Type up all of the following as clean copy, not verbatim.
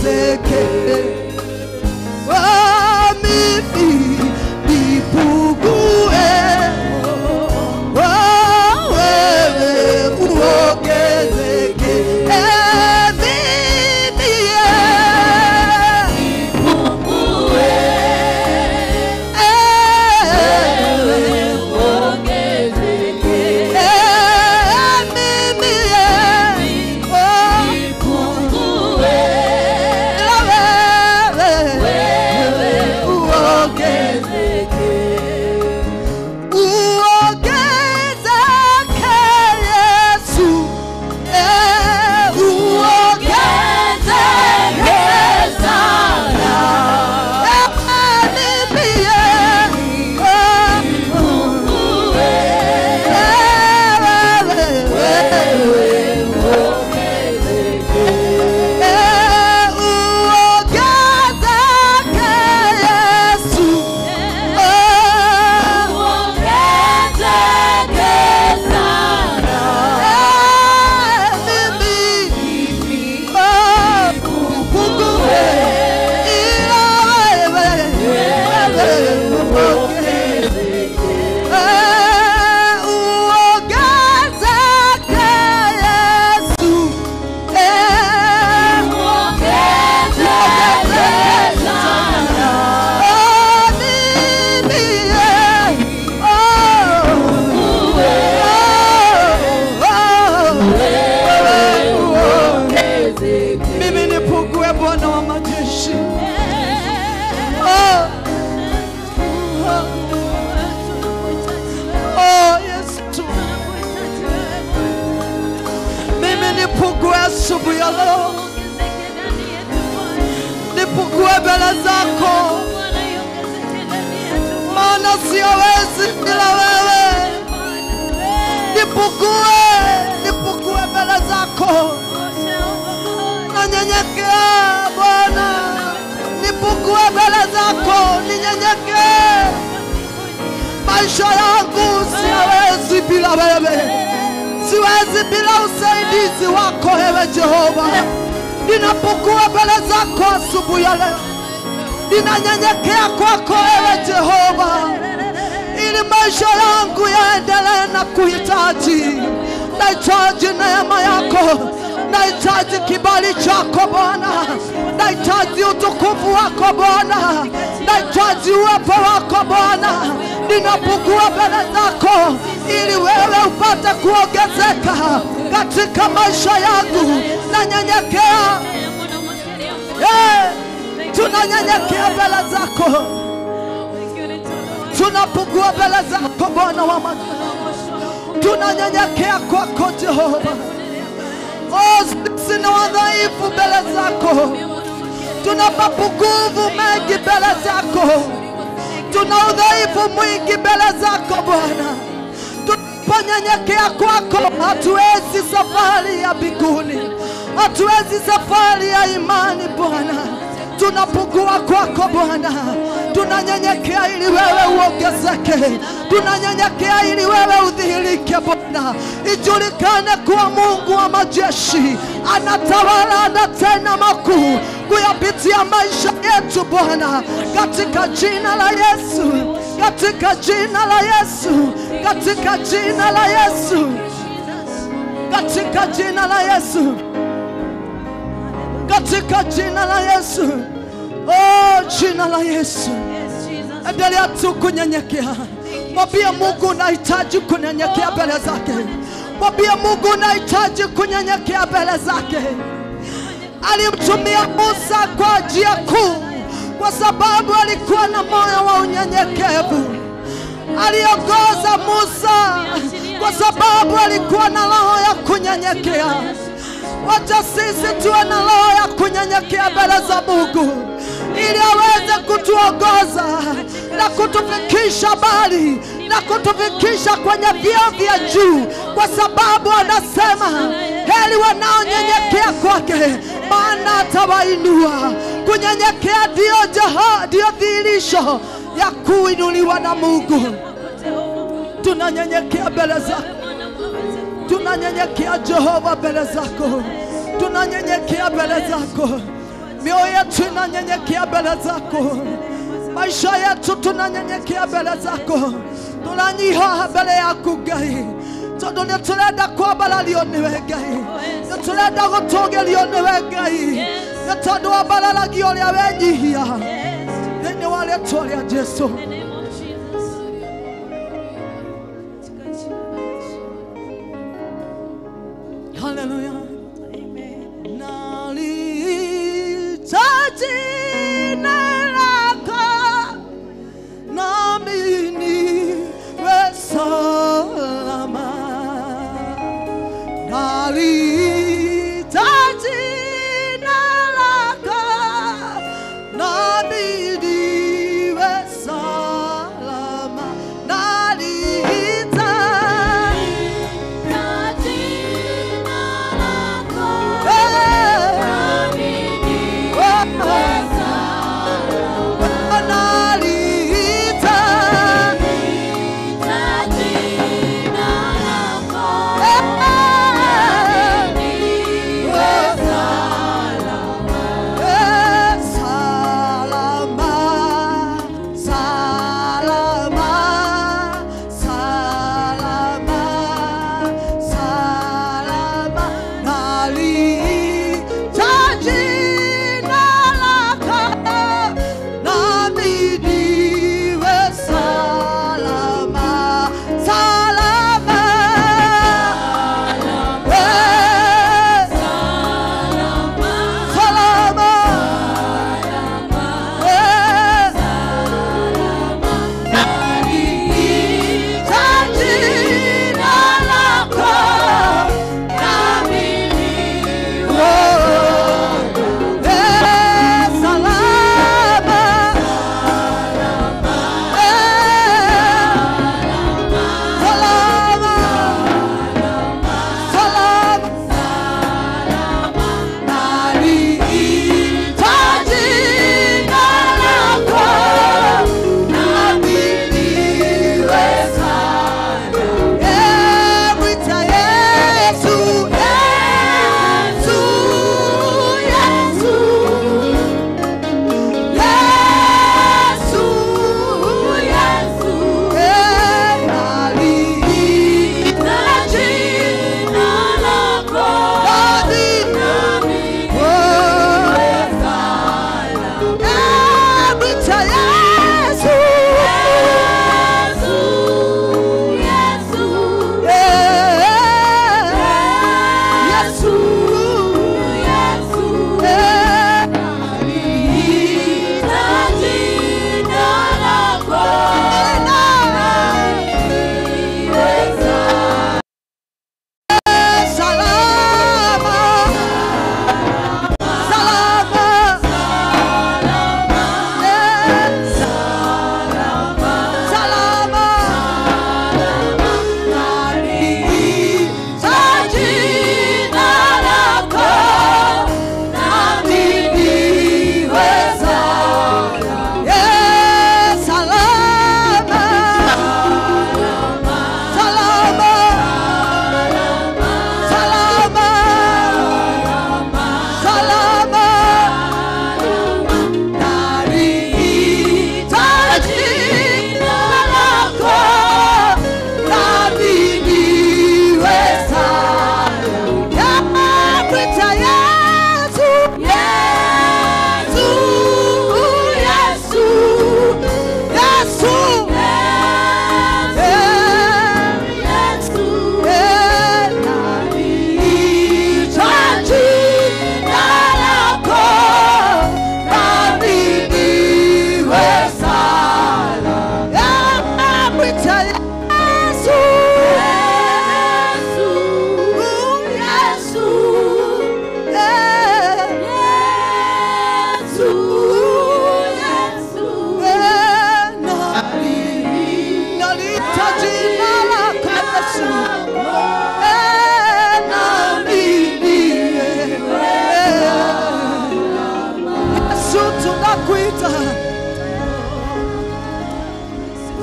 uongezeke. Oh, mimi nipungue, oh, wewe uongezeke. Mimi nipungue, wewe uongezeke. Mimi nipungue, wewe wewe uongezeke. Uongezeke Yesu, Uongezeke sana. Mimi Nipungue, wewe uongezeke. Uongezeke Yesu, Uongezeke sana. Mimi nipungue, ila wewe uongezeke. Uongezeke Yesu, Uongezeke sana. Mimi Wewe uongezeke. Mimi nipungue, Bwana wa majeshi. Oh, oh, Yesu, mimi nipungue asubuhi ya leo, nipungue mbele zako, maana siwezi bila wewe. Nipungue, nipungue mbele zako, nanyenyekea Bwana, nipungue mbele zako, ninyenyekee. Maisha yangu siwezi bila wewe, siwezi bila usaidizi wako ewe Jehova. Ninapokuwa mbele zako asubuhi ya leo, ninanyenyekea kwako ewe Jehova, ili maisha yangu yaendelee na kuhitaji. Nahitaji neema yako, nahitaji kibali chako Bwana, nahitaji utukufu wako Bwana, nahitaji uwepo wako Bwana. Ninapokuwa mbele zako ili wewe upate kuongezeka katika maisha yangu. Nanyenyekea, tunanyenyekea mbele zako, tunapungua mbele zako Bwana wa majeshi, tunanyenyekea kwako Jehova. Oh, sisi ni wadhaifu mbele zako, tuna mapungufu mengi mbele zako, tuna udhaifu mwingi mbele zako Bwana. Tunaponyenyekea kwako, hatuwezi safari ya mbinguni, hatuwezi safari ya imani Bwana. Tunapungua kwako Bwana, tunanyenyekea ili wewe uongezeke, tunanyenyekea ili wewe udhihirike Bwana. Ijulikane kuwa Mungu wa majeshi anatawala, anatenda makuu kuyapitia maisha yetu Bwana, katika jina la Yesu, katika jina la Yesu, katika jina la Yesu, katika jina la Yesu, katika jina la Yesu. Oh, jina la Yesu. Endelea tu kunyenyekea. Mwambie Mungu unahitaji kunyenyekea mbele zake. Mwambie Mungu unahitaji kunyenyekea mbele zake. Alimtumia Musa kwa njia kuu kwa sababu alikuwa na moyo wa unyenyekevu. Aliongoza Musa kwa sababu alikuwa na roho ya kunyenyekea. Wacha sisi tuwe na roho ya kunyenyekea mbele za Mungu, ili aweze kutuongoza na kutufikisha mbali na kutufikisha kwenye vyeo vya juu, kwa sababu anasema heri wanaonyenyekea kwake, maana atawainua. Kunyenyekea ndio dhihirisho ya kuinuliwa na Mungu. Tunanyenyekea mbele zako, tunanyenyekea Jehova mbele zako, tunanyenyekea mbele zako. Mioyo yetu inanyenyekea mbele zako, maisha yetu tunanyenyekea mbele zako, tunanyiha mbele yaku Ngai, tondu ni turenda kwambarario niwe Ngai, ni turenda gutugirio niwe Ngai, ni tondu wambararagio uria wenyihia thiini wa ritwa ria Jesu. Hallelujah. Amen. Nalita jina lako, nami niwe salama. Nalita jina lako, nami niwe salama. Nalita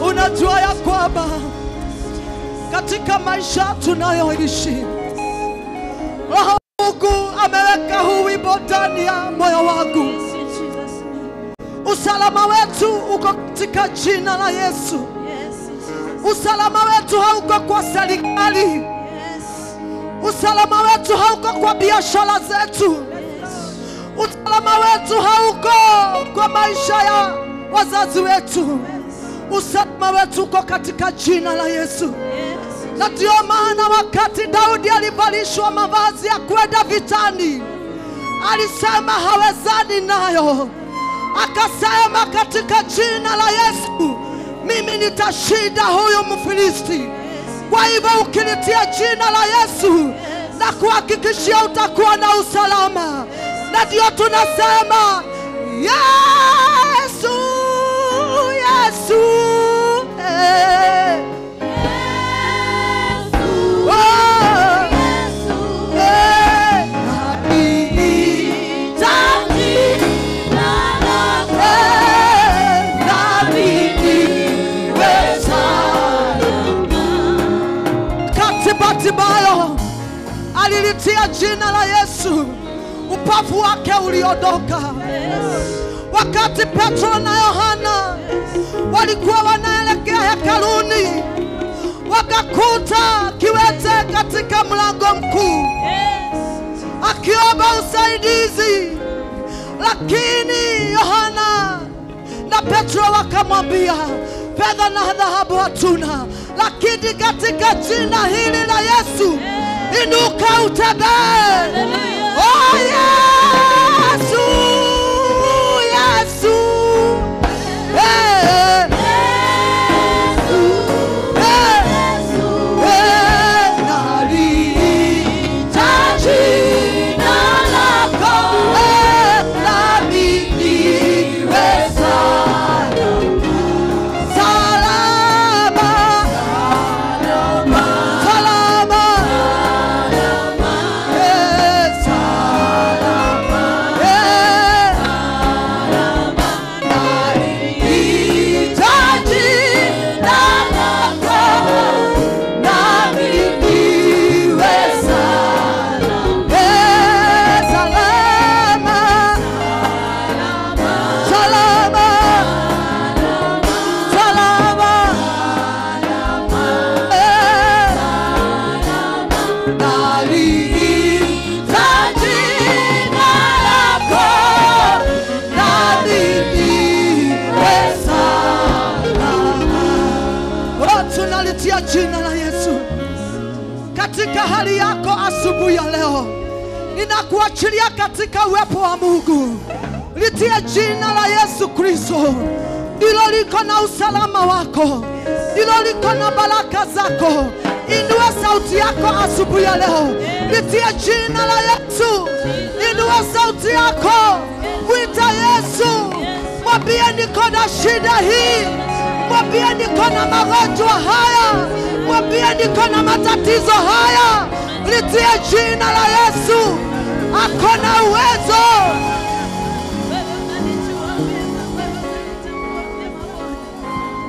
Unajua ya kwamba katika maisha tunayoishi, Roho Mungu ameweka huu wimbo ndani ya moyo wangu. Usalama wetu uko katika jina la Yesu. Usalama wetu hauko kwa serikali. Usalama wetu hauko kwa biashara zetu. Usalama wetu hauko kwa maisha ya wazazi wetu. Usalama wetu uko katika jina la Yesu. Na ndio maana wakati Daudi alivalishwa mavazi ya kwenda vitani, alisema hawezani nayo. Akasema katika jina la Yesu mimi nitashinda huyu Mfilisti. Kwa hivyo ukilitia jina la Yesu na kuhakikishia utakuwa na usalama. Na ndio tunasema Yesu, Yesu, eh. Yesu, oh, Yesu, eh. Bartimayo alilitia jina la Yesu, upavu wake uliondoka. Wakati Petro na Yohana walikuwa wanaelekea hekaluni, wakakuta kiwete katika mlango mkuu akiomba usaidizi, lakini Yohana na Petro wakamwambia, fedha na dhahabu hatuna, lakini katika jina hili la Yesu inuka utembee. Oh Yesu, Yesu, eh, eh, eh, nalihitaji jina lako, nami niwe salama, salama, eh, salama, eh, nalihitaji jina lako, nami niwe salama, eh, salama, salama, salama, eh, nalihitaji jina lako, nami niwe salama. Oh, tunalitia jina la Yesu katika hali yako asubuhi ya leo. Ninakuachilia katika uwepo wa Mungu. Litie jina la Yesu Kristo, ndilo liko na usalama wako, ndilo liko na baraka zako. Inua sauti yako asubuhi ya leo, litie jina la Yesu. Inua sauti yako, mwita Yesu, mwambie niko na shida hii, mwambie niko na magonjwa haya, mwambie niko na matatizo haya. Litie jina la Yesu, ako na uwezo. Wewe unanijua vyema, wewe unanitambua vyema Bwana.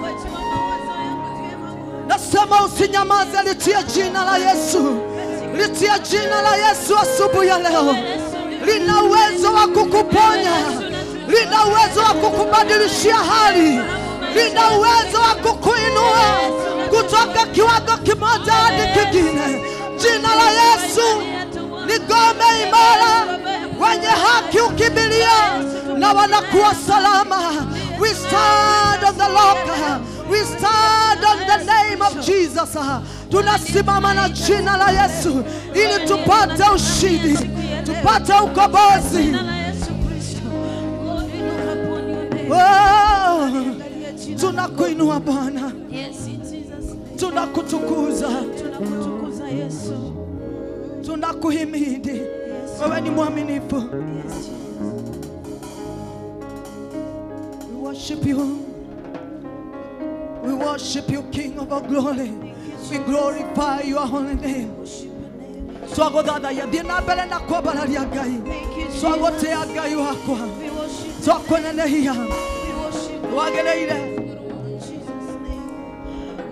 Wajua mawazo yangu vyema Bwana. Nasema usinyamaze, litie jina la Yesu, litie jina la Yesu asubuhi ya leo. Lina uwezo wa kukuponya, lina uwezo wa kukubadilishia hali, lina uwezo wa kukuinua kutoka kiwango kimoja hadi kingine. Jina la Yesu ni ngome imara, wenye haki ukimbilia na wanakuwa salama. We stand on the rock, we stand on the name of Jesus. Tunasimama na jina la Yesu ili tupate ushindi, tupate ukombozi. Jina la Yesu Kristo. Lord, we look upon your name. Oh, Angalia jina. tunakuinua Bwana, Yes, in Jesus' name. tunakutukuza, Tunakutukuza Yesu. tunakuhimidi. Yes, Wewe ni mwaminifu. yes, Jesus. We worship you. We worship you, King of all glory. We glorify your holy name. Worship your name. Twagothathaiya thiĩ na mbere na kwambararia Ngai. Thank you, Jesus. Twagotea Ngai wakwa, We worship you. twakũnenehia, We worship you. wagĩrĩire. In Jesus' name.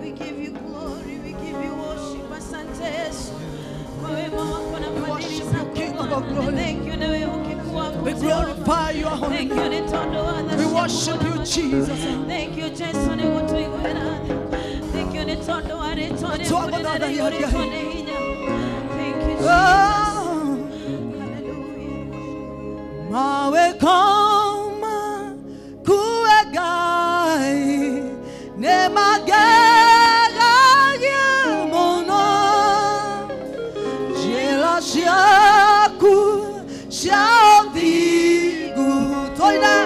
We give you glory. We give you worship. Asante Yesu. Kwa wema wako na fadhili worship you, zako King of all Bwana. glory. Thank you na wewe ukikuwa We glorify your holy Thank you name. nĩ tondũ wa tha We ciaku worship you, Jesus. Thank you Jesu nĩ gũtũiguĩra tha. Thank you nĩ tondũ wa rĩtwa rĩaku Twagũthathaiya rĩnene rĩiyũrĩtwo Ngai. nĩ hinya. Thank you Jesus. Oh. Hallelujah. Mawe koma kuegai ne mageragia mũno njĩra ciaku cia ũthingu tũine.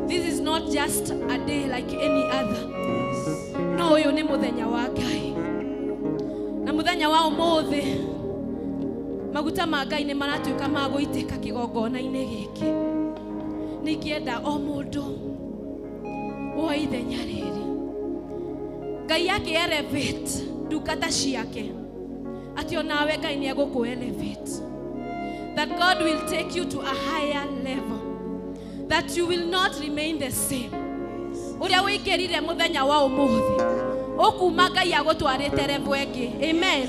This is not just a day like any other. No, ũyũ nĩ mũthenya wa Ngai. Na mũthenya wa ũmũthĩ maguta ma Ngai nĩ maratuĩka ma gũitĩka kĩgongona-inĩ gĩkĩ. Ningĩenda o mũndũ woe ithenya rĩrĩ. Ngai akĩ elevate ndungata ciake. Atĩ onawe Ngai nĩ egũkũ elevate. That God will take you to a higher level. That you will not remain the same. Ũrĩa wĩingĩrire mũthenya wa ũmũthĩ ũkuma Ngai agũtwarĩte level ĩngĩ. Amen.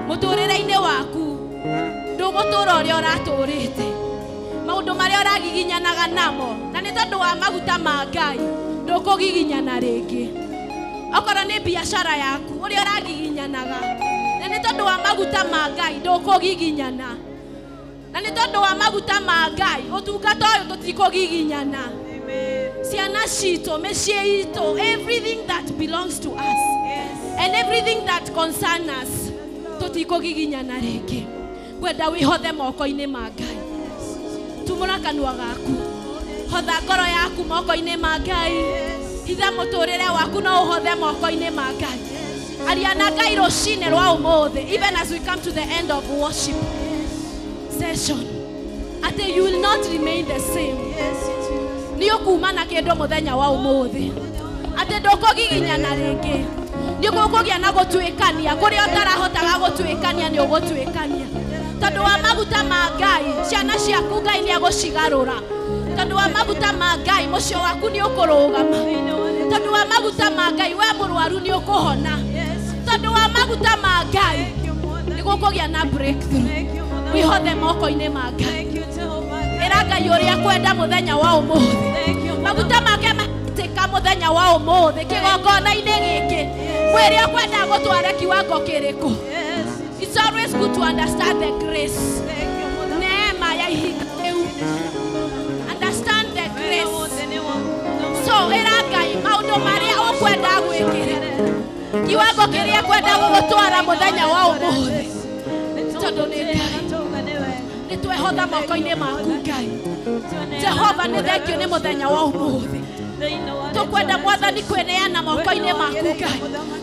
Mũtũrĩre-inĩ waku Ndũgũtũra ũrĩa ũratũrĩte. Maũndũ marĩa ũragiginyanaga namo na nĩ tondũ wa maguta ma Ngai ndũkũgiginyana rĩngĩ. Okorwo nĩ biacara yaku ũrĩa ũragiginyanaga na nĩ tondũ wa maguta ma Ngai ndũkũgiginyana. Na nĩ tondũ wa maguta ma Ngai ũtungata ũyũ tũtikũgiginyana. Ciana citũ, mĩciĩ itũ, everything that belongs to us and everything that concerns us tũtikũgiginyana rĩngĩ. Ngwenda wĩhothe moko-inĩ ma Ngai. Tumũra kanua gaku, hotha ngoro yaku moko-inĩ ma Ngai. Hitha mũtũrĩre waku no ũhothe moko-inĩ ma Ngai. Aria na Ngai rũcinĩ rwa ũmũthĩ, even as we come to the end of worship session, atĩ you will not remain the same. Nĩ ũkuma na kĩndũ mũthenya wa ũmũthĩ, atĩ ndũkũgiginyana rĩngĩ. Nĩ ũkũgĩa na gũtuĩkania kũrĩa ũtarahotaga gũtuĩkania nĩ ũgũtuĩkania. Tondũ wa maguta ma Ngai, ciana ciaku Ngai nĩ egũcigarũra. Tondũ wa maguta ma Ngai, mũciĩ waku nĩ ũkũrũgama. Tondũ wa maguta ma Ngai, we mũrwaru nĩ ũkũhona. Tondũ wa maguta ma Ngai, nĩ gũkũgĩa na breakthrough. Wĩhothe moko-inĩ ma Ngai. Ĩra Ngai ũrĩa kwenda mũthenya wa ũmũthĩ. Maguta make maitĩka mũthenya wa ũmũthĩ kĩgongona-inĩ gĩkĩ. Mwĩre ũkwenda gũtware kiwango kĩrĩkũ. It's always good to understand the grace. Neema ya ihinda rĩu. Understand the grace. So ĩra Ngai maũndũ marĩa ũkwenda gwĩkĩre. Kiwango kĩrĩa kwenda gũgũtwara mũthenya wa ũmũthĩ. Tondũ nĩ Ngai. Nĩ twehotha moko-inĩ maku Ngai. Jehova nĩ thengio nĩ mũthenya wa ũmũthĩ. Tũkwenda Mwathani kwĩneana moko-inĩ maku Ngai.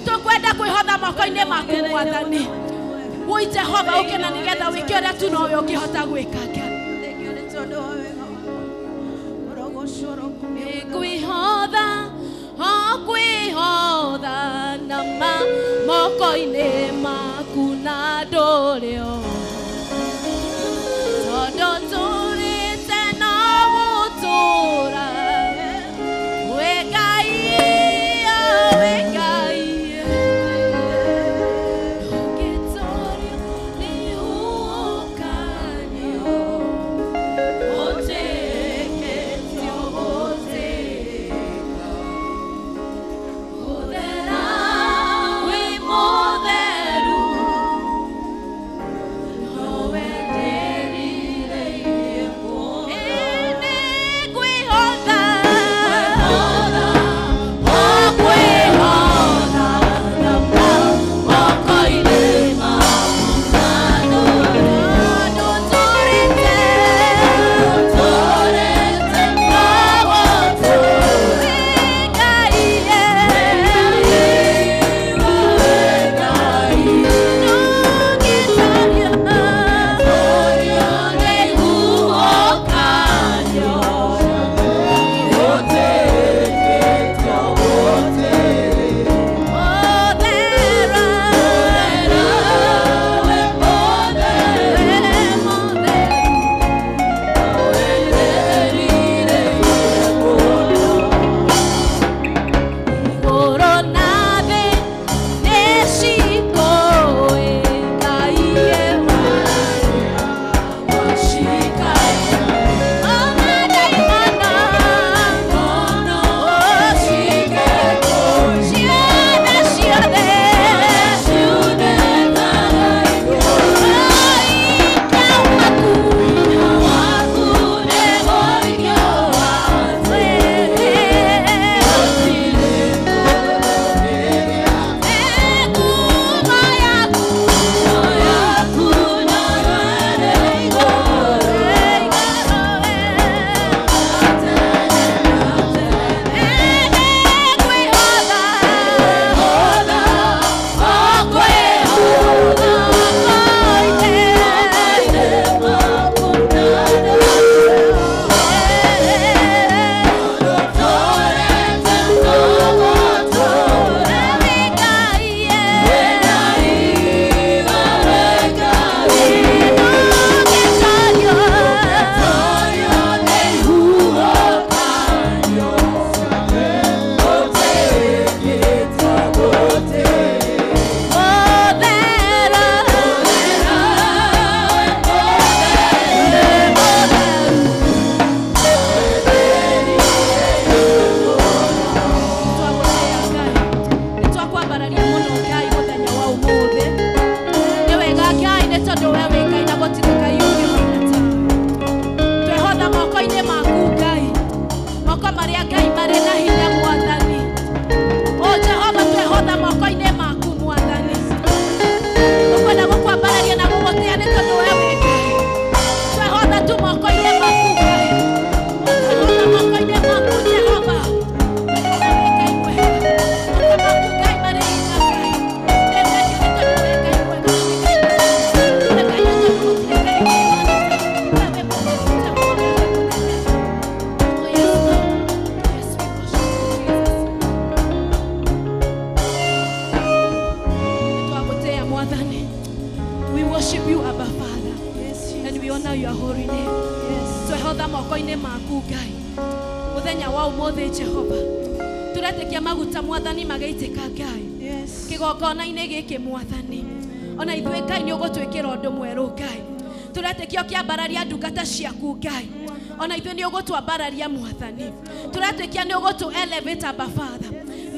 Tũkwenda kwĩhotha moko-inĩ maku Mwathani. Woi Jehova ũke na nĩgetha wĩke ũrĩa tu nowe ũngĩhota gwĩka Ngai. Nĩngwĩhotha, o kwĩhotha na moko-inĩ maku na ndũrĩ o. Tondũ tũrĩte no gũtũũra. Wĩ Ngai, wĩ Ngai. Ndũngĩtoorio nĩ ũũkanio. Ũtĩkĩtio gũtĩka. Ũthera wĩ mũtheru. Mwathani. We worship you, Abba Father. Yes, and we honor your holy name. Yes. Twehotha moko-inĩ maku Ngai mũthenya wa ũmũthĩ Jehova tũretĩkia maguta Mwathani magĩitĩka Ngai. Yes. Kĩgongona-inĩ gĩkĩ Mwathani ona ithuĩ Ngai nĩ ũgũtwĩkĩra ũndũ mwerũ Ngai tũretĩkia ũkĩambararia ndungata ciaku Ngai ona ithuĩ nĩ ũgũtwambararia Mwathani tũretĩkia nĩ ũgũtũ elevate, Abba Father,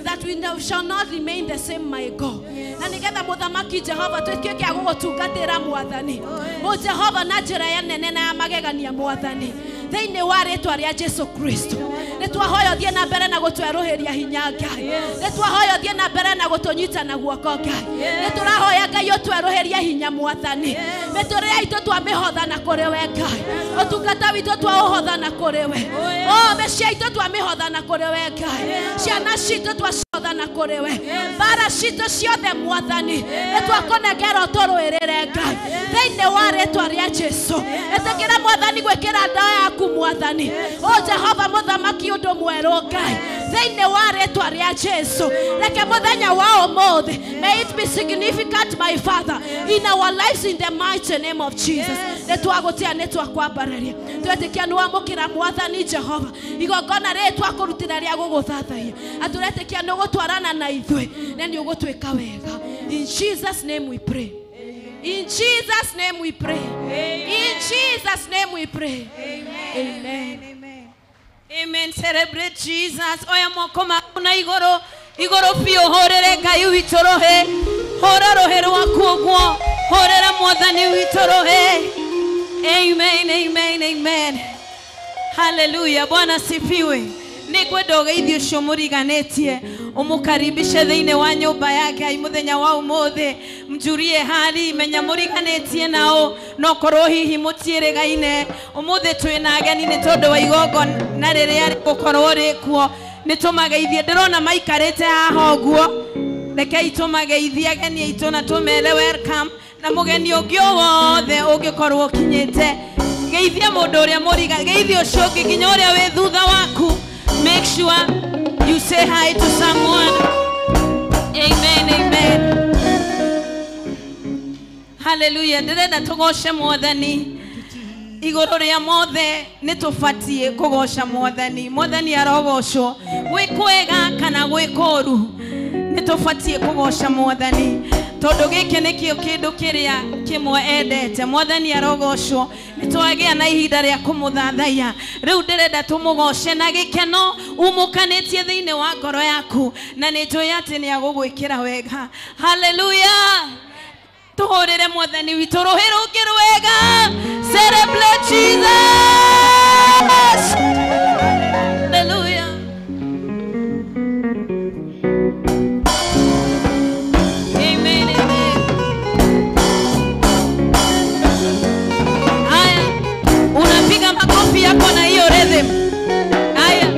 that we now shall not remain the same, my God. Na nigetha muthamaki Jehova twĩke a gũgũtungatĩra Mwathani. O Jehova na njĩra ya nene na ya magegania Mwathani. Thĩinĩ wa rĩtwa rĩa Jesu Kristo. Nĩ twahoya ũthiĩ na mbere na gũtwerũhĩria hinya Ngai. Nĩ twahoya ũthiĩ na mbere na gũtũnyita na guoko Ngai. Nĩ tũrahoya Ngai ũtwerũhĩrie hinya Mwathani. Mĩtũrĩre itũ twamĩhotha na kũrĩ we Ngai. Ũtungata witũ twaũhotha na kũrĩ we. O mĩciĩ itũ twamĩhotha na kũrĩ we Ngai. Ciana citũ twacihotha na kũrĩ we. Mbara citũ ciothe Mwathani nĩ twakũnengera ũtũrũĩrĩre Ngai. Thĩinĩ wa rĩtwa rĩa Jesu. Ĩtĩkĩra Mwathani gwĩkĩra ndawa yaku Mwathani. O Jehova mũthamaki ũndũ mwerũ Ngai. Thĩinĩ wa rĩtwa rĩa Jesu. Reke mũthenya wa ũmũthĩ, may it be significant, my Father, in our lives, in the mighty name of Jesus. Nĩ twagũtĩa, nĩ twakwambararia. Twetĩkia nĩ wamũkĩra Mwathani Jehova igongona rĩrĩ twakũrutĩra rĩa gũgũthathaiya. Atũretĩkia nĩ ũgũtwarana na ithuĩ na nĩ ũgũtwĩka wega. In Jesus' name we pray. In Jesus' name we pray. In Jesus' name we pray. Amen. Amen. Amen. Celebrate Jesus. Oya moko maku na igoro igoro biũ hũrĩre Ngai witũ rũhĩ. Hũra rũhĩ rwaku ũguo. Hũrĩra Mwathani witũ rũhĩ. Amen. Amen. Amen. Hallelujah. Bwana sifiwe. Nĩngwenda ũgeithio ũcio mũriganĩtie ũmũkaribishe thĩinĩ wa nyũmba ya Ngai mũthenya wa ũmũthĩ mjurie hali menya mũriganĩtie nao no korwo hihi mũtiĩrĩgaine ũmũthĩ twĩna ageni nĩ tondũ wa igongona rĩrĩa rĩgũkorwo rĩkuo nĩ tũmageithie ndĩrona maikarĩte haha ũguo rekei tũmageithie ageni aitũ na tũmere welcome na mũgeni ũngĩ o wothe ũngĩkorwo ũkinyĩte geithia mũndũ ũrĩa mũriga geithia ũcio ũngĩ nginya ũrĩa wĩ thutha waku. Make sure you say hi to someone. Amen, amen. Hallelujah. Ndĩrenda tũgoce Mwathani igũrũ rĩa mothe nĩ tũbatiĩ kũgoca Mwathani. Mwathani arogocwo gwĩ kwega kana gwĩ kũũru nĩ tũbatiĩ kũgoca Mwathani tondũ gĩkĩ nĩkĩo kĩndũ kĩrĩa kĩmwe endete. Mwathani arogocwo nĩ twagĩa na ihinda rĩa kũmũthathaiya. Rĩu ndĩrenda tũmũgoce na gĩkeno umũkanĩtie thĩinĩ wa ngoro yaku na nĩ njũĩ atĩ nĩ agũgwĩkĩra wega. Hallelujah. Tũhũrĩre Mwathani witũ rũhĩ rũngĩ rwega. Celebrate Jesus. Hallelujah. Amen, amen. Haya, unapiga makofi yako na hiyo rhythm. Haya.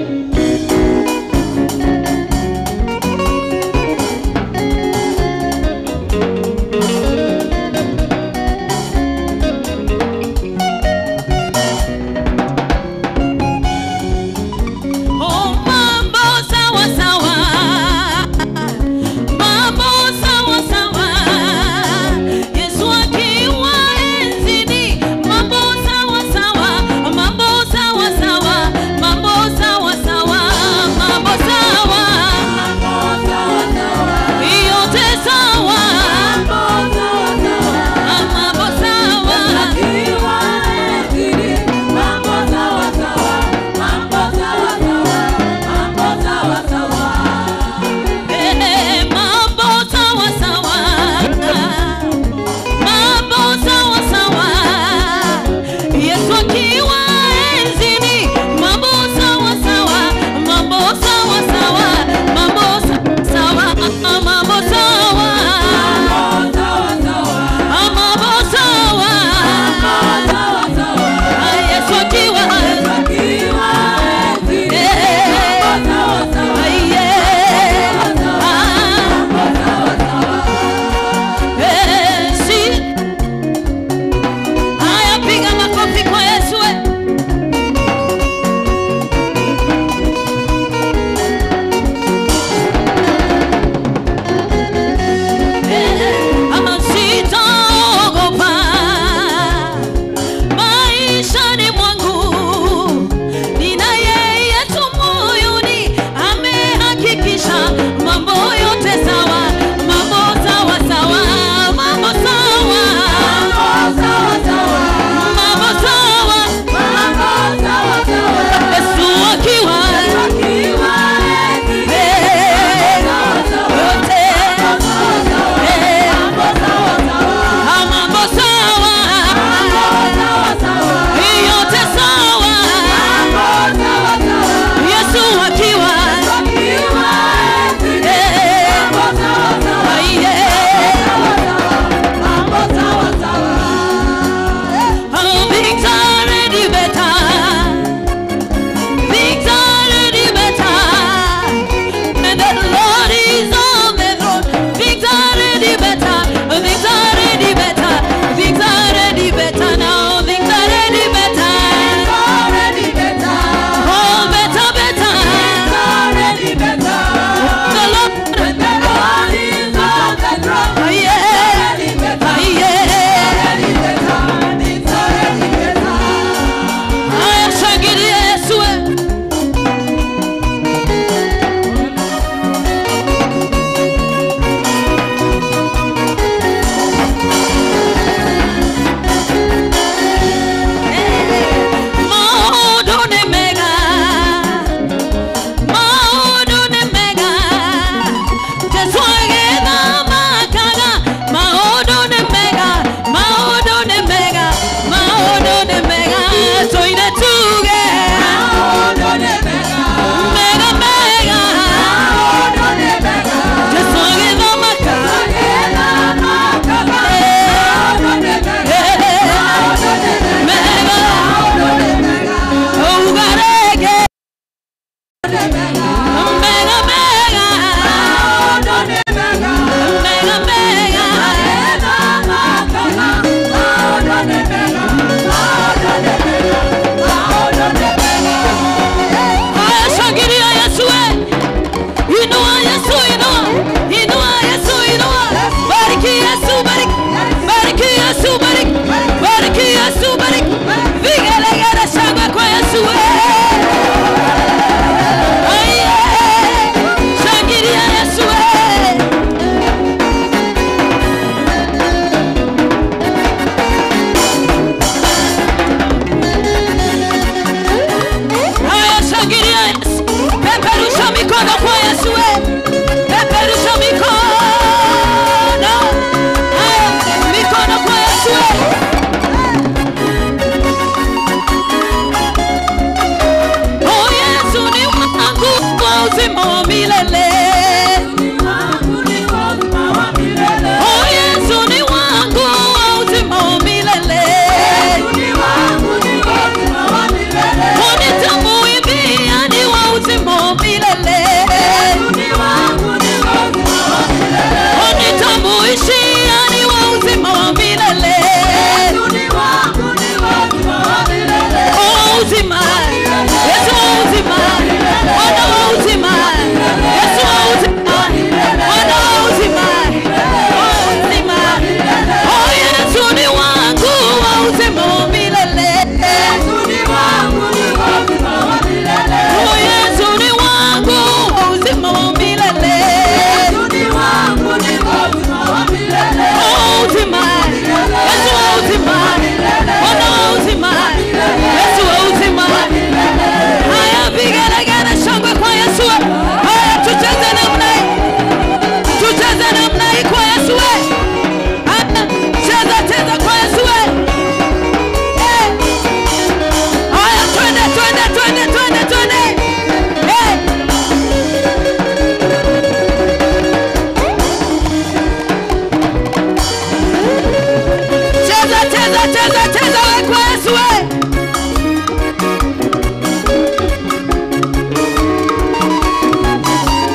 Cheza, cheza we kwa Yesu we.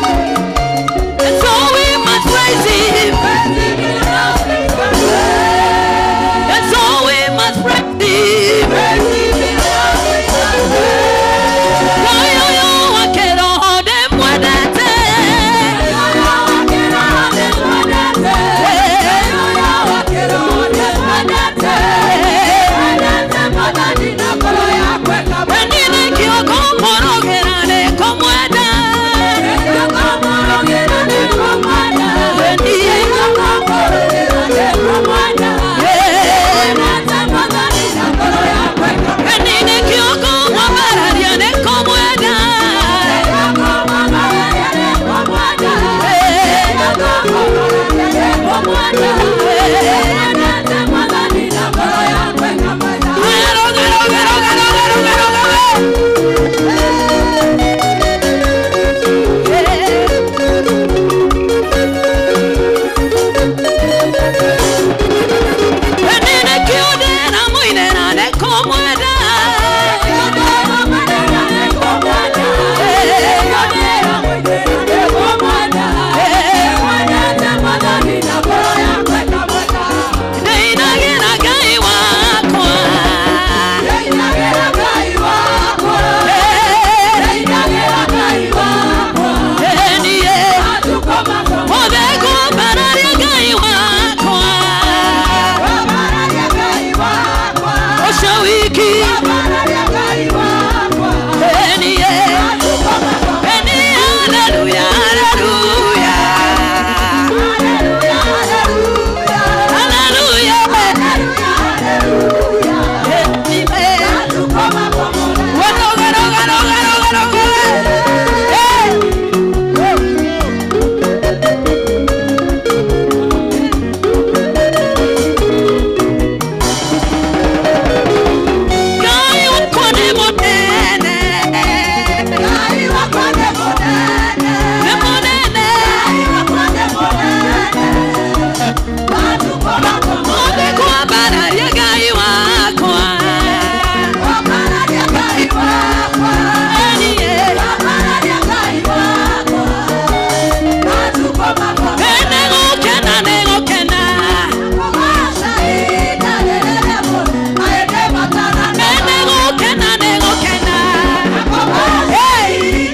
And so we must praise him. And so we must praise him. Hey!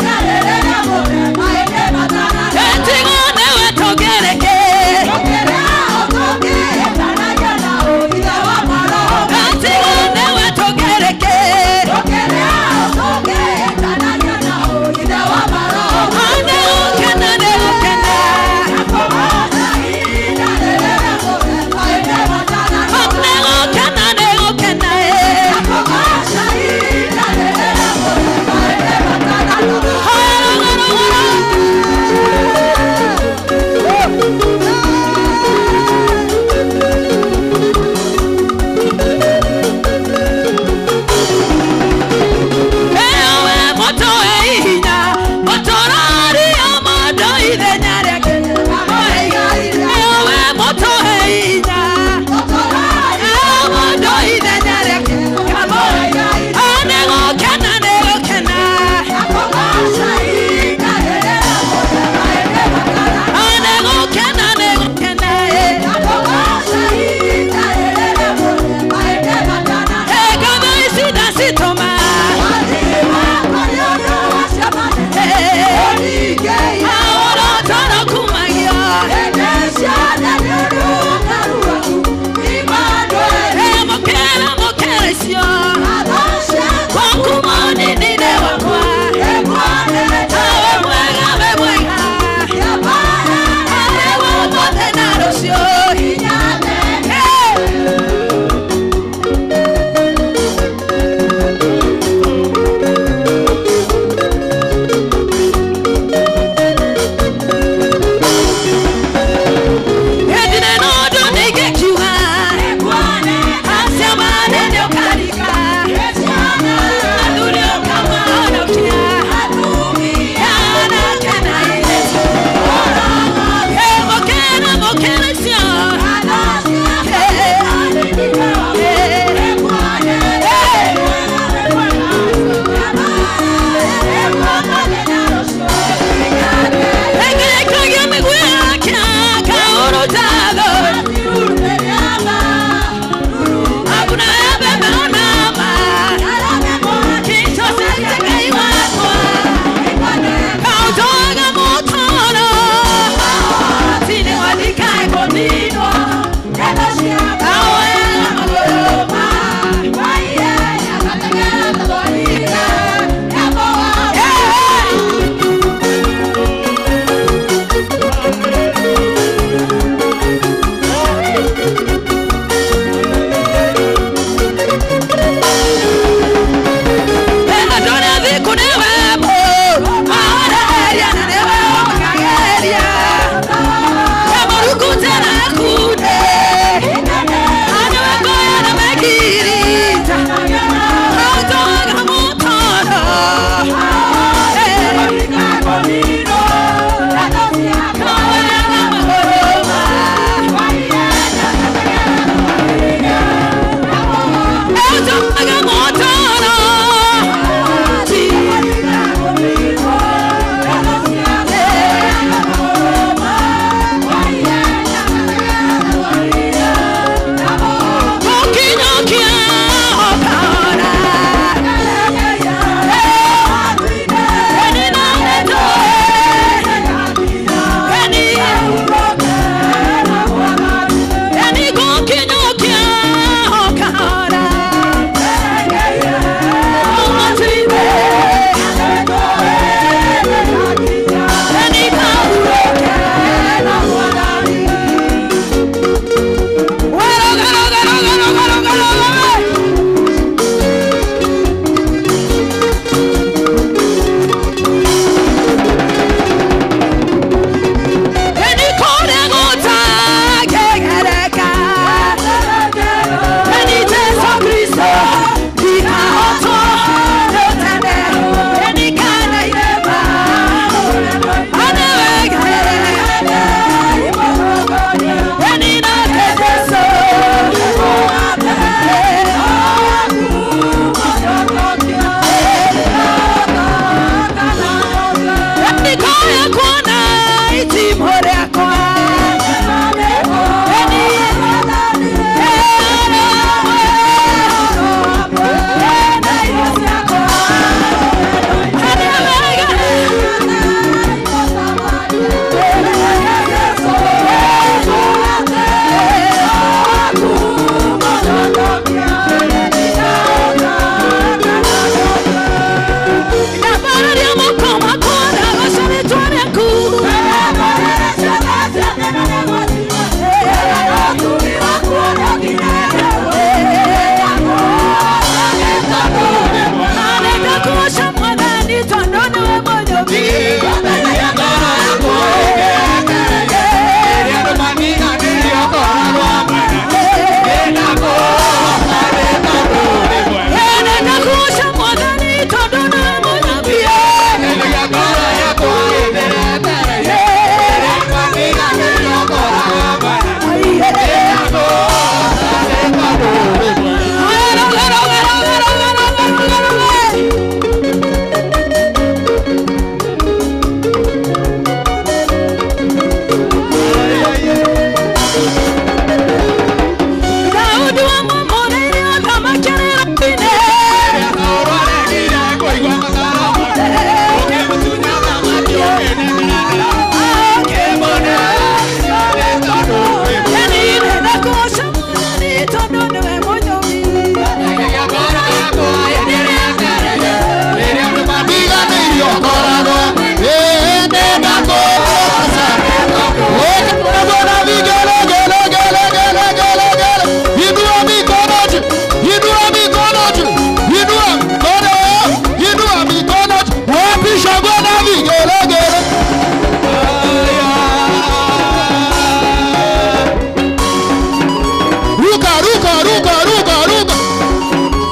Ruka, ruka, ruka, ruka, ruka.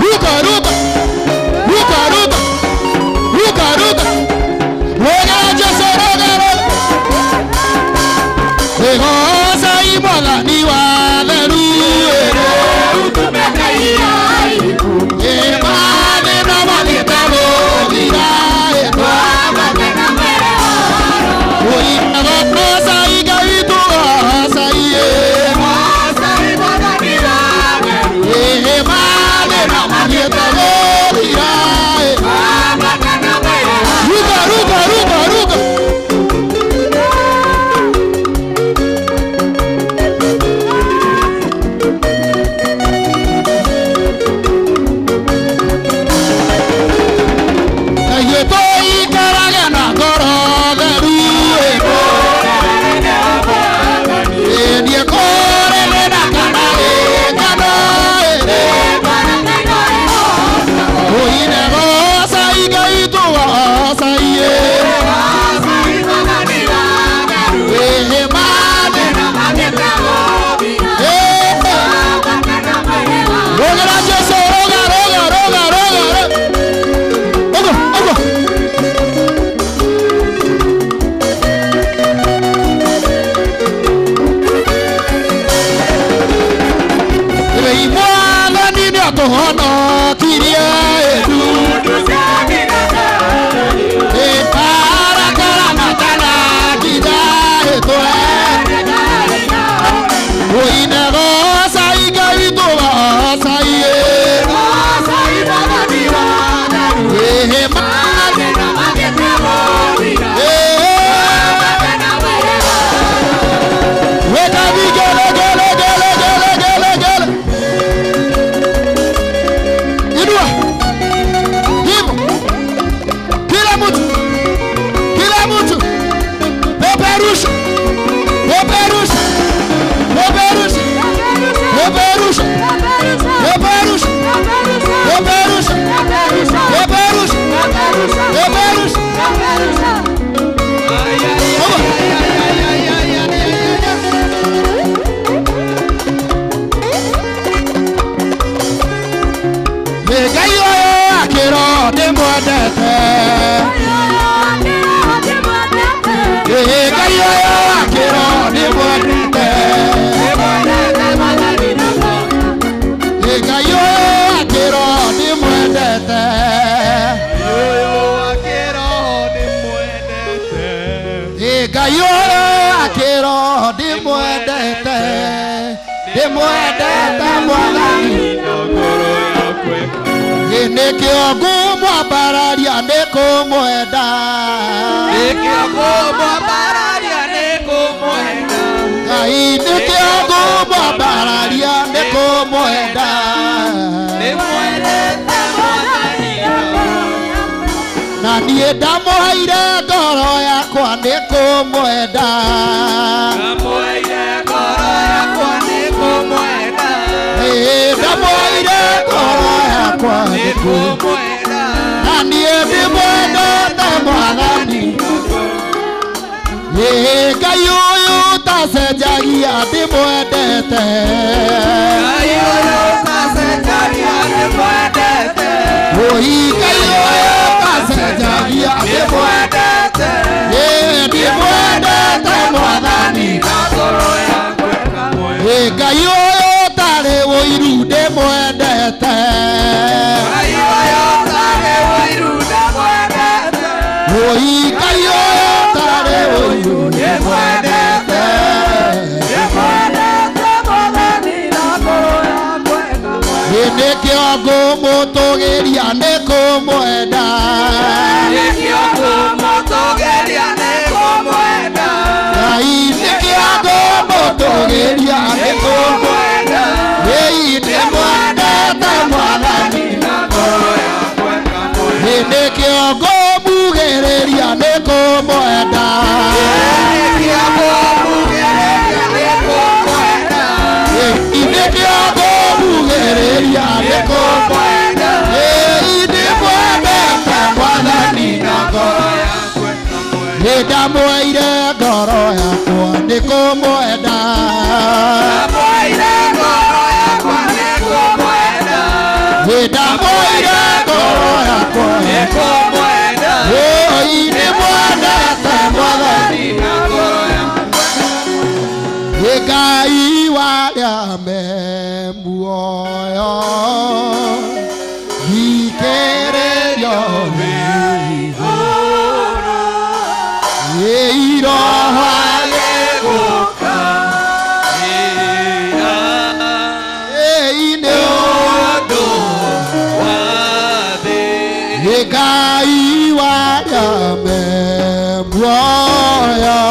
Ruka, ruka. Ruka, ruka. Ruka, ruka. Roga, Jesu, roga, roga. Egoza imwathani wa theru. Emathĩna mathiĩte gũthira. Goca Ngai witũ, goca iye. Emathĩna mathiĩte gũthira. Ruka, ruka, ruka, ruka. Tũikarage na ngoro theru. Niĩ kũrĩrĩra kana gĩkeno. Ũine goca Ngai witũ, goca iye. Emathĩna Rogera Jesu, roga, roga, roga, roga, roga. Ogo, ogo. Rĩu Mwathani nĩatũhonokirie ĩkarakara matanakinya ĩtwe. Ũine goca Ngai witũ, goca iye. Weka vigele gele gele gele gele gele. Inua. Hivyo. Kila mtu. Kila mtu. Peperusha. Peperusha. Peperusha. Peperusha. Peperusha. Peperusha. Peperusha. Peperusha. Ngai ũyũ akĩrwo ndĩmwendete. Ngai ũyũ akĩrwo ndĩmwendete. Ngai ũyũ akĩrwo ndĩmwendete. Ngai ũyũ akĩrwo ndĩmwendete. Ndĩmwendete Mwathani. Nĩkĩo ngũmwambararia nĩ kũmwenda. Ngai nĩkĩo ngũmwambararia nĩ kũmwenda. Na niĩ ndamũheire ngoro yakwa nĩ kũmwenda. Ndamũheire ngoro yakwa nĩ kũmwenda. Na niĩ ndĩmwendete Mwathani. Ngai ũyũ ũtacenjagia ndĩmwendete. Oi Ngai ũyũ ũtacenjagia ndĩmwendete. Ndĩmwendete Mwathani. Ngai ũyũ ũtarĩ ũiru ndĩmwendete. Oi Ngai ũyũ ũtarĩ ũiru ndĩmwendete. Nĩkĩo ngũmũtũgĩria nĩ kũmwenda. Ngai nĩkĩo ngũmũtũgĩria nĩ kũmwenda. Ndĩmwendete Mwathani. Nĩkĩo ngũmugĩrĩria nĩ kũmwenda. Nĩkĩo ngũmugĩrĩria nĩ kũmwenda. Ndĩmwendete Mwathani na ngoro yakwa. Ndamũheire ngoro yakwa nĩ kũmwenda. Ndamũheire ngoro yakwa. Ndamwĩra ngoro yakwa Oi nĩ mwendete Mwathani na ngoro yakwa Ngai warĩa me muoyo Thikĩrĩrio wĩ igũrũ Ĩroho agĩgũka Ĩ nĩ ũndũ Ngai warĩa me muoyo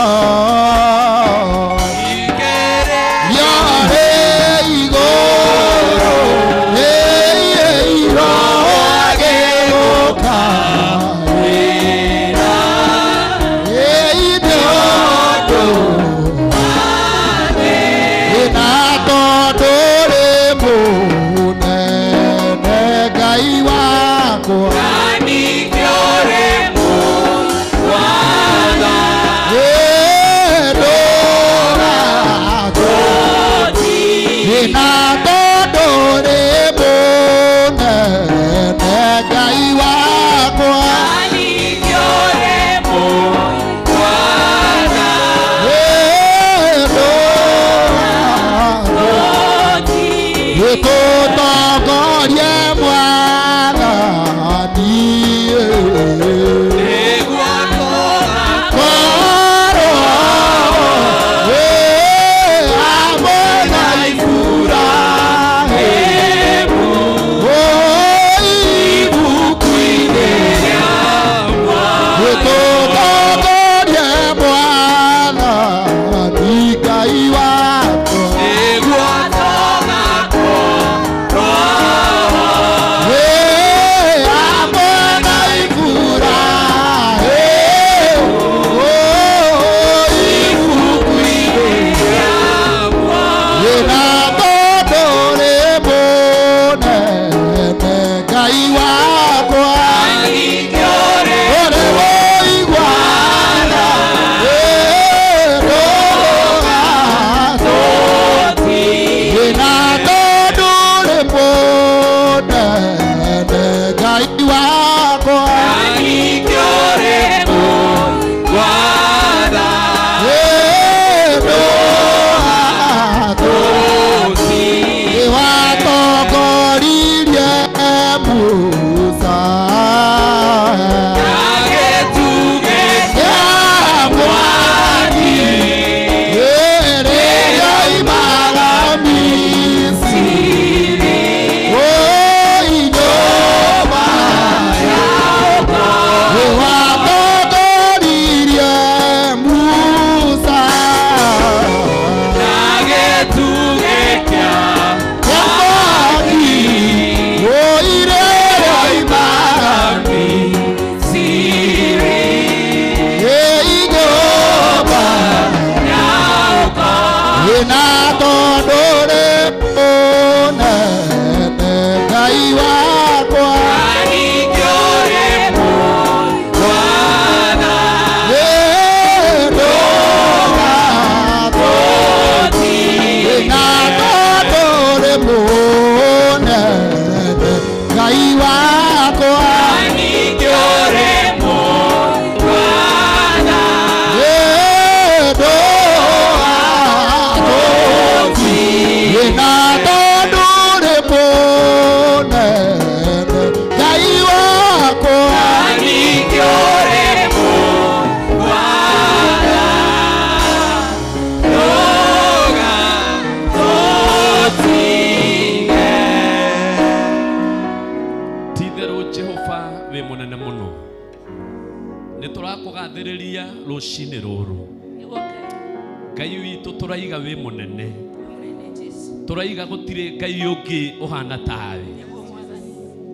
Turaiga gutire Ngai ungi uhana tawe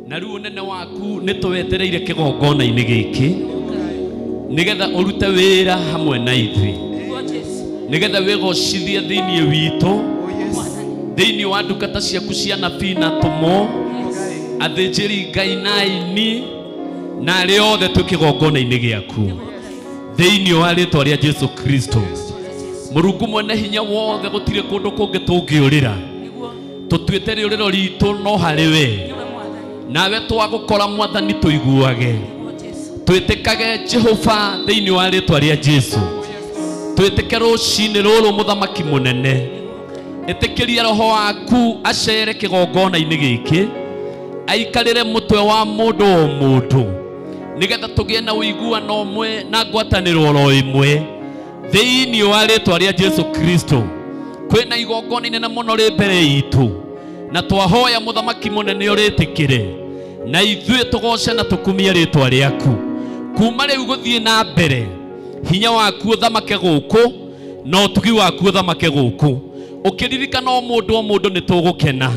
na riu unene waku ni twetereire kigongona-ini giki nigetha urute wira hamwe na ithuĩ nigetha wigocithie thiini witũ thiini wa ndungata ciaku cia nabii na atũmwo athĩnjĩri Ngai na aini na arĩa othe twĩ kĩgongona-inĩ gĩaku thiini wa rĩtwa rĩa Jesu Kristo. Mũrungu mwene hinya wothe gũtirĩ kũndũ kũngĩ tũngĩũrĩra tũtuĩte rĩũrĩro ritũ no harĩ we. Nawe twagũkora Mwathani tũiguage. Twĩtĩkage Jehova thĩinĩ wa rĩtwa rĩa Jesu. Twĩtĩke rũcinĩ rũrũ mũthamaki mũnene. Ĩtĩkĩria roho waku acere kĩgongona-inĩ gĩkĩ. Aikarĩre mũtwe wa mũndũ o mũndũ. Nĩgetha tũgĩe na ũiguano ũmwe na ngwatanĩro oro ĩmwe. Thĩinĩ wa rĩtwa rĩa Jesu Kristo. Kwĩna igongona inene mũno rĩ mbere itũ. Na twahoya mũthamaki mũnene ũrĩtĩkĩre. Na ithuĩ tũgoce na tũkumie rĩtwa rĩaku. Kuma rĩu gũthiĩ na mbere. Hinya waku ũthamake gũkũ na ũtugi waku ũthamake gũkũ. Ũkĩririkana o mũndũ nĩ tũgũkena.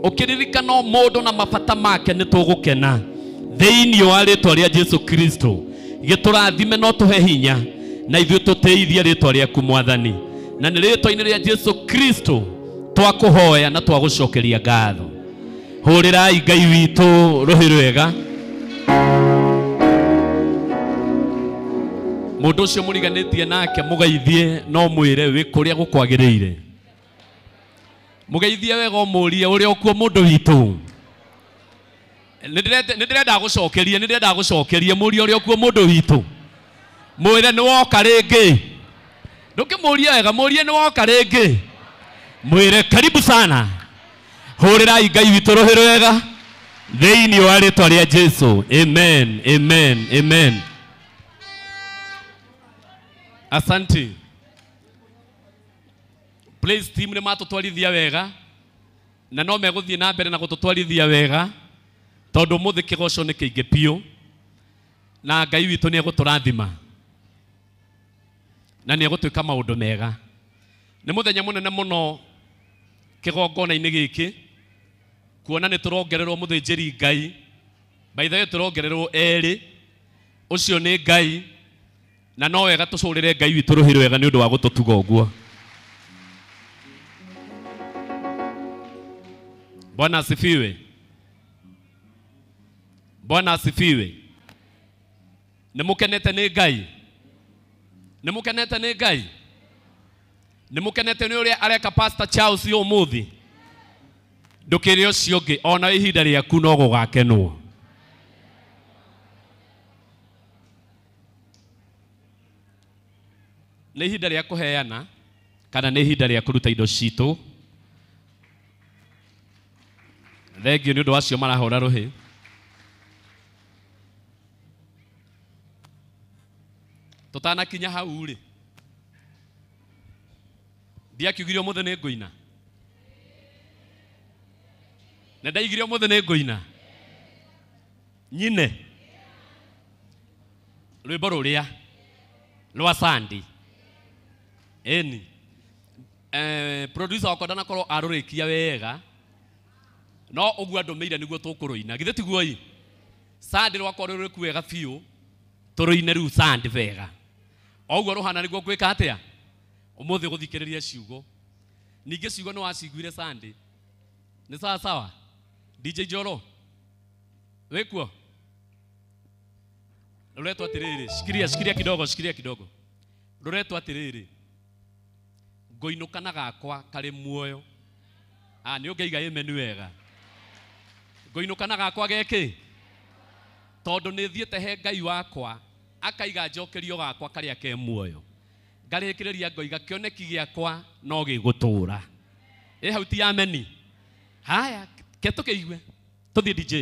Ũkĩririkana o mũndũ na mabata make nĩ tũgũkena. Thĩinĩ wa rĩtwa rĩa Jesu Kristo. Gĩtũrathime no tũhe hinya na ithuĩ tũtĩithie rĩtwa rĩaku Mwathani. Na nĩ rĩtwa-inĩ rĩa Jesu Kristo twakũhoya na twagũcokeria ngatho. Hũrĩrai Ngai witũ rũhĩ rwega. Mũndũ ũcio mũriganĩtie nake mũgeithie no mwĩre wĩ kũrĩa gũkwagĩrĩire. Mũgeithie wega ũmũrie ũrĩa ũkuo mũndũ witũ. Nĩ ndĩrenda gũcokeria, nĩ ndĩrenda gũcokeria mũrie ũrĩa ũkuo mũndũ witũ. Mwĩre nĩ woka rĩngĩ. Ndũkĩmũrie wega, mũrie nĩ woka rĩngĩ. Mwĩre karibu sana. Hũrĩrai Ngai witũ rũhĩ rwega thĩinĩ wa rĩtwa rĩa Jesu. Amen, amen, amen. Asante. Please team nĩ matũtwarithia wega na no megũthiĩ na mbere na gũtũtwarithia wega tondũ ũmũthĩ kĩgoco nĩ kĩingĩ biũ na Ngai witũ nĩ egũtũrathima na nĩ egũtwĩka maũndũ mega. Nĩ mũthenya mũnene mũno kĩgongona-inĩ gĩkĩ kuona nĩ tũrongererwo mũthĩnjĩri Ngai. By the way tũrongererwo erĩ, ũcio nĩ Ngai na no wega tũcũrĩre Ngai witũ rũhĩ rwega nĩ ũndũ wa gũtũtuga ũguo. Bwana asifiwe. Bwana asifiwe. Nĩ mũkenete nĩ Ngai? Nĩ mũkenete nĩ Ngai? Nĩ mũkenete nĩ ũrĩa areka Pastor Charles ũmũthĩ? Ndũkĩre ũcio ũngĩ ona ihinda rĩaku no gũgakenwo. Nĩ ihinda rĩa kũheana kana nĩ ihinda rĩa kũruta indo citũ. Thengiũ nĩ ũndũ wacio marahũra rũhĩ. Tũtanakinya hau rĩ, ndiakiugire ũmũthĩ nĩ ngũina. Na ndaigire ũmũthĩ nĩ ngũina. Nyine rwĩmbo rũrĩa rwa Sandy. Ĩni producer wakwa ndanakorwo arũrĩkia wega no ũguo andũmĩire nĩguo tũkũrũina. Githĩ tiguo ĩ? Sandy rwakwa rũrĩku wega biũ tũrũine rĩu Sandy wega. O ũguo rũhana nĩguo ngwĩka atĩa? Ũmũthĩ gũthikĩrĩria ciugo. Ningĩ ciugo nĩ waciguire Sandy. Nĩ sawa sawa? DJ Njoro wĩkuo? Rũretwo atĩrĩrĩ, shikiria shikiria kidogo, shikiria kidogo. Rũretwo atĩrĩrĩ, ngũinũka na gakwa karĩ muoyo. Ah, nĩ ũngĩiga amen wega. Ngũinũka na gakwa gekĩ? Tondũ nĩ thiĩte he Ngai wakwa akaiga njokerio gakwa karĩa ke muoyo. Ngarĩkĩrĩria ngoiga kĩoneki gĩakwa no gĩgũtũra. Ĩ hau ti ameni? Haya, ke tũkĩigue. Tũthiĩ DJ.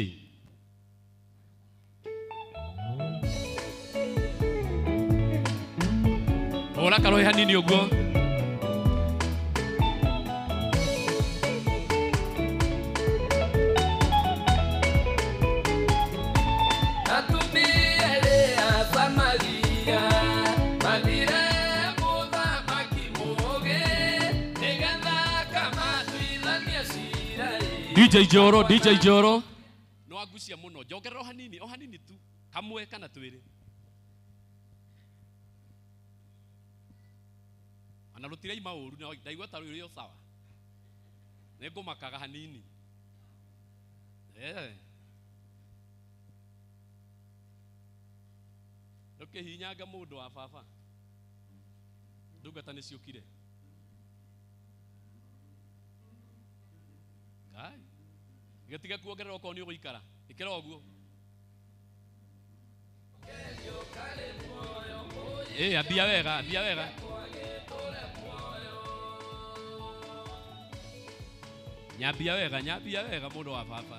Hũra karũhĩ hanini ũguo. DJ Njoro, DJ Njoro. No agucia mũno, njongerera o hanini tu, kamwe kana twĩrĩ. Ona rũtiraima ũru, ndaigua ta rũrĩ o sawa. Nĩ ngũmakaga hanini. Ndũkĩhinyanga mũndũ wa baba. Ndungata nĩ ciũkire. Kai. Gĩtige kuongerera okorwo nĩ ũgũikara. Ikĩra ũguo. Ambia wega, ambia wega. Nyambia wega, nyambia wega mũndũ wa baba.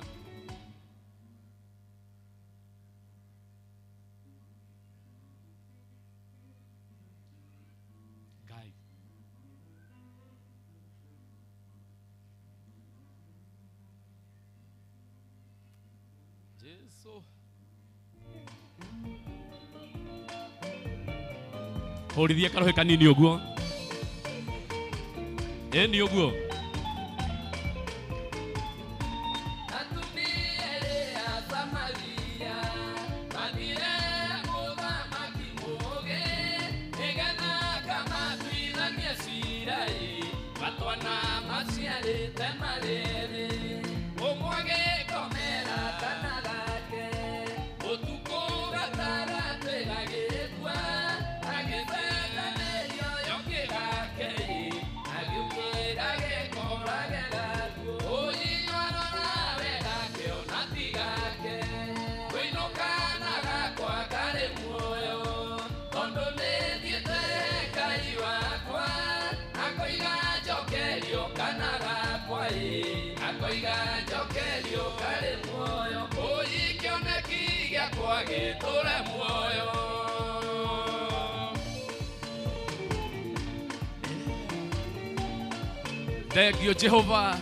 Ngai. Jesu. Hũrithia karohe kanini ũguo. Ĩni ũguo. Thank you, Jehovah.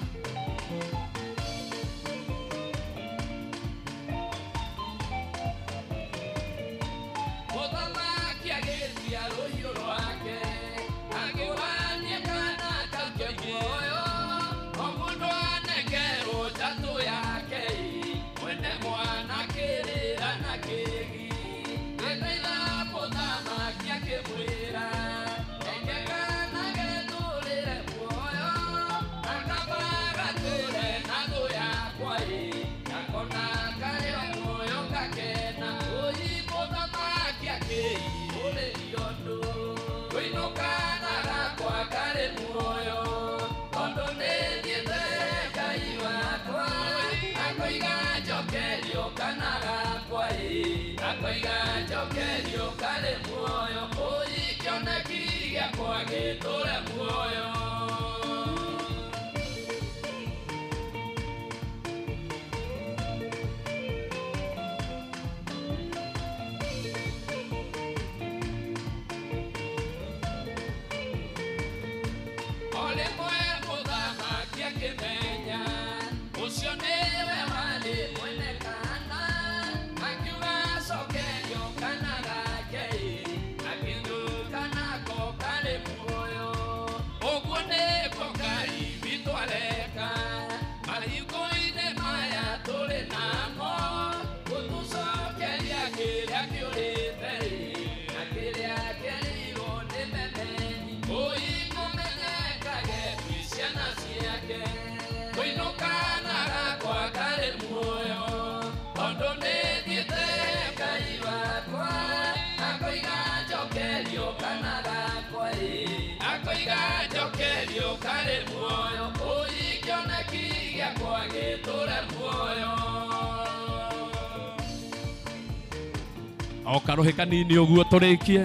O karohe kanini ũguo tũrĩkie.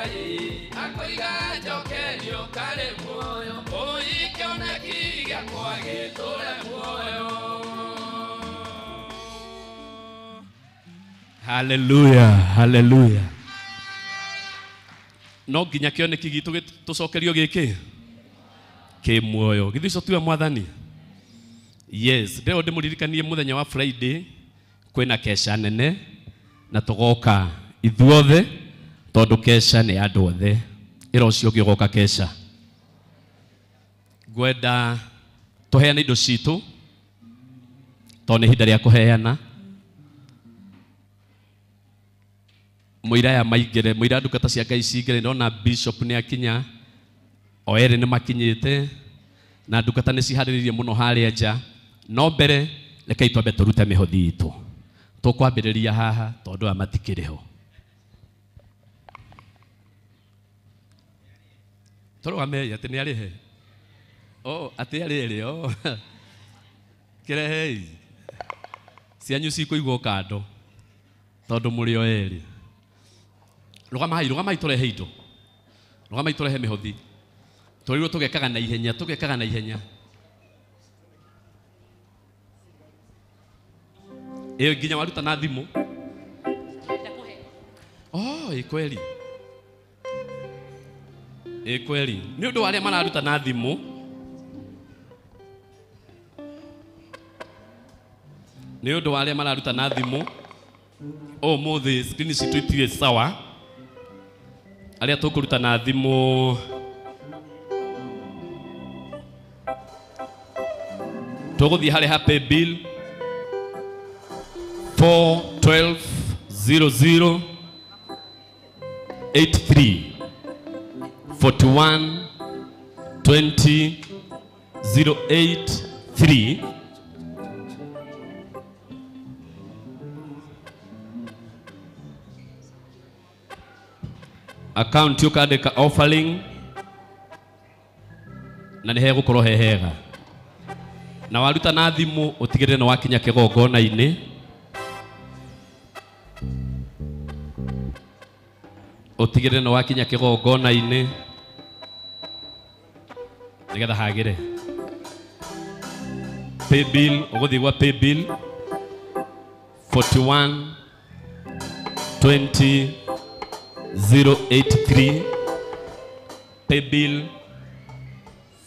Ngai akoiga njokerio karĩ muoyo oi kĩoneki gĩakwa gĩtũre muoyo. Haleluya, haleluya. No nginya kĩoneki gitũ tũcokerio gĩkĩ kĩ muoyo. Githĩ ũcio tiwe mwathani? Yes, ndĩrenda ndĩmũririkanie mũthenya wa Friday kwĩna kesha nene na tũgoka ithuothe tondũ kesha nĩ andũ othe. Ĩra ũcio ũngĩ ũgoka kesha. Ngwenda tũheane indo citũ tondũ nĩ ihinda rĩa kũheana. Mũira aya maingĩre, mũira ndungata cia Ngai cingĩre. Ndona bishop nĩ akinya, o erĩ nĩ makinyĩte na ndungata nĩ ciharĩrĩirie mũno harĩa nja. No mbere rekei twambe tũrute mĩhothi itũ. Tũkwambĩrĩria haha tondũ aya matikĩrĩ ho. Tũrũgamei atĩ nĩ arĩhe. Oh, atĩ arĩ erĩ. Oh. Kĩrehei. Cianyu cikũigwo kando tondũ mũrĩ o erĩ. Rũgamai, rũgamai tũrehe indo. Rũgamai tũrehe mĩhothi. Tũrĩirwo tũgekaga na ihenya, tũgekaga na ihenya. Ĩyo nginya waruta na thimũ. Oh, ĩ kweli. Ĩ kweli. Nĩ ũndũ wa arĩa mararuta na thimũ. Nĩ ũndũ wa arĩa mararuta na thimũ. Ũmũthĩ screen citũ itirĩ sawa. Arĩa tũkũruta na thimũ tũgũthiĩ harĩa ha pay bill 4 12 00 83 41 20 08 3. Account ũkandĩka offering na nĩ hegũkorwo he hega. Na waruta na thimũ ũtigĩrĩre nĩ wakinya kĩgongona-inĩ. Ũtigĩrĩre nĩ wakinya kĩgongona-inĩ nĩgetha hagĩre. Pay bill ũgũthiĩ gwa pay bill 41 20 083, pay bill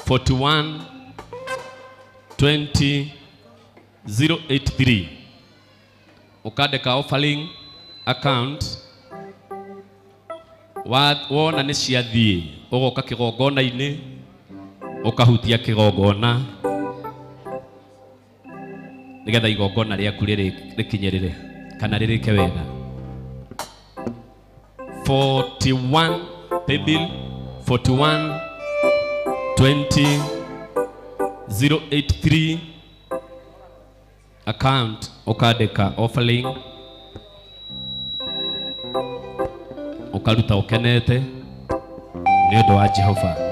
41 20 083, ũkandĩka offering account. Wona nĩ ciathiĩ ũgoka kĩgongona-inĩ ũkahutia kĩgongona nĩgetha igongona rĩaku rĩkinyĩrĩre kana rĩrĩke wega. 41 pay bill 41 20 083, account ũkandĩka offering, ũkaruta ũkenete nĩ ũndũ wa Jehova.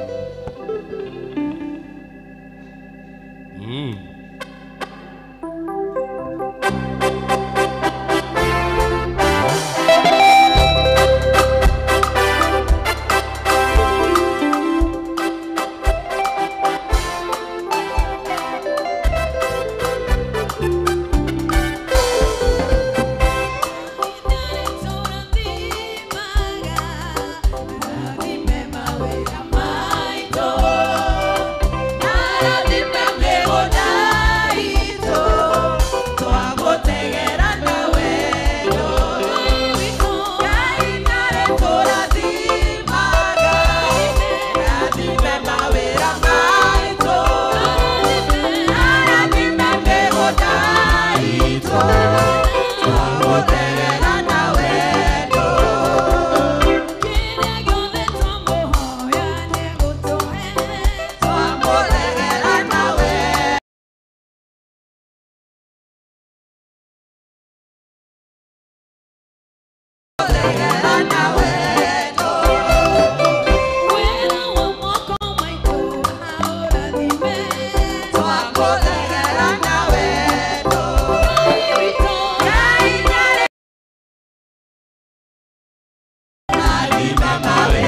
Mama.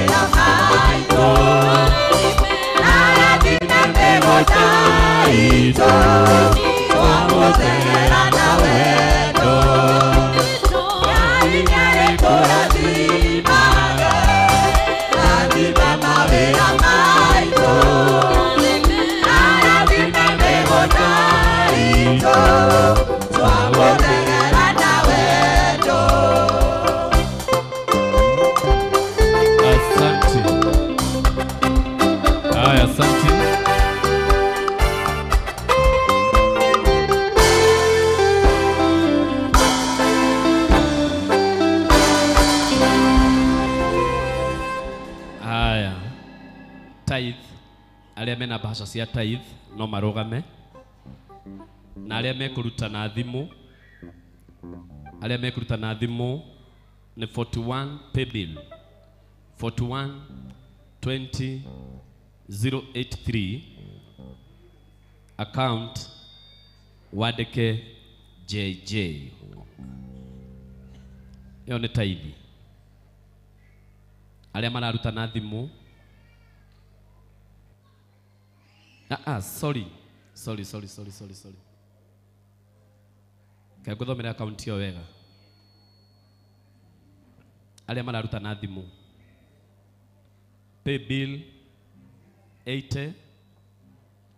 itũ twamũteng'era na wendo. Ngai nĩarĩtũrathimaga, rathima mawĩra maitũ, arathime mĩgũnda itũ twamũteng'era na wendo. Asante. Haya, asante. Haya. Tithe. Arĩa mena mbeca cia tithe no marũgame. Na arĩa mekũruta na thimũ, arĩa mekũruta na thimũ nĩ 41 paybill 41 20 083 account wandĩke JJ. Ĩyo nĩ tithe. Arĩa mararuta na thimũ. Sorry. Sorry, sorry, sorry, sorry, sorry. Kaĩ ngũthomera account ĩyo wega. Arĩa mararuta na thimũ. Pay bill 80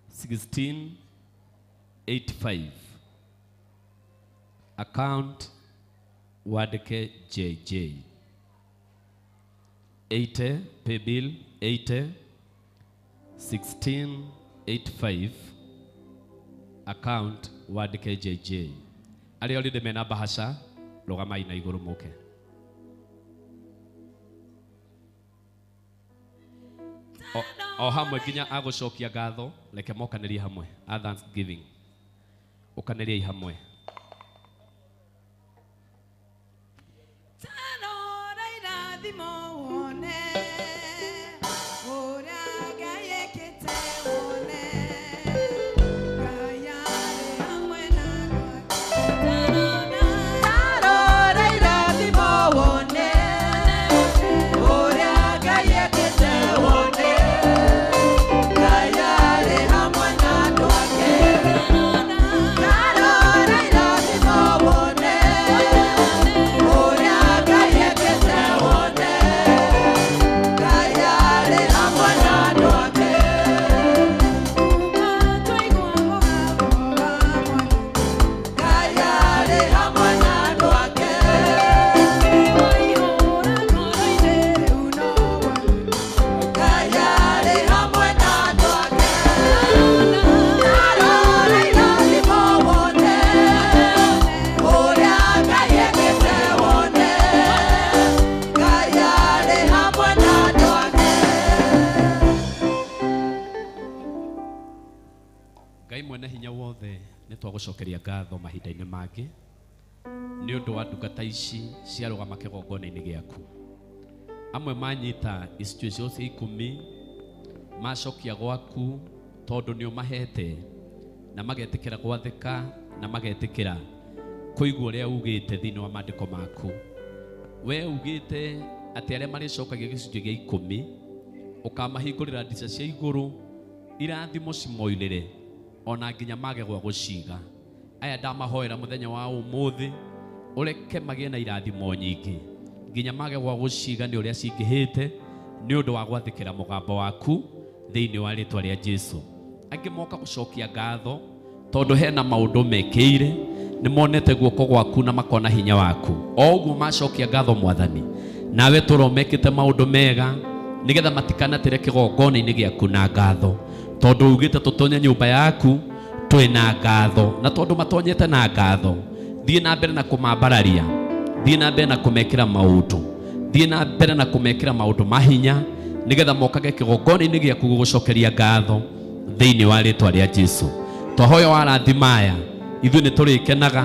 16 85 account wandĩke JJ. 80 pay bill 80 16 85 account wandĩke JJ. Arĩa already mena bahasha rũgamai na igũrũ mũke. O hamwe nginya agũcokia ngatho, reke mokanĩrie hamwe a thanksgiving, ũkanĩriei hamwe. Tarora irathimo wone ũrĩa Ngai ekĩte wone, Ngai arĩ hamwe na andũ ake. Tarora irathimo wone ũrĩa Ngai ekĩte wone, Ngai arĩ hamwe na andũ ake. Tarora irathimo wone ũrĩa Ngai ekĩte wone, Ngai arĩ hamwe na andũ ake. Twaigua mũgambo wa Mwathani, Ngai arĩ hamwe na andũ ake. waihũra ngoro-inĩ rĩu no wone. Ngai arĩ hamwe na andũ ake. Tarora irathimo wone ũrĩa Ngai ekĩte wone, Ngai arĩ hamwe na andũ ake. Ngai mwene hinya wothe nĩ twagũcokeria ngatho mahinda-inĩ mangĩ nĩ ũndũ wa ndungata ici ciarũgama kĩgongona-inĩ gĩaku. Amwe manyita icunjĩ cia ikũmi macokia gwaku tondũ nĩ ũmahete na magetĩkĩra gwathĩka na magetĩkĩra kũigua ũrĩa ugĩte thĩinĩ wa maandĩko maku. We ugĩte atĩ arĩa marĩcokagia gĩcunjĩ gĩa ikũmi ũkamahingũrĩra ndica cia igũrũ irathimo cimoirĩre ona nginya mage gwa gũciga. Aya ndamahoera mũthenya wa ũmũthĩ ũreke magĩe na irathimo nyingĩ nginya mage gwa gũciga nĩ ũrĩa cingĩhĩte nĩ ũndũ wa gwathĩkĩra mũgambo waku thĩinĩ wa rĩtwa rĩa Jesu. Angĩ moka gũcokia ngatho tondũ hena maũndũ mekĩire nĩ monete guoko gwaku na makona hinya waku. O ũguo macokia ngatho Mwathani, nawe tũro mekĩte maũndũ mega nĩgetha matikanatĩre kĩgongona-inĩ gĩaku na ngatho, tondũ ugĩte tũtonye nyũmba yaku twĩna ngatho, na tondũ matonyete na ngatho, thiĩ na mbere na kũmambararia, thiĩ na mbere na kũmekĩra maũndũ, thiĩ na mbere na kũmekĩra maũndũ mahinya nĩgetha mokage kĩgongona-inĩ gĩaku gũgũcokeria ngatho thĩinĩ wa rĩtwa rĩa Jesu. Twahoya warathima aya, ithuĩ nĩ tũrĩkenaga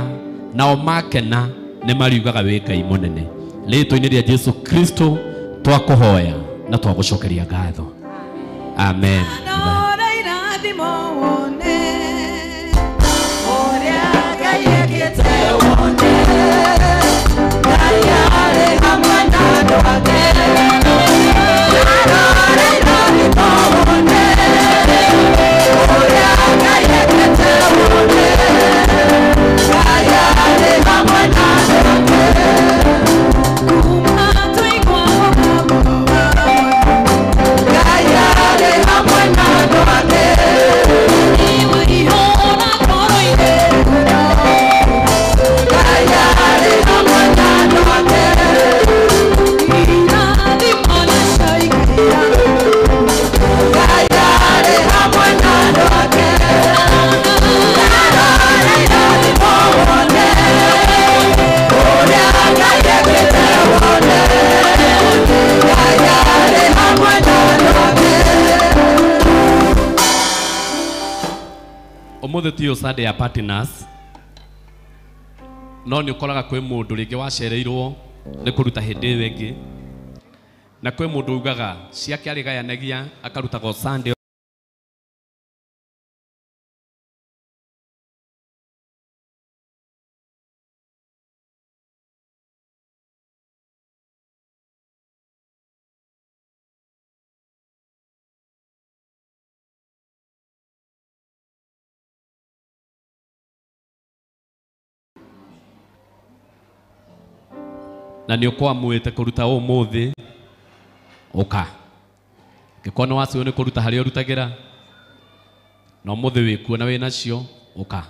nao makena nĩ mariugaga wĩ Ngai mũnene. Rĩtwa-inĩ rĩa Jesu Kristo twakũhoya na twagũcokeria ngatho. Amen. Tarora irathimo wone ũrĩa Ngai ekĩte wone, Ngai arĩ hamwe na andũ ake. Tarora irathimo wone ũrĩa Ngai ekĩte Umuthi ti Sunday ya partners no nĩ ũkoraga kwĩ mũndũ rĩngĩ wacereirwo nĩ kũruta hĩndĩ ĩyo ĩngĩ na kwĩ mũndũ ugaga ciake arĩgayanagia akarutaga Sunday na nĩ ũkwamũĩte kũruta ũmũthĩ ũka ngĩkorwo nĩ wacio nĩ kũruta harĩa ũrutagĩra na ũmũthĩ wĩkuo na wĩnacio ũka.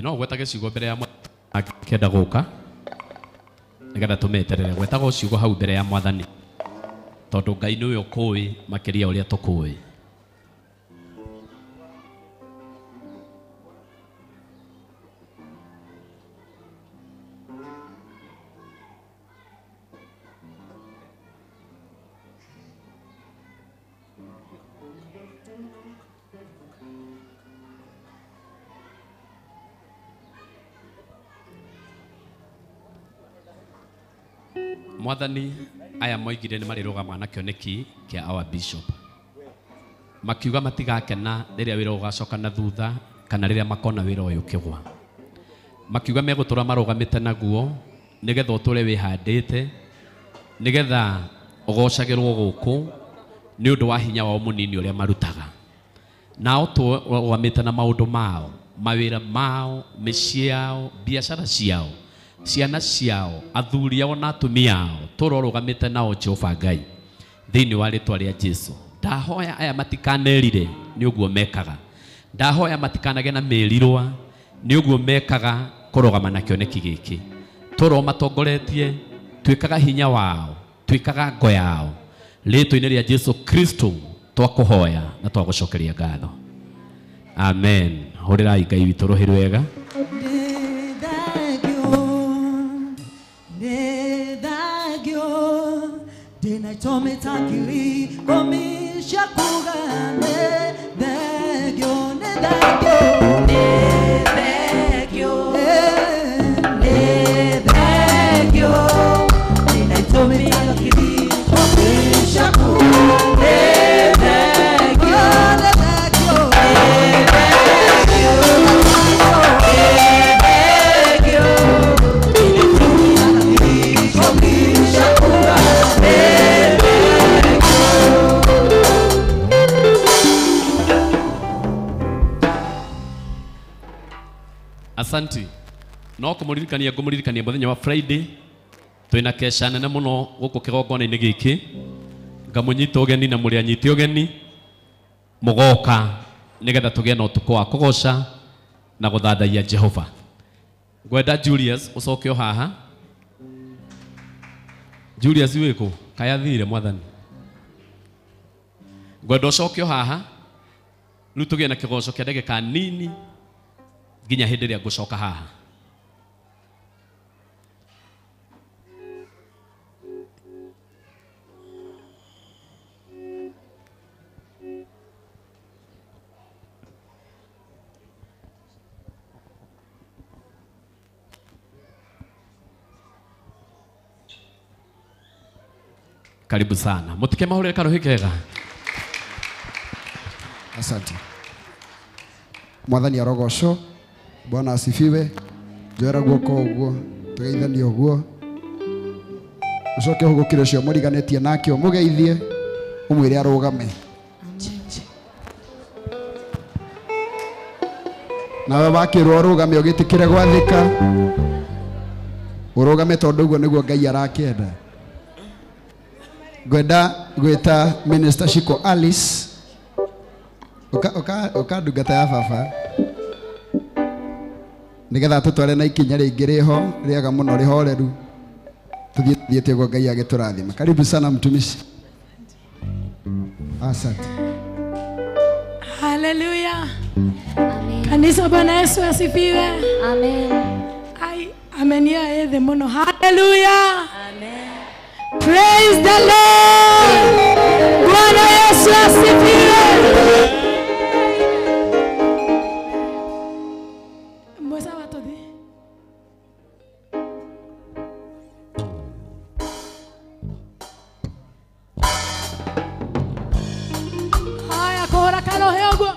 No ũgwetage ciugo mbere ya mwathani akĩenda gũka nĩgetha tũmeterere gwetaga ciugo hau mbere ya mwathani tondũ Ngai nĩwe ũkũĩ makĩria ũrĩa tũkũĩ. Mwathani aya moigire nĩ marĩrũgama na kĩoneki kĩa our bishop makiuga matigakena rĩrĩa wĩra ũgacoka na thutha kana rĩrĩa makona wĩra ũyũ ũkĩgwa makiuga megũtũra marũgamĩte naguo nĩgetha ũtũre wĩhandĩte nĩgetha ũgocagĩrwo gũkũ nĩ ũndũ wa hinya wao mũnini ũrĩa marutaga nao tũrũgamĩte na maũndũ mao mawĩra mao mĩciĩ yao biacara ciao ciana ciao athuri ao na atumia ao tũrorũgamĩte nao Jehova Ngai thĩinĩ wa rĩtwa rĩa Jesu. Ndahoya aya matikanerire nĩ ũguo mekaga, ndahoya matikanage na mĩrirwa nĩ ũguo mekaga kũrũgama na kĩoneki gĩkĩ tũro matongoretie twĩkaga hinya wao twĩkaga ngo yao rĩtwa-inĩ rĩa Jesu Kristo twakũhoya na twagũcokeria ngatho. Amen. Hũrĩrai Ngai witũ rũhĩ rwega. Asanti. No kumuririkania ngumuririkania muthenya wa Friday twina kesha nene muno guku kigongona-inĩ gĩkĩ ngamunyita ũgeni na mũrĩ anyite ũgeni mũgoka nĩgetha tũgĩe na ũtukũ wa kũgoca na gũthathaiya Jehova. Ngwenda Julius ũcoke o haha. Julius wĩkũ kayathire mwathani. Ngwenda ũcoke o haha rĩu tũgĩe na kĩgoco kĩa ndagĩka nini nginya hĩndĩ ĩrĩa ngũcoka haha. Karibu sana. Mutike mahũrĩre karuhi kega. Asante. Mwathani arogocwo. Bwana asifiwe. Njoera guoko ũguo tũgeithanie ũguo ũcoke ũhũgũkĩre ũcio mũriganĩtie nake ũmũgeithie ũmwĩre arũgame. Nawe wakĩrwo ũrũgame ũgĩtĩkĩre gwathĩka ũrũgame tondũ ũguo nĩguo Ngai arakĩenda. Ngwenda gwĩta Minister Shiko Alice ũka ndungata ya baba nigetha tutware na ikinya rĩngĩ rĩho rĩega mũno rĩhoreru tuthiĩte ũguo Ngai agĩtũrathima. Karibu sana mtumishi. Asante. Haleluya. Amen. Kanisa Bwana Yesu asifiwe. Amen. Ai amenia ethe muno. Haleluya. Amen. Praise the Lord. Bwana Yesu asifiwe. Mwesa watu di. Haya kora kalo heogwa.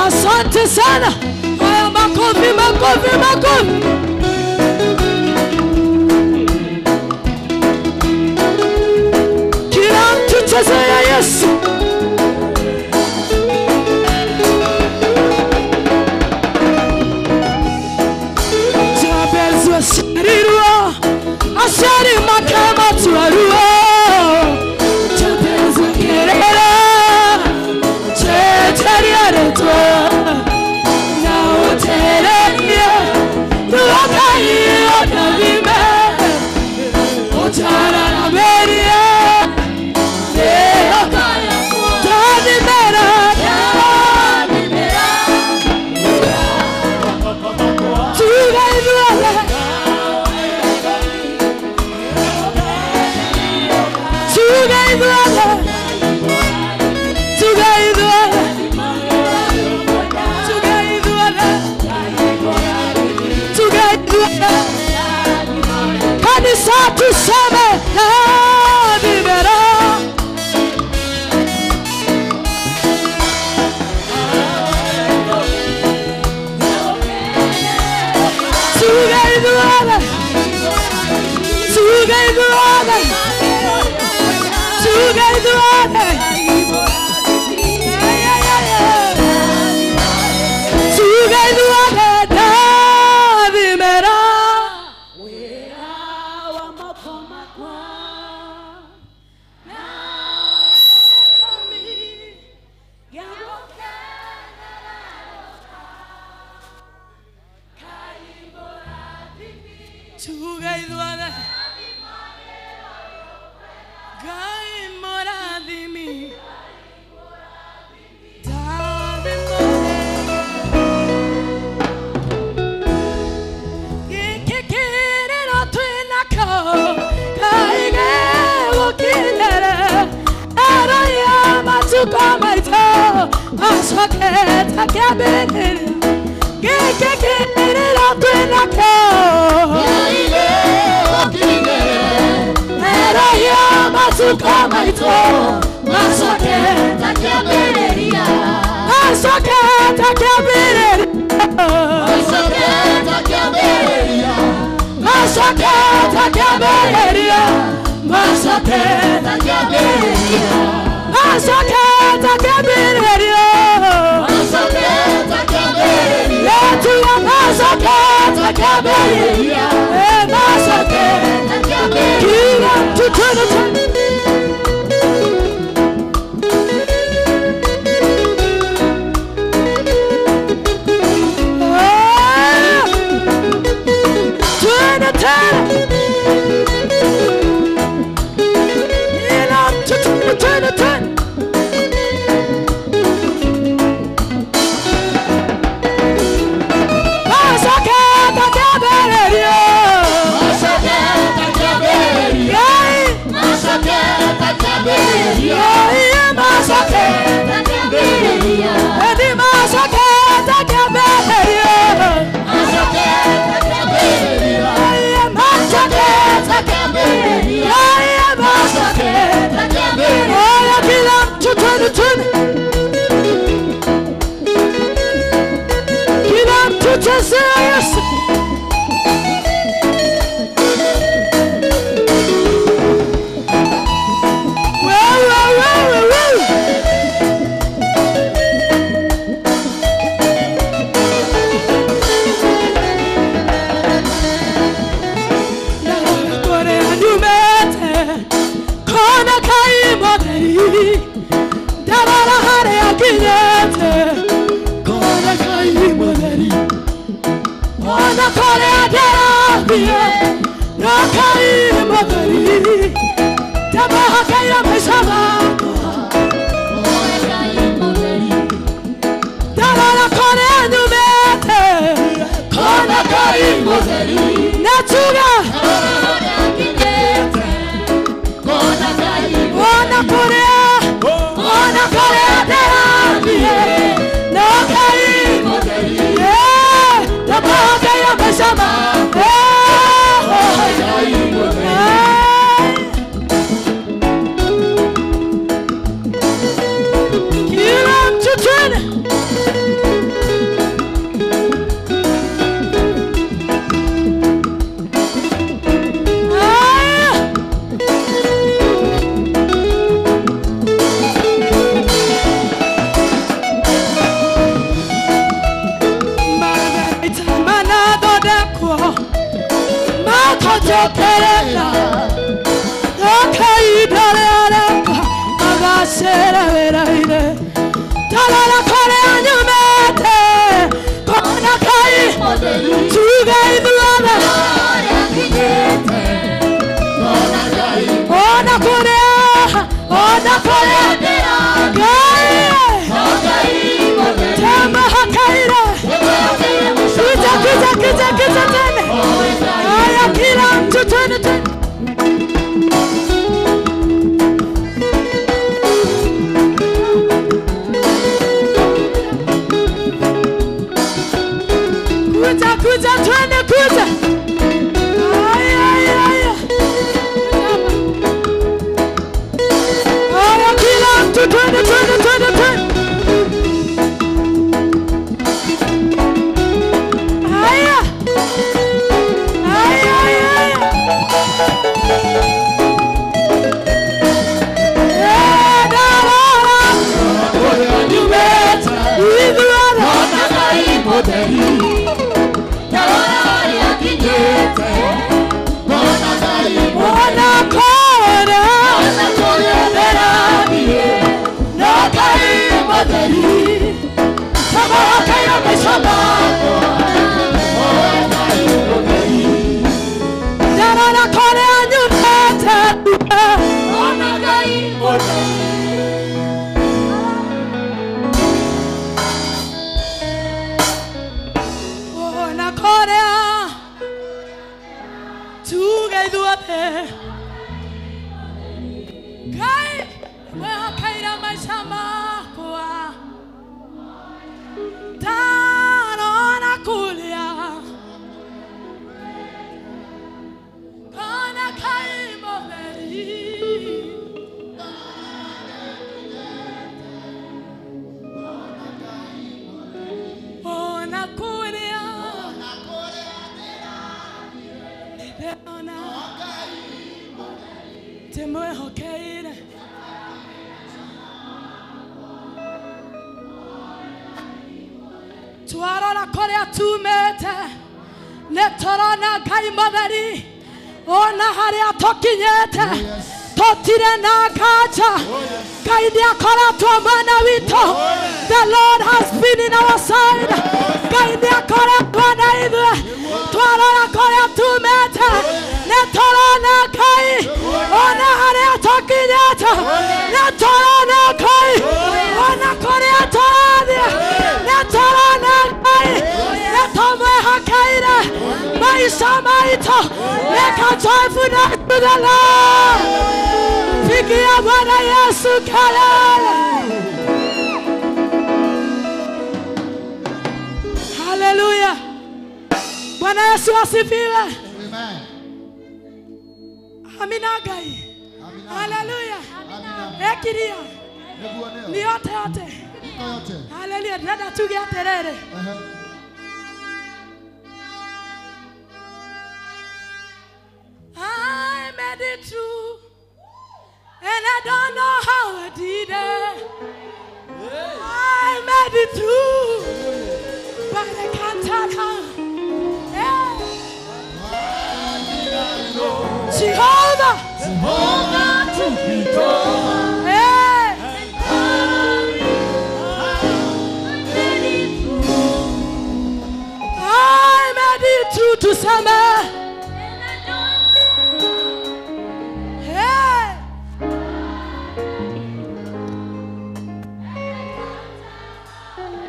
Asante sana. Haya makofi, makofi, makofi. Kila mtu chezea Yesu. Jabez washarirwa, ashari makama tuarua. Jabez wakerera, checharia retwa. Na uterera. Tugeithuothe. Tugeithuothe. Tugeithuothe. Tugeithuothe. Kanisa tuseme rathimera. Tugeithuothe. Tugeithuothe. Tugeithuothe. Tugeithuothe ndathimera. Tugeithuothe. Ngai mũrathimi. Ndathimore. Gĩkĩ kĩrĩro twĩnakĩo, Ngai gĩgũkinyĩre. Aroya matukũ maitũ, acoke ta kĩambĩrĩria. Gĩkĩ kĩrĩro twĩnakĩo, Aroya matukũ maitũ, acoke ta kĩambĩrĩria. Acoke ta kĩambĩrĩria. Acoke ta kĩambĩrĩria. Acoke ta kĩambĩrĩria. Acoke ta kĩambĩrĩria. Yetu acoke ta kĩambĩrĩria. Acoke ta kĩambĩrĩria. Kila mtu tena tena. Ah! Tena tena. Kila mtu tena tena tena. Acoke ta kĩambĩrĩria. Ngai. Ngai, acoke. Edi acoke ta kĩambĩrĩria. Ngai, acoke. Ngai, acoke. Haya, kila mtu twende twende. Kila mtu chezea Yesu. Wewe, wewe, wewe. Ndarora kũrĩa nyumĩte, kona Ngai mũtheri. Ndarora harĩa nginyĩte, kona Ngai mũtheri. Ona kũrĩa ndĩrathiĩ, no Ngai mũtheri. Ndamũhokeire maica makwa. Ndarora kũrĩa nyumĩte, kona Ngai mũtheri. Na tuga ona kũrĩa, ona kũrĩa ndĩrathiĩ, no Ngai mũtheri. Ndamũhokeire maica makwa. Wehokeire maica makwa ndarora kũrĩa kana Ngai mũtheri ona kũrĩa nĩndĩrona ndĩmwĩhokeire twarora kũrĩa tumĩte nĩ tũrona Ngai mũtheri ona harĩa tũkinyĩte tũtirĩ na nganja Ngai nĩakoretwo mwena witũ. The Lord has been in our side. Ngai nĩakoretwo na ithuĩ. Twarora kũrĩa tumĩte nĩ tũrona Ngai ona harĩa tũkinyĩte nĩ tũrona Ngai ona kũrĩa tũrathiĩ nĩ tũrona Ngai nĩ tũmwĩhokeire maisha maitũ. Make a joyful noise to the Lord. Pigia Bwana Yesu kelele. Haleluya. Bwana Yesu asifiwe. Amen. Amina Ngai. Haleluya. Ekiria. Nĩguo nĩyo. Ni yote yote. Iko yote. Haleluya. Ndĩrenda tuge atĩrĩrĩ. Ehe. I made it through, and I don't know how I did it. I made it through, but I can't tell how. Yeah. Jehovah, hey. I made it through to summer. Hey.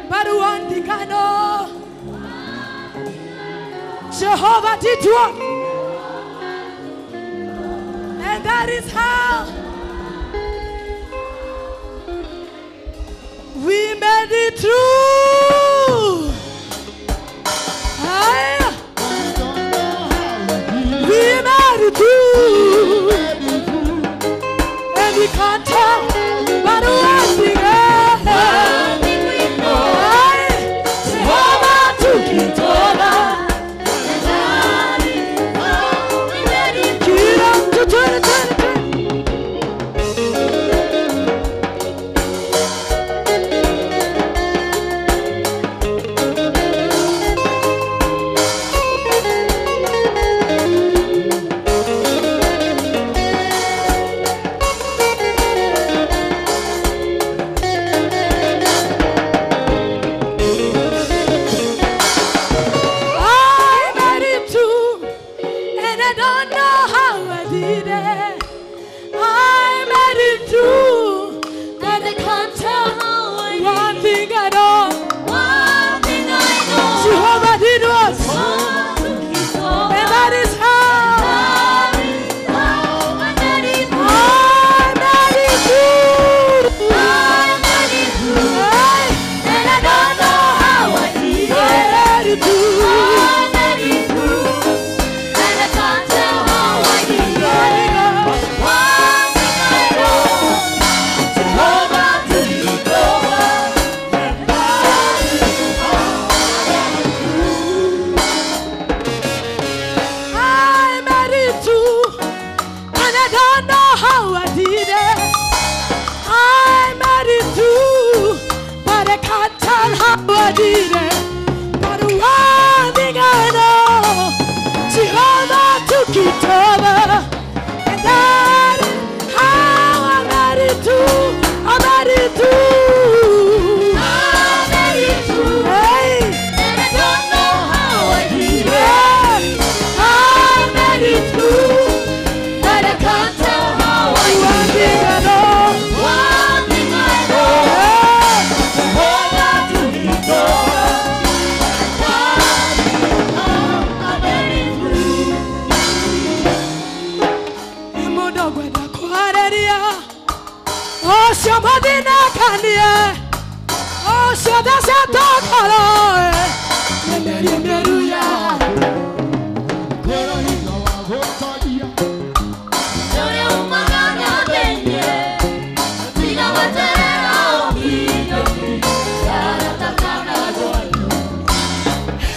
But one thing I know, Jehovah did work, and that is how we made it through. Aye. We made it through, and we can't tell. But one thing I know, Jehovah took it over. Kila mtu twende, twende, twende. Ũcio mũthinĩkanie, ũcio thecetwo ngoro, nĩ mĩri mĩru ya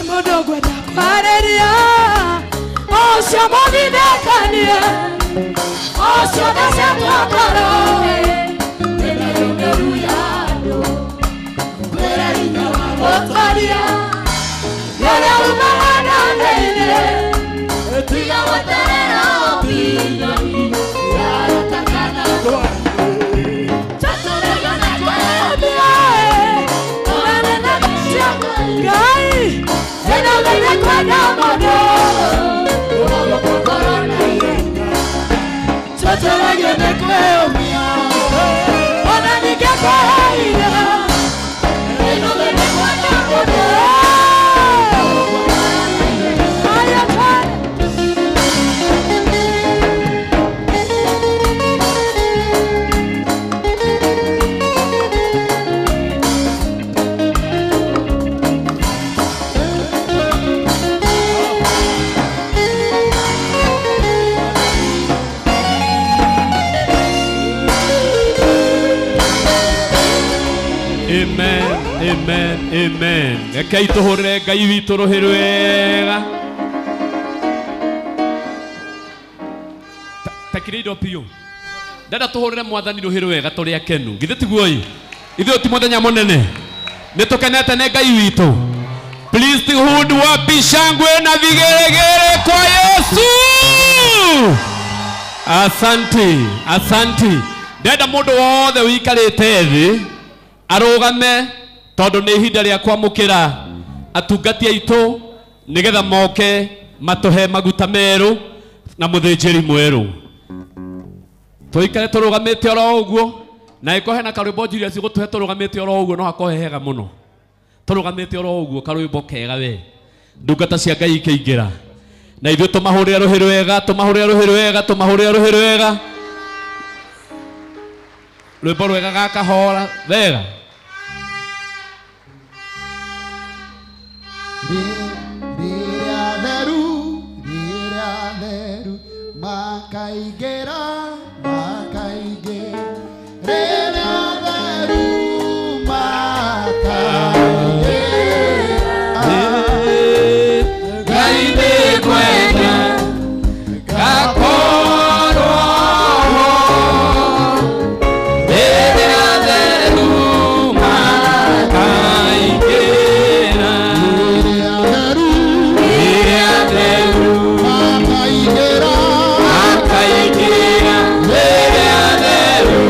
mũndũ ngwenda kwarĩria, ũcio mũthinĩkanie, ũcio thecetwo ngoro, nĩ mĩri mĩru ya andũ, kwĩra hinya wa gũtwaria, rĩrĩa umaga na thĩinĩ, tiga gweterera opinioni ya arata kana Ngai, ĩno nĩ kwenda mũndũ ũgũkorwo na ihenya, tũtũragio nĩ kwĩyũmia, ona ningĩ kwĩhaire, ĩno nĩ kwenda mũndũ. Haya, twende. Amen, amen, amen. Rekei tũhũrĩre Ngai witũ rũhĩ rwega. Ta kire indo biũ. Ndenda tũhũrĩre mwathani rũhĩ rwega tũrĩ akenu. Githĩ tiguo ĩ? Ithuĩ ti mũthenya mũnene. Nĩ tũkenete nĩ Ngai witũ. Priesthood wapi shangwe na vigelegele kwa Yesu. Asante, asante. Ndenda mũndũ wothe ũikarĩte thĩ arũgame tondũ nĩ ihinda rĩa kwamũkĩra atungati aitũ nĩgetha moke matũhe maguta merũ na mũthĩnjĩri mwerũ. Tũikare tũrũgamĩte oro ũguo, na ĩkorwo hena karwĩmbo Julius gũtũhe tũrũgamĩte oro ũguo no hakorwo he hega mũno. Tũrũgamĩte oro ũguo karwĩmbo kega we. Ndungata cia Ngai ikĩingĩra. Na ithuĩ tũmahũrĩre rũhĩ rwega, tũmahũrĩre rũhĩ rwega, tũmahũrĩre rũhĩ rwega. Rwĩmbo rwega gakahora wega. Rĩrĩa theru, rĩrĩa theru, makaingĩra, makaingĩra. Rĩrĩa theru, makaingĩra. Ngai nĩ kwenda ngakorwo ho. Rĩrĩa theru makaingĩra. Rĩrĩa theru, Rĩrĩa theru makaingĩra. makaingĩra. Rĩrĩa theru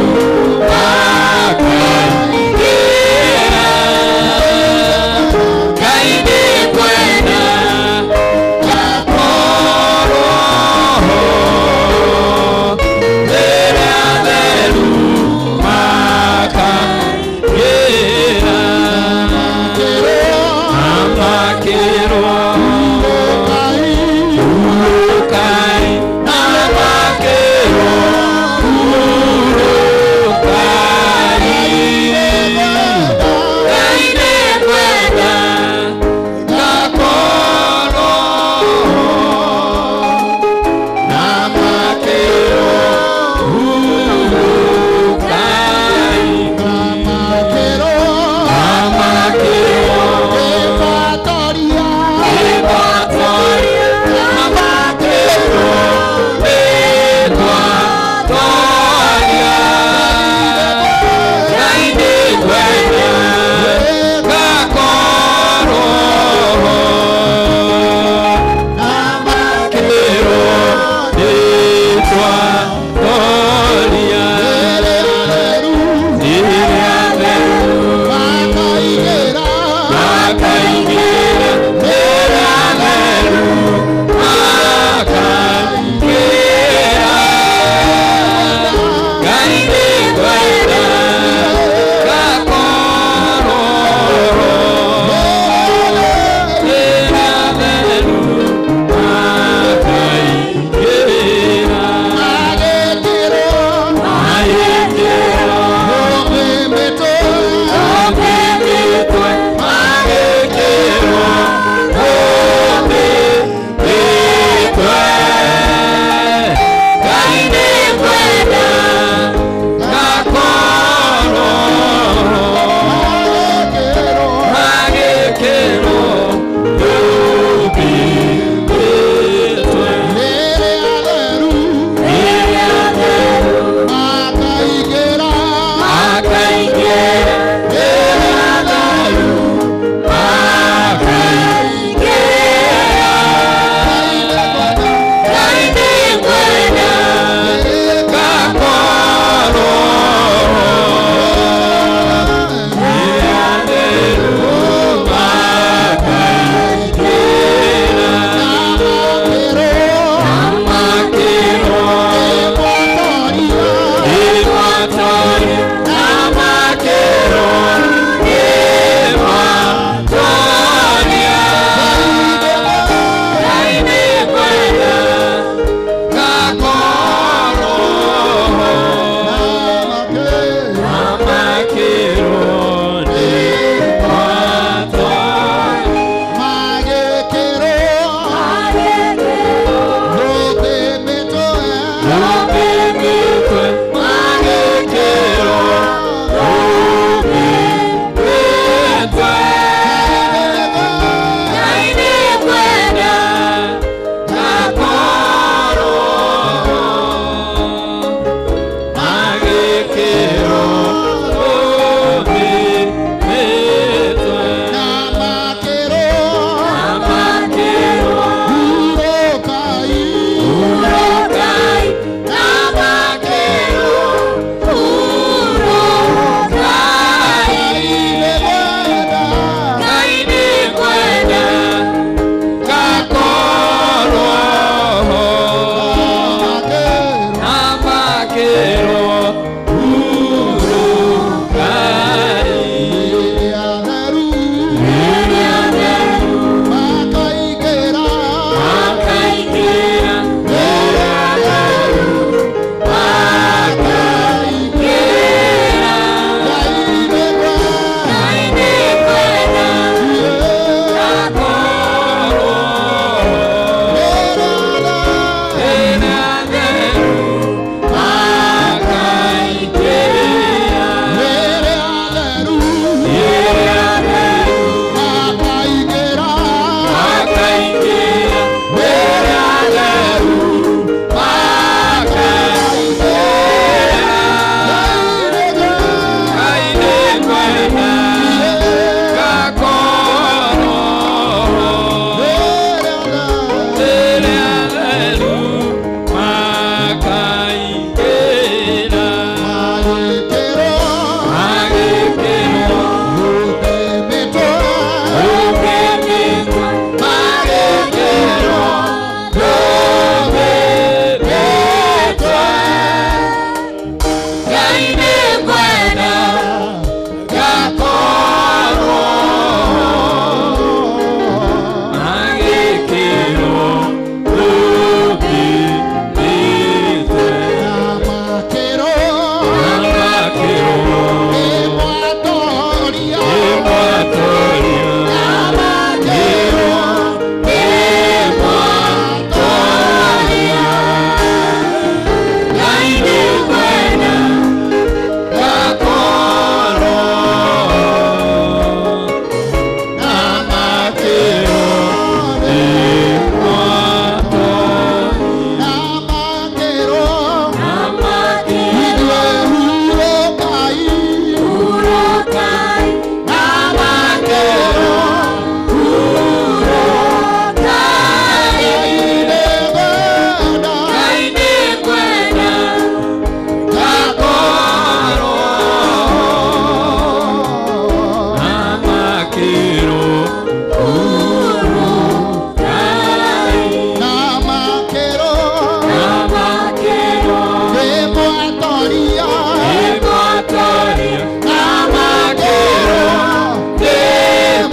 Ngai nĩngwenda ngakorwo na gĩkĩro ũthimĩte. Namakĩrwo Namakĩrwo nĩ mwatoria. nĩ mwatoria. Namakĩrwo nĩ mwatoria. Ngai nĩngwenda ngakorwo Namakĩrwo nĩ Namakĩrwo Namakĩrwo hurũkai. hurũkai. Namakĩrwo hurũkai. Nĩngwenda Ngai nĩngwenda ngakorwo Namakĩrwo hurũkai. Namakĩrwo Namakĩrwo nĩ mwatoria. nĩ mwatoria. Namakĩrwo nĩ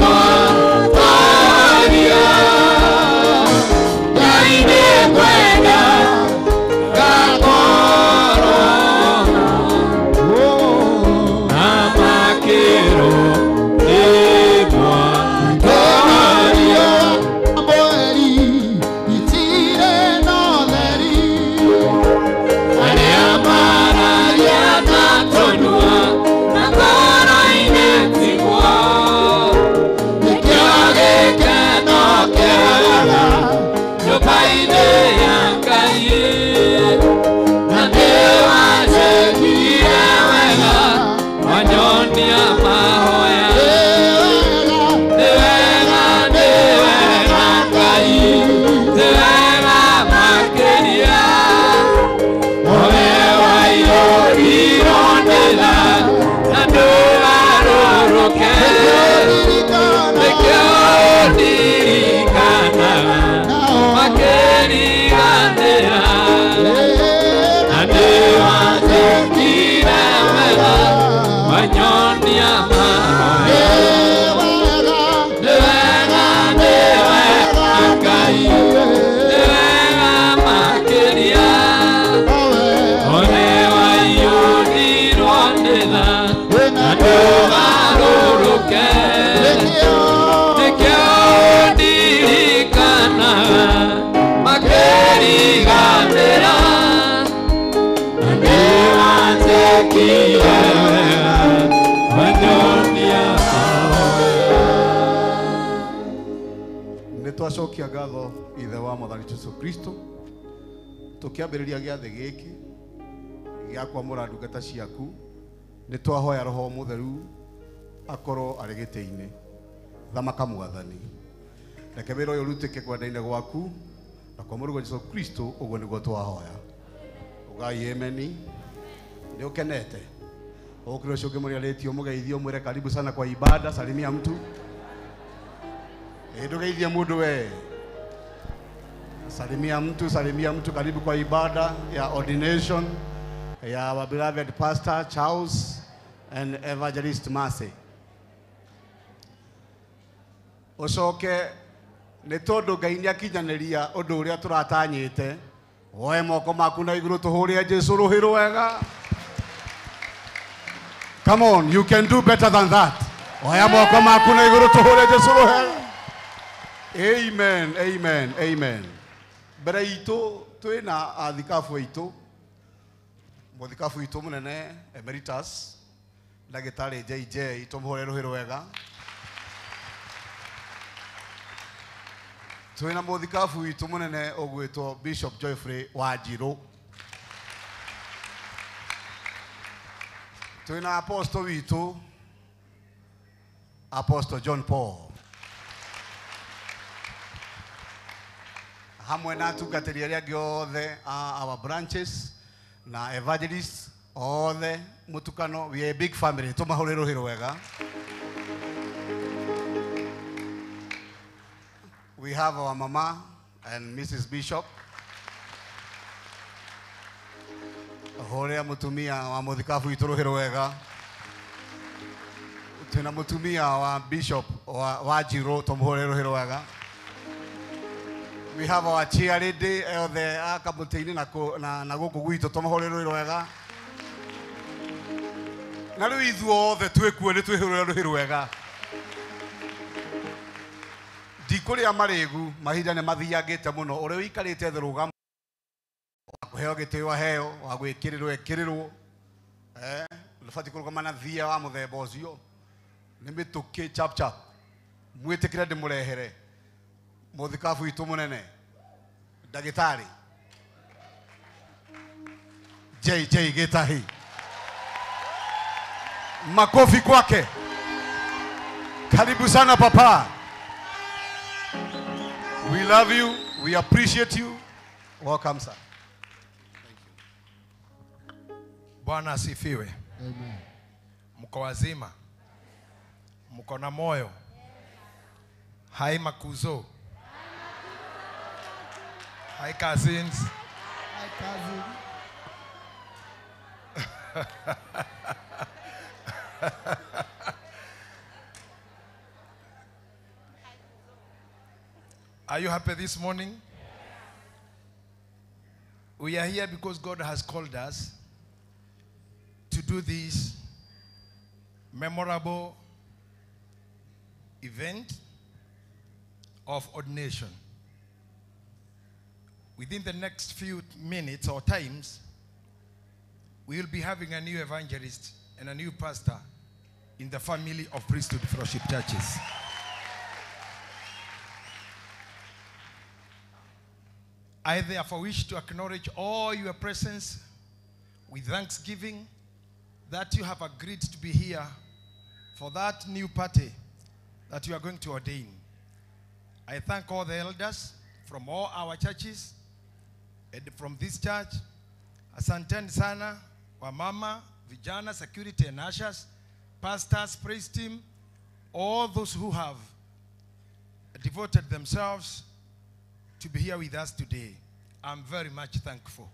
mwatoria. Ngai nĩngwenda ngakorwo Namakĩrwo nĩ mwatoria. Mweri itirĩ na ũtheri. Arĩa mararia na tũnua na ngoro-inĩ tiguo. Nĩkĩo gĩkeno kĩega nyũmba-inĩ ya Ngai. Na nĩwanjĩkire wega Wanyonia mahoya. Nĩ wega, Nĩ wega, nĩ wega Ngai, nĩ wega makĩria. Owe waiyũrirwo nĩ tha na ndũgarũrũke. Nĩkĩo ndirikanaga makĩriganĩra. Na nĩwanjĩkire wega, wanyonia mahoya. Nĩ wega, nĩ wega Ngai, nĩ wega makĩria. One waiyũrirwo nĩ tha na ndũgarũrũke. Nĩkĩo ndirikanaga makĩriganĩra. Na nĩwanjĩkire wega, wanyonia mahoya. Nĩ twacokia ngatho ithe wa mwathani Jesu Kristo tũkĩambĩrĩria gĩathĩ gĩkĩ gĩa kwamũra ndungata ciaku. Nĩ twahoya roho mũtheru akorwo arĩ gĩtĩ-inĩ. Thamaka mwathani, reke wĩra ũyũ ũrutĩke kwenda-inĩ gwaku na kwa mũrũguo Jesu Kristo, ũguo nĩguo twahoya. Ugai ameni. Nĩ ũkenete ũkĩra ũcio ũngĩ mũrĩarĩtie ũmũgeithie ũmwĩre karibu sana kwa ibada. Salimia mtu. Ĩ, ndũgeithie mũndũ we. Salimia mtu, salimia mtu, karibu kwa ibada ya ordination ya our beloved Pastor Charles and Evangelist Mercy. Ũcoke nĩ tondũ Ngai nĩ akinyanĩria ũndũ ũrĩa tũratanyĩte, woe moko maku na igũrũ tũhũrĩre Jesu rũhĩ rwega. Come on, you can do better than that. Oya moko maku na igũrũ tũhũrĩre Jesu rũhĩ. Amen, amen, amen. Mbere itũ twĩna athikabu aitũ, mũthikabu witũ mũnene emeritus ndagĩtarĩ JJ, tũmũhũre rũhĩ rwega. Twĩna mũthikabu witũ mũnene ũgwĩtwo Bishop Geoffrey Wanjirũ. Twĩna apostle witũ Apostle John Paul hamwe na atungatĩri arĩa angĩ othe a our branches na evangelists othe mutukano. We are a big family. Tũmahũre rũhĩ rwega. We have our mama and Mrs. Bishop Tuhurira mutumia wa muthikabu witũ rũhĩ rwega. Twĩna mutumia wa bishop wa Njirũ, tũmũhũrĩre rũhĩ rwega. We have our chair lady othe a kamũtĩ-inĩ na gũkũ gwitũ, tũmũhũrĩre rũhĩ rwega. Na rĩu ithuothe twĩkuo nĩ twĩhũrĩre rũhĩ rwega. Ndikũrĩa marĩgu, mahinda nĩ mathiangĩte mũno. Ũrĩa ũikarĩte thĩ rũgama, wa kũheo gĩtĩo aheo, wa gwĩkĩrĩrwo ekĩrĩrwo. Ndũbatiĩ kũrũgama na thia wa mũthemba ũcio. Nĩ mĩtũkĩ chap chap. Mwĩtĩkĩre ndĩmũrehere mũthikabu witũ mũnene, ndagĩtarĩ JJ Gĩtahi. Makofi kwake. Karibu sana papa. We love you. We appreciate you. Welcome, sir. Thank you. Bwana asifiwe. Amen. Mko wazima? Mko na moyo? Hi makuzo. Hi cousins. Hi cousin. Are you happy this morning? We are here because God has called us to do this memorable event of ordination. Within the next few minutes or times, we will be having a new evangelist and a new pastor in the family of Priesthood Fellowship Churches. I therefore wish to acknowledge all your presence with thanksgiving that you have agreed to be here for that new party that you are going to ordain. I thank all the elders from all our churches and from this church. Asanteni sana, wamama, vijana, security and ushers, pastors, praise team, all those who have devoted themselves to be here with us today. I'm very much thankful.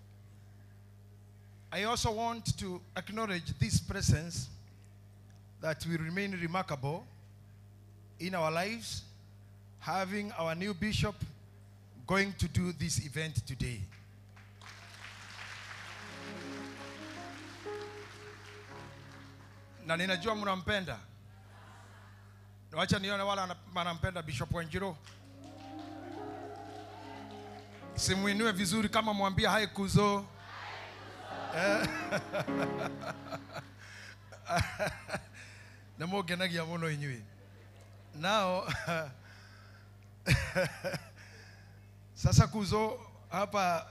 I also want to acknowledge this presence that will remain remarkable in our lives, having our new bishop going to do this event today. Na ninajua mnampenda. Wacha nione wala wanampenda Bishop Wanjiru. Simuinue vizuri kama mwambia hai kuzo. Na mugenagia muno inyui. Now sasa kuzo hapa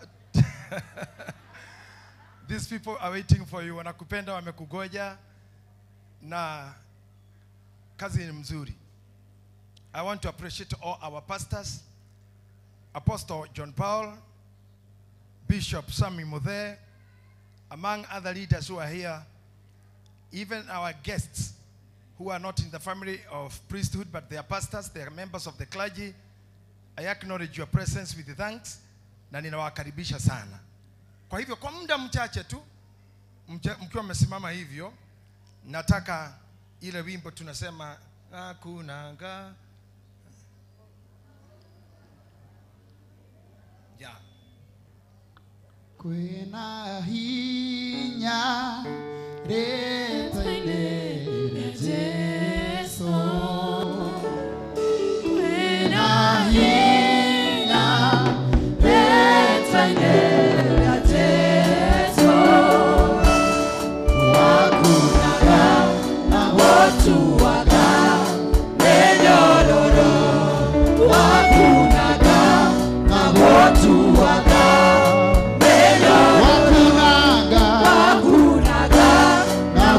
these people are waiting for you. Wanakupenda, wamekugoja na kazi ni mzuri. I want to appreciate all our pastors, Apostle John Paul, Bishop Sammy Muthe, among other leaders who are here, even our guests who are not in the family of priesthood, but they are pastors, they are members of the clergy. I acknowledge your presence with thanks, na ninawakaribisha sana. Kwa hivyo, kwa muda mchache tu, mkiwa mmesimama hivyo, nataka ile wimbo tunasema, hakunanga. Yeah. Kwena hinya retaine Jesu. Kwena hinya retaine Jesu. Wakunaga na watu waga menyororo. Wakunaga na watu waga. Wakunaga na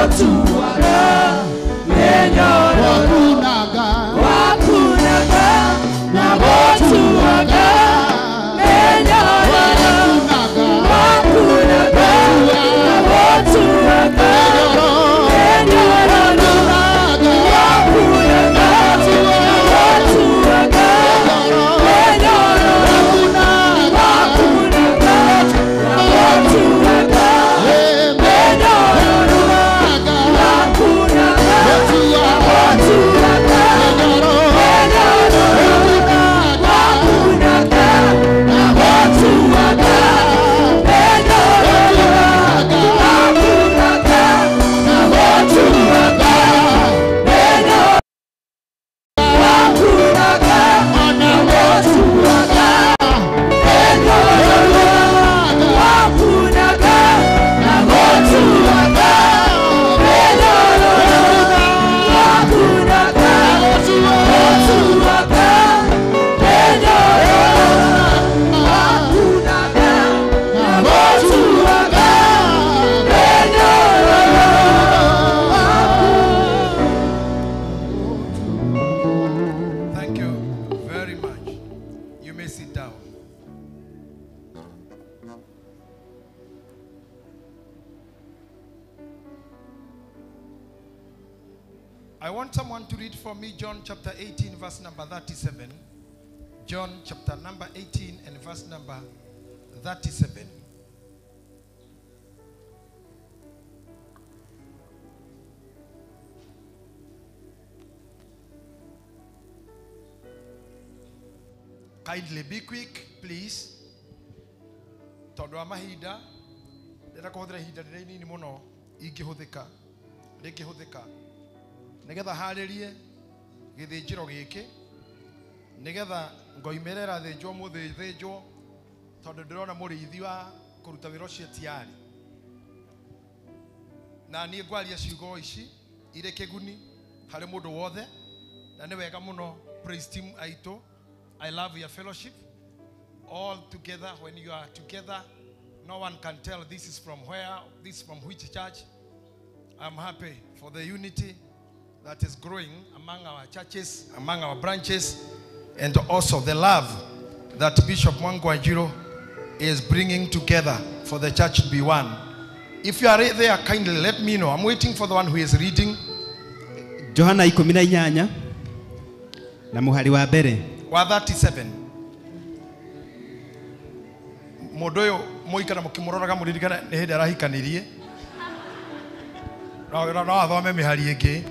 gotuaga menyororo wakunaga na gotuaga menyororo wakunaga na gotuaga menyororo wakunaga na gotuaga menyororo wakunaga na gotuaga menyororo wakunaga na gotuaga menyororo wakunaga na gotuaga menyororo wakunaga na gotuaga menyororo wakunaga na gotuaga menyororo wakunaga na gotuaga menyororo wakunaga gotuaga menyororo wakunaga na gotuaga menyororo. Thank you very much. You may sit down. I want someone to read for me John chapter 18, verse number 37. John chapter number 18 and verse number 37. Kindly be quick, please. Tondu wa mahinda ndĩrenda kũhũthĩra ihinda rĩrĩa inini mũno ingĩhũthĩka rĩngĩhũthĩka nĩgetha harĩrie gĩthĩnjĩro gĩkĩ nĩgetha ngoimĩra ĩrathĩnjwo mũthĩ thĩnjwo tondũ ndĩrona mũrĩithi wa kũruta wĩra ũcio tiarĩ na niĩ ngwaria ciugo ici irĩ kĩguni harĩ mũndũ wothe na nĩ wega mũno praise team aitũ. I love your fellowship. All together, when you are together, no one can tell this is from where, this is from which church. I'm happy for the unity that is growing among our churches, among our branches, and also the love that Bishop Mwangi Wanjiru is bringing together for the church to be one. If you are there, kindly let me know. I'm waiting for the one who is reading. Johana 18 na muhari wa mbere wa 37. Mũndũ ũyũ mũikara mũkĩmũroraga mũririkane nĩ hĩndĩ arahikanirie no athome mĩhari ĩngĩ,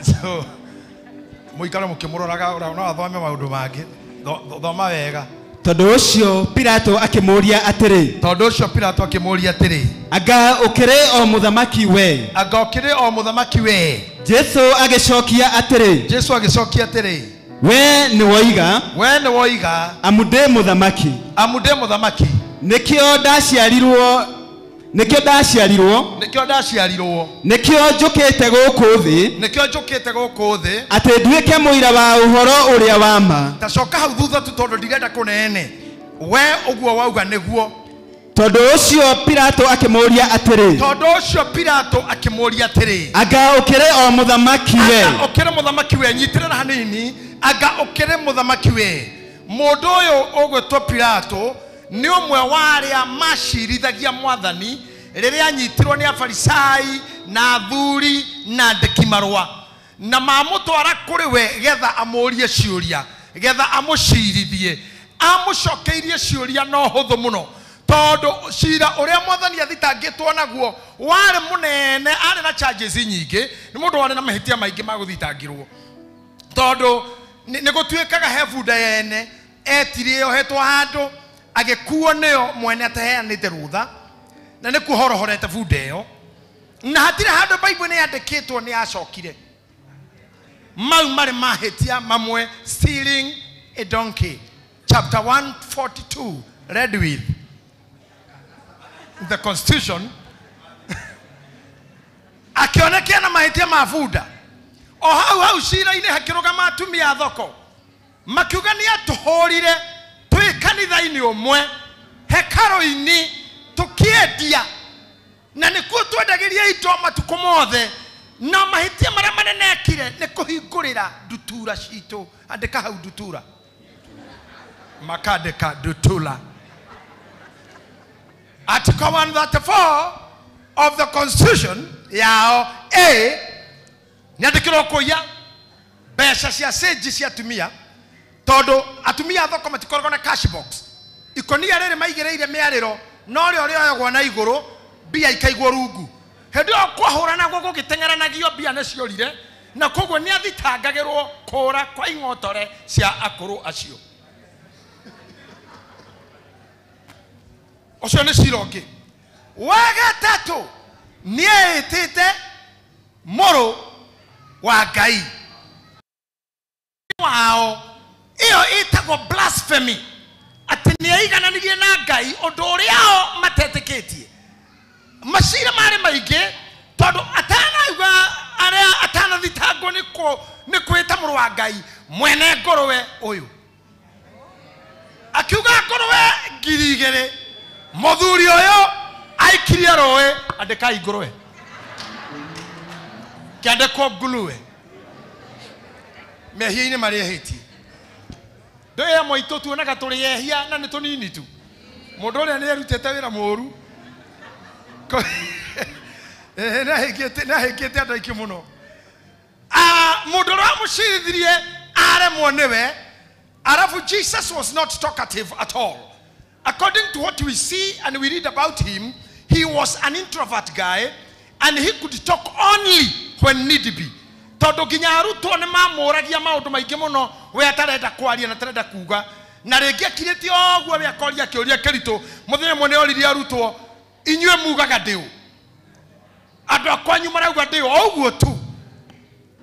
so mũikara mũkĩmũroraga no athome maũndũ mangĩ. Thoma wega. Tondũ ũcio Pilato akĩmũũria atĩrĩ, tondũ ũcio Pilato akĩmũũria atĩrĩ, anga ũkĩrĩ o mũthamaki we? Anga ũkĩrĩ o mũthamaki we? Jesu agĩcokia atĩrĩ, Jesu agĩcokia atĩrĩ, we nĩ woiga, we nĩ woiga, amu ndĩ mũthamaki, amu ndĩ mũthamaki, nĩkĩo ndaciarirwo, nĩkĩo ndaciarirwo, nĩkĩo ndaciarirwo, nĩkĩo njũkĩte gũkũ thĩ, nĩkĩo njũkĩte gũkũ thĩ, atĩ nduĩke mũira wa ũhoro ũrĩa wa ma. Tacoka hau thutha tu tondũ ndirenda kũneene. We ũguo wauga nĩguo. Tondũ ũcio Pilato akĩmũũria atĩrĩ, tondũ ũcio Pilato akĩmũũria atĩrĩ, anga ũkĩrĩ o mũthamaki we? Anga ũkĩrĩ mũthamaki we? Nyitĩrĩra hanini. Anga ũkĩrĩ mũthamaki we? Mũndũ ũyũ ũgwĩtwo Pilato nĩ ũmwe wa arĩa macirithagia mwathani rĩrĩa anyitirwo nĩ afarisai na athuri na andĩki marũa, na mamũtwara kũrĩ we getha amũũrie ciũria, getha amũcirithie. Amũcokeirie ciũria no hũthũ mũno tondũ cira ũrĩa mwathani athitangĩtwo naguo warĩ mũnene, arĩ na charges nyingĩ, nĩ mũndũ warĩ na mahĩtia maingĩ ma gũthitangĩrwo tondũ nĩ gũtuĩkaga he bunda yene etire yohetwo handũ agĩkuo nĩyo mwene ataheanĩte rũtha na nĩ kuhorohorete bunda ĩyo, na hatirĩ handũ Bible nĩ yandĩkĩtwo nĩ acokire. Mau marĩ mahĩtia mamwe, stealing a donkey, chapter 142 read with the constitution. Akĩonekea na mahĩtia ma bunda. O hau hau cira-inĩ hakĩrũgama atumia a thoko makiuga nĩ atũhũrire twĩ kanitha-inĩ ũmwe hekarũ-inĩ tũkĩendia, na nĩkuo twendagĩria Aiyĩte indo matukũ mothe na mahĩtia marĩa manene ekire nĩ kũhingũrĩra ndutura citũ. Andĩka hau ndutura, makandĩka ndutura. Article 134 of the Constitution yao A nĩandĩkĩrwo kũiya mbeca cia cĩnji cia atumia, tondũ atumia a thoko matikoragwo na cash box. Ikonia rĩrĩ maigĩrĩire mĩarĩro no rĩo rĩoyagwo na igũrũ, mbia ikaigwo rungu. Hĩndĩ ĩyo kwahũranagwo gũgĩteng'eranagio mbia nĩciorire, na koguo nĩ athitangagĩrwo kũra kwa ing'otore cia akũrũ acio. Ũcio nĩ cira ũngĩ. Wa gatatũ nĩeĩtĩte mũrũ wa Ngai wao. Ĩyo ĩtagwo blasphemy, atĩ nĩaigananirie na Ngai ũndũ ũrĩa o matetĩkĩtie. Macira marĩ maingĩ tondũ atanauga arĩa atanathitangwo nĩ kwĩta mũrũ wa Ngai mwene ngũrwe ũyũ, akiuga ngũrwe 2,000 mũthuri ũyũ aikirie rũĩ. Andĩkai ngũrwe, kĩandĩkwo ngũrwe mehia-inĩ marĩa ehĩtie. Ndũĩ amwe aitũ tuonaga tũrĩ ehia na nĩ tũnini tu. Mũndũ ũrĩa nĩ erutĩte wĩra mũũru, nĩahĩngĩte andũ aingĩ mũno. Mũndũ ũrĩa wamũcirithirie aremwo nĩwe. Alafu Jesus was not talkative at all. According to what we see and we read about him, he was an introvert guy and he could talk only when need be. Tondũ nginya arutwo nĩ mamũragia maũndũ maingĩ mũno we atarenda kwaria na atarenda kuga, na rĩngĩ akirĩte ũguo we akoria kĩũria kĩritũ. Mũthenya ũmwe nĩ oririe arutwo, inyuĩ mugaga ndĩ ũ? Andũ akwanyu marauga ndĩ ũ? O ũguo tu,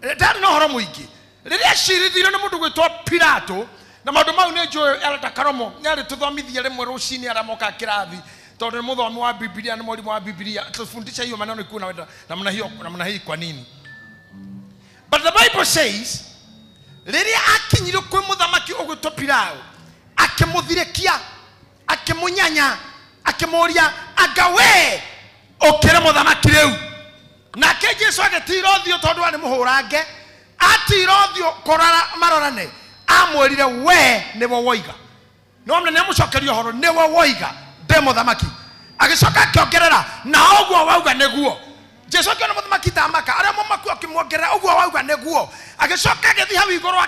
ndarĩ na ũhoro mũingĩ. Rĩrĩa acirithirio nĩ mũndũ gwĩtwo Pilato, na maũndũ mau nĩ njũĩ Elder Karomo nĩ arĩtũthomithia rĩmwe rũcinĩ arĩa mokaga kĩrathi, tondũ nĩ mũthomi wa Biblia, nĩ mwarimũ wa Biblia, tũfundisha hiyo maneno ikuwa na namna hiyo, namna hii kwa nini. But the Bible says rĩrĩa akinyire kwĩ mũthamaki ũgwĩtwo Pilato, akĩmũthirĩkia, akĩmũnyanya, akĩmũũria, anga we ũkĩrĩ mũthamaki rĩu? Nake Jesu agĩtira ũthiũ tondũ arĩ mũhũrange, atira ũthiũ kũrora marorane, amwĩrire we nĩwe woiga. No nĩ amũcokeria ũhoro, nĩwe woiga ndĩ mũthamaki. Agĩcoka akĩongerera, na ũguo wauga nĩguo. Jesu akĩona mũthamaki tamaka, arĩa mũmaku akĩmuongerera ũguo wauga nĩguo. Agĩcoka agĩthiĩ hau igũrũ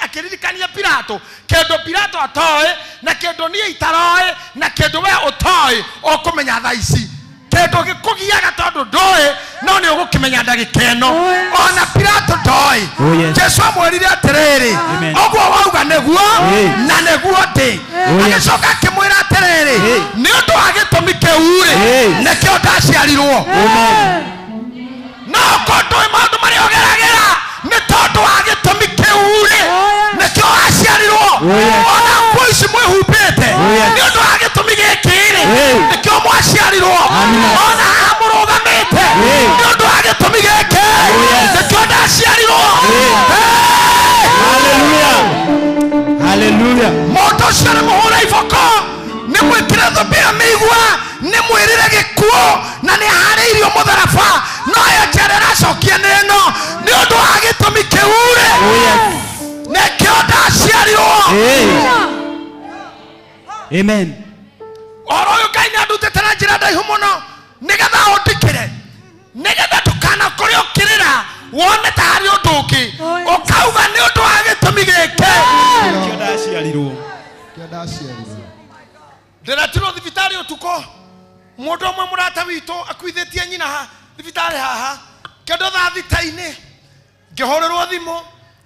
akĩririkania Pilato kĩndũ Pilato atoĩ na kĩndũ niĩ itaroĩ na kĩndũ we ũtoĩ ũkũmenya thaa ici. Kĩndũ gĩkũgiaga tondũ ndũĩ no nĩ ũgũkĩmenya ndagĩka ĩno. Ona Pilato ndoĩ. Jesu amwĩrire atĩrĩrĩ, ũguo wauga nĩguo na nĩguo ndĩ. Agĩcoka akĩmwĩra atĩrĩrĩ, nĩ ũndũ wa gĩtũmi kĩu-rĩ nĩkĩo ndaciarirwo. No korwo ndũĩ maũndũ marĩa ũgeragĩra nĩ tondũ wa gĩtũmi kĩu-rĩ nĩkĩo waciarirwo. Ona nguo ici mwĩhumbĩte nĩ ũndũ wa gĩtũmi gĩkĩ-rĩ nĩkĩo mwaciarirwo. Ona haha mũrũgamĩte nĩ ũndũ wa gĩtũmi gĩkĩ nĩkĩo ndaciarirwo. Hallelujah. Hallelujah. Mũndũ ũcio nĩ mũhũre iboko, nĩ mwĩkĩre thũmbĩ ya mĩigua, nĩ mwĩrĩre gĩkuũ, na nĩ aharĩirio mũtharaba. No ĩyo njĩra ĩracokia nĩ ĩno, nĩ ũndũ wa gĩtũmi kĩu-rĩ nĩkĩo ndaciarirwo. Amen. Ũhoro ũyũ Ngai nĩ andutĩte na njĩra ndaihu mũno nĩgetha ũndikĩre, nĩgetha ndũkanakore ũkĩrĩra wone ta harĩ ũndũ ũngĩ ũkauga nĩ ũndũ wa gĩtũmi gĩkĩ nĩkĩo ndaciarirwo. Ndĩratirwo thibitarĩ ũtukũ, mũndũ ũmwe mũrata witũ akuithĩtie nyina thibitarĩ haha kĩndũ thaa thita-inĩ, ngĩhũrĩrwo thimũ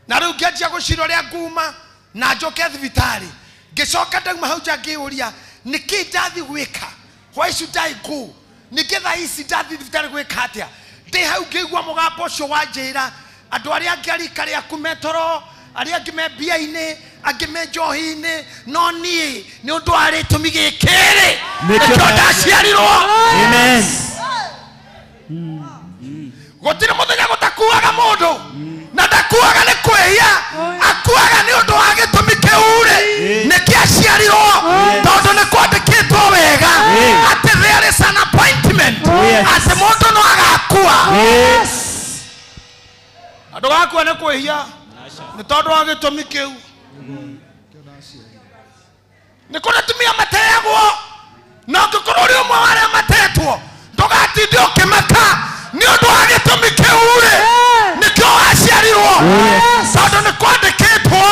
na rĩu ngĩanjia gũcira ũrĩa nguma na njoke thibitarĩ. Ngĩcoka ndauma hau nja ngĩũria nĩkĩ ndathi gwĩka, why should I go, nĩkĩ thaa ici ndathi thibitarĩ gwĩka atĩa. Ndĩ hau ngĩigua mũgambo ũcio wanjĩra andũ arĩa angĩ a rika rĩaku metoro, arĩa angĩ me mbia-inĩ, angĩ me njohi-inĩ, no niĩ nĩ ũndũ wa gĩtũmi gĩkĩ-rĩ nĩkĩo ndaciarirwo. Amen. Gũtirĩ mũthenya gũtakuaga mũndũ, na ndakuaga nĩ kwĩhia, akuaga nĩ ũndũ wa gĩtũmi kĩu-rĩ nĩkĩo aciarirwo, tondũ nĩ kwandĩkĩtwo wega atĩ there is an appointment, atĩ mũndũ no agakua. Andũ gakua nĩ kwĩhia nĩ tondũ wa gĩtũmi kĩu. Nĩ kũrĩ atumia mateagwo na ũngĩkorwo ũrĩ ũmwe wa arĩa matetwo ndũgatinde ũkĩmaka nĩ ũndũ wa gĩtũmi kĩu rĩ nĩkĩo waciarirwo tondũ nĩ kwandĩkĩtwo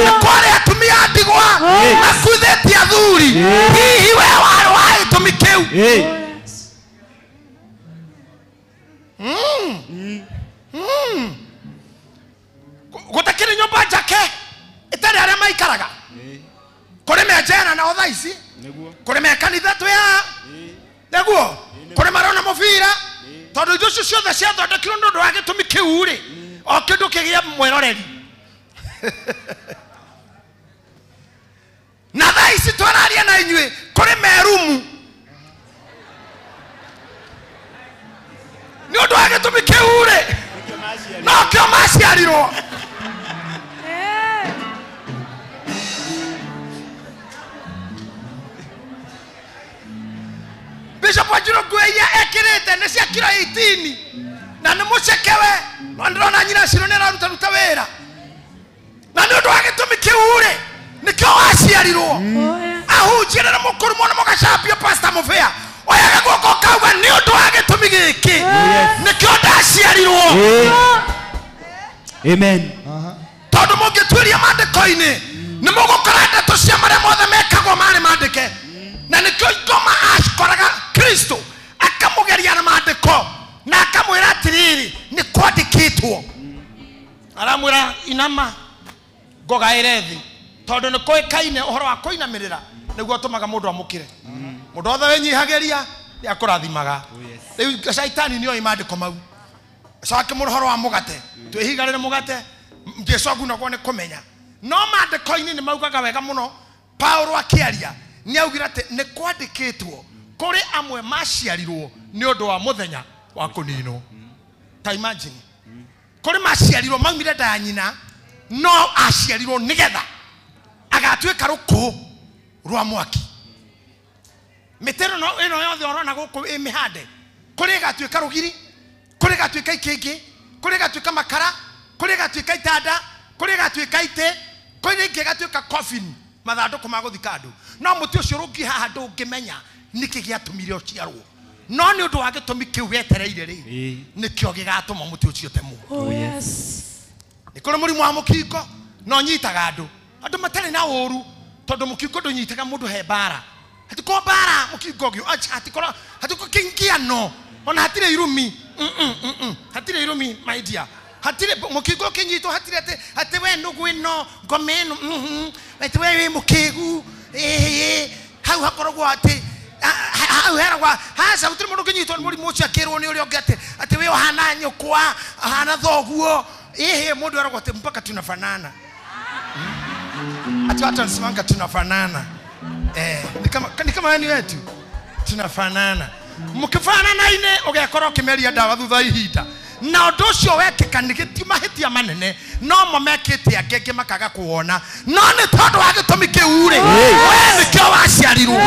nĩ kwarĩ atumia a ndigwa makuithĩtie athuri hihi we warĩ wa gĩtũmi kĩu. Gũtakĩrĩ nyũmba njake ĩtarĩ arĩa maikaraga kũrĩ me njera nao thaa ici kũrĩ me kanitha twĩ haha nĩguo kũrĩ marona mũbira tondũ indo icio ciothe ciathondekirwo nĩ ũndũ wa gĩtũmi kĩu rĩ o kĩndũ kĩgĩe mwĩroreri. Na thaa ici twararia na inyuĩ kũrĩ merumu nĩ ũndũ wa gĩtũmi kĩu rĩ no kĩo maciarirwo. Bishop Wanjiru nguo iria ekĩrĩte nĩ cia kiro 18 na nĩ mũcekewe no ndĩrona nyina Shiro nĩ ararutaruta wĩra na nĩ ũndũ wa gĩtũmi kĩu rĩ nĩkĩo waciarirwo ahunjia na mũkũrumwo na mũgacambio Pastor Mũbĩa oyaga guoko ũkauga nĩ ũndũ wa gĩtũmi gĩkĩ nĩkĩo ndaciarirwo. Amen. Tondũ mũngĩtuĩria maandĩko-inĩ nĩ mũgũkora ndeto cia marĩa mothe mekagwo marĩ maandĩke na nĩkĩo ngoma akoraga Kristo akamũgeria na maandĩko na akamwĩra atĩrĩrĩ nĩ kwandĩkĩtwo aramwĩra inama ngogaĩre thĩ tondũ nĩ kũĩkaine ũhoro wa kũinamĩrĩra nĩguo ũtũmaga mũndũ amũkĩre mũndũ wothe wĩnyihagĩria nĩ akũrathimaga. Rĩu caitani nĩoĩ maandĩko mau coke mũrũ ũhoro wa mũgate twĩhigarĩre mũgate Jesu agunagwo nĩ kũmenya no maandĩko-inĩ nĩ maugaga wega mũno Paulo akĩaria nĩ augire atĩ nĩ kwandĩkĩtwo kũrĩ amwe maciarirwo nĩ ũndũ wa mũthenya wa kũninwo. Ta imagine kũrĩ maciarirwo maumire nda ya nyina no aciarirwo nĩgetha agatuĩka rũkũ rwa mwaki. Mĩtĩ ĩno yothe ũrona gũkũ ĩ mĩhande kũrĩ ĩgatuĩka rũgiri kũrĩ ĩgatuĩka ikĩngĩ kũrĩ ĩgatuĩka makara kũrĩ ĩgatuĩka itanda kũrĩ ĩgatuĩka itĩ kũrĩ ĩngĩ ĩgatuĩka coffin mathandũkũ ma gũthika andũ no mũtĩ ũcio rũngĩ haha ndũngĩmenya nĩkĩ gĩatũmire ũciarwo no nĩ ũndũ wa gĩtũmi kĩu wetereire rĩ nĩkĩo gĩgatũma mũtĩ ũcio ũtemwo. Nĩ kũrĩ mũrimũ wa mũkingo no nyitaga andũ andũ matarĩ na ũru tondũ mũkingo ndũnyitaga mũndũ he mbara hatiko mbara mũkingo ũgĩũ hatiko kĩngiano ona hatirĩ irumi hatirĩ irumi my dear hatirĩ mũkingo ũkĩnyitwo hatirĩ atĩ atĩ we nũgũ ĩno ngoma ĩno atĩ we wĩ mũkĩgu hau hakoragwo atĩ hau heragwo haca gũtirĩ mũndũ ũngĩnyitwo nĩ mũrimũ ũcio akĩrwo nĩ ũrĩa ũngĩ atĩ atĩ we ũhana nyũkwa ũhana thoguo ĩhĩ mũndũ eragwo atĩ mpaka tunafanana ati watu wanasemanga tunafanana ni kama yani wetu tunafanana mkifanana ine ũgekora ũkĩmeria ndawa thutha ihinda na ũndũ ũcio wekĩka nĩ mahĩtia manene no mo mekĩte angĩ angĩ makaga kuona no nĩ tondũ wa gĩtũmi kĩu rĩ we nĩkĩo waciarirwo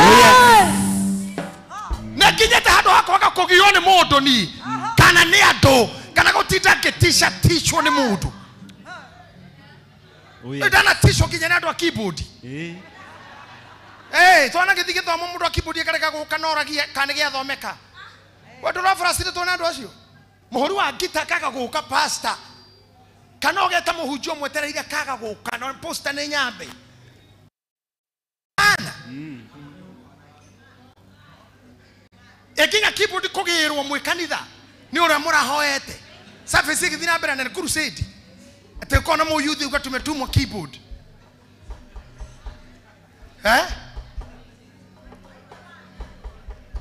na nginyĩte handũ ha kwaga kũgio nĩ mũndũ ni kana nĩ andũ kana gũtinda ngĩtica ticwo nĩ mũndũ ndanatishwo nginya nĩ andũ a keyboard. Twana gĩthiĩ gĩthomo mũndũ wa keyboard akarega gũka na oragie kana gĩathomeka we ndũrabũracirĩtwo nĩ andũ acio mũhũri wa ngita kaga gũka pastor kana ũgeta mũhunjia ũmwetereire kaga gũka na posta nĩ nyambe ana ĩnginya keyboard kũgĩrwo mwĩ kanitha nĩ ũrĩa mũrahoete service ĩgĩthiĩ na mbere na nĩ crusade atĩ ũkona mũyuthi uga tumetumwa keyboard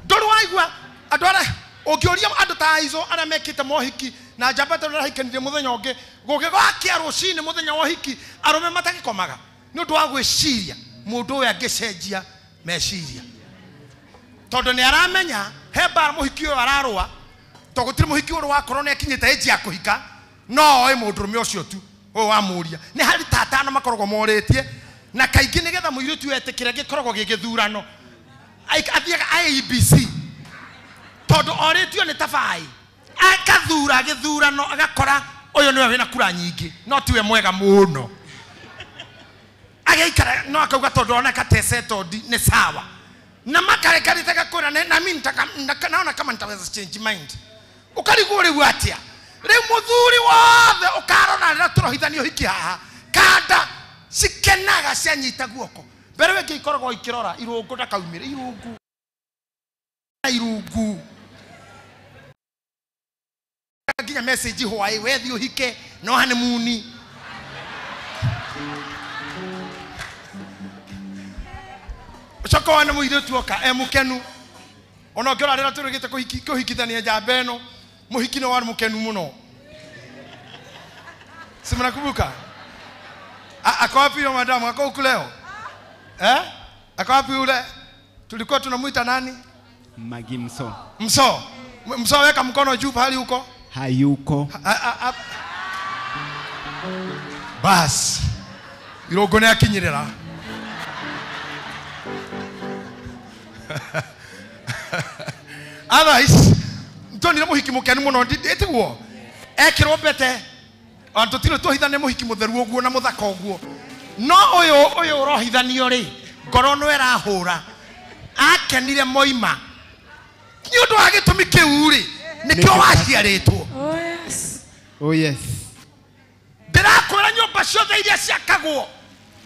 ndũrĩ waigua andũ arĩa ũngĩũria andũ ta aizo arĩa mekĩte mohiki na njamba tondũ nĩrahikanirie mũthenya ũngĩ gũgĩgwakia rũcinĩ mũthenya wa ũhiki arũme matagĩkomaga nĩ ũndũ wa gwĩciria mũndũ ũyũ angĩcenjia meciria tondũ nĩ aramenya he mbara mũhiki ũyũ ararũa tondũ gũtirĩ mũhiki ũrĩ wakorwo nĩ akinyĩte age ya kũhika no oĩ mũndũrũme ũcio tu ũyũ wamũria nĩ harĩ ta atano makoragwo morĩtie na kaingĩ nĩgetha mũirĩtu etĩkĩre gĩkoragwo gĩ gĩthurano athiaga IEBC tondũ orĩtio nĩ tabai Akathura gĩthurano agakora ũyũ nĩwe wĩna kura nyingĩ no tiwe mwega mũno. Agaikara no akauga tondũ oneka tesettled nĩ sawa. Na makarekarĩte gakwĩra na mimi naona kama nitaweza change mind. Ukarigwo rĩu atĩa? Rĩu mũthuri wothe ũkarora rĩrĩa tũrohithanio hiki haha kanda cikenaga cianyita guoko. Mbere wengĩ ikoragwo ikĩrora irũngũ ndakaumĩre irũngũ irungu nginya message hwaĩ wethi ũhike no honeymoon. Ũcoka wone mũirĩtu oka e mũkenu ona ũngĩrora rĩrĩa tũrĩgĩte kũhikithania njamba ĩno mũhiki nĩ warĩ mũkenu mũno. Si mnakumbuka? Ako wapi yo madamu? Ako huku leo? Eh? Ako wapi yule? Tulikuwa tunamuita nani? Magi Mso. Mso. Mso weka mkono juu pahali huko. Hayuko. Bas. Irũngũ nĩ akinyĩrĩra. Otherwise, ndonire mũhiki mũkenu mũno ndĩtiguo. Ekĩrwo mbete. Ona tũtirĩ tũhithania mũhiki mũtheru ũguo na mũthaka ũguo. No ũyũ ũrohithanio rĩ, ngoro no ĩrahũra. Akenire moima. Nĩ ũndũ wa gĩtũmi kĩu rĩ, nĩkĩo waciarĩtwo. Oh yes. Oh yes. Ndĩrakwĩra nyũmba ciothe iria ciakagwo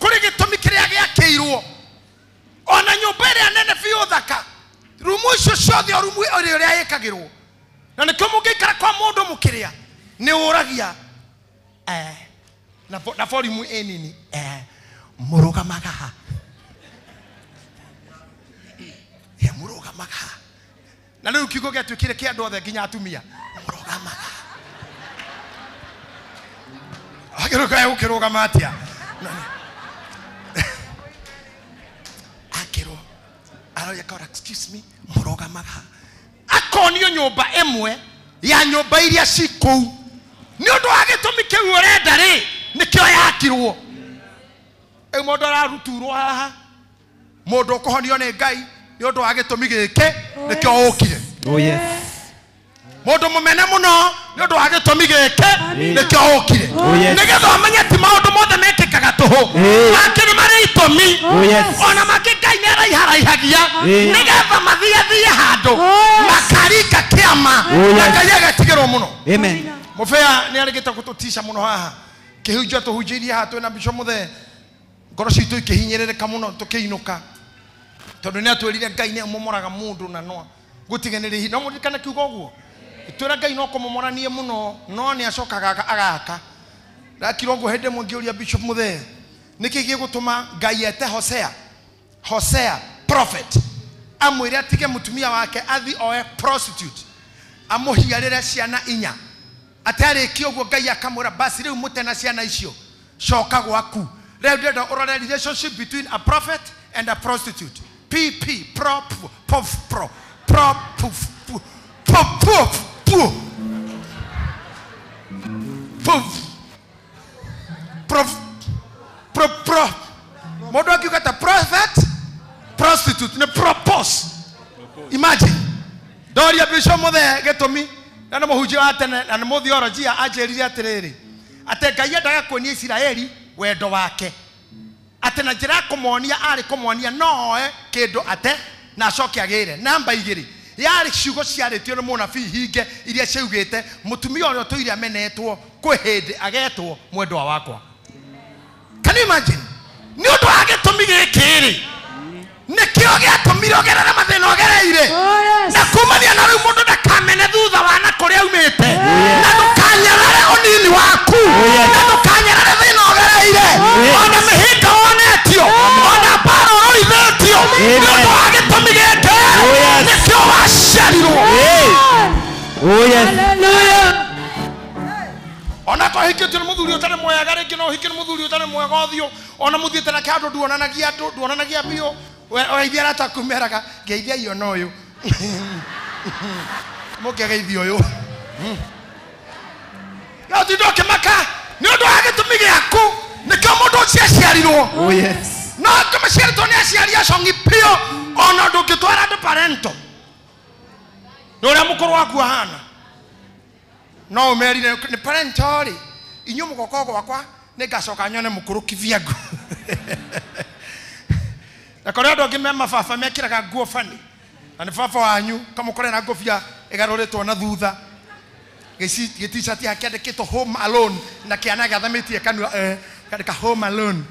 kũrĩ gĩtũmi kĩrĩa gĩakĩirwo. Ona nyũmba ĩrĩa nene biũ thaka, rumu icio ciothe o rumu ĩrĩa ĩkagĩrwo. Na nĩkĩo mũngĩikara kwa mũndũ mũkĩrĩa, nĩ ũragia na volume ĩ nini mũrũgamaga ha? Mũrũgamaga ha? Na rĩu kiugo gĩatuĩkire kĩa andũ othe nginya atumia. Mũrũgamaga. Agĩrũka gũkĩrũgama atĩa? Akĩrwo aroria akora excuse me mũrũgamaga. Akonio nyũmba ĩmwe ya nyũmba iria ci kũu. Nĩ ũndũ wa gĩtũmi kĩu ũrenda rĩ, nĩkĩo yakirwo. Rĩu mũndũ araruturwo haha, mũndũ ũkũhonio nĩ Ngai nĩ ũndũ wa gĩtũmi gĩkĩ nĩkĩo ũkire. Oh yes. Mũndũ mũmene mũno nĩ ũndũ wa gĩtũmi gĩkĩ nĩkĩo ũkire. Oh yes. Nĩgetha ũmenye ti maũndũ mothe mekĩkaga tũhũ. Mangĩ nĩ marĩ itũmi. Oh yes. Ona mangĩ Ngai nĩ araiharaihagia nĩgetha mathiathie handũ makarika kĩama na Ngai agatigĩrwo mũno. Amen. Mũbea nĩ arĩgĩte gũtũtica mũno haha. Kĩhunjio tũhunjĩirie haha twĩna Bishop Mũthee. Ngoro citũ ikĩhinyĩrĩrĩka mũno tũkĩinũka. Tondũ nĩ atwĩrire Ngai nĩ amomoraga mũndũ na no gũtiganĩrĩ no mũririkane kiugo ũguo. Twĩra Ngai no kũmomoranie mũno no nĩ acokaga agaka. Ndakirwo ũguo hĩndĩ ĩmwe ngĩũria Bishop Mũthee nĩkĩ gĩgũtũma Ngai ete Hosea, Hosea prophet amwĩre atige mũtumia wake athi oe prostitute amũhiarĩre ciana inya. Atarĩkia ũguo Ngai akamwĩra basi rĩu mũte na ciana icio coka gwaku. Rĩu ndĩrenda ũrore relationship between a prophet and a prostitute. PP pro pof pro pro puf pro puf pu puf pro pro pro. Mũndũ akiuga ta prophet prostitute nĩ propose. Imagine. Ndoria Bishop Mũthee gĩtũmi na nĩ mũhunjia wa tene na nĩ mũtheolojia anjĩrire atĩrĩrĩ atĩ Ngai endaga kuonia Isiraeli wendo wake atĩ na njĩra ya kũmonia arĩ kũmonia no oe kĩndũ ate na acoke agĩre. Namba igĩrĩ yarĩ ciugo ciarĩtio nĩ mũnabii hinge iria ciaugĩte mũtumia ũrĩa ũtũire amenetwo kwĩ hĩndĩ agetwo mwendwa wakwa. Can you imagine? Nĩ ũndũ wa gĩtũmi gĩkĩ rĩ nĩkĩo gĩatũmire ũgerere mathĩna ũgereire. Na kumania na rĩu mũndũ ndakamene thutha wa na kũrĩa aumĩte na ndũkanyarare ũnini waku na ndũkanyarare thĩna ũgereire ona mĩhĩnga wonetio ona mbara ũrũithĩtio nĩ ũndũ wa gĩtũmi gĩkĩ nĩkĩo waciarirwo. Oh yes. Ona ko hikĩtio nĩ mũthuri ũtarĩ mwega rĩngĩ no ũhikio nĩ mũthuri ũtarĩ mwega ũthiũ ona mũthiĩte nake handũ nduonanagia andũ nduonanagia biũ wageithia arata aku meraga ngeithiai ona ũyũ mũkĩgeithia ũyũ no tinda ũkĩmaka nĩ ũndũ wa gĩtũmi gĩaku nĩkĩo mũndũ ũcio aciarirwo. Oh yes. No angĩ maciarĩtwo nĩ aciari acongi biũ ona ndũngĩtwara andũ parento nĩ ũrĩa mũkũrũ waku ahana. No ũmerire nĩ parento rĩ, inyuĩ mũgoka gwakwa nĩngacoka nyone mũkũrũ kivyangu. Na kũrĩ andũ angĩ me mababa mekĩraga nguo bani, na nĩ baba wanyu kamũkore na ngũbia ĩgarũrĩtwo na thutha, gĩticati hakĩandĩkĩtwo home alone na kĩana gĩathamĩtie kanua kandĩka home alone.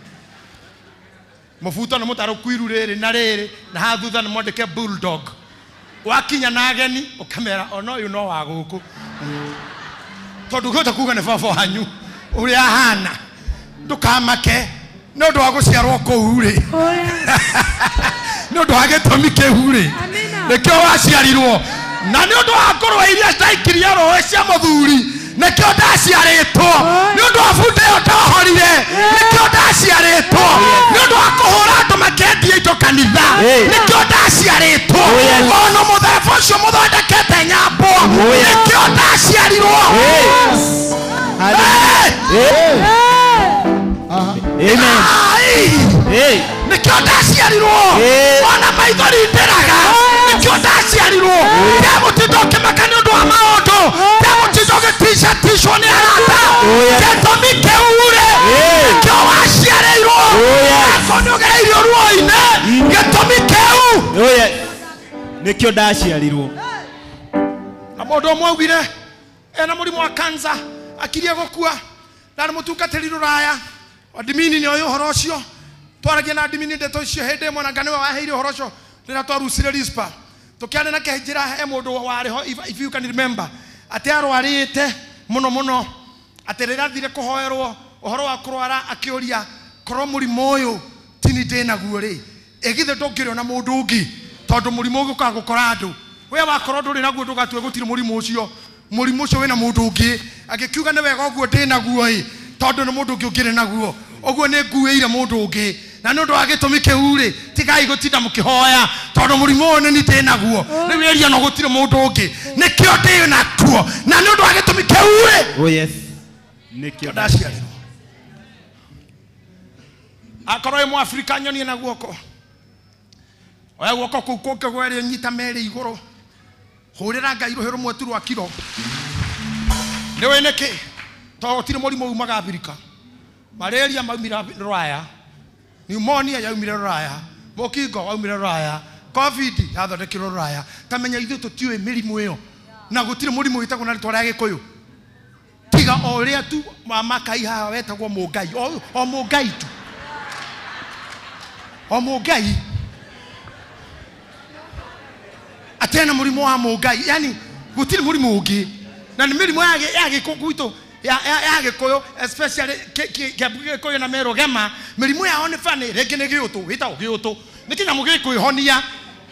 Mũbuto nĩ mũtarũku iru rĩrĩ na rĩrĩ, na haha thutha nĩ mwandĩke bulldog. Wakinya na ageni ũkamera ona ũyũ no wa gũkũ, tondũ ũngĩhota kuga nĩ baba wanyu ũrĩa ahana, ndũkamake nĩ ũndũ wa gũciarwo kũu rĩ, nĩ ũndũ wa gĩtũmi kĩu rĩ, nĩkĩo waciarirwo, na nĩ ũndũ wa ngũrwe iria citaikirie rũĩ cia mũthuri nĩkĩo ndaciarĩtwo, nĩ ũndũ wa bunda ĩyo ndohorire nĩkĩo ndaciarĩtwo, nĩ ũndũ wa kũhũra andũ makĩendia indo kanitha nĩkĩo ndaciarĩtwo, ona mũthemba ũcio mũthondekete nyambo nĩkĩo ndaciarirwo. Nĩkĩo ndaciarirwo, ona maithori ndĩraga nĩkĩo ndaciarirwo. Ndemũtinda ũkĩmaka nĩ ũndũ wa maũndũ, ndemũtinda ũgĩticaticwo nĩ arata, gĩtũmi kĩu rĩ nĩkĩo waciarĩirwo, akorwo nĩ ũgereirio ruo-inĩ, gĩtũmi kĩu nĩkĩo ndaciarirwo. Na mũndũ ũmwe augire ena mũrimũ wa kansa akirie gũkua, ndarĩ mũtungatĩri rũraya, adimini nĩ oĩ ũhoro ũcio, twaragia na adimini ndeto icio hĩndĩ ĩmwe, na nĩwe waheire ũhoro ũcio rĩrĩa twarucire rispa, tũkĩaria nake njĩra he mũndũ warĩ ho, if you can remember, atĩ arwarĩte mũno mũno, atĩ rĩrĩa athire kũhoerwo ũhoro wa kũrwara akĩũria korwo mũrimũ ũyũ tini ndĩ naguo rĩ, ĩgithĩ ndũngĩrĩ ona mũndũ ũngĩ, tondũ mũrimũ ũgĩũkaga gũkora andũ, we wakorwo ndũrĩ naguo ndũgatue gũtirĩ mũrimũ ũcio, mũrimũ ũcio wĩna mũndũ ũngĩ. Agĩkiuga nĩ wega ũguo ndĩ naguo ĩ, tondũ nĩ mũndũ ũngĩ ũngĩrĩ naguo, ũguo nĩ nguĩire mũndũ ũngĩ, na nĩ ũndũ wa gĩtũmi kĩu rĩ, tigai gũtinda mũkĩhoya tondũ mũrimũ ũyũ nĩ ndĩ naguo, rĩu ĩria no gũtirĩ mũndũ ũngĩ, nĩkĩo ndĩ nakuo, na nĩ ũndũ wa gĩtũmi kĩu rĩ, oh yes, nĩkĩo ndaciarirwo. Akorwo wĩ Mũafrika nyonie na guoko, oya guoko kũu kũngĩ gwerĩ nyita merĩ igũrũ, hũrĩra Ngai rũhĩ rũmwe tu rwa kiro. Nĩ ũĩ nĩkĩ? Tondũ gũtirĩ mũrimũ umaga Abirika. Malaria maumire rũraya, pneumonia yaumire rũraya, mũkingo waumire rũraya, covid yathondekirwo rũraya. Ta menya ithuĩ tũtiũĩ mĩrimũ ĩyo, na gũtirĩ mũrimũ wĩtagwo na rĩtwa rĩa Gĩkũyũ tiga o ũrĩa tu wa Makai haha wetagwo Mũngai, o Mũngai tu, o Mũngai atena mũrimũ wa Mũngai, yani gũtirĩ mũrimũ ũngĩ. Na nĩ mĩrimũ ya gĩkũyũ gwitũ ya Gĩkũyũ, especially Gĩkũyũ na Meru Gema, mĩrimũ yao nĩ bani, rĩngĩ nĩ gĩũtũ, wĩtagwo gĩũtũ, nĩ kĩnyamũ gĩkwĩhonia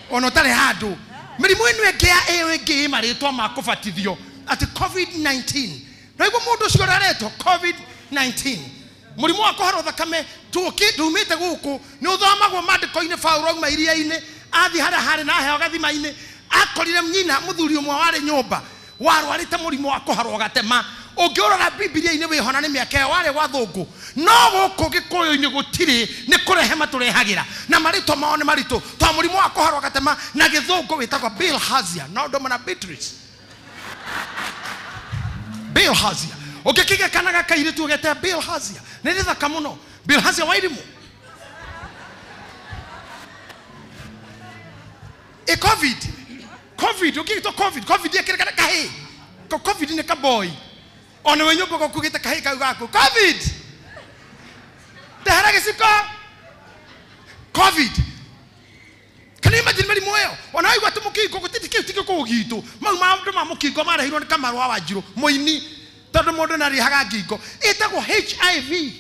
ona ũtarĩ handũ. Mĩrimũ ĩno ĩngĩ ya ĩyo ĩngĩ ĩ marĩtwa ma kũbatithio atĩ COVID-19, naiguo mũndũ ũcio ũraretwo COVID-19, mũrimũ wa kũharwo thakame ndumĩte gũkũ, nĩ ũthomagwo maandĩko-inĩ. Paũlũ auma iria-inĩ athiĩ harĩa harĩ na heo gathima-inĩ, akorire nyina mũthuri ũmwe warĩ nyũmba warwarĩte mũrimũ wa kũharwo gatema. Ũngĩũrora Bibilia-inĩ wĩhona nĩ mĩaka ĩyo warĩ gwa thũngũ, no gũkũ Gĩkũyũ-inĩ gũtirĩ, nĩ kũrehe matũrehagĩra na marĩtwa mao nĩ maritũ, tondũ mũrimũ wa kũharwo gatema na gĩthũngũ wĩtagwo bilharzia, no ndũma na Beatrice bilharzia. Ũngĩkĩgĩa kana gakairĩtu ũgete bilharzia, nĩ rĩthaka mũno, bilharzia wa irimũ. Ĩ covid, covid ũngĩgĩtwo covid, covid ĩkĩrĩ kahĩĩ, covid nĩ kaboi, ona we nyũmba gũkugĩte kahĩĩ kau gaku covid, ndehera gĩciko covid. Can you imagine mĩrimũ ĩyo? Ona waigua atĩ mũkingo gũtirĩ kĩu ti gĩkũyũ gitũ, mau maũndũ ma mũkingo marehirwo nĩ Kamaru wa Wanjirũ mũini, tondũ mũndũ nĩarĩhaga ngingo. Ĩtagwo HIV.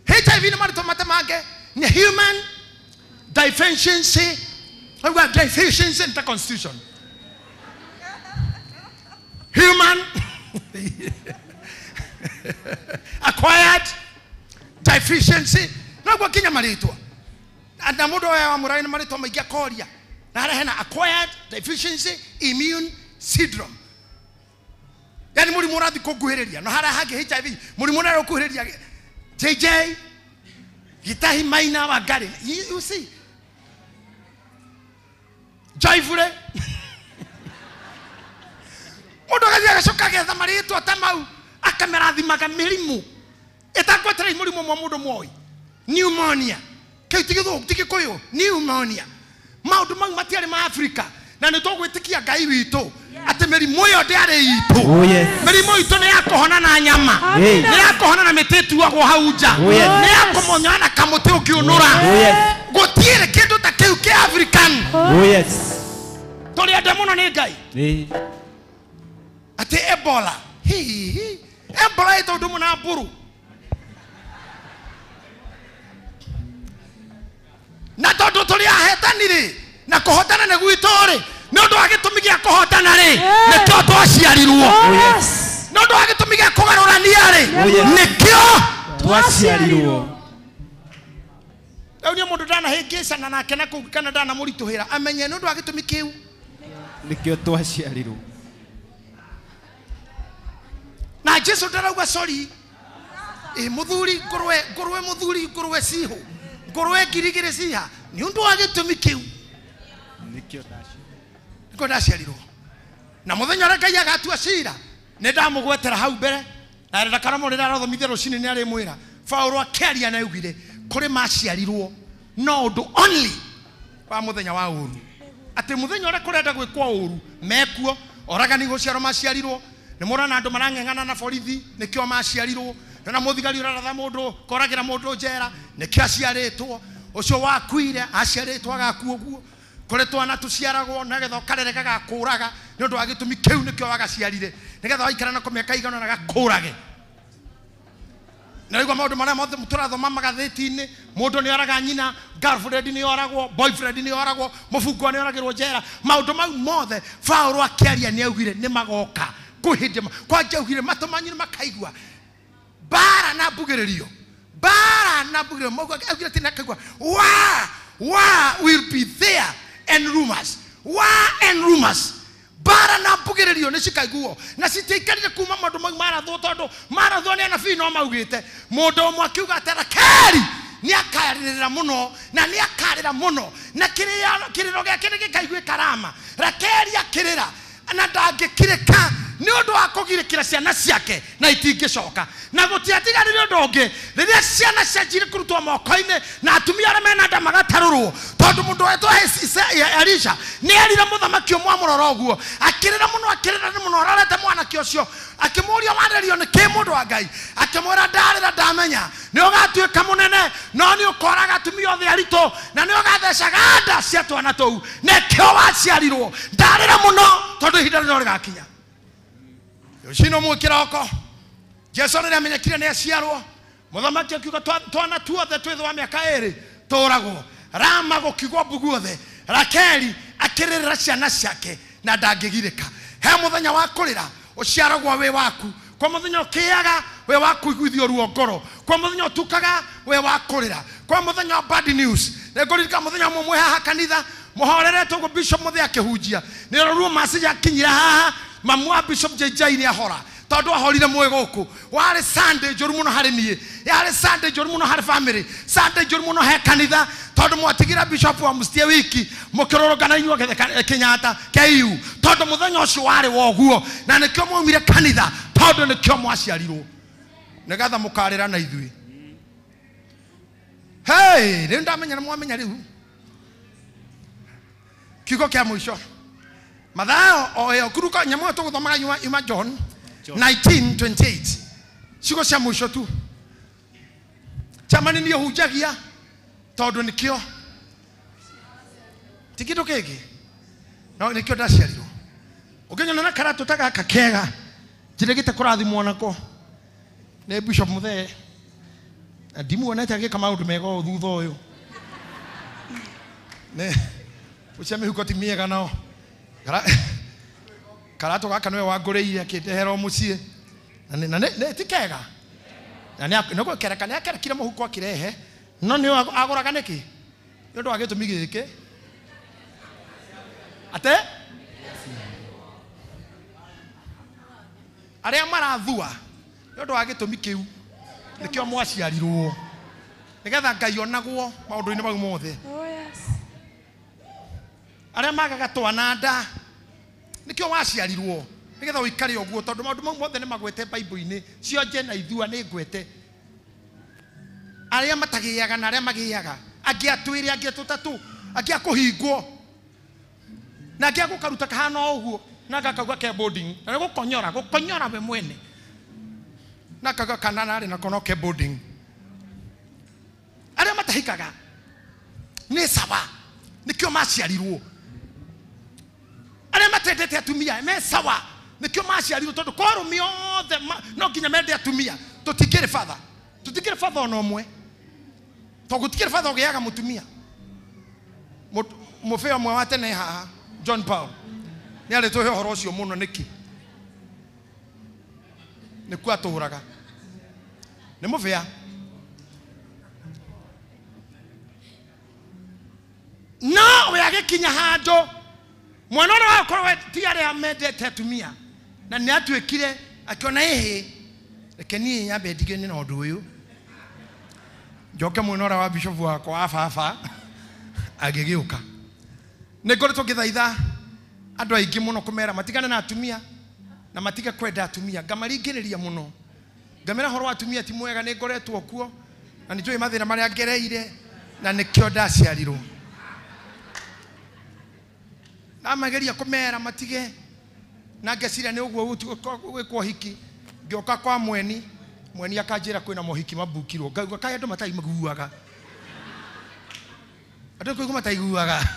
HIV nĩ marĩtwa matemange, nĩ human deficiency, waigua deficiency nĩ ta constitution, human acquired deficiency, noguo nginya marĩtwa na mũndũ ũyũ wa mũraĩ nĩ marĩtwa maingĩ akoria, na harĩa hena acquired deficiency immune syndrome, yani mũrimũ ũrathiĩ kũnguhĩrĩria, na harĩa hangĩ HIV mũrimũ ũrĩa ũkuhĩrĩria JJ Gitahi Maina wa Gari, you see joyfully. Mundu agathie agacoka agetha marĩtwa ta mau akamerathimaga mĩrimũ ĩtangweterei mũrimũ ũmwe mũndũ moĩ pneumonia kĩu ti gĩthũngũ ti gĩkũyũ pneumonia maũndũ mau matiarĩ ma Afrika na nĩ tũgwĩtĩkia Ngai witũ atĩ mĩrimũ ĩyo ndĩarĩ itũ. Mĩrimũ itũ nĩ ya kũhona na nyama, nĩ ya kũhona na mĩtĩ ĩtuagwo hau nja, nĩ ya kũmonyora na kamũtĩ ũkĩũnũra. Gũtirĩ kĩndũ ta kĩu kĩa African. Tũrĩ ende mũno nĩ Ngai. Atĩ Ebola, hihi Ebola ĩ tondũ mũna mbũrũ na tondũ tũrĩ ahetani rĩ na kũhotana nĩ gwitũ rĩ nĩ ũndũ wa gĩtũmi gĩa kũhotana rĩ nĩkĩo twaciarirwo, nĩ ũndũ wa gĩtũmi gĩa kũgarũrania rĩ nĩkĩo twaciarirwo. Rĩu niĩ mũndũ ndanahĩngĩcana nake na kũu kana ndanamũritũhĩra amenye nĩ ũndũ wa gĩtũmi kĩu nĩkĩo twaciarirwo. Na Jesu ndarauga sorry mũthuri ngũrwe ngũrwe mũthuri ngũrwe cihũ ngũrwe ngiri igĩrĩ ciha nĩ ũndũ wa gĩtũmi kĩu nĩkĩo ndaciarirwo. Na mũthenya ũrĩa Ngai agatua cira nĩ ndamũgwetera hau mbere na ndakaramo rĩrĩa arathomithia rũcinĩ nĩ arĩmwĩra Paũlũ akĩaria na augire kũrĩ maciarirwo no ũndũ only wa mũthenya wa ũru, atĩ mũthenya ũrĩa kũrenda gwĩkwo ũru mekuo oragani gũciarwo maciarirwo nĩ mũrona andũ marang'eng'ana na borithi nĩkĩo maciarirwo, na mũthigari ũraratha mũndũ koragĩra mũndũ njera nĩkĩo aciarĩtwo, ũcio wakuire aciarĩtwo agakua ũguo, kũrĩ twana tũciaragwo nĩgetha ũkarere gagakũraga nĩ ũndũ wa gĩtũmi kĩu nĩkĩo wagaciarire nĩgetha waikara nako mĩaka igana na gakũrage. Na rĩu maũndũ marĩa mothe tũrathoma magathĩti-inĩ, mũndũ nĩ oraga nyina, girlfriend nĩ oragwo, boyfriend nĩ oragwo, mũbungwa nĩ oragĩrwo njera, maũndũ mau mothe Paũlũ akĩaria nĩ augire nĩ magoka kwĩ hĩndĩ kwanja augire matũ manyu nĩ makaigua bara na mbugĩrĩrio, bara na mbugĩrĩrio, augire atĩ nĩakaigua war will be there and rumors, war and rumors, bara na mbugĩrĩrio nĩ cikaiguo na citiaikarire kuma maũndũ mau marathwo tondũ marathwo nĩ anabii no maugĩte mũndũ ũmwe akiuga atĩ Rakeli nĩ akarĩrĩra mũno na nĩ akarĩra mũno na kĩrĩro gĩake nĩ gĩkaiguĩka Rama. Rakeli akĩrĩra na ndangĩkirĩka nĩ ũndũ wa kũgirĩkĩra ciana ciake na itingĩcoka na gũtiatigarire ũndũ ũngĩ rĩrĩa ciana cianjire kũrutwo moko-inĩ na atumia arĩa mena nda magatarũrwo tondũ mũndũ wetwo Elisha nĩ erire mũthamaki ũmwe amũrora ũguo akĩrĩra mũno akĩrĩra mũno arorete mwanake ũcio akĩmũũria warĩrio nĩ kĩ mũndũ wa Ngai akĩmwĩra ndarĩra ndamenya nĩ ũgatuĩka mũnene no nĩ ũkoraga atumia othe aritũ na nĩ ũgathecaga nda cia twana tũu nĩkĩo waciarirwo ndarĩra mũno tondũ ihinda rĩno rĩgakinya. Rũcinĩ ũmwe kĩroko Jesu rĩrĩa amenyekire nĩ aciarwo mũthamaki akiuga twana tuothe twĩ thĩ wa mĩaka ĩrĩ tũragwo. Rama gũkigwo mbugu othe Rakeli akĩrĩrĩra ciana ciake na ndangĩgirĩka. He mũthenya wa kũrĩra ũciaragwo wĩ waku, kwa mũthenya ũkĩaga wĩ wa kũiguithio ruo ngoro, kwa mũthenya ũtukaga wĩ wa kũrĩra, kwa mũthenya wa bad news. Nĩngũririkana mũthenya ũmwe mwĩ haha kanitha mũhoreretwo ũguo Bishop Mũthee akĩhunjia nĩ ruo message akinyira haha mamu wa Bishop JJ nĩ ahora tondũ ahorire mwĩ gũkũ. Warĩ Sunday njũru mũno harĩ niĩ, yarĩ Sunday njũru mũno harĩ family, Sunday njũru mũno he kanitha tondũ mwatigira Bishop wa Mustie wiki mũkĩrũrũngana inyuothe Kenyatta KU tondũ mũthenya ũcio warĩ wa ũguo na nĩkĩo mwaumire kanitha tondũ nĩkĩo mwaciarirwo nĩgetha mũkarĩra na ithuĩ. Hey, rĩu ndamenya nĩ mwamenya rĩu kiugo kĩa mũico Mathayo o ĩyo kuruka nyamũ ĩyo tũgũthomaga yuma John 19:28 ciugo cia mũico tu chamani niĩ hunjagia tondũ nĩkĩo ti kĩndũ kĩngĩ no nĩkĩo ndaciarirwo. Ũngĩnyona na karatũ ta gaka kega njĩrĩgĩte kũrathimwo nako nĩ Bishop Mũthee na ndimuonete agĩka maũndũ mega ũũ thutha ũyũ nĩ ũcio mĩhuko ti mĩega nao karatũ gaka nĩwe wangũrĩire akĩndehera o mũciĩ na nĩ ti kega na nĩ nĩ akerekire mũhuko akĩrehe no nĩ agũraga nĩkĩ nĩ ũndũ wa gĩtũmi gĩkĩ ate arĩa marathua nĩ ũndũ wa gĩtũmi kĩu nĩkĩo mwaciarirwo nĩgetha Ngai onagwo maũndũ-inĩ mau mothe. Arĩa magaga twana nda nĩkĩo waciarirwo Nigetha uikare uguo tondu maundu mau mothe ni magwete Bible-ini cionje na ithua ni ngwete. Aria matagiaga na aria magiaga, angi atwire, angi atutatu, angi akuhingwo na angi agukaruta kahana o uguo na gakauga ke boarding na gukonyora gukonyora we mwene na kaga kana nari na kono ke boarding. Aria matahikaga ni sawa nikio maciarirwo. Aria matendete atumia me sawa nikio maciarirwo tondu kwa arũme othe no nginya mende atumia. Tutikire father, tutikire father ona ũmwe tondu gutikire father ũgĩaga mũtumia. Mũbĩa ũmwe wa tene haha John Paul nĩ arĩtũhe ũhoro ũcio mũno. Nĩkĩ nĩkuo atũraga nĩ mũbĩa no we agĩkinya handũ mwana ũrĩa wakorwo ti arĩa mendete atumia na nĩ atuĩkire akiona ĩhĩ reke niĩ nyambe ndigane na ũndũ ũyũ njoke mwena ũrĩa wa bishop wakwa wa baba agĩgĩũka. Nĩ ngoretwo ngĩthaitha andũ aingĩ mũno kũmera matigane na atumia na matige kwenda atumia. Ngamaringĩrĩria mũno ngamera ũhoro wa atumia ti mwega. Nĩ ngoretwo kuo na nĩ njũĩ mathĩna marĩa ngereire na nĩkĩo ndaciarirwo. Ndamageria kũmera matige na ngeciria nĩ ũguo gwĩkwo hiki. Ngĩũka kwa mweni, mweni akanjĩra kwĩna mohiki mabukirwo. Ngaigua kaĩ andũ mataiguaga, andũ kũigua mataiguaga.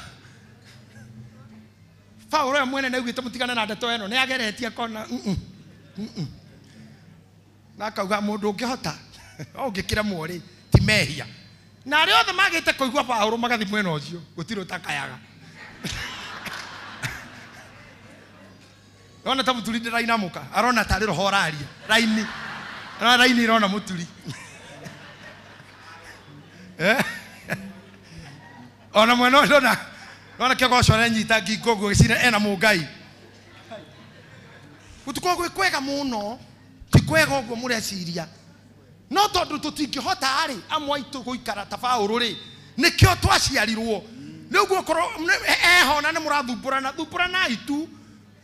Paũlũ ũrĩa mwene nĩaugĩte mũtigane na ndeto ĩno, nĩageretie akona na akauga mũndũ ũngĩhota ũngĩkĩremwo rĩ ti mehia. Na arĩa othe magĩte kũigua Paũlũ magathiĩ mwena ũcio gũtirĩ ũtakayaga. Ona ta mũturi ndĩrainamũka arona tarĩ roho ũraria raini, arona raini irona mũturi. Ona mwena ũcio ndona nona kĩgoco arenyita ngingo ũguo gĩcira ena mũngai. Gũtikoragwo gwĩ kwega mũno, ti kwega ũguo mũreciria. No tondũ tũtingĩhota rĩ amwe aitũ gũikara ta Paũlũ rĩ nĩkĩo twaciarirwo. Rĩu guokorwo eho na nĩ mũrathumbũrana, thumbũranai tu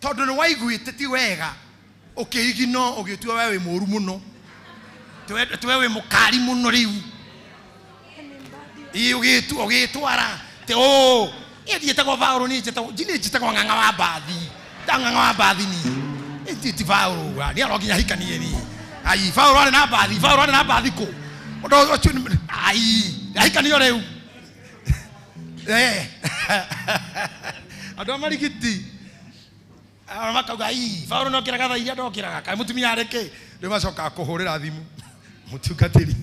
tondũ nĩ waiguĩte ti wega ũkĩigino ũgĩtua we wĩ mũũru mũno, we wĩ mũkari mũno rĩu ĩ ũgĩtwara te ũ ĩthiĩtagwo Paũlũ niĩ njĩtagwo ng'ang'a wa mbathi ta ng'ang'a wa mbathi niĩ ti Paũlũ nĩ aro nginya hikanie niĩ. Ai Paũlũ arĩ na mbathi, Paũlũ arĩ na mbathi kũ ũndũ ũcio ai ahikanio rĩu. Andũ a marigiti makauga ii Paũlũ no kĩraga thaa iria ndokĩraga kaĩ mũtumia arĩ kĩ. Rĩu macokaga kũhũrĩra thimũ mũtungatĩri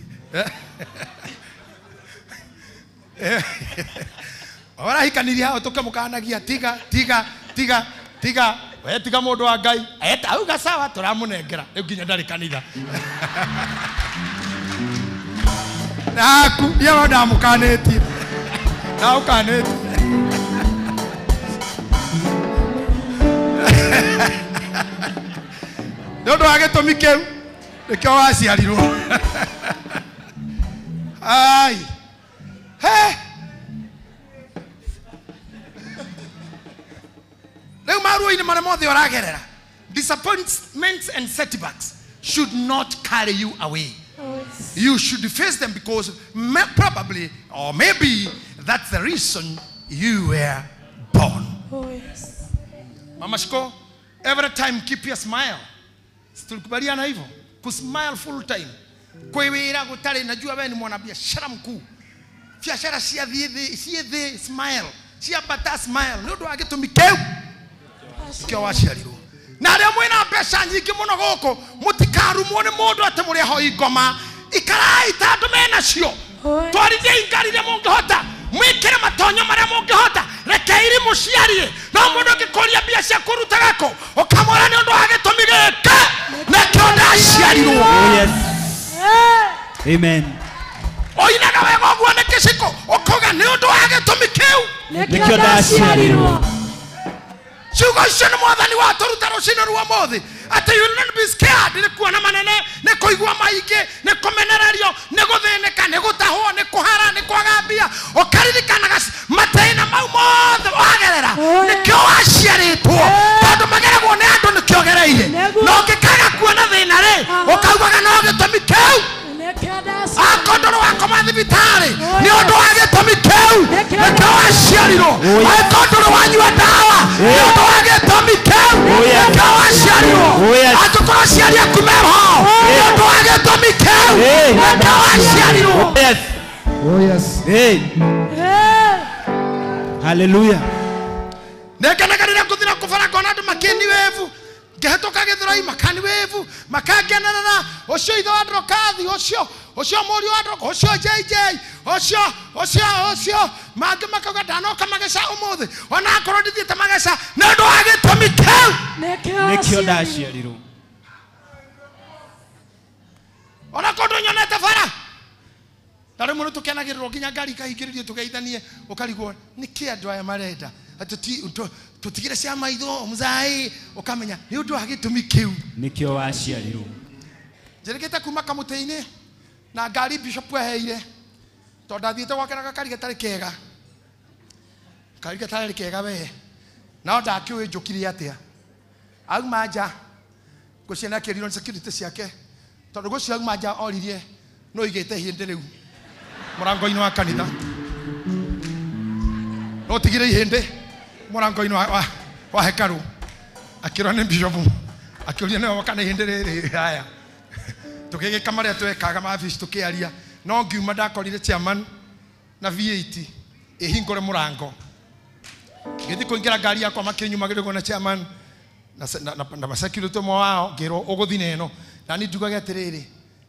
warahikanirie hau tũkĩmũkanagia tiga tiga tiga tiga we tiga mũndũ wa Ngai auga sawa tũramũnengera rĩu nginya ndarĩ kanitha. Naku ndiawa ndamũkanĩtie ndaũkanĩtie. Nĩ ũndũ wa gĩtũmi kĩu nĩkĩo waciarirwo. Ai he rĩu maruo-inĩ marĩa mothe ũragerera, disappointments and setbacks should not carry you away. You should face them because probably or maybe that's the reason you were born. Oh, yes. Mama Shiko, every time keep your smile. Tulikubaliana hivyo, kusmile full time. Kwa wira gutari, najua wewe ni mwanabiashara mkuu. Biashara cia thiĩ smile, cia bata smile. Nĩ ũndũ wa gĩtũmi kĩu kĩo waciarirwo. Na arĩa mwĩna mbeca nyingĩ mũno gũkũ mũtikarumwo nĩ mũndũ atĩ mũrĩ ahoi ngoma. Ikarai ta andũ menacio, twarithiai ngari iria mũngĩhota, mwĩkĩre matonyo marĩa mũngĩhota, reke irimũ ciarie. No mũndũ ũngĩkũria mbia cia kũrutaga kũ ũkamwĩra nĩ ũndũ wa gĩtũmi gĩkĩ nĩkĩo ndaciarirwo. Amen. Oinaga wega ũguo nĩ kĩciko ũkauga nĩ ũndũ wa gĩtũmi kĩu nĩkĩo ndaciarirwo. Ciugo icio nĩ mwathani watũruta rũcinĩ rwa ũmũthĩ atĩ you will not be scared nĩ kuona manene, nĩ kũigua maingĩ, nĩ kũmenererio, nĩ gũthĩnĩka, nĩ gũtahwo, nĩ kũhara, nĩ kwaga mbia. Ũkaririkanaga matĩna mau mothe wagerera nĩkĩo waciarĩtwo, tondũ mageragwo nĩ andũ nĩkĩo gereire. thibitarĩ nĩ ũndũ wa gĩtũmi kĩu nĩkĩo waciarirwo. Angĩkorwo ndũrĩ wanyua ndawa nĩ ũndũ wa gĩtũmi kĩu nĩkĩo waciarirwo. Angĩkorwo aciari aku meho nĩ ũndũ wa gĩtũmi kĩu nĩkĩo waciarirwo. Oh yes. Hey. Hallelujah. Nĩngenaga rĩrĩa ngũthiĩ na kũbara ngona andũ makĩni wevu ngĩhĩtũka gĩthũrai makani wevu makangenerera ũcio ithe wa Ndorokathi ũcio ũcio mũriũ wa Ndoroka ũcio JJ ũcio ũcio ũcio mangĩ makauga ndanoka mageca ũmũthĩ ona akorwo ndithiĩte mageca nĩ ũndũ wa gĩtũmi kĩu nĩkĩo ndaciarirwo. Ona korwo ndũnyonete bara na rĩmwe nĩtũkenagĩrĩrwo nginya ngari ikahingĩrĩrio tũgeithanie ũkarigwo nĩkĩ andũ aya marenda atĩ tũtigire cia maitho mũzai ũkamenya nĩ ũndũ wa gĩtũmi kĩu nĩkĩo waciarirwo. Njĩrĩgĩte kuma kamũtĩ-inĩ na ngari bishop eheire tondũ ndathiĩte gwake na gakari gatarĩ kega kari gatarĩ kega we no ndakĩũĩ njũkire atĩa auma nja ngũciana nĩ akĩrirwo nĩ security ciake tondũ ngũcio auma nja oririe no igĩte ihĩndĩ rĩu mũrango-inĩ wa kanitha no tigire ihĩndĩ mũrango-inĩ wa hekarũ akĩrwo nĩ bishop akĩũria nĩwe kana ihĩndĩ rĩrĩ haya tũgĩgĩka marĩa twekaga mabici tũkĩaria no ngiuma ndakorire chairman na V8 ĩhingũre mũrango ngĩthiĩ kũingĩra ngari yakwa makĩnyumagĩrĩrwo na chairman na security ũmwe wao ngĩrwo ũgũthiĩ na ĩno na niĩ njugage atĩrĩrĩ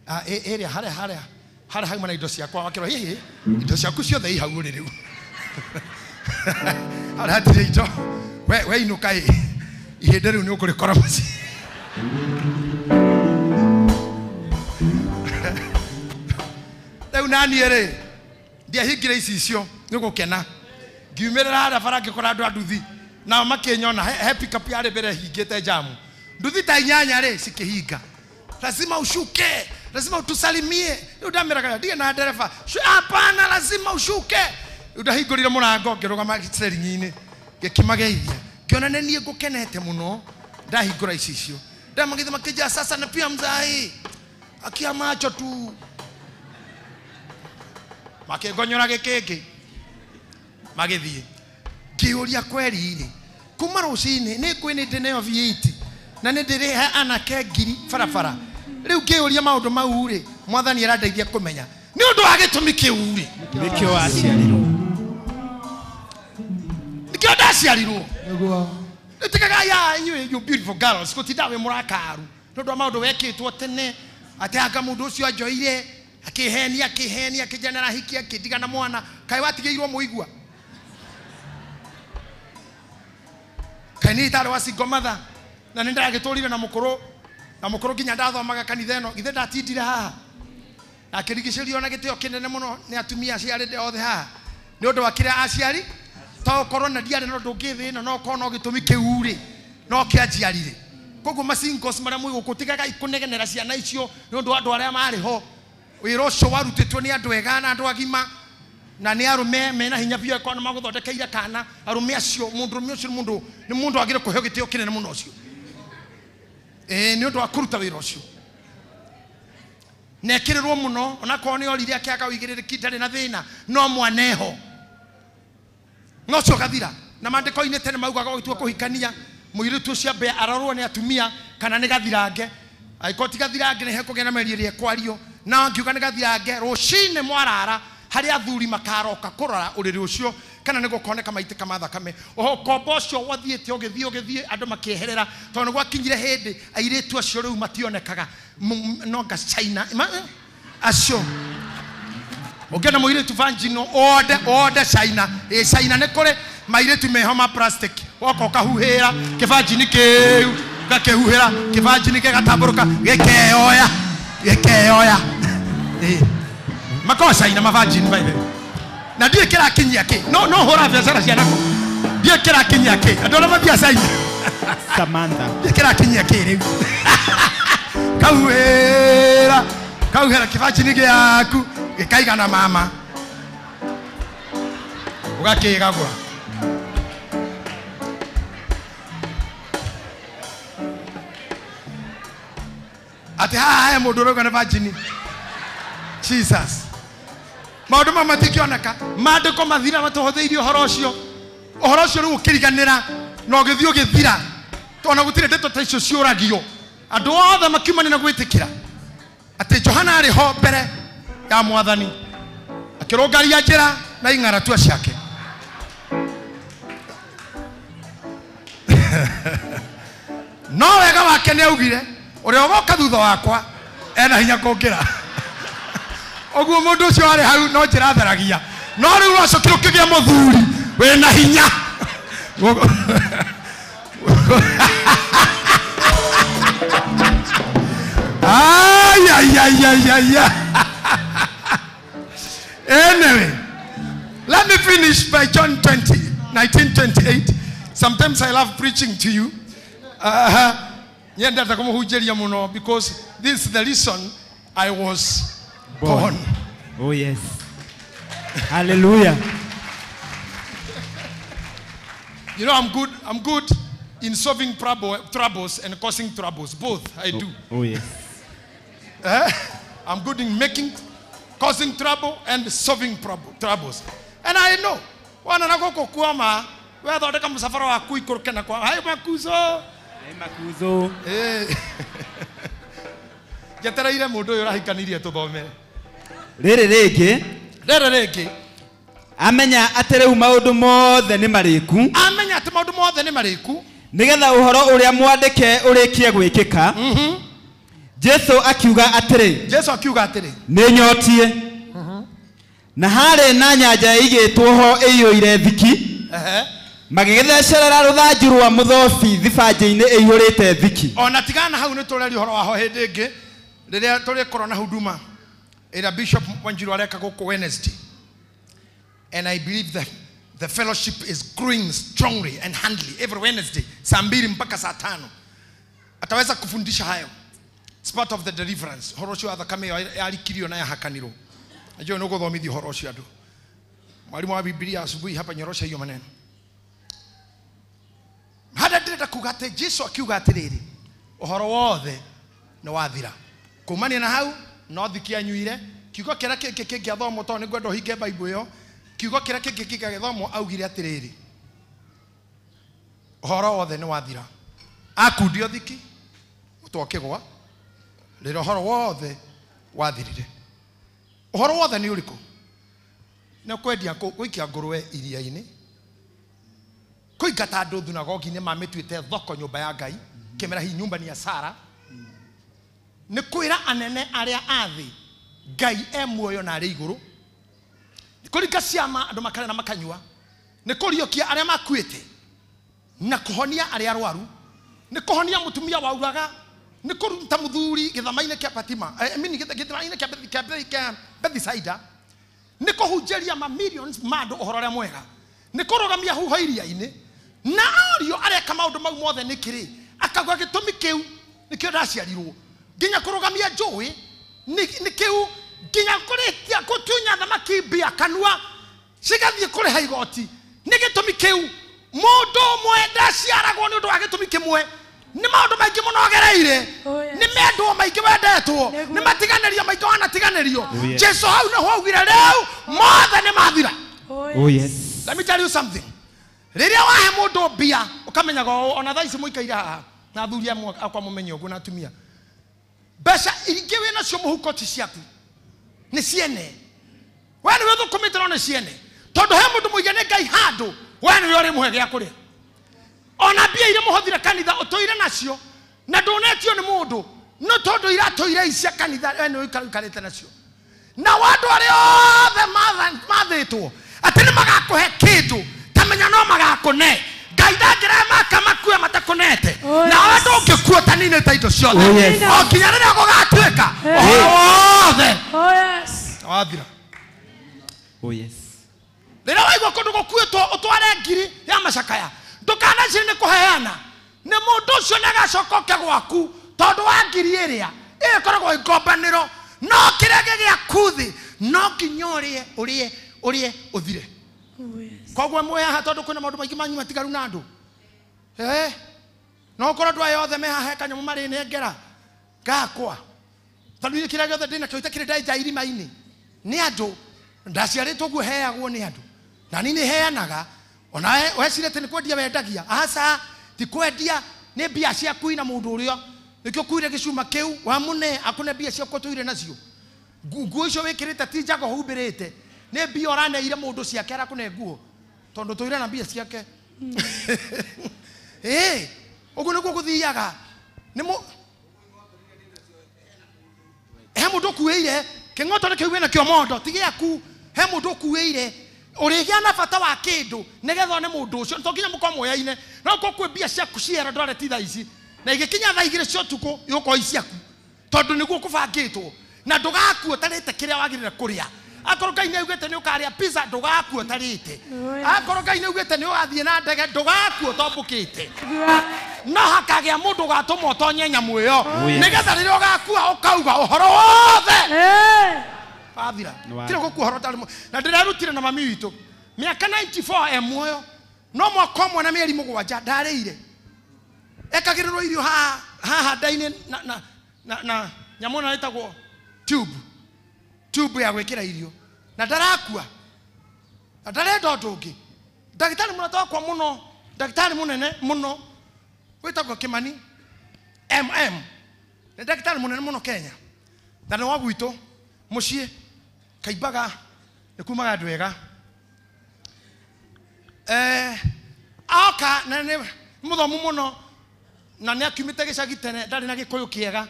ĩrĩa harĩa harĩa harĩa hauma na indo ciakwa wakĩrwo hihi indo ciaku ciothe i hau ũrĩ rĩu harĩa hatirĩ indo we inũka ĩ ihĩndĩ rĩu nĩ ũkũrĩkora mũciĩ. Rĩu naniĩ rĩ ndiahingire icicio nĩ gũkena ngiumĩrĩra harĩa bara ngĩkora andũ a nduthi nao makĩnyona he pickup yarĩ mbere hingĩte jamu nduthi ta inyanya rĩ cikĩhinga lazima ushuke lazima utusalimie. Rĩu ndamĩraga ndirĩ na ndereba hapana lazima ushuke. Rĩu ndahingũrire mũrango ngĩrũgama steering-inĩ ngĩkĩmageithia ngĩona nĩ niĩ ngũkenete mũno ndahingũra icicio ndamagĩthe makĩnjĩra sasa na pia mzai akia macho tu makĩngonyora gĩkĩngĩ magĩthiĩ ngĩũria kweri rĩ kuma rũcinĩ nĩ ngwĩ nĩ ndĩ nayo V8 na nĩ ndĩrĩhe anake ngiri barabara rĩu ngĩũria maũndũ mau rĩ mwathani arandeithia kũmenya nĩ ũndũ wa gĩtũmi kĩu rĩ nĩkĩo waciarirwo nĩkĩo ndaciarirwo. Nĩtĩkaga ya inyuĩ you beautiful girls gũtinda wĩ mũrakaru nĩ ũndũ wa maũndũ wekĩtwo tene atĩ anga mũndũ ũcio anjoire akĩhenia akĩhenia akĩnjana hiki akĩndiga na mwana kaĩ watigĩirwo mũigua kaĩ niĩ itarĩ wa single mother na nĩ ndagĩtũrire na mũkũrũ nginya ndathomaga kanitha ĩno githĩ ndatindire haha na akĩrigicĩrio na gĩtĩo kĩnene mũno nĩ atumia aciarĩ othe haha nĩ ũndũ wa kĩrĩa aciari to ũkorwo na ndiarĩ na ũndũ ũngĩ thĩ ĩno no ũkorwo no gĩtũmi kĩu rĩ no kĩanjiarire koguo masingles marĩa mwĩ gũkũ tigagai kũnegenera ciana icio nĩ ũndũ wa andũ arĩa marĩ ho wĩra ũcio warutĩtwo nĩ andũ ega na andũ agima na nĩ arũme mena hinya biũ angĩkorwo nĩ magũthondekeire kana arũme acio mũndũrũme ũcio nĩ mũndũ wagĩrĩire kũheo gĩtĩo kĩnene mũno ũcio nĩ ũndũ wa kũruta wĩra ũcio na ekĩrĩrwo mũno onakorwo nĩ orire akĩaga ũigĩrĩrĩki ndarĩ na thĩna no mwaneho no ũcio ũgathira na maandĩko-inĩ tene maugaga ũgĩtua kũhikania mũirĩtu ũcio ambe arorwo nĩ atumia kana nĩ gathirange angĩkorwo ti gathirange nĩ hekũgĩa na mĩario ĩrĩa ĩkwario na ngiuga nĩ gathirange rũcinĩ mwarara harĩa athuri makaroka kũrora ũrĩrĩ ũcio kana nĩ gũkoneka maitĩka ma thakame ũkombo ũcio wathiĩte ũgĩthiĩ ũgĩthiĩ andũ makĩeherera tondũ nĩ gwakinyire hĩndĩ airĩtu acio rĩu mationekaga nonga China acio ũngĩona mũirĩtu virgin ode China ĩ China nĩ kũrĩ mairĩtu meho ma plastic woka ũkahuhĩra kĩbanjini kĩu ũgakĩhuhĩra kĩbanjini gĩgatambũrũka gĩkeoya gĩkeoya makoragwo China ma virgin by the way na ndiũĩ kĩrakinyia kĩ no hũra biacara cia nako ndiũĩ kĩrakinyia kĩ andũ arĩa mathiaga China Samantha ndiũĩ kĩrakinyia kĩ rĩu kahuhĩra kahuhĩra kĩbanjini gĩaku gĩkaigana mama ũgakĩgagũra atĩ haha he mũndũ ũrauga nĩ virgin Jesus. Maũndũ mamwe matingĩoneka. Maandĩko mathira matũhũthĩirie ũhoro ũcio. Ũhoro ũcio rĩu ũkĩriganĩra na ũgĩthiĩ ũgĩthira. Ona gũtirĩ ndeto ta icio ciũragio. Andũ othe makiumania na gwĩtĩkĩra atĩ Johana arĩ ho mbere ya mwathani akĩrũngaria njĩra na ing'aratua ciake. No wega wake nĩ augire ũrĩa ũgoka thutha wakwa ena hinya kũngĩra. Ũguo mũndũ ũcio arĩ hau no njĩra atheragia. No rĩu wacokire ũkĩgĩa mũthuri wĩna hinya. Ay, ay, ay, ay, ay, ay. Anyway, let me finish by John 20, 19:28. Sometimes I love preaching to you. Because this is the reason I was born. Oh, yes. Hallelujah. You know, I'm good. I'm good in solving troubles and causing troubles. Both I do. Oh, yes. I'm good in causing trouble and solving troubles. And I know. Wana nagoko kuama, wethondeka musafara waku ikũrũke na kwa. Hai makuzo. Hai makuzo. Eh. Njetereire mũndũ ũyũ ũrahikanirie tũthome. Rĩrĩ rĩngĩ. Rĩrĩ rĩngĩ. Amenya atĩ rĩu maũndũ mothe nĩ marĩku. Amenya atĩ maũndũ mothe nĩ marĩku. Nĩgetha ũhoro ũrĩa mwandĩke ũrĩkie gwĩkĩka. Jesu akiuga atĩrĩ. Jesu akiuga atĩrĩ. Nĩ nyotie. Na harĩ na nyanja ĩigĩtwo ho ĩiyũire thiki. Magĩgĩthecerera rũthanju rwa mũthobi thibanjĩ-inĩ ĩiyũrĩte thiki. Ona tigana hau nĩ tũreria ũhoro waho hĩndĩ ĩngĩ rĩrĩa tũrĩkorwo na huduma ĩrĩa Bishop Wanjiru areka gũkũ Wednesday. And I believe that the fellowship is growing strongly and handily every Wednesday saa 2 mpaka saa 5. Ataweza kufundisha hayo. It's part of the deliverance. Ũhoro ũcio wa thakame yarikirio na yahakanirwo. Najua nĩ ũgũthomithia ũhoro ũcio andũ. Mwalimu wa Biblia asubuhi hapa nyorosha hiyo maneno. Hada ndĩrenda kuga atĩ Jesu akiuga atĩrĩrĩ, ũhoro wothe nĩ wathira. Kumania na hau no thiki anyuire. Kiugo kĩrĩa kĩngĩ kĩngĩathomwo tondũ nĩ ngwenda ũhinge Bible ĩyo. Kiugo kĩrĩa kĩngĩ kĩngĩathomwo augire atĩrĩrĩ, ũhoro wothe nĩ wathira. Akundio thiki mũtwe ũkĩgwa rĩrĩa ũhoro wothe wathirire. Ũhoro wothe nĩ ũrĩkũ? Nĩ kwendia gũikia ngũrwe iria-inĩ, kũingata andũ thunagogi-inĩ mamĩtuĩte thoko nyũmba ya Ngai, kĩmera hii nyumba ni ya Sara. Nĩ kwĩra anene arĩa a thĩ Ngai e muoyo na arĩ igũrũ. Nĩ kũringa ciama andũ makarĩa na makanyua. Nĩ kũriũkia arĩa makuĩte na kũhonia arĩa arwaru. Nĩ kũhonia mũtumia wauraga. Nĩ kũruta mũthuri gĩthama-inĩ kĩa Fatima, gĩthama-inĩ kĩa Bethsaida. Nĩ kũhunjĩria ma millions ma andũ ũhoro ũrĩa mwega. Nĩ kũrũgamia huho iria-inĩ. Na ario areka maũndũ mau mothe nĩ kĩrĩ akauga gĩtũmi kĩu nĩkĩo ndaciarirwo. Nginya kũrũgamia njũĩ nĩ kĩu, nginya kũrĩtia gũtunya thamaki mbia kanua cigathiĩ kũrĩha igoti nĩ gĩtũmi kĩu. Mũndũ ũmwe ndaciaragwo nĩ ũndũ wa gĩtũmi kĩmwe. Nĩ maũndũ maingĩ mũno ogereire, nĩ mendwo maingĩ wendetwo, nĩ matiganĩrio maingĩ wanatiganĩrio. Jesu hau nĩho augire rĩu mothe nĩ mathira. Oh yes. Let me tell you something. Rĩrĩa wahe mũndũ mbia ũkamenyaga ona thaa ici mũikaire haha na athuri amwe akwa mũmenye ũguo na atumia, mbeca ingĩ wĩ nacio mũhuko ti ciaku, nĩ ciene. We nĩwe ũthũkũmĩte no nĩ ciene, tondũ he mũndũ mũige nĩ Ngai handũ, we nĩwe ũrĩmũhe gĩa kũrĩa. Ona mbia iria mũhũthire kanitha ũtũire nacio na ndũnetio nĩ mũndũ, no tondũ iratũire icia kanitha we nĩwe ũikarĩte nacio. Na andũ arĩa othe mathĩtwo atĩ nĩ magakũhe kĩndũ, tamenya no magakũne. Ngai ndangĩrehe maka makue matakũnete. Na we ndũngĩkua ũtaninĩte indo ciothe. O nginya rĩrĩa gũgatuĩka ũhoro wothe wathira. Oh yes. Rĩrĩa waigua kũndũ gũkuĩtwo ũtware ngiri ya macakaya, ndũkanecirie nĩ kũheana. Nĩ mũndũ ũcio nĩ agacoka oke gwaku tondũ wa ngiri ĩrĩa ĩyo ĩkoragwo ĩ ngombanĩro, no kĩrĩa gĩgĩaku thĩ no nginya ũrĩe ũrĩe ũrĩe ũthire. Koguo mwĩ haha tondũ kwĩna maũndũ maingĩ manyu matigaru na andũ. No ũkorwo andũ aya othe me haha he kanyamũ marĩnengera gakwa, tondũ niĩ kĩrĩa gĩothe ndĩnakĩo itakĩrĩ ndenja irima-inĩ nĩ andũ. Ndaciarĩtwo guo heagwo nĩ andũ. Na niĩ nĩ heanaga ona wecirĩte nĩ kwendia wendagia. Aca ti kwendia nĩ mbia ciaku ina mũndũ ũrĩa. Nĩkĩo kuire gĩcuma kĩu wamũne akũne mbia ciaku ũtũire nacio. Nguo icio wĩkĩrĩte ti njago humbĩrĩte. Nĩ mbia ũraneire mũndũ ciake arakũne nguo. Tondũ tũire na mbia ciake. Ũguo nĩguo gũthiaga. Nĩ he mũndũ ũkuĩire kĩng'oto nĩ kĩu wĩna kĩo mondo ti gĩaku. He mũndũ ũkuĩire ũrĩgĩa na bata wa kĩndũ nĩgetha one mũndũ ũcio to nginya mũkorwo moyaine no korwo kwĩ mbia ciaku ciera ndware ti thaa ici na igĩkinya thaa 2 cia ũtukũ igũkorwo i ciaku tondũ nĩguo kũbangĩtwo na ndũgakua ũtarĩte kĩrĩa wagĩrĩire kũrĩa. Akorwo Ngai nĩ augĩte nĩ ũkarĩa pizza ndũgakua ũtarĩte. Akorwo Ngai nĩ augĩte nĩ ũgathiĩ na ndege ndũgakua ũtombũkĩte. No hakagĩa mũndũ ũgatũma ũtonye nyamũ ĩyo nĩgetha rĩrĩa ũgakua ũkauga ũhoro wothe wathira. Tira gũkua ũhoro ũtarĩ na ndĩrerutire na mami witũ mĩaka 94 e muoyo no mwaka ũmwe na mĩeri 7 ndarĩire. Ekagĩrĩrwo irio haha nda-inĩ na nyamũ ĩno ĩtagwo tube ya gwĩkĩra irio na ndarakua na ndarenda ũndũ ũngĩ. Ndagĩtarĩ mũrata wakwa mũno, ndagĩtarĩ mũnene mũno wĩtagwo Kimani MM, nĩ ndagĩtarĩ mũnene mũno Kenya na nĩ wa gwitũ mũciĩ kaimbaga nĩ kumaga andũ ega. Oka na nĩ mũthomu mũno na nĩ akiumĩte gĩcagi tene ndarĩ na gĩkũyũ kĩega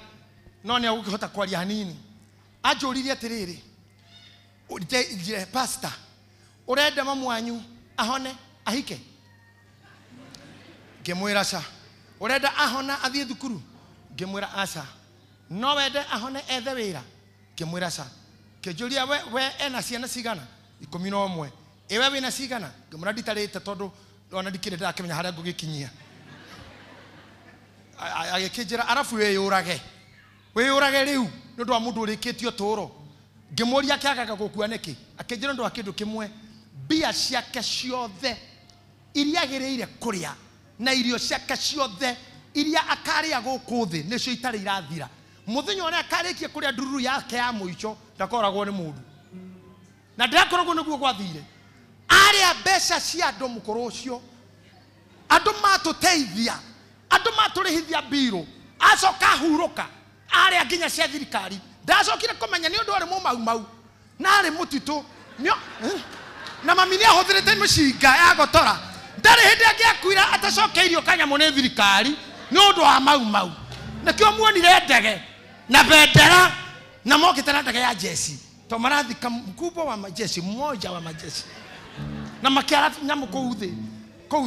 no nĩ agũkĩhota kwaria hanini. Anjũririe atĩrĩrĩ, pastor, ũrenda mamu wanyu ahone ahike? Ngĩmwĩra ca. Ũrenda ahona athiĩ thukuru? Ngĩmwĩra aca. No wende ahone ethe wĩra? Ngĩmwĩra ca. Kĩnjũria we ena ciana cigana? 11. Ĩwe wĩna cigana? Ngĩmwĩra nditarĩte tondũ ona ndikĩrĩ ndĩrakĩmenya harĩa ngũgĩkinyia. Agĩkĩnjĩra arabu wĩyũrage. Wĩyũrage rĩu nĩ ũndũ wa mũndũ ũrĩkĩtie ũtũũro. Ngĩmũria akĩagaga gũkua nĩkĩ? Akĩnjĩra ũndũ wa kĩndũ kĩmwe, mbia ciake ciothe iria agĩrĩire kũrĩa na irio ciake ciothe iria akarĩa gũkũ thĩ nĩcio itarĩ irathira. Mũthenya ũrĩa akarĩkia kũrĩa ndururu yake ya mũico ndakoragwo nĩ mũndũ. Na ndakoragwo nĩguo gwathire. Arĩa mbeca cia andũ mũkũrũ ũcio, andũ matũteithia, andũ matũrĩhithia mbirũ, acoka ahurũka arĩa nginya cia thirikari. Ndacokire kũmenya nĩ ũndũ arĩ mũmaumau na arĩ mũtitũ na mami nĩ ahũthĩrĩte mĩcinga ya gotora. Ndarĩ hĩndĩ angĩakuire atacokeirio kanyamũ nĩ thirikari nĩ ũndũ wa maumau. Nĩkĩo muonire ndege na bendera na mokĩte na ndege ya jeshi to marathika mkubwa wa majeshi, mmoja wa majeshi, na makĩara nyamũ kũu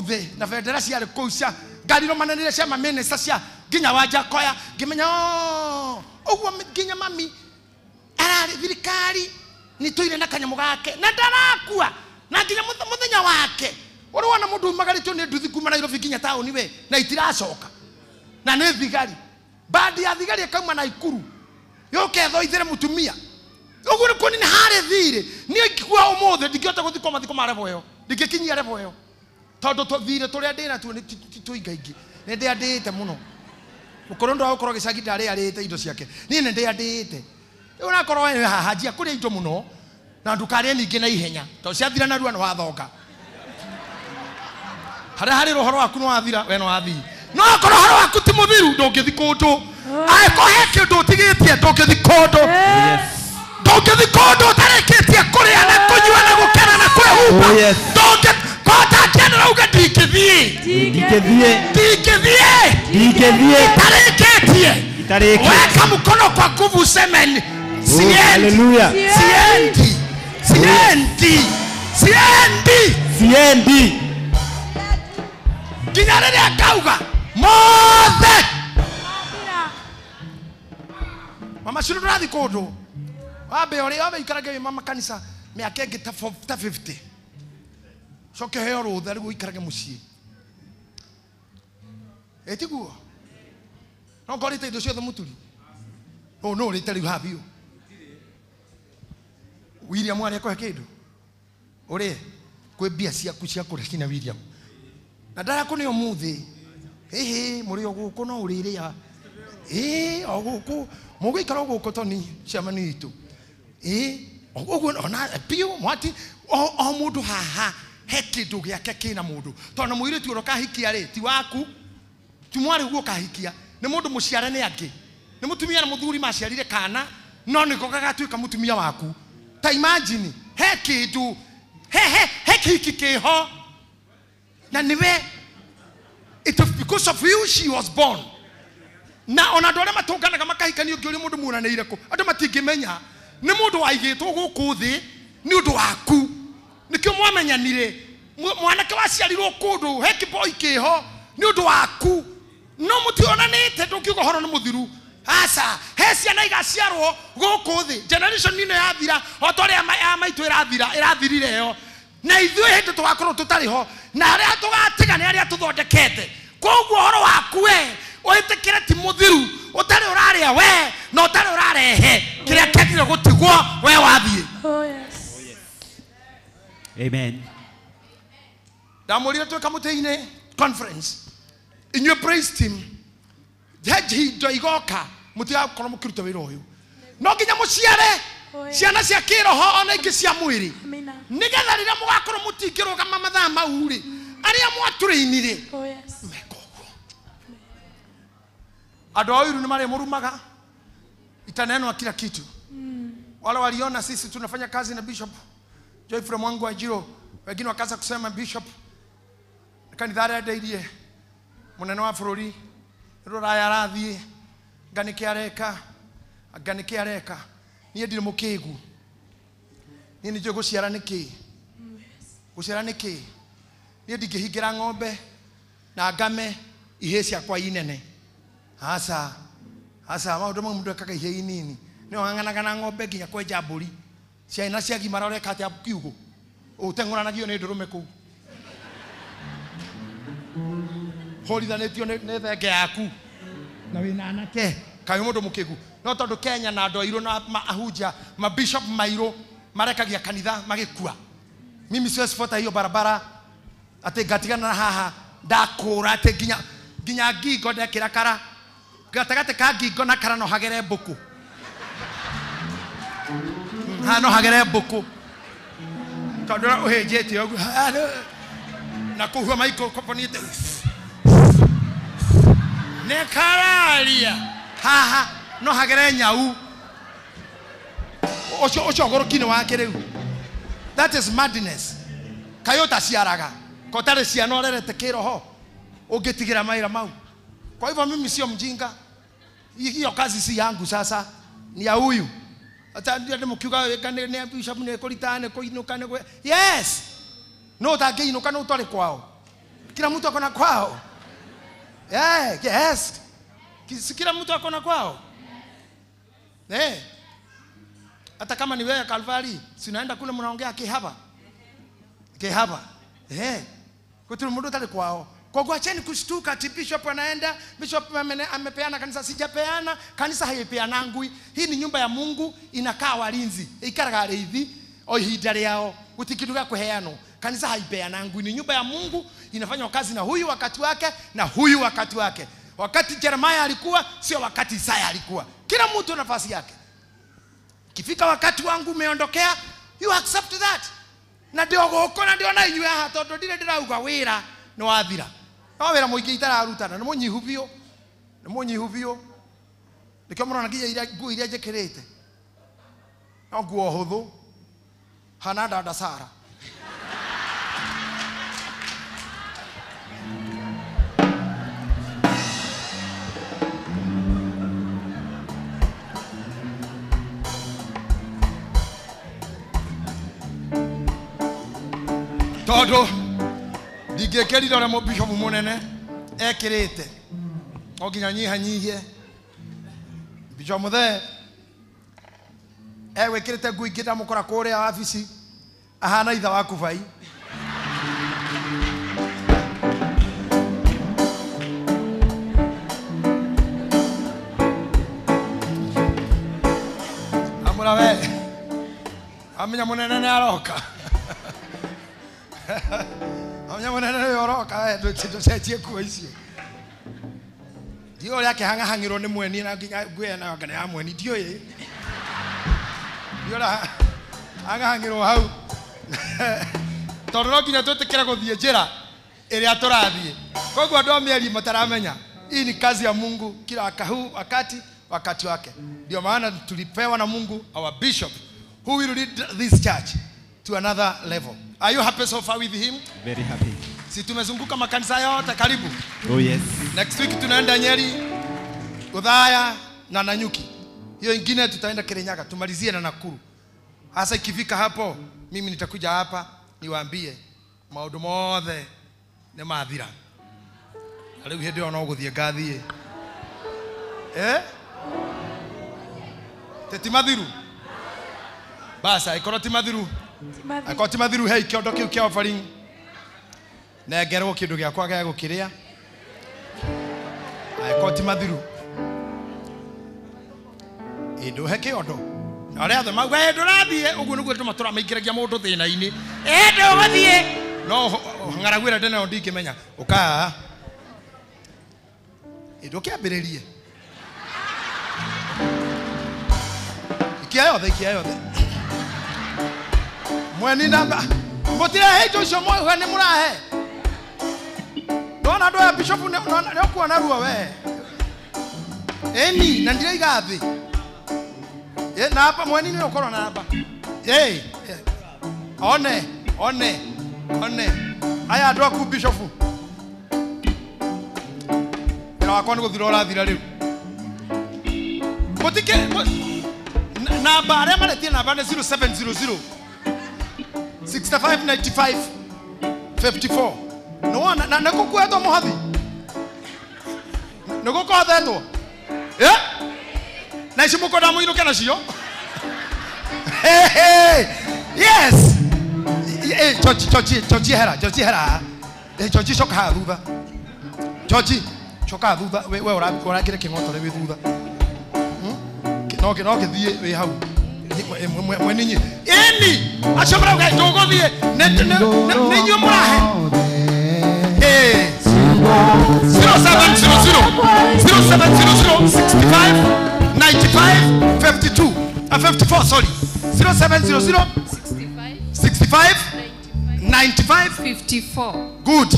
thĩ na bendera ciarĩ kũu cia ngari rũmananĩre cia mamĩnĩsta cia nginya wa Njakoya. Ngĩmenya ũguo nginya mami ararĩ thirikari nĩ tũire na kanyamũ gake na ndarakua na nginya mũthenya wake. Ũrĩ wona mũndũ umagarĩtio nĩ nduthi kuma Nairobi nginya taũni we na itiracoka na nĩ thigari bandi ya thigari ĩkauma Naikuru yũke ĩthoithĩre mũtumia. Ũguo nĩ kuonania harĩ thirĩ. Niĩ ingĩkua ũmũthĩ ndingĩhota gũthikwo mathiko ma level ĩyo, ndingĩkinyia level ĩyo tondũ thirĩ tũrĩa ndĩ natuo nĩ tũingaingĩ. Nĩ ndĩandĩĩte mũno. Mũkũrũ ndũ wa gũkorwo gĩcagi ndarĩ arĩte indo ciake. Niĩ nĩ ndĩandĩĩte. Rĩu ũrakorwo we haha njia kũrĩa indo mũno na ndũkarĩe ningĩ na ihenya tondũ ciathira narua nĩ wathonga. Harĩa harĩ ũhoro waku nĩ wathira we nĩ wathiĩ. No akorwo ũhoro waku ti mũthiru ndũngĩthiĩ kũndũ. Angĩkorwo he kĩndũ ũtigĩtie ndũngĩthiĩ kũndũ. Ndũngĩthiĩ kũndũ ũtarĩkĩtie kũrĩa na kũnyua na gũkena na kwĩhumba. Kota uga ndingĩthiĩ. Ndingĩthiĩ. Ndingĩthiĩ. Itarĩkĩtie. Itarĩkĩtie. Weka mkono kwa nguvu useme siendi. Hallelujah. Siendi. Siendi. Siendi. Siendi. Nginya rĩrĩa ngauga mothe. Mama cino ndũrathiĩ kũndũ. Wambe ũrĩa wambe ikarage wĩ mama kanitha mĩaka ĩngĩ ta 50. Coke heo rũtha rĩu ũikarage mũciĩ. Ĩtiguo? No ngorĩte indo ciothe mũturi. No no ũrĩte rĩu haha biũ. William arĩa akũhe kĩndũ. Ũrĩe kwĩ mbia ciaku cia kũrĩa ciina William. Na ndarakũne ũmũthĩ. Ĩhĩ mũrĩ o gũkũ no ũrĩrĩa. Ĩĩ o gũkũ mũgũikara o gũkũ toni ciamani itũ. Ĩĩ Ũguo ona biũ mwati o mũndũ haha he kĩndũ gĩake kĩna mũndũ. Tondũ mũirĩtu ũrĩa ũkahikia rĩ ti waku, ti mwarĩ guo ũkahikia, nĩ mũndũ mũciare nĩ angĩ. Nĩ mũtumia na mũthuri maciarire kana no nĩko gagatuĩka mũtumia waku. Ta imagine he kĩndũ he kĩhiki kĩho na nĩwe, it was because of you she was born. Na ona andũ arĩa matũnganaga makahikanio ũngĩũria mũndũ muonanĩire kũ, andũ matingĩmenya nĩ mũndũ waigĩtwo gũkũ thĩ nĩ ũndũ waku. Nĩkĩo mwamenyanire, mwanake waciarirwo kũndũ he kĩboi kĩho nĩ ũndũ waku, no mũtionanĩte ndũngiuga ũhoro nĩ mũthiru. Aca, he ciana igaciarwo gũkũ thĩ, generation ĩno yathira o ta ũrĩa ya maitũ ĩrathira, ĩrathirire ĩyo, na ithuĩ hĩndĩ tũgakorwo tũtarĩ ho, na arĩa tũgatiga nĩ arĩa tũthondekete. Koguo ũhoro waku we wĩtĩkĩre ti mũthiru, ũtarĩ ũrarĩa we na ũtarĩ ũrarehe kĩrĩa kĩagĩrĩire gũtigwo we wathiĩ. Oh yes. Amen. Ndamũrire twĩ kamũtĩ-inĩ conference, inyuĩ praise team, he indo igoka mũtigakorwo mũkĩruta wĩra ũyũ, no nginya mũciare ciana cia kĩroho ona ingĩ cia mwĩrĩ, nĩgetha rĩrĩa mũgakorwo mũtingĩrũgama mathaa mau rĩ, arĩa mwatũrĩinire meka ũguo. Andũ a ũiru nĩ marĩmũrumaga, itanenwa kila kitu. Wale waliona sisi tunafanya kazi na Bishop Joyfrey Mwangu Wanjiru, wengine wakaanza kusema Bishop kanitha arendeirie munene wa bũrũri rũraya arathiĩ, nga nĩkĩ areka, nga nĩkĩ areka. Niĩ ndirĩ mũkĩgu, niĩ nĩ njũĩ gũciara nĩkĩ, gũciara nĩkĩ. Niĩ ndingĩhingĩra ng'ombe na ngame ihĩĩ ciakwa inene. Aca, aca, maũndũ mau mũndũ ekaga ihĩĩ inini. Nĩ ũhang'anaga na ng'ombe nginya kwenja mbũri ciana ciagimara ũreka atĩa kiugũ, ũteng'ũranagio nĩ ndũrũme kũu, hũrithanĩtio nĩ thenge yaku na wĩna anake kaĩ mũndũ mũkĩgu. No tondũ Kenya na andũ airũ na ahunjia mabishop mairũ marekagia kanitha magĩkua, mimi siwezi fuata hiyo barabara atĩ ngatigana na haha ndakũra atĩ nginya ngingo ndekĩra kara gatagatĩ ka ngingo na kara no hagere mbũkũ, haha no hagere mbũkũ tondũ ũrĩa ũhĩnjĩte ũguo na kũhua maiko koponĩte nĩ kararia haha no hagere nyau ũcio ũcio ũgũrũki-inĩ wake rĩu. That is madness. Kaĩ ũtaciaraga ko ũtarĩ ciana ũrerete kĩroho ũngĩtigĩra mawĩra mau. Kwa hivyo mimi sio mjinga, hiyo kazi si yangu, sasa ni ya huyu. Hata ndio ndĩmũkiuga nĩ bishop nĩ kũrita nĩ kũinũka nĩ yes, no ũtangĩinũka no ũtware kwao, kila mtu akona kwao. Yeah, yes, kila mtu akona kwao. Eh, hata kama ni wewe Kalvari, si unaenda kule mnaongea kihaba kihaba. Eh, gũtirĩ mũndũ ũtarĩ kwao. Koguo acheni kushtuka ati bishop anaenda, bishop amepeana kanisa. Sijapeana kanisa, haipeanangwi. Hii ni nyumba ya Mungu, inakaa walinzi, ikaraga arĩithi o ihinda rĩao, gũtirĩ kĩndũ gĩa kũheanwo. Kanisa haipeanangwi, ni nyumba ya Mungu, inafanywa kazi na huyu wakati wake na huyu wakati wake. Wakati Jeremiah alikuwa sio wakati Isaya alikuwa. Kila mtu nafasi yake. Kifika wakati wangu umeondokea, you accept that. Na ndio gũkũ na ndio na inyuĩ haha, tondũ ndirĩ ndĩrauga wĩra nĩ wathira. No wĩra mũingĩ itararutana, nĩ mũnyihu biũ, nĩ mũnyihu biũ. Nĩkĩo mũrona nginya iria nguo iria njĩkĩrĩte no nguo hũthũ, hana dada Sara. Tondũ ndingĩkĩrire ũrĩa mũbishopu mũnene ekĩrĩte, no nginya nyihanyihie. Bishop Muthee egwĩkĩrĩte nguo ingĩ ndamũkora kũrĩa wabici ahana itha wa kubai. Amũra we amenya mũnene nĩ aroka, amenya mũnene nĩ ũroka, we ndũcenjie nguo icio. Ndiũĩ ũrĩa akĩhang'ahang'ĩrwo nĩ mweni na nginya nguo ĩyo nayo anga nĩ ya mweni, ndiũĩ. Ndiũĩ ũrĩa Agahang'ĩrwo hau. Tondũ no nginya twĩtĩkĩre gũthiĩ njĩra ĩrĩa tũrathiĩ. Koguo andũ a mĩeri mataramenya, hii ni kazi ya Mungu kila wakati wake. Ndio maana tulipewa na Mungu our bishop who will lead this church to another level. Are you happy so far with him? Very happy. Si tumezunguka makanisa yote karibu. Oh yes. Next week tunaenda Nyeri, Othaya na Nanyuki. Hiyo ingine tutaenda Kirinyaga, tumalizie na Nakuru. Hasa ikifika hapo mimi nitakuja hapa niwaambie maundu mothe ni mathira. Na riu hindi ono guthie ngathie. Eh? Ti mathiru. Basa ikorwo ti mathiru. Akorwo ti mathiru hei kiondo kiu kia offering. Nengerwo kindu giakwa gia gukiria. Akorwo ti mathiru. Indu he kiondo. Na aria othe mauga ĩ ndũrathiĩ ũguo nĩguo andũ matũra maingĩragia mũndũ thĩna-inĩ. Ĩ ndũgũthiĩ. No ng'aragu ĩrĩa ndĩnayo ndingĩmenya. Ũka. Ĩ ndũkĩambĩrĩrie. Ikia yothe, ikia yothe. Mweni namba. Mũtirehe indo icio mwauga nĩ mũrahe. Ndona andũ aya bishop nĩ ũkuona ruo we. Ĩni na ndiraiga thĩ. Na hapa mweni ni ukorwo na hapa. Eh. One, one, one. Aya andũ aku bishop. Wĩra wakwa nĩ gũthira ũrathira rĩu. Mũtike namba arĩa maretie namba nĩ 0700 65 95 54. No na na gũkuetwo mũhothi. Nĩ gũkothetwo. Eh? Na ici mũkwenda mũinũke nacio? Hey, hey. Yes. Eh, George, George, George hera, George hera. Eh, George coka haha thutha. George, coka haha thutha. We ũrakĩre kĩng'otore wĩ thutha. No gĩthiĩ wĩ hau. Mweninyi. Ĩni, acio marauga ndũgũthiĩ. Nĩ inyuĩ mũrahe. Eh. 0700 0700 65 95 52 54 sorry 0700 65 95 54. Good.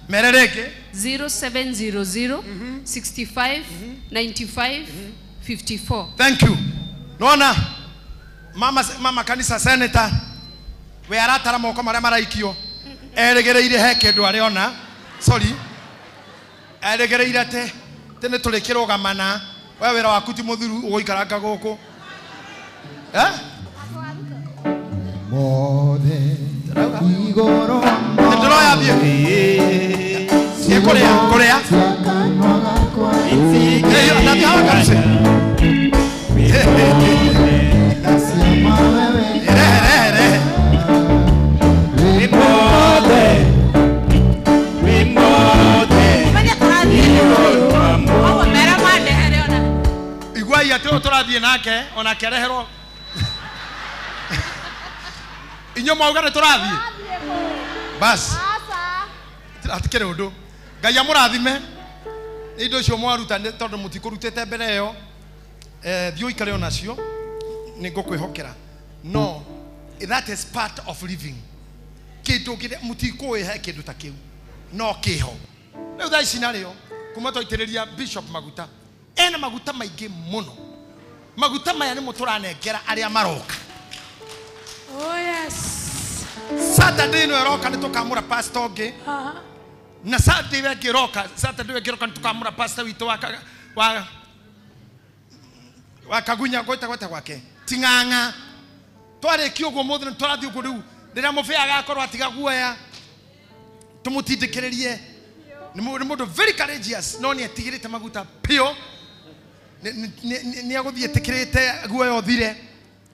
Merereke 0700 65 95 54. Thank you. Nona mama kanisa senator we aratara moko maria maraikio eregereire he kindu ariona sorry eregereire ate tene turikirũgamana we wĩra waku ti mũthiru ũgũikaranga gũkũ. Eh? Mothe igoro ndĩroya thiĩ. Thiĩ kũrĩa kũrĩa. Nathiĩ hawa kabisa. Rehe rehe rehe. Iguai atĩ ũyũ tũrathiĩ nake onake areherwo. Inyuĩ mwauga nĩ tũrathiĩ? Bas. Hatikĩrĩ ũndũ. Ngai amũrathime. Indo icio mwaruta tondũ mũtikũrutĩte mbere ĩyo. Thiĩ ũikare onacio nĩ ngũkwĩhokera. No, that is part of living. Kĩndũ kĩrĩa mũtikũĩ he kĩndũ ta kĩu. No kĩho. Rĩu thaa ici narĩo kuma twaitĩrĩria bishop maguta. Ena maguta maingĩ mũno. Maguta maya nĩmo tũranengera arĩa maroka. Oh yes. Saturday ĩno ĩroka nĩ tũkamũra pastor ũngĩ. Na Saturday ĩyo ĩngĩ ĩroka, Saturday ĩyo ĩngĩ ĩroka nĩ tũkamũra pastor witũ wa Kagunya gwĩta gwake. Ting'ang'a. Twarĩkia ũguo mũthĩ nĩ tũrathiĩ ũguo rĩu rĩrĩa mũbĩa agakorwo atiga guoya tũmũtindĩkĩrĩrie. Nĩ mũndũ very courageous no nĩ etigĩrĩte maguta piũ. Nĩ agũthiĩ etĩkĩrĩte guoya ũthire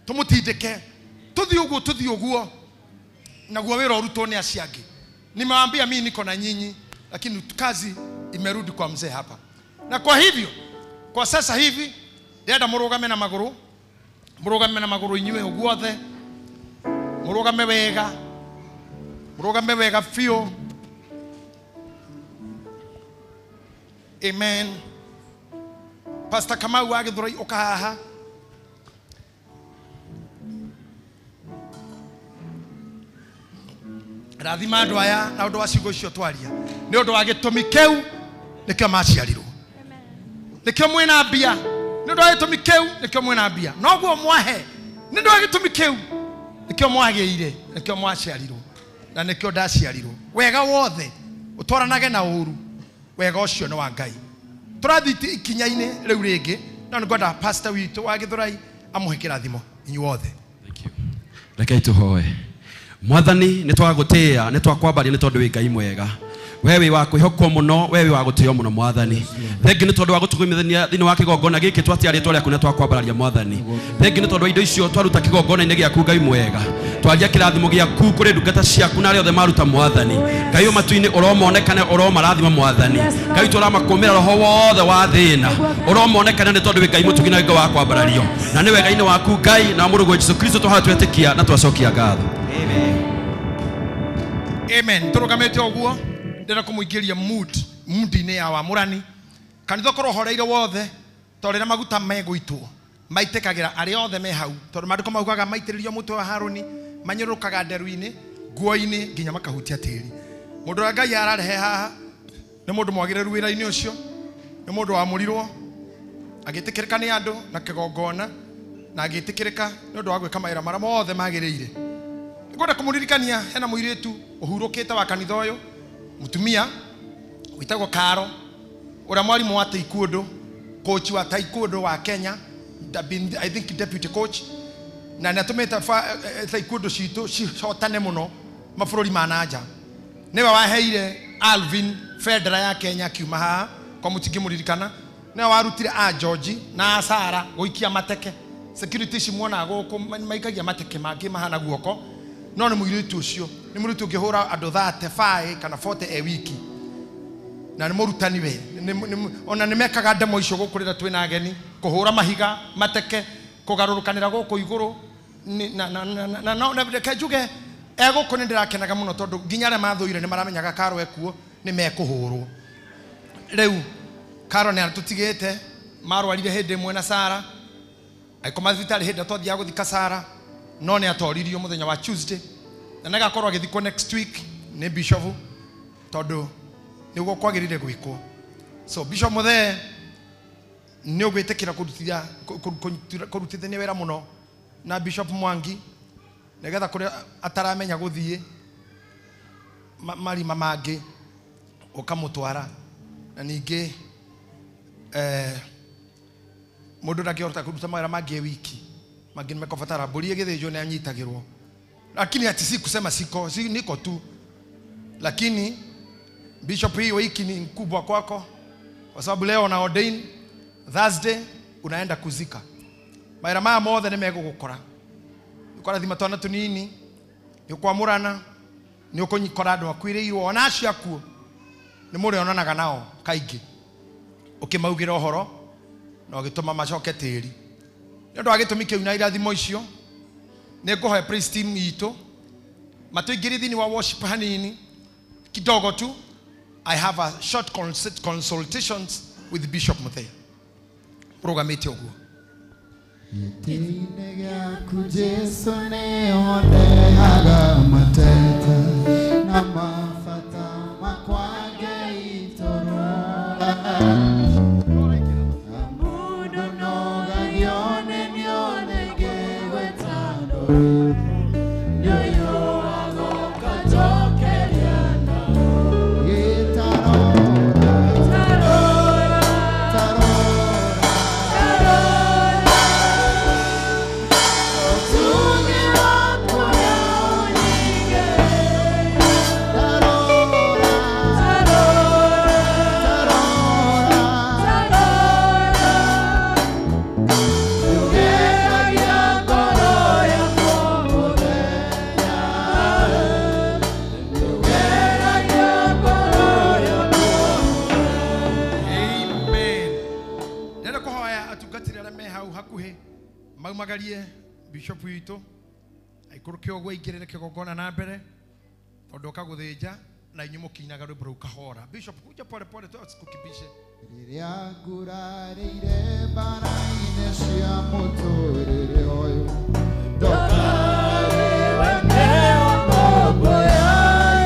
tũmũtindĩke tũthiĩ ũguo tũthiĩ ũguo naguo wĩra ũrutwo nĩ acio angĩ. Nimewaambia mimi niko na nyinyi lakini kazi imerudi kwa mzee hapa. Na kwa hivyo kwa sasa hivi ndĩrenda mũrũgame na magũrũ, mũrũgame na magũrũ inyuĩ ũguothe, mũrũgame wega, mũrũgame wega biũ. Amen. Pastor Kamau wa Githurai ũka haha. Rathima andũ aya na ũndũ wa ciugo icio twaria. Nĩ ũndũ wa gĩtũmi kĩu nĩkĩo maciarirwo. Nĩkĩo mwĩna mbia. Nĩ ũndũ wa gĩtũmi kĩu nĩkĩo mwĩna mbia. Noguo mwahe. Nĩ ũndũ wa gĩtũmi kĩu nĩkĩo mwagĩire, nĩkĩo mwaciarirwo. Na nĩkĩo ndaciarirwo. Wega wothe ũtwaranage na ũru. Wega ũcio nĩ wa Ngai. Tũrathiĩ ikinya-inĩ rĩu rĩngĩ, no nĩngwenda pastor witũ wa Gĩthũrai amũhe kĩrathimo inyuothe. Rekei tũhoe. Mwathani nĩ twagũtĩĩa, nĩ twakwambaria nĩ tondũ wĩ Ngai mwega. We wĩ wa kwĩhokwo mũno, we wĩ wa gũtĩo mũno Mwathani. Thengi nĩ tondũ wa gũtũgũmithania thĩinĩ wa kĩgongona gĩkĩ twatia rĩtwa rĩaku na twakwambararia Mwathani. Thengi nĩ tondũ wa indo icio twaruta kĩgongona-inĩ gĩaku Ngai mwega. Twaria kĩrathimo gĩaku kũrĩ ndungata ciaku na arĩa othe maruta Mwathani. Ngai matu-inĩ ũromonekane, ũromarathima Mwathani. Ngai tũramakũmĩra roho wothe wa thĩna. Ũromonekane nĩ tondũ wĩ Ngai mũtugi na Ngai wa kwambarario. Na nĩ wega-inĩ waku Ngai na mũrũguo Jesũ Kristo tũhaha twetĩkia na twacokia ngatho. Amen. Tũrũgamĩte ũguo ndĩrenda kũmũingĩria mood-inĩ ya wamũrani. Kanitha ũkorwo ũhoreire wothe tondũ rĩrĩa maguta megũitwo maitĩkagĩra arĩa othe me hau, tondũ maandĩko maugaga maitĩrĩrio mũtwe wa Harũni manyũrũrũkaga nderu-inĩ, nguo-inĩ nginya makahutia tĩri. Mũndũ ũrĩa Ngai ararehe haha nĩ mũndũ mwagĩrĩru wĩra-inĩ ũcio, nĩ mũndũ wamũrirwo agĩtĩkĩrĩka nĩ andũ na kĩgongona na agĩtĩkĩrĩka nĩ ũndũ wa gwĩka mawĩra marĩa mothe magĩrĩire. Ngwenda kũmũririkania hena mũirĩtu ũhurũkĩte wa kanitha ũyũ, mũtumia wĩtagwo Karo, ũrĩa mwarimũ wa taekwondo, coach wa taekwondo wa Kenya, I think deputy coach, na nĩ atũmĩte taekwondo citũ cihotane mũno mabũrũri ma na nja. Nĩwe waheire Alvin bendera ya Kenya akiuma haha, kwa mũtingĩmũririkana. Nĩwe warutire a George na a Sara gũikia mateke. Security ici muonaga gũkũ maikagia mateke mangĩ mahana guoko. No nĩ mũirĩtu ũcio, nĩ mũirĩtu ũngĩhũra andũ 35 kana 40 e wiki. Na nĩ mũrutani we. Ona nĩ mekaga ndemo icio gũkũ rĩrĩa twĩna ageni, kũhũra mahiga, mateke, kũgarũrũkanĩra gũkũ igũrũ. Na reke njuge e gũkũ nĩ ndĩrakenaga mũno tondũ nginya arĩa mathũire nĩ maramenyaga Karo ekuo nĩ mekũhũrwo. Rĩu Karo nĩ atũtigĩte, marwarire hĩndĩ ĩmwe na Sara, agĩkoma thibitarĩ hĩndĩ ĩrĩa twathiaga gũthika Sara, no nĩ atoririo mũthenya wa Tuesday na nĩagakorwo agĩthikwo next week nĩ bishop tondũ nĩguo kwagĩrĩire gwĩkwo. So Bishop Muthee nĩ ũgwĩtĩkĩra kũrutithania wĩra mũno na Bishop Mwangi nĩgetha kũrĩa ataramenya gũthiĩ marima mangĩ ũkamũtwara, na ningĩ mũndũ ndangĩhota kũruta mawĩra mangĩ e wiki, mangĩ nĩmekũbatara mbũri ĩgĩthĩnjwo nĩ anyitagĩrwo, lakini ati si kusema siko, si niko tu, lakini Bishop hii wiki ni mkubwa kwako kwa sababu leo na ordain, Thursday unaenda kuzika. Mawĩra maya mothe nĩ megũgũkora. Ũkũrathima twana tũnini, nĩ ũkwamũrana, nĩ ũkũnyikora andũ akuĩrĩirwo, ona acio akuũ nĩ mũrĩonanaga nao kaingĩ ũkĩmaugĩra ũhoro na ũgĩtũma macoke tĩri. Nĩ ũndũ wa gĩtũmi kĩu na irathimo icio nĩ ngũhoya praise team itũ matũingĩrie thĩinĩ wa worship hanini kidogo tu. I have a short consultations with Bishop Muthee. Mũrũgamĩte ũguo. Gĩtĩ-inĩ gĩaku Jesũ nĩoneaga mateta na mabata makwa ngĩitũrũra. Mũndũ nogagio nĩ nione ngĩgwĩta ndũrĩrĩ, nĩũyũaga ũkanjokeria na gĩtarora, tarora, tarora. Ũtugi waku nĩũnyingĩrĩire. Tarora, tarora, tarora. Nĩũgeragia ngoro yakwa mũthenya. Nĩũgeragia ngoro yakwa. Amen. Ndĩrenda kũhoya atungatĩri arĩa me hau hakuhĩ maumagarie bishop witũ aikũrũke ũguo aingĩrĩre kĩgongona na mbere tondũ ũkagũthĩnja na inyuĩ mũkĩinaga rwĩmbo rũu kahora. Bishop kuja pole pole tu asikukibishe. Rĩrĩa ngurarĩire mbara-inĩ cia mũtũrĩre ũyũ, ndokariwe nĩ ngombo yayo.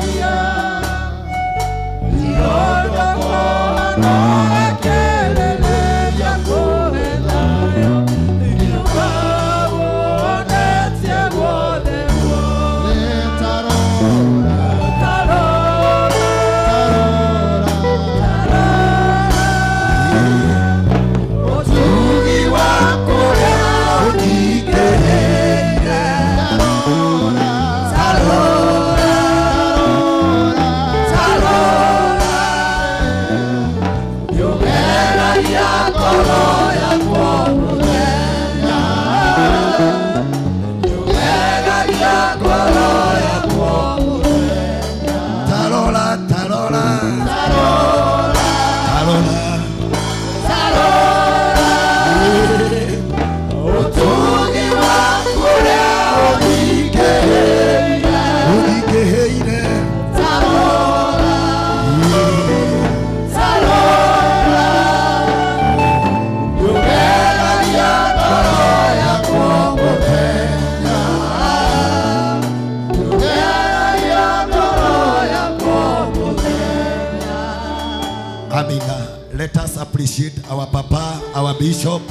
appreciate our papa, our bishop.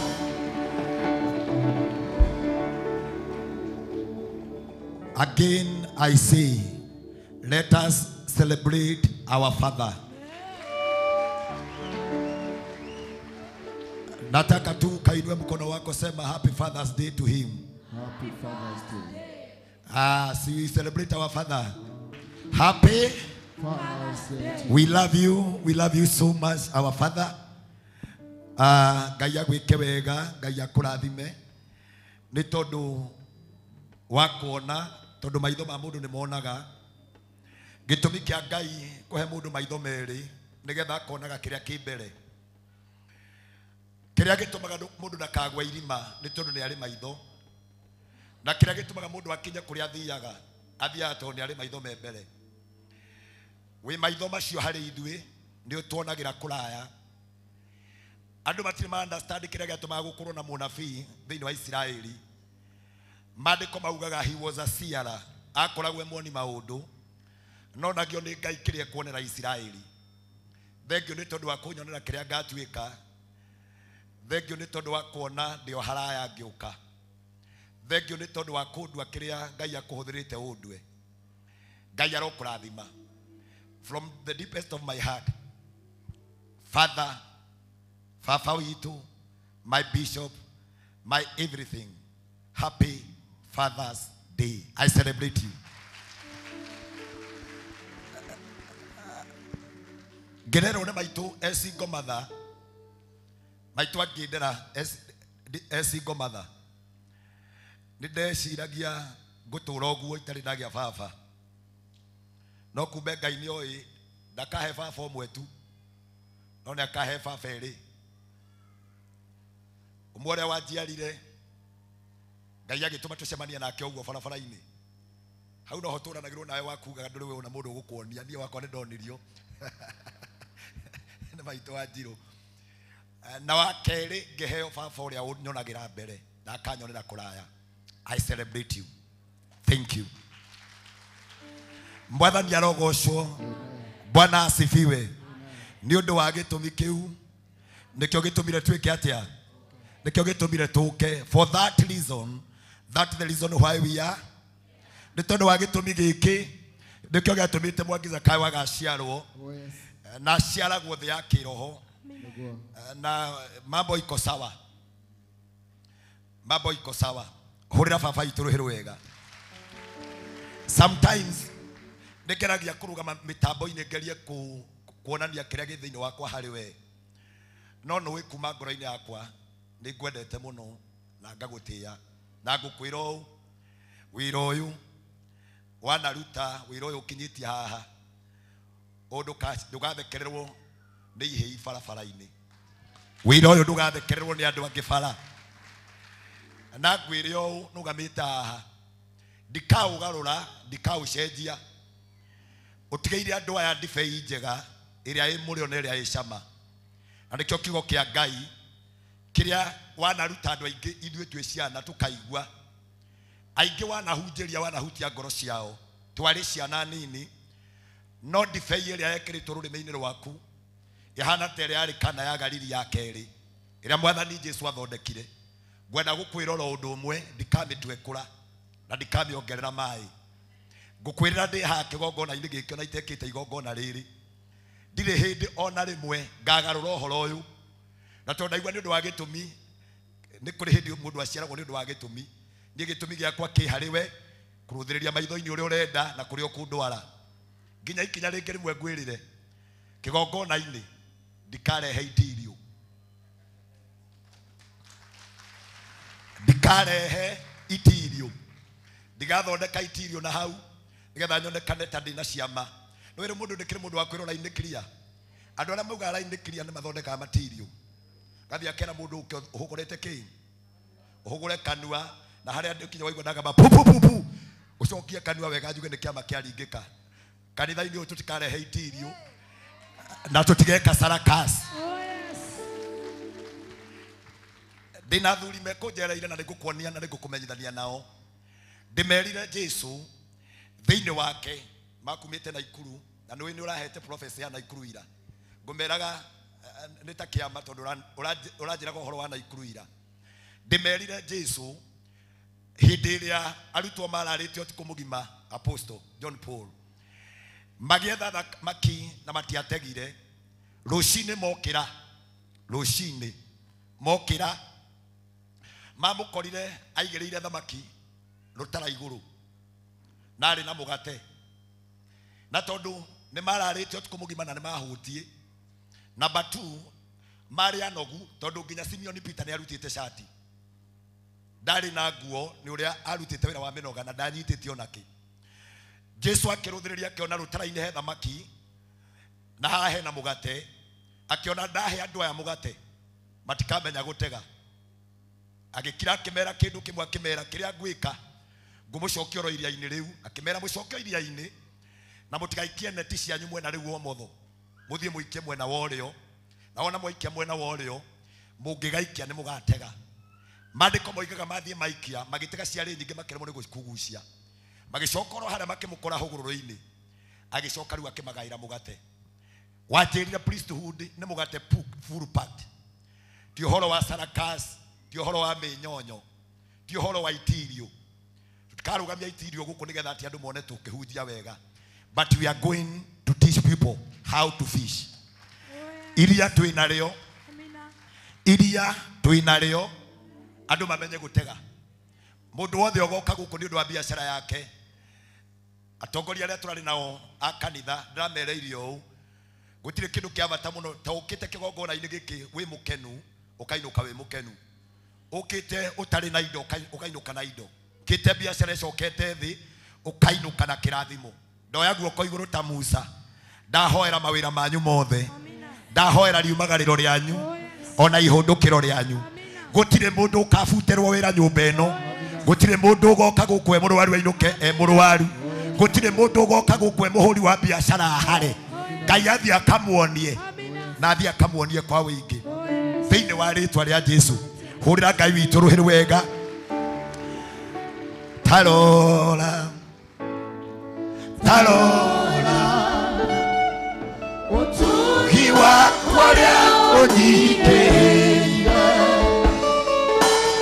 Again, I say, let us celebrate our father. Nataka tu kainue mkono wako, sema happy Father's Day to him. Happy Father's Day. Ah, so we celebrate our father. Happy Father's Day. We love you. We love you so much, our father. Ngai agwĩke wega, Ngai akũrathime. Nĩ tondũ wa kuona, tondũ maitho ma mũndũ nĩ monaga. Gĩtũmi kĩa Ngai kũhe mũndũ maitho merĩ nĩgetha akonaga kĩrĩa kĩ mbere. Kĩrĩa gĩtũmaga mũndũ ndakagwe irima nĩ tondũ nĩ arĩ maitho. Na kĩrĩa gĩtũmaga mũndũ akinye kũrĩa athiaga, athiaga tondũ nĩ arĩ maitho me mbere. Wĩ maitho macio harĩ ithuĩ nĩ ũtuonagĩra kũraya. Andũ matirĩ ma understand kĩrĩa gĩatũmaga gũkorwo na mũnabii thĩinĩ wa Isiraeli. Maandĩko maugaga he was a seer, akoragwo e muoni maũndũ, no nagio nĩ Ngai kĩrĩa ekuonera Isiraeli. Thengio nĩ tondũ wa kũnyonera kĩrĩa ngatuĩka. Thengio nĩ tondũ wa kuona ndĩ o haraya ngĩũka. Thengio nĩ tondũ wa kũndua kĩrĩa Ngai akũhũthĩrĩte ũndue. Ngai arokũrathima. From the deepest of my heart, Father, Baba witũ, my bishop, my everything, happy Father's Day. I celebrate you. Ngererwo nĩ maitũ e single mother. Maitũ angĩndera e single mother. Nĩ ndeciragia ngũtũra ũguo itarĩ ndagĩa baba. No kumbe Ngai nĩ oĩ ndakahe baba ũmwe tu, no nĩ akahe baba erĩ. Ũmwe ũrĩa wanjiarire, Ngai agĩtũma tũcemanie nake ũguo barabara-inĩ. Hau noho tũranagĩrwo nawe wakugaga ndũrĩ wona mũndũ ũgũkuonia, niĩ wakwa nĩ ndonirio. Nĩ maitũ wa Njirũ. Na wa kerĩ ngĩheo baba ũrĩa ũnyonagĩra mbere na akanyonera kũraya. I celebrate you. Thank you. Mwathani arogocwo. Bwana asifiwe. Nĩ ũndũ wa gĩtũmi kĩu nĩkĩo gĩtũmire twĩke atĩa? Nĩkĩo gĩtũmire tũke. For that reason, that the reason why we are. Nĩ tondũ wa gĩtũmi gĩkĩ nĩkĩo gĩatũmĩte Mwangi Zakayo agaciarwo na aciaragwo thĩ ya kĩroho na mambo iko sawa. Mambo iko sawa. Hũrĩra baba itũ rũhĩ rwega. Sometimes nĩngeragia kũrũgama mĩtambo-inĩ ngerie kuonania kĩrĩa gĩ thĩinĩ wakwa harĩ we. No nĩũĩ kuma ngoro-inĩ yakwa nĩ ngwendete mũno na ngagũtĩĩa na ngũkwĩra ũũ, wĩra ũyũ wanaruta, wĩra ũyũ ũkinyĩtie haha, ũũ ndũgathekererwo nĩ ihĩĩ barabara-inĩ. Wĩra ũyũ ndũgathekererwo nĩ andũ angĩ bara. Na ngwĩre ũũ nũgamĩte haha, ndikaũgarũra, ndikaũcenjia. Ũtigĩire andũ aya ndibei njega ĩrĩa ĩ mũrĩo na ĩrĩa ĩ cama. Na nĩkĩo kiugo kĩa Ngai kĩrĩa wanaruta andũ aingĩ ithuĩ twĩ ciana tũkaigua. Aingĩ wanahunjĩria wanahutia ngoro ciao. Twarĩ ciana nini, no ndibei ĩrĩa yekĩrĩtwo rũrĩmĩ-inĩ rwaku ĩhana ta ĩrĩa yarĩ Kana ya Galili ya kerĩ ĩrĩa Mwathani Jesũ athondekire. Ngwenda gũkwĩra oro ũndũ ũmwe, ndikamĩtwekũra na ndikamĩongerera maĩ. Ngũkwĩrĩra ndĩ haha kĩgongona-inĩ gĩkĩ ona itekĩte igongona rĩrĩ, ndirĩ hĩndĩ ona rĩmwe ngagarũra ũhoro ũyũ. Na tondũ ndaigua nĩ ũndũ wa gĩtũmi, nĩ kũrĩ hĩndĩ mũndũ aciaragwo nĩ ũndũ wa gĩtũmi. Niĩ gĩtũmi gĩakwa kĩ harĩ we, kũrũthĩrĩria maitho-inĩ ũrĩa ũrenda na kũrĩa ũkũndwara. Nginya ikinya rĩngĩ rĩmwe ngwĩrĩre, kĩgongona-inĩ ndikarehe itirio. Ndikarehe itirio. Ndigathondeka itirio na hau nĩgetha nyonekane ta ndĩna ciama. Nĩ wĩrĩ mũndũ ndĩkĩrĩ mũndũ wa kwĩrwo raini clear. Andũ arĩa maugaga raini clear nĩ mathondekaga matirio. Gathiĩ akera mũndũ ũke ũhũgũrĩte kĩ? Ũhũgũre kanua na harĩa andũ kinya waigua ndagamba pu pu pu pu. Ũcokie kanua wega njuge nĩ kĩama kĩaringĩka. Kanitha-inĩ ũyũ tũtikarehe itirio na tũtigeka sarakasi. Ndĩna athuri mekũnjereire na nĩngũkuonia na nĩngũkũmenyithania nao. Ndĩmerire Jesũ thĩinĩ wake makumĩte Naikuru na nĩũĩ nĩ ũrahete prophecy ya Naikuru ira. Ngũmeraga nĩ ta kĩama tondũ ũranjĩraga ũhoro wa Naikuru ira. Ndĩmerire Jesu hĩndĩ ĩrĩa arutwo mararĩte ũtukũ mũgima, Apostle John Paul, magĩetha thamaki na matiategire. Rũcinĩ mokĩra mamũkorire aigĩrĩire thamaki rũtara igũrũ na arĩ na mũgate, na tondũ nĩ mararĩte ũtukũ mũgima na nĩ mahũtiĩ. Number 2, marĩ anogu tondũ nginya Simeon Peter nĩ arutĩte cati, ndarĩ na nguo nĩ ũrĩa arutĩte wĩra wa mĩnoga na ndanyitĩte onakĩ. Jesu akĩrũthĩrĩria akĩona rũtara-inĩ he thamaki na haha hena mũgate, akĩona ndahe andũ aya mũgate matikamenya gũtega. Agĩkira akĩmera kĩndũ kĩmwe, akĩmera kĩrĩa ngwĩka ngũmũcokia oro iria-inĩ rĩu. Akĩmera mũcoke iria-inĩ na mũtigaikie neti cianyu mwena rĩu wa ũmotho, mũthiĩ mũikie mwena wa ũrĩo, na wona mwaikia mwena wa ũrĩo mũngĩgaikia nĩ mũgatega. Maandĩko moigaga mathiĩ maikia magĩtega ciarĩ nyingĩ makĩremwo nĩ kũgucia, magĩcoka oro harĩa makĩmũkora hũgũrũrũ-inĩ. Agĩcoka rĩu akĩmagaĩra mũgate. Wanjĩrire priesthood nĩ mũgate full packed, ti ũhoro wa sarakas, ti ũhoro wa mĩnyonyo, ti ũhoro wa itirio. Tũtikarũgamia itirio gũkũ nĩgetha atĩ andũ mone tũkĩhunjia wega, but we are going to teach people how to fish. Iria twĩ narĩo, iria twĩ narĩo, andũ mamenye gũtega. Mũndũ wothe ũgoka gũkũ nĩ ũndũ wa biacara yake, atongoria arĩa tũrarĩ nao a kanitha ndĩramereirie ũũ, gũtirĩ kĩndũ kĩa bata mũno ta ũkĩte kĩgongona-inĩ gĩkĩ wĩ mũkenu ũkainũka wĩ mũkenu, ũkĩte ũtarĩ na indo ũkainũka na indo, ũkĩte biacara ĩcokete thĩ ũkainũka na kĩrathimo. Ndoya guoko igũrũ ta Musa, ndahoera mawĩra manyu mothe, ndahoera riumagarĩro rĩanyu ona ihũndũkĩro rĩanyu. Gũtirĩ mũndũ ũkabuterwo wĩra nyũmba ĩno, gũtirĩ mũndũ ũgoka gũkũ e mũrwaru ainũke e mũrwaru, gũtirĩ mũndũ ũgoka gũkũ e mũhũri wa biacara ahare. Ngai athiĩ akamuonie na athiĩ akamuonie kwa wĩingĩ thĩinĩ wa rĩtwa rĩa Jesu. Hũrĩra Ngai witũ rũhĩ rwega. Tarora, tarora ũtugi wakwa ũrĩa ũnyitĩrĩire,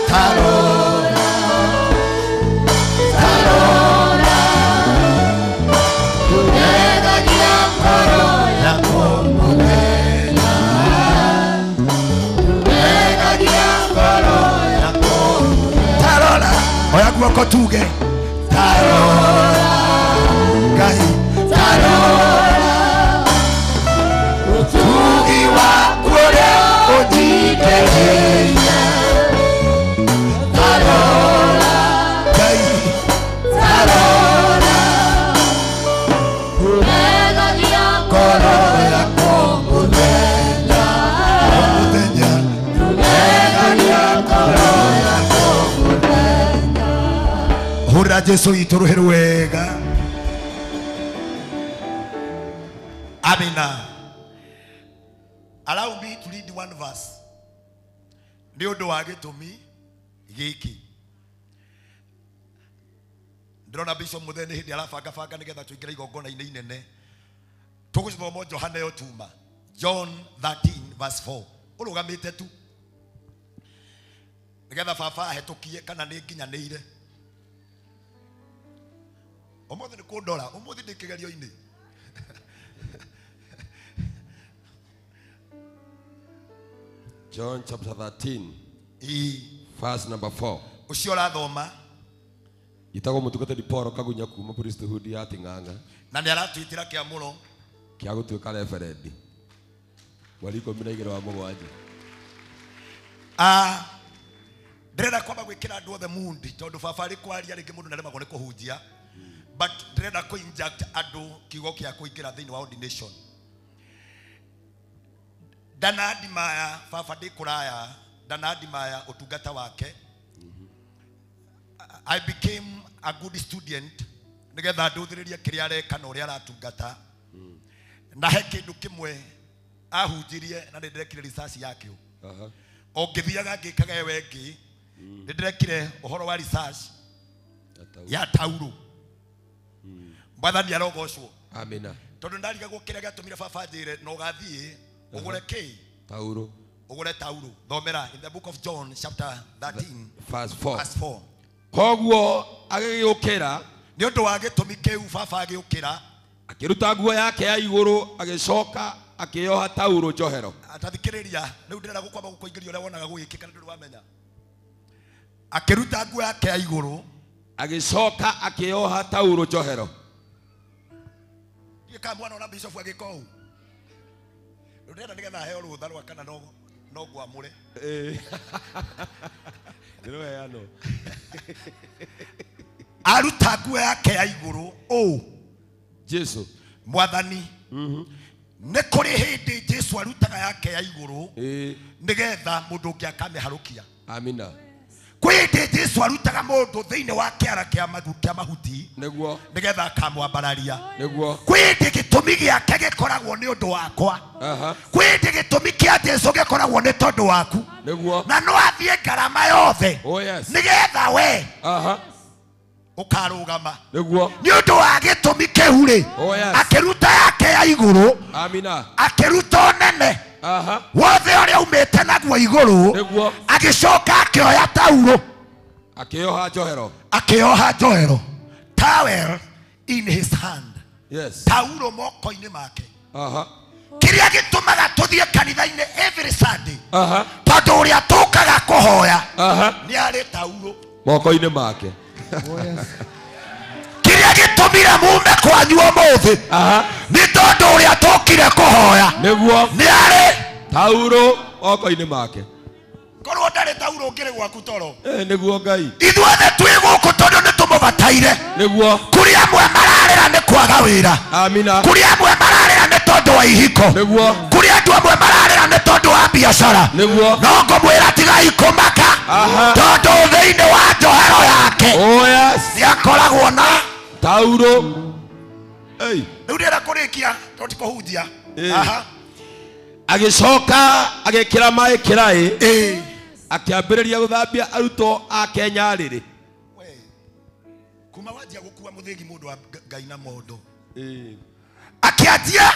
tarora, tarora ndũregagia ngoro yakwa mũthenya, ndũregagia ngoro yakwa mũthenya. Tarora, oya guoko tuge tarora, Ngai tarora ũtugi waku ũrĩa ũnyitĩrĩire, tarora, Ngai tarora ndũregagia ngoro yakwa mũthenya, mũthenya ndũregagia ngoro yakwa mũthenya. Hũrĩra Jesu witũ rũhĩ rwega. Amina. Allow me to read one verse. Nĩ ũndũ wa gĩtũmi gĩkĩ. Ndĩrona Bishop Muthee nĩ hĩndĩ arabangabanga nĩgetha tũingĩre igongona-inĩ inene. Tũgũthoma Johana yo tuma. John 13 verse 4. Ũrũgamĩte tu. Nĩgetha baba ahĩtũkie kana nĩ nginyanĩire. Ũmũthĩ nĩ kũndora, ũmũthĩ ndĩ kĩgerio-inĩ. John chapter 13, verse number 4. Ũcio ũrathoma Itagwo mũtungatĩri Paul Kagunya kuma priesthood ya Ting'ang'a na nĩ aratwĩtĩra kĩamũro kĩa gũtuĩka reverend mweri 12 wa mũgwanja. Ndĩrenda kwamba gwĩkĩra andũ othe mundi tondũ baba arĩ kwaria rĩngĩ mũndũ nĩaremagwo nĩ kũhunjia, but ndĩrenda kũ inject andũ kiugo kĩa kũingĩra thĩinĩ wa ordination. Ndanadimaya baba ndĩ kũraya, ndanadimaya ũtungata wake. I became a good student nĩgetha ndũthĩrĩrie kĩrĩa areka na ũrĩa aratungata. Na he kĩndũ kĩmwe ahunjirie na nĩ ndĩrekire research yakĩo. O ngĩthiaga ngĩkaga ĩyo ĩngĩ, nĩ ndĩrekire ũhoro wa research ya tauro. Mwathani arogocwo. Amina. Tondũ ndarigagwo kĩrĩa gĩatũmire baba anjĩre no ũgathiĩ ũgũre kĩ Tauro. Ũgũre tauro. Thomera in the book of John chapter 13 verse 4. Verse 4. Koguo agĩgĩũkĩra. Nĩ ũndũ wa gĩtũmi kĩu baba agĩũkĩra. Akĩruta nguo yake ya igũrũ agĩcoka akĩyoha tauro njohero. Atathikĩrĩria rĩu ndĩrenda gũkwamba gũkũingĩria ũrĩa wonaga gũgĩkĩka ndũrĩ wamenya. Akĩruta nguo yake ya igũrũ agĩcoka akĩyoha tauro njohero. Ndiĩ kana mwana ona bishop agĩka ũũ. Rĩu ndĩrenda nĩgetha heo rũtha rwa kana no ngwamũre. Ndĩrũheanwo. Aruta nguo yake ya igũrũ ũũ. Jesu mwathani. Nĩ kũrĩ hĩndĩ Jesu arutaga yake ya igũrũ nĩgetha mũndũ ũngĩ akamĩharũkia. Amina. Kwĩ hĩndĩ Jesu arutaga mũndũ thĩinĩ wa kĩara kĩa mahuti nĩguo nĩgetha akamwambararia. Nĩguo. Kwĩ hĩndĩ gĩtũmi gĩake gĩkoragwo nĩ ũndũ wakwa. Kwĩ hĩndĩ gĩtũmi kĩa Jesu gĩkoragwo nĩ tondũ waku. Nĩguo. Na no athiĩ ngarama yothe. Oh yes. Nĩgetha we ũkarũgama. Nĩguo. Nĩ ũndũ wa gĩtũmi kĩu rĩ, oh yes, akĩruta yake ya igũrũ. Amina. Akĩruta ũnene wothe ũrĩa umĩte naguo igũrũ. Nĩguo. Agĩcoka akĩoya tauro. Akĩyoha njohero. Akĩyoha njohero. Towel in his hand. Yes. Tauro moko-inĩ make. Kĩrĩa gĩtũmaga tũthiĩ kanitha-inĩ every Sunday. Tondũ ũrĩa tũkaga kũhoya nĩ arĩ tauro moko-inĩ make. Oh yes. Kĩrĩa gĩtũmire mume kwanyu ũmũthĩ nĩ tondũ ũrĩa tũkire kũhoya nĩguo nĩ arĩ tauro moko-inĩ make. Korwo ndarĩ tauro ũngĩrĩ gwaku toro. Nĩguo Ngai. Ithuothe twĩ gũkũ tondũ nĩ tũmũbataire. Nĩguo. Kũrĩ amwe mararĩra nĩ kwaga wĩra. Amina. Kũrĩ amwe mararĩra nĩ tondũ wa ihiko. Nĩguo. Kũrĩ andũ amwe mararĩra nĩ tondũ wa biacara. Nĩguo. No ngũmwĩra tigai kũmaka tondũ thĩinĩ wa njohero yake. Oh yes. Nĩ akoragwo na tauro. Rĩu ndĩrenda kũrĩkia tondũ ti kũhunjia. Agĩcoka agĩkĩra maĩ kĩraĩ. Akĩambĩrĩria gũthambia arutwo ake nyarĩrĩ. Kuma wanjia gũkua mũthĩgi mũndũ wa Ngai na mondo. Akĩanjia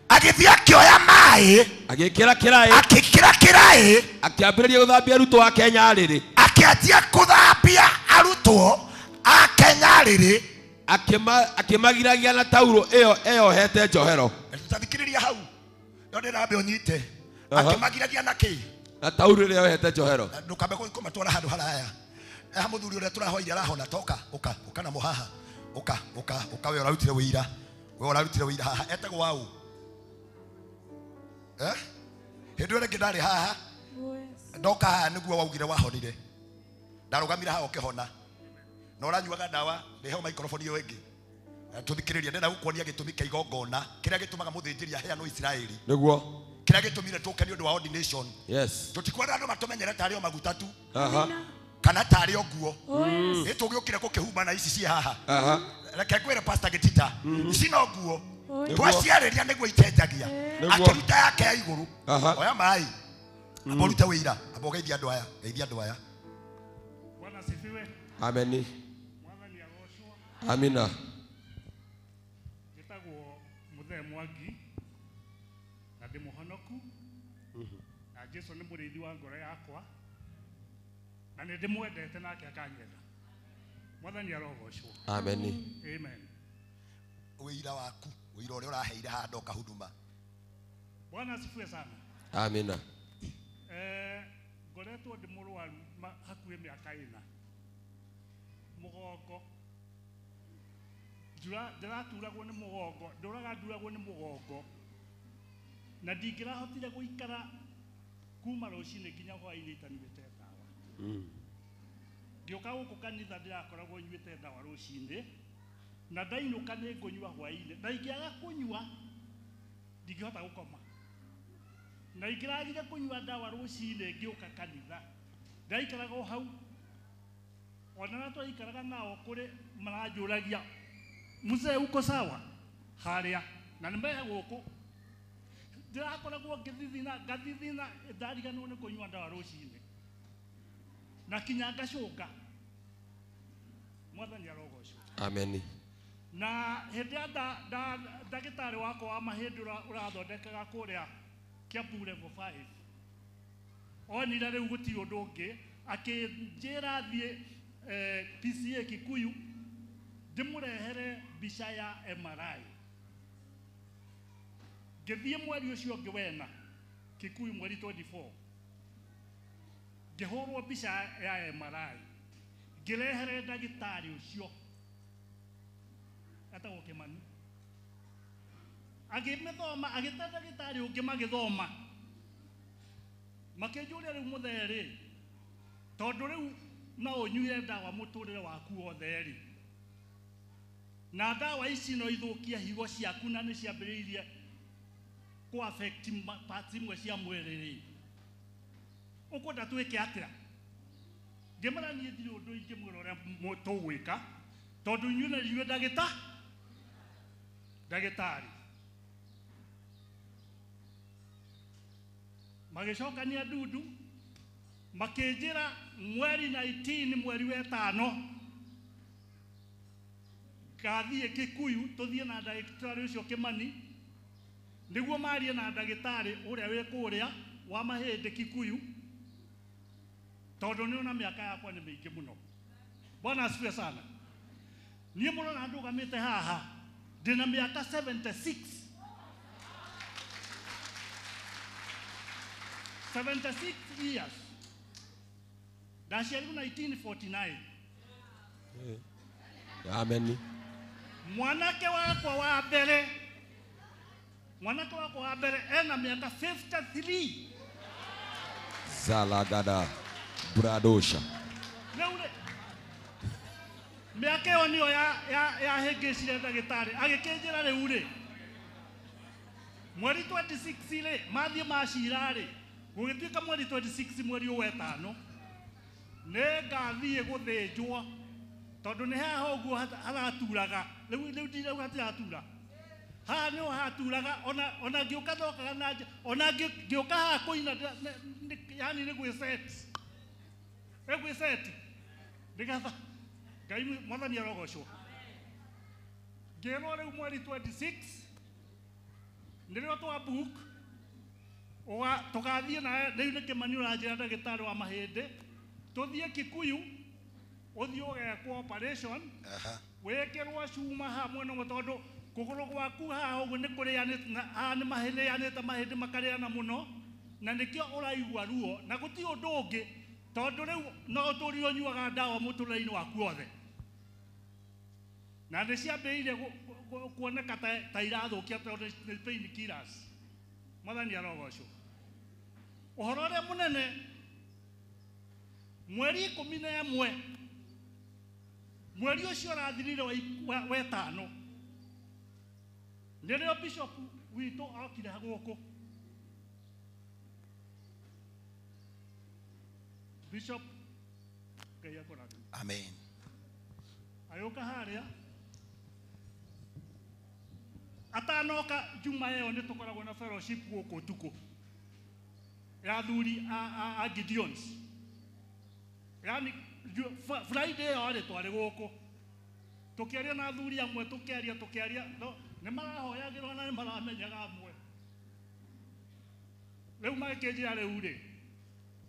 agĩthiĩ akĩoya maĩ agĩkĩra kĩraĩ. Akĩkĩra kĩraĩ. Akĩambĩrĩria gũthambia arutwo ake nyarĩrĩ. Akĩanjia kũthambia arutwo ake nyarĩrĩ. Akĩmagiragia na tauro ĩyo eyohete njohero. Tathikĩrĩria hau. No ndĩrambe ũnyite. Akĩmagiragia na kĩ? Na tauro ĩrĩa yohete njohero. Ndũkambe kũmatwara handũ haraya. Haha mũthuri ũrĩa tũrahoire arahona toka ũka ũka na mũhaha ũka ũka ũka we ũrarutire wĩira. We ũrarutire wĩira haha etagwo waũ? Hĩndĩ ĩrĩa ĩngĩ ndarĩ haha ndoka haha nĩguo waugire wahonire. Ndarũgamire haha ũkĩhona. Na ũranyuaga ndawa ndĩheo microphone ĩyo ĩngĩ. Tũthikĩrĩria ndĩrenda gũkuonia gĩtũmi kĩa igongona kĩrĩa gĩtũmaga mũthĩnjĩri aheanwo Isiraeli. Nĩguo. Kĩrĩa gĩtũmire tũke nĩ ũndũ wa ordination. Yes. Tũtikwenda andũ matũmenyere tarĩ o maguta tu. Kana tarĩ o nguo. Nĩ tũgĩũkire gũkĩhumba na ici ciĩ haha. Reke ngwĩre Pastor Gĩtita, ici no nguo. Twaciarĩria nĩguo itenjagia. Akĩruta yake ya igũrũ. Oya maĩ. Amba ũrute wĩira. Amba ũgeithie andũ aya. Geithia andũ aya. Bwana asifiwe. Ameni. Mwathani agocwo. Amina. Njĩtagwo Mũthee Mwangi na ndĩ mũhonoku na Jesu nĩ mũrĩithi wa ngoro yakwa na nĩ ndĩmwendete nake akanyenda. Mwathani arogocwo. Ameni. Amen. Wĩira waku, wĩira ũrĩa ũraheire haha ndoka huduma. Bwana asifiwe sana. Amina. Ngoretwo ndĩ mũrwaru hakuhĩ mĩaka ĩna. Mũgongo. Ndĩraturagwo nĩ mũgongo, ndũraga nduragwo nĩ mũgongo. Na ndingĩrahotire gũikara kuma rũcinĩ nginya hwaĩ-inĩ itanyuĩte ndawa. Ngĩũka gũkũ kanitha ndĩrakoragwo nyuĩte ndawa rũcinĩ na ndainũka nĩ ngũnyua hwaĩ-inĩ na ingĩaga kũnyua ndingĩhota gũkoma. Na ingĩragire kũnyua ndawa rũcinĩ ngĩũka kanitha ndaikaraga o hau. Ona arĩa twaikaraga nao kũrĩ maranjũragia mzee uko sawa harĩa na nĩ mehe gũkũ ndĩrakoragwo ngĩthithina ngathithina ndariganĩrwo nĩ kũnyua ndawa rũcinĩ na kinya ngacũnga. Mwathani arogocwo. Ameni. Na hĩndĩ ĩrĩa ndagĩtarĩ wakwa wa mahĩndĩ ũrathondekaga kũrĩa Kiambu level 5. Onire rĩu gũtirĩ ũndũ ũngĩ, akĩnjĩra thiĩ PCA Kikuyu ndĩmũrehere mbica ya MRI. Ngĩthiĩ mweri ũcio ũngĩ wena Kikuyu mweri 24, ngĩhũrwo mbica ya MRI, ngĩrehere ndagĩtarĩ ũcio etagwo Kĩmani, agĩmĩthoma, agĩta ndagĩtarĩ ũngĩ magĩthoma, makĩnjũria rĩu mũthee rĩ, tondũ rĩu no ũnyuire ndawa mũtũrĩre waku wothe rĩ, na ndawa ici no ithũkie higo ciaku na nĩ ciambĩrĩirie kũ affect parts imwe cia mwĩrĩ rĩ, ũkwenda twĩke atĩa? Ngĩmera niĩ ndirĩ ũndũ ingĩmwĩra ũrĩa tũgwĩka, tondũ inyuĩ nĩ inyuĩ ndagĩtarĩ. Magĩcokania ndundu, makĩnjĩra mweri 19 mweri wa ĩtano ngathiĩ Kikuyu tũthiĩ na ndagĩtarĩ ũcio Kĩmani, nĩguo marie na ndagĩtarĩ ũrĩa wĩ kũrĩa wa mahĩndĩ Kikuyu, tondũ nĩ ona mĩaka yakwa nĩ mĩingĩ mũno. Bwana asifiwe sana. Niĩ mũrona ndũgamĩte haha ndĩna mĩaka 76. 76 years. Ndaciarirwo 1949. Amen. Mwanake wakwa wa mbere ena mĩaka 53. Zalagada Bradosha. Rĩu rĩ, mĩaka ĩyo nĩyo yahĩngĩcire ndagĩtarĩ agĩkĩnjĩra rĩu rĩ, mweri 26 rĩ, mathiĩ macira rĩ, gũgĩtuĩka mweri 26 mweri ũyũ wetano nĩ ngathiĩ gũthĩnjwo, tondũ nĩ haha ũguo haraturaga rĩu ndirauga hatiratura, haha nĩho haturaga, ona ngĩũka ndokaga na nja, ona ngĩũka haha kũina, yani nĩ gwĩset, nĩ nĩgetha Ngai mwathani arogocwo. Ngĩrwo rĩu mweri 26 nĩrĩo twa book tũgathiĩ nawe rĩu nĩ Kĩmani ũranjĩra ndagĩtarĩ wa mahĩndĩ, tũthiĩ Kikuyu ũthiĩ ũgekwo operation, wĩkĩrwo cuma haha mwena ũmwe, tondũ kũgũrũ gwaku haha ũguo nĩ kũrĩanĩte, haha nĩ mahĩrĩanĩte mahĩndĩ makarĩana mũno, na nĩkĩo ũraigua ruo, na gũtirĩ ũndũ ũngĩ, tondũ rĩu no ũtũrire ũnyuaga ndawa mũtũrĩre-inĩ waku wothe, na nĩ ciambĩrĩirie kuoneka ta irathũkia tondũ nĩ pain killers. Mwathani arogocwo. Ũhoro ũrĩa mũnene, mweri 11 mweri ũcio ũrathirire wa ĩtano, nĩrĩo bishop witũ okire gũkũ. Bishop Ngai akũrathime. Amen. Agĩũka harĩa atanoka juma ĩyo nĩ tũkoragwo na fellowship gũkũ ũtukũ ya athuri a Gideons, yani Friday ĩyo rĩ twarĩ gũkũ tũkĩaria na athuri amwe, tũkĩaria no nĩ marahoyagĩrwo na nĩ maramenyaga amwe. Rĩu magĩkĩnjĩra rĩu rĩ,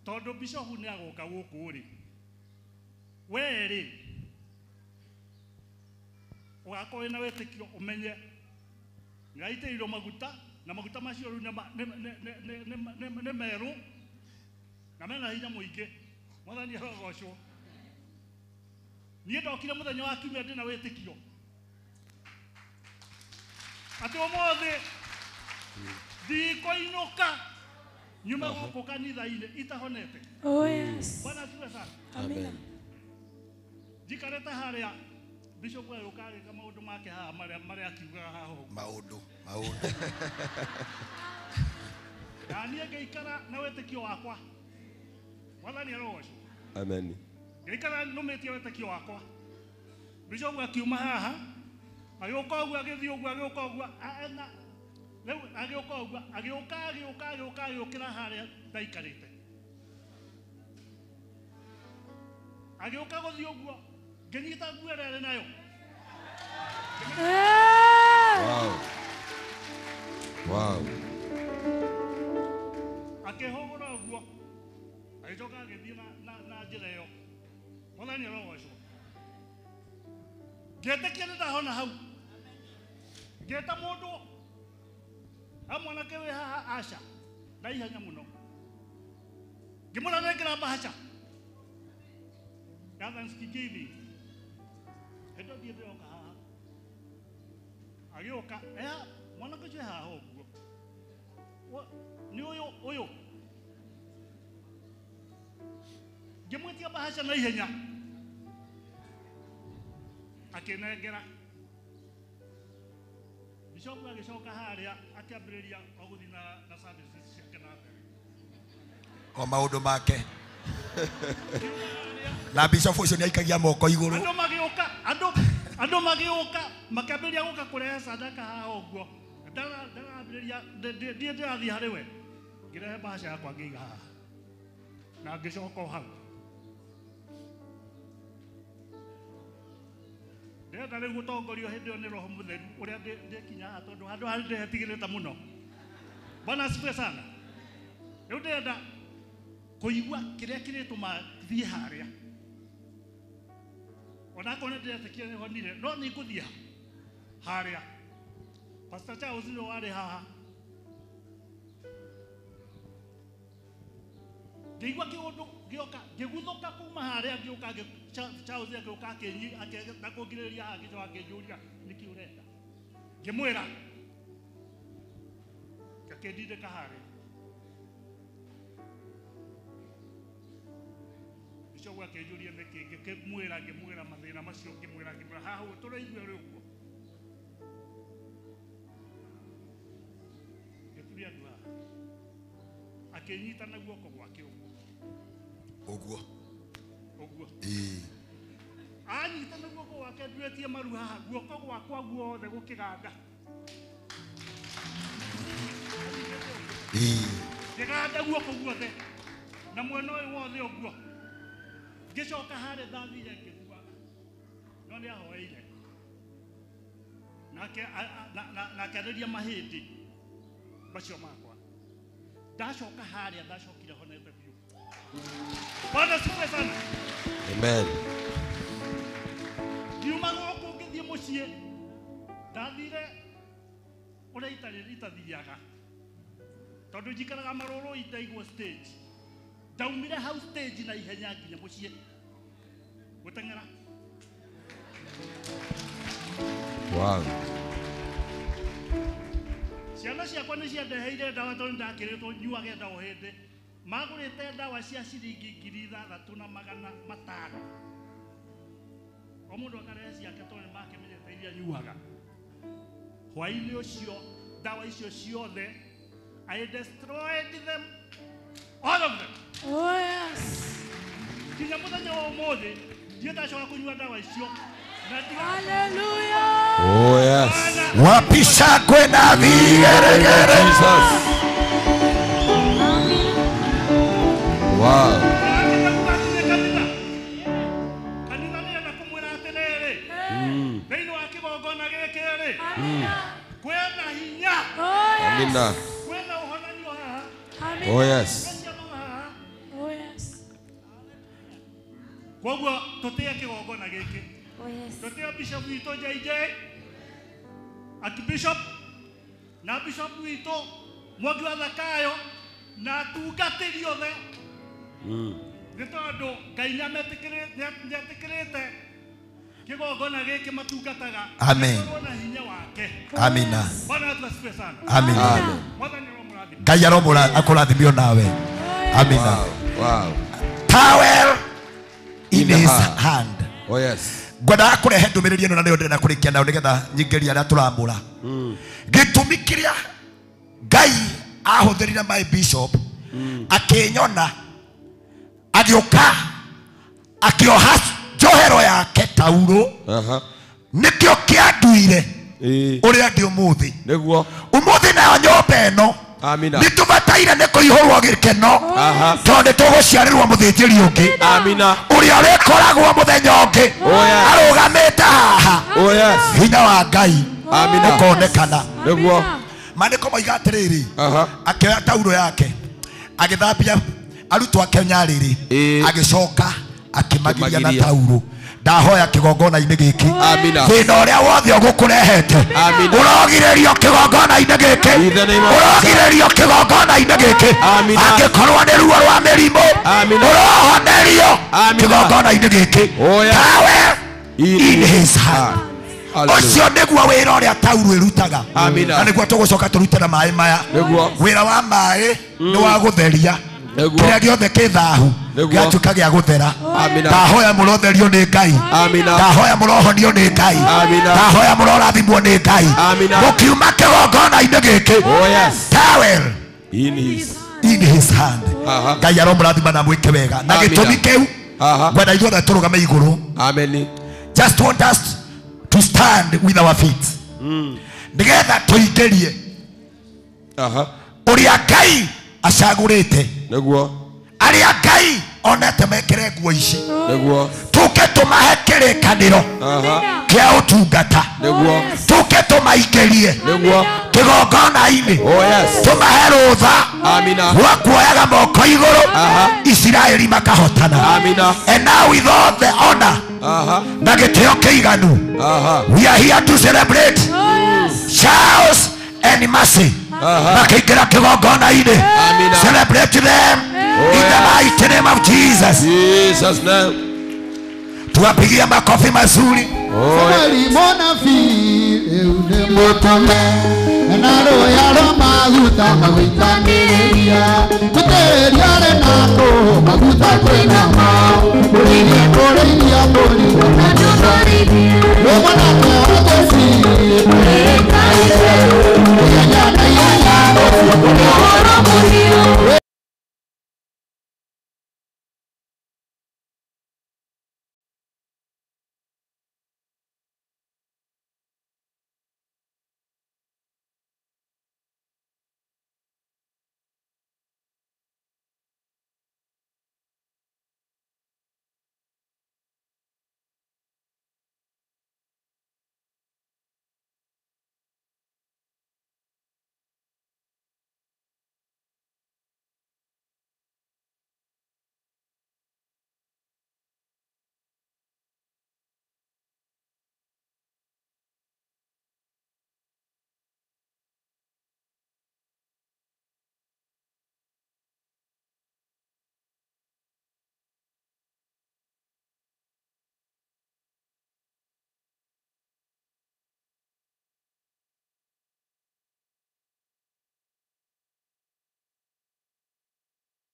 tondũ bishop nĩ agũka gũkũ rĩ, we rĩ ũgakorwo wĩna wĩtĩkio ũmenye nĩaitĩrĩirwo maguta, na maguta macio rĩu nĩ merũ na mena hinya mũingĩ. Mwathani arogocwo. Niĩ ndokire mũthenya wa kiumia ndĩna wĩtĩkio atĩ ũmũthĩ ndikũinũka nyume gũkũ kanitha-inĩ itahonete. Oh yes. Bwana asifiwe sana. Amen. Njikarĩte harĩa bishop agĩũka agĩka maũndũ make haha marĩa akiugaga haha ũguo. Maũndũ. Na niĩ ngĩikara na wĩtĩkio wakwa. Mwathani arogocwo. Amen. Ngĩikara nũmĩtie wĩtĩkio wakwa. Bishop akiuma haha agĩũka ũguo agĩthiĩ ũguo agĩũka ũguo rĩu agĩũka ũguo agĩũka agĩũka agĩũka agĩũkĩra harĩa ndaikarĩte, agĩũka gũthiĩ ũguo ngĩnyita nguo ĩrĩa arĩ nayo. Wow. Wow. Akĩhũgũra ũguo agĩcoka agĩthiĩ na njĩra ĩyo. Mwathani arogocwo. Ngĩtĩkia nĩ ndahona hau. Ngĩta mũndũ a mwanake wĩ haha Asha na ihenya mũno. Ngĩmwĩra nengera mbahaca ya Thanksgiving. Hĩndĩ ĩyo thiĩ ndĩroka haha. Agĩũka mwanake ũcio e haha ũguo. Nĩ ũyũ ũyũ. Ngĩmwĩtia mbahaca na ihenya. Akĩnengera. Bishop agĩcoka harĩa akĩambĩrĩria o gũthiĩ na services ciake na mbere. O maũndũ make. Na bishop ũcio nĩ aikagia moko igũrũ. Andũ magĩũka, andũ magĩũka makĩambĩrĩria gũka kũrehe sadaka haha ũguo. Ndarambĩrĩria ndiĩ ndĩrathiĩ harĩ we. Ngĩrehe mbahaca yakwa ngĩiga haha. Na ngĩcoka o hau. Ndĩrenda rĩu gũtongorio hĩndĩ ĩyo nĩ Roho Mũtheru ũrĩa ndĩkinya haha tondũ handũ harĩa ndĩhetigĩrĩte mũno. Bwana asifiwe sana. Rĩu ndĩrenda kũigua kĩrĩa kĩrĩtũma thiĩ harĩa. Onakorwo nĩ ndĩretĩkia nĩ honire, no nĩ ngũthiĩ harĩa. Pastor Charles nĩwe warĩ haha. Ngĩigua kĩũndũ gĩoka, ngĩguthũka kuma harĩa ngĩũka Charles agĩũka akĩenda kũngirĩrĩria haha agĩcoka akĩnjũria nĩkĩ ũrenda. Ngĩmwĩra akĩndindĩka harĩa. Bishop akĩnjũria nĩkĩ, ngĩkĩmwĩra ngĩmwĩra mathĩna macio ngĩmwĩra haha ũguo tũraigua ũrĩ ũguo. Ngĩturia andũ haha. Akĩnyita na guoko gwake ũguo. Ũguo. Ũguo. Ĩĩ. Anyita na guoko gwake nduĩtie maru haha, guoko gwakwa guothe gũkĩganda. Ĩĩ. Ngĩganda guoko guothe na mwena ũyũ wothe ũguo. Ngĩcoka harĩa ndathire ngĩgua. No nĩ ahoeire. Nake na akĩarĩria mahĩndĩ macio makwa. Ndacoka harĩa ndacokire honete biũ. Bwana asifiwe sana. Amen. Ngiuma gũkũ ngĩthiĩ mũciĩ. Ndathire ũrĩa itathiaga. Tondũ njikaraga marũrũ itaigwo stage. Ndaumire hau stage na ihenya nginya mũciĩ. Gũteng'era. Wow. Ciana ciakwa nĩ ciandeheire ndawa tondũ ndakĩrĩtwo nyuage ndawa o hĩndĩ. Magũrĩte ndawa cia ciringi 6,500. O mũndũ akarehe ciake tondũ nĩ makĩmenyete iria nyuaga. Hwaĩ-inĩ ũcio ndawa icio ciothe I destroyed them, all of them. Oh yes. Nginya mũthenya wa ũmũthĩ ndiĩ ndacoka kũnyua ndawa icio. Hallelujah. Oh yes. Wapisha kwenda vigeregere. Jesus. Wow. Kanitha nĩrenda kũmwĩra atĩrĩrĩ, thĩinĩ wa kĩgongona gĩkĩ rĩ, kwĩna hinya. Amina. Kwĩna ũhonanio haha. Oh yes. Oh yes. Koguo tũtĩe kĩgongona gĩkĩ. Oh yes. Tũtĩe bishop witũ JJ, Archbishop na bishop witũ Mwangi wa Thakayo na atungatĩri othe. Nĩ tondũ Ngai nĩametĩkĩrĩte kĩgongona gĩkĩ matungataga. Amen. Gĩkorwo na hinya wake. Amina. Bwana wetu asifiwe sana. Amina. Mwathani aromũrathima. Ngai akũrathimio nawe. Amina. Wow. Towel in his hand. Oh yes. Ngwendaga kũrehe ndũmĩrĩri ĩno na nĩyo ndĩrenda kũrĩkia nayo nĩgetha nyingĩrie arĩa tũramũra. Gĩtũmi kĩrĩa Ngai ahũthĩrire my bishop akĩnyona agĩũka akĩoha njohero yake taurũ nĩkĩo kĩanduire ũrĩa ndĩ ũmũthĩ. Nĩguo. Ũmũthĩ nayo nyũmba ĩno Amina. nĩ tũbataire nĩ kũihũrwo gĩkeno tondũ nĩ tũgũciarĩrwo mũthĩnjĩri ũngĩ. Amina. Ũrĩa ũrĩkoragwo mũthenya ũngĩ arũgamĩte haha. Oh yes. Hinya wa Ngai Amina. ũkonekana. Nĩguo. Maandĩko moiga atĩrĩrĩ, akĩoya taurũ yake Agĩthambia arutwo ake nyarĩrĩ, agĩcoka akĩmagiria na taurũ. Ndahoya kĩgongona-inĩ gĩkĩ, thĩna ũrĩa wothe ũgũkũrehete ũrogirĩrio kĩgongona-inĩ gĩkĩ, ũrogirĩrio kĩgongona-inĩ gĩkĩ. Angĩkorwo nĩ ruo rwa mĩrimũ, ũrohonerio kĩgongona-inĩ gĩkĩ. Power in his hand. Ũcio nĩguo wĩra ũrĩa taurũ ĩrutaga, na nĩguo tũgũcoka tũrute na maĩ maya. Wĩra wa maĩ nĩ wa gũtheria kĩrĩa gĩothe kĩ thahu, gĩatuĩka gĩa gũthera. Ndahoya mũrotherio nĩ Ngai, ndahoya mũrohonio nĩ Ngai, ndahoya mũrorathimwo nĩ Ngai. Mũkiuma kĩgongona-inĩ gĩkĩ, towel in his hand. Ngai aromũrathima na mwĩke wega. Na gĩtũmi kĩu ngwenda ithuothe tũrũgame igũrũ. Just want us to stand with our feet, nĩgetha tũingĩrie ũrĩa Ngai acagũrĩte, arĩa Ngai onete mekĩre nguo ici, tũke tũmahe kĩrĩkanĩro kĩa ũtungata, tũke tũmaingĩrie kĩgongona-inĩ, tũmahe rũtha rwa kuoyaga moko igũrũ, Isiraeli makahotana. And now with all the honor na gĩtĩo kĩiganu, we are here to celebrate Charles and Mercy makĩingĩra kĩgongona-inĩ. Celebrate them in the mighty name of Jesus. Jesus name. Tuwapigie makofi mazuri. Samueli mũnabii rĩu nĩ mũtũme, na rũya rwa maguta magũitanĩria, gũtĩria arĩ nako maguta kwĩna ma, kũrĩithia kũrĩithia mbũri na ndũrĩithie, rĩ mwanake wa Jesii ũrĩkaire, ihenya na ihenya ũcio ũrĩa mũhiũ.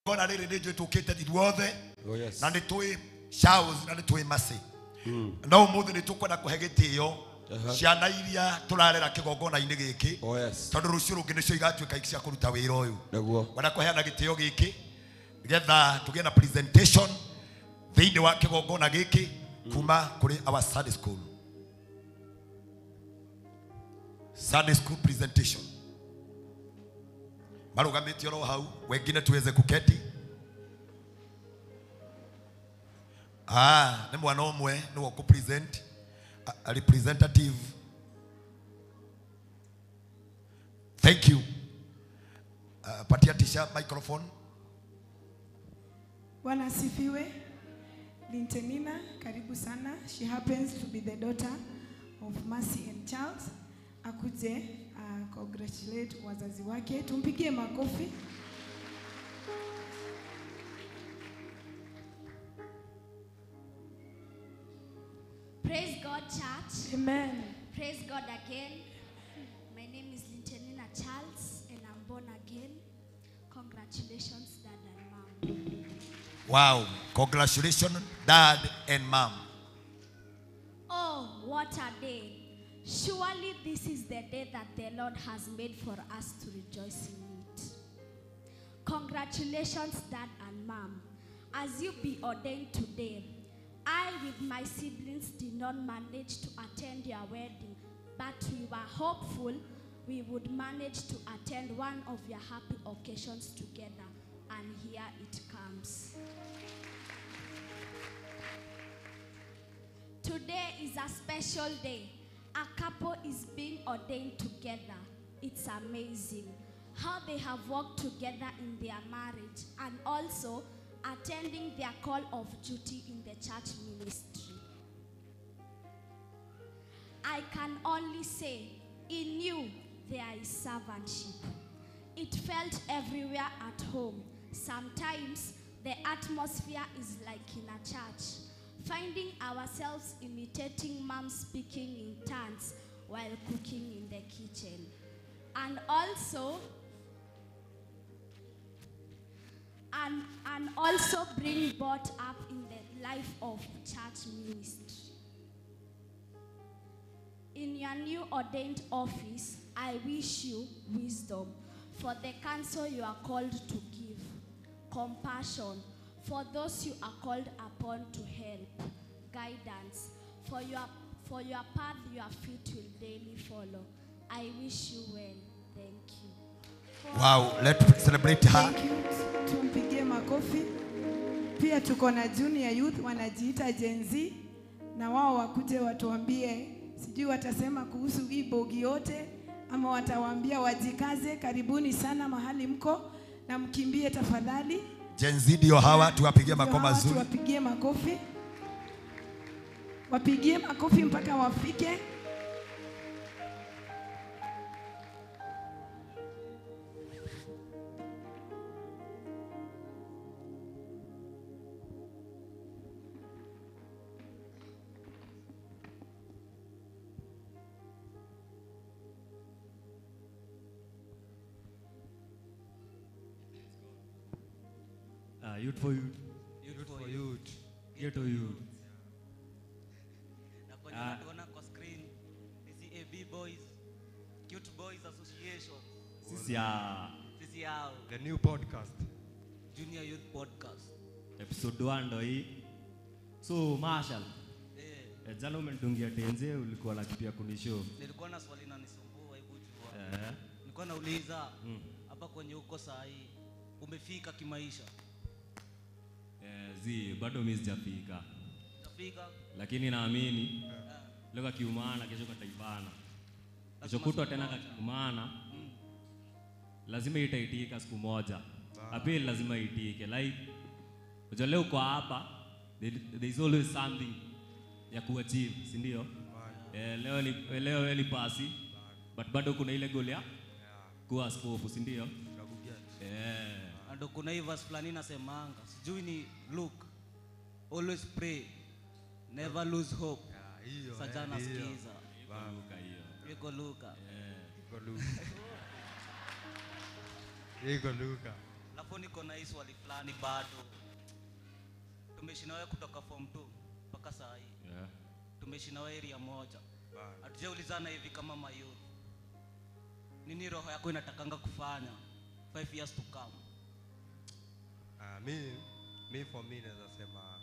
Gona rĩrĩ nĩ njũĩ tũkĩte ithuothe, na nĩ tũĩ Charles na nĩ tũĩ Mercy. No ũmũthĩ nĩ tũkwenda kũhe gĩtĩo ciana iria tũrarera kĩgongona-inĩ gĩkĩ, tondũ rũciũ rũngĩ nĩcio igatuĩka cia kũruta wĩra ũyũ. Ngwenda kũheana gĩtĩo gĩkĩ nĩgetha tũgĩe na presentation thĩinĩ wa kĩgongona gĩkĩ kuma kũrĩ our Sunday school. Sunday school presentation. Marugamĩtie oro hau, wengine tuweze kuketi. Nĩ mwana ũmwe nĩwe ũkũ present, a representative. Thank you. Patia tisha microphone. Bwana asifiwe. Lintenina, karibu sana. She happens to be the daughter of Mercy and Charles. Akuje congratulate wazazi wake. Tumpigie makofi. Praise God, church. Amen. Praise God again. My name is Lintenina Charles and I'm born again. Congratulations, Dad and Mom. Wow. Congratulations, Dad and Mom. Oh, what a day. Surely this is the day that the Lord has made for us to rejoice in it. Congratulations, Dad and Mom. As you be ordained today, I with my siblings did not manage to attend your wedding, but we were hopeful we would manage to attend one of your happy occasions together, and here it comes. Today is a special day. A couple is being ordained together. It's amazing. how they have worked together in their marriage and also attending their call of duty in the church ministry. I can only say, in you there is servantship. It felt everywhere at home. Sometimes the atmosphere is like in a church, finding ourselves imitating mom speaking in tongues while cooking in the kitchen. And also, and also being brought up in the life of church ministry. In your new ordained office, I wish you wisdom for the counsel you are called to give, compassion for those you are called upon to help, guidance for your path your feet will daily follow. I wish you well. Thank you. Wow, let's celebrate her. Thank you. Tumpigie makofi. Pia tuko na junior youth wanajiita Gen Z, na wao wakuje watuambie, sijui watasema kuhusu hii bogi yote ama watawaambia wajikaze. Karibuni sana mahali mko na mkimbie tafadhali. Gen Z ndio hawa, tuwapigie makofi mazuri. Tuwapigie makofi. Wapigie makofi mpaka wafike. Youth for youth. Youth for youth. Ghetto youth. Na kwenye tunaona kwa screen ni CAB Boys, Cute Boys Association. Sisi ya Sisi yao. The new podcast. Junior Youth Podcast. Episode 1 ndo hii. So Marshall. Jana umenitungia tenze, ulikuwa na kitu ya kunishow. Nilikuwa na swali inanisumbua, hebu jua. Nilikuwa nauliza hapa kwenye uko saa hii umefika kimaisha? Zi, bado mimi sijafika. Sijafika. Lakini naamini leo kakiumana, kesho kataibana. Kesho kutwa tena kakiumana. Lazima itaitika siku moja. Apili lazima itike. Like unajua leo uko hapa, there is always something ya kuachieve, si ndio? Leo ni leo ni pasi. But bado kuna ile goal ya kuwa askofu, si ndio? Ndo kuna hii verse fulani inasemanga, sijui ni Luke, always pray, never lose hope. Sajana sikiza. Iko Luka. Iko Luka. Iko Luka. Alafu niko na hii swali fulani bado. Tumeishi na wewe kutoka form 2 mpaka saa hii. Tumeishi na wewe area moja. Hatujaulizana hivi kama mayouth. Nini roho yako inatakanga kufanya 5 years to come? Me for me naweza sema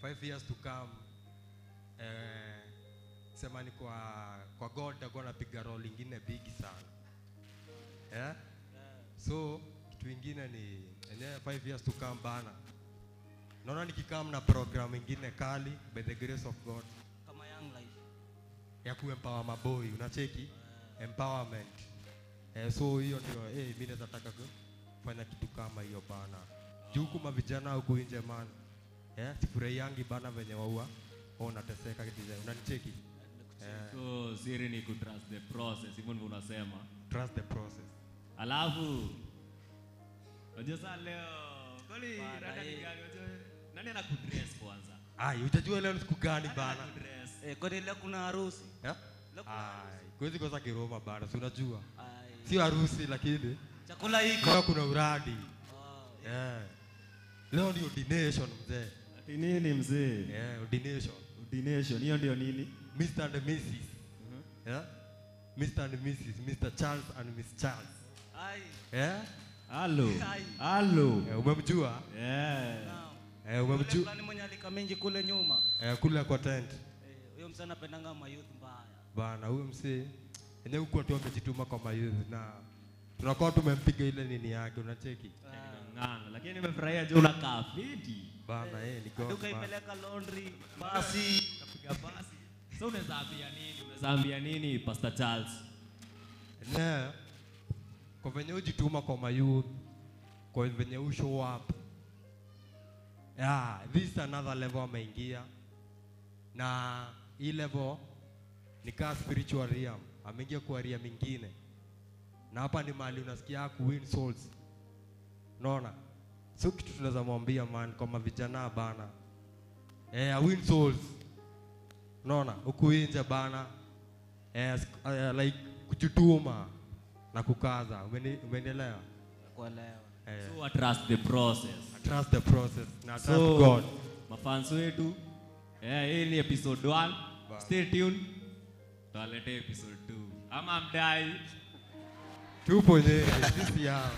5 years to come, sema ni kwa God atakuwa anapiga role ingine big sana. Yeah? So kitu ingine ni 5 years to come bana. Naona nikikam na program ingine kali by the grace of God. Kama Young Life. Ya kuempower maboy, unacheki? Empowerment. So hiyo ndio mimi naweza taka kufanya kitu kama hiyo bana. Juu kuma vijana huku nje man. Sifurahiangi bana venye waua unateseka kitu design. Unanicheki? So siri ni ku trust the process, hivyo ndivyo unasema. Trust the process. Alafu unajua sasa leo kwani rada ni gani unajua nani anakudress kwanza? Ai, utajua leo ni siku gani bana? Kwani leo kuna harusi? Ai, kwezi kosa kiroma bana, si unajua. Sio harusi lakini chakula iko. Leo kuna uradi. Leo ni ordination mzee. Ati nini mzee? Ordination. Ordination, hiyo ndio nini? Mr and Mrs. Yeah? Mr and Mrs. Mr Charles and Miss Charles. Ai. Yeah? Hello. Hello. Umemjua? Umemjua. Fulani mwenye alika mingi kule nyuma. Kule kwa tent. Huyo msana anapendanga mayouth mbaya. Bana, huyo msee enyewe huko tu amejituma kwa mayouth na tunakuwa tumempiga ile nini yake, unacheki? Nganga, lakini nimefurahia je unakaa fiti. Bana, ni God. Tukaipeleka laundry, basi, kapiga basi. So unaweza ambia nini? Unaweza ambia nini Pastor Charles? Na Kwa venye ujituma kwa mayouth, kwa venye u show up. Yeah, this is another level ameingia. Na hii level ni kaa spiritual realm. Ameingia kwa realm mingine. Na hapa ni mahali unasikia ku win souls. Unaona? So kitu tunaweza mwambia man kwa mavijana bana. Win souls. Unaona? Huku nje bana. Like kujituma na kukaza. Umenielewa? Nakuelewa. So I trust the process. I trust the process. Na trust God. Mafans wetu, hii ni episode 1. Stay tuned. Tuwalete episode 2. Ama mdai. Tupo nje sisi hao.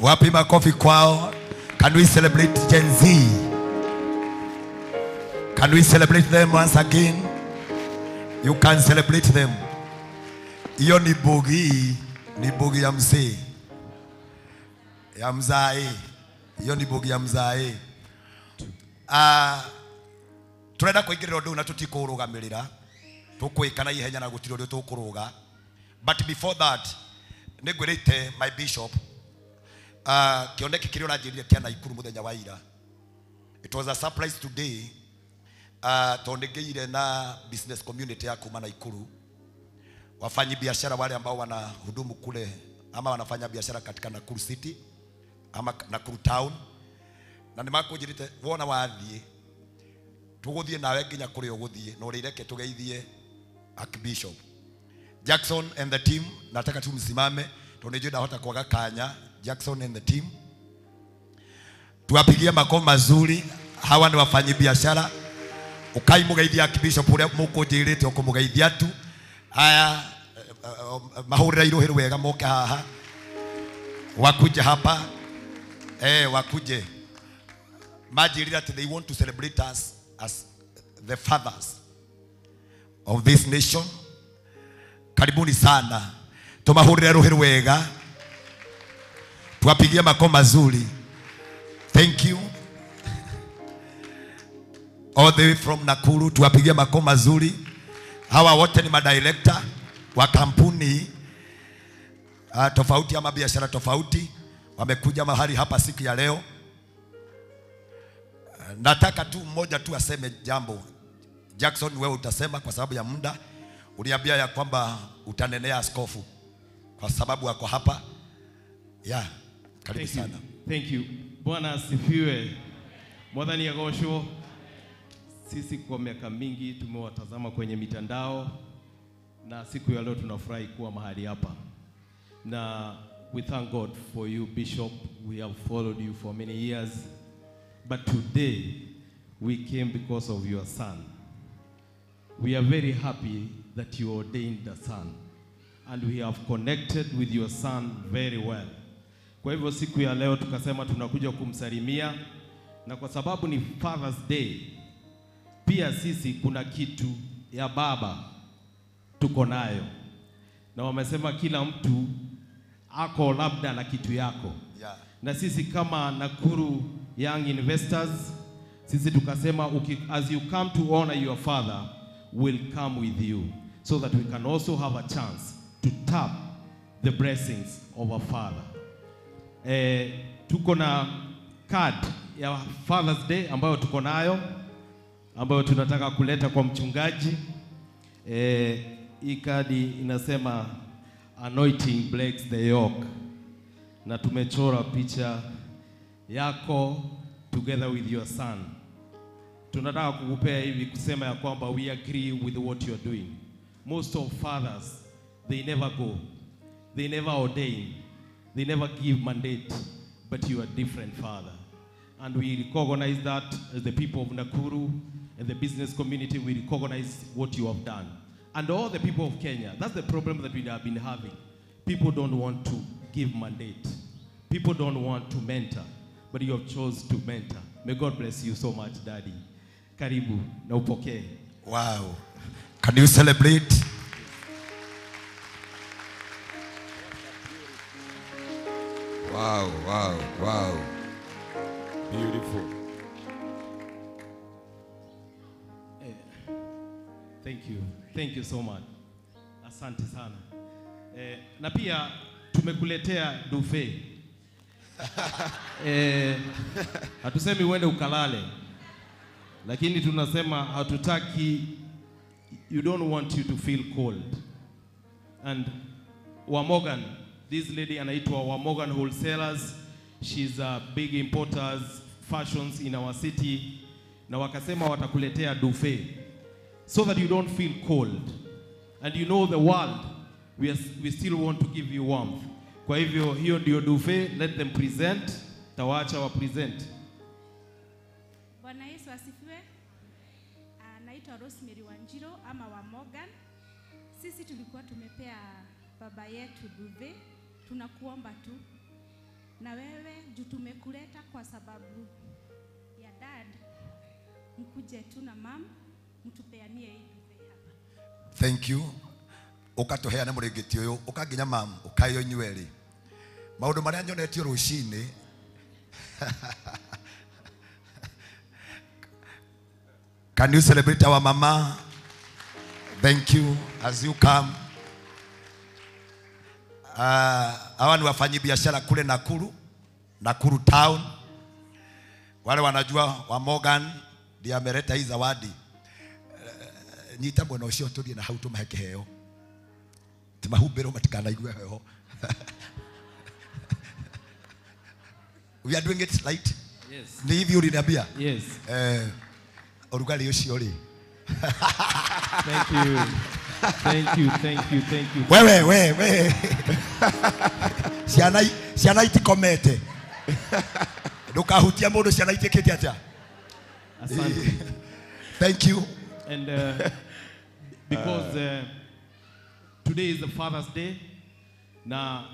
Wapi makofi kwao? Can we celebrate Gen Z? Can we celebrate them once again? You can celebrate them. Iyo ni bogi ya mzee. Ya mzae. Iyo ni bogi ya mzae. Turenda kuingirira undu na tutikurugamirira. Tukwika na ihenya na gutiri undu tukuruga. But before that, ningwirite my bishop kioneki kiria uranjirire kia Naikuru muthenya wa ira. It was a surprise today. Tondu ngeire na business community ya kuma Naikuru. Wafanyi biashara wale ambao wanahudumu kule ama wanafanya biashara katika Nakuru City ama Nakuru Town. Na nimakujirite wona wathie tuguthie nawe nginya kuria uguthie no rireke tugeithie Archbishop Jackson and the team. Nataka tu msimame tondu nijui ndahota kwaga kanya. Jackson and the team, tuwapigie makofi mazuri. Hawa ni wafanyi biashara. Ukai mugeithia Archbishop uria mukunjirite ukumugeithia tu. Haya, mahurira iruhi wega moke haha, wakuje hapa, wakuje majirira they want to celebrate us as the fathers of this nation. Karibuni sana, tumahurira ruhi wega, tuwapigie makofi mazuri. Thank you all the way from Nakuru, tuwapigie makofi mazuri. Hawa wote ni madirector wa kampuni tofauti ama biashara tofauti, wamekuja mahali hapa siku ya leo. Nataka tu mmoja tu aseme jambo. Jackson, wewe utasema kwa sababu ya muda. Uliambia ya kwamba utanenea askofu kwa sababu wako hapa. Yeah, karibu sana. Thank you. Bwana asifiwe. Mwathani agocwo. Sisi kwa miaka mingi tumewatazama kwenye mitandao, na siku ya leo tunafurahi kuwa mahali hapa. Na we thank God for you, Bishop. We have followed you for many years. But today we came because of your son. We are very happy that you ordained a son. And we have connected with your son very well. Kwa hivyo siku ya leo tukasema tunakuja kumsalimia, na kwa sababu ni Father's Day, pia sisi kuna kitu ya baba tuko nayo. Na wamesema kila mtu ako labda na kitu yako. Yeah. Na sisi kama Nakuru Young Investors, sisi tukasema as you come to honor your father, we'll come with you so that we can also have a chance to tap the blessings of our father. Tuko na card ya Father's Day ambayo tuko nayo, ambayo tunataka kuleta kwa mchungaji. Hii kadi inasema anointing breaks the yoke, na tumechora picha yako together with your son. Tunataka kukupea hivi kusema ya kwamba we agree with what you are doing. Most of fathers, they never go, they never ordain, they never give mandate, but you are different father. And we recognize that as the people of Nakuru and the business community, we recognize what you have done. And all the people of Kenya, that's the problem that we have been having. People don't want to give mandate. People don't want to mentor, but you have chose to mentor. May God bless you so much, Daddy. Karibu na upokee. Wow. Can you celebrate? Wow, wow, wow. Beautiful. Thank you. Thank you so much. Asante sana. Na pia Tumekuletea duvet. Hatusemi uende ukalale, lakini tunasema hatutaki, you don't want you to feel cold. And Wamogan, this lady anaitwa Wamogan Wholesalers, she's a big importers fashions in our city, na wakasema watakuletea duvet so that you don't feel cold. And you know the world, we still want to give you warmth. Kwa hivyo hiyo ndio duvet, let them present, tawacha wa present. Bwana Yesu asifiwe. Naitwa Rosemary Wanjiro ama wa Morgan. Sisi tulikuwa tumepea baba yetu duvet, tunakuomba tu na wewe juu tumekuleta kwa sababu ya dad, mkuje tu na mam mtupeanie hii duvet hapa. Thank you. Ukatuheana mũrĩngĩti ũyũ ũkanginya mam ũkayo inyuerĩ maũndũ marĩa nyonetio rũcinĩ. Can you celebrate our mama? Thank you as you come. Hawa ni wafanyi biashara kule Nakuru, Nakuru town. Wale wanajua wa Morgan ndiye ameleta hii zawadi. Nyita mwena ũcio tũthiĩ na hau tũmahe kĩheo. Timahumbĩrwo matikanaigwe heho. We are doing it right. Yes. Ni hivi uliniambia? Yes. Urugali ũcio rĩ. Thank you. Thank you, thank you, thank you. Wewe, wewe. Ciana itikomete. Ndukahutia mũndũ ciana itiĩkĩte atĩa? Asante. Thank you. And because today is the Father's Day, na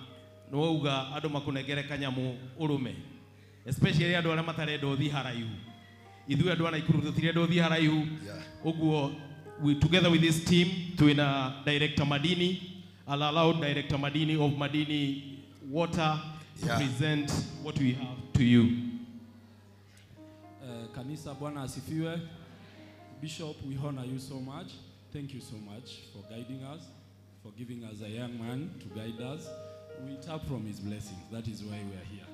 nwauga andũ makunengere kanyamu urume, especially andũ arĩa matarenda ũthiĩ haraihu. Ithuĩ andũ a Naikuru tũtirenda ũthiĩ haraihu. Ũguo we together with this team twina Director Madini. I'll allow Director Madini of Madini Water to present what we have to you. Kanisa, Bwana asifiwe. Bishop, we honor you so much. Thank you so much for guiding us, for giving us a young man to guide us. We tap from his blessings. That is why we are here.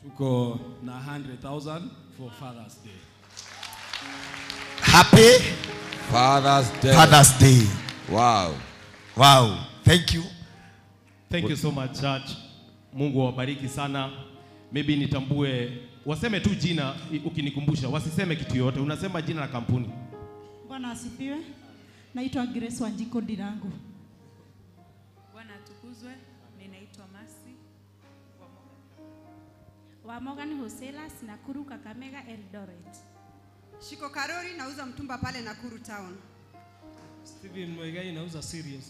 Tuko na 100,000 for Father's Day. Happy Father's Day. Father's Day. Wow. Wow. Thank you. Thank you so much, church. Mungu awabariki sana. Maybe nitambue, waseme tu jina ukinikumbusha, wasiseme kitu yote, unasema jina la kampuni. Bwana asifiwe. Naitwa Grace Wanjiko Dirango. Bwana atukuzwe. Ninaitwa Masi wa Morgan Wholesalers, Nakuru, Kakamega, Eldoret. Shiko Karori, nauza mtumba pale Nakuru town. Steven Mwegai, nauza serious.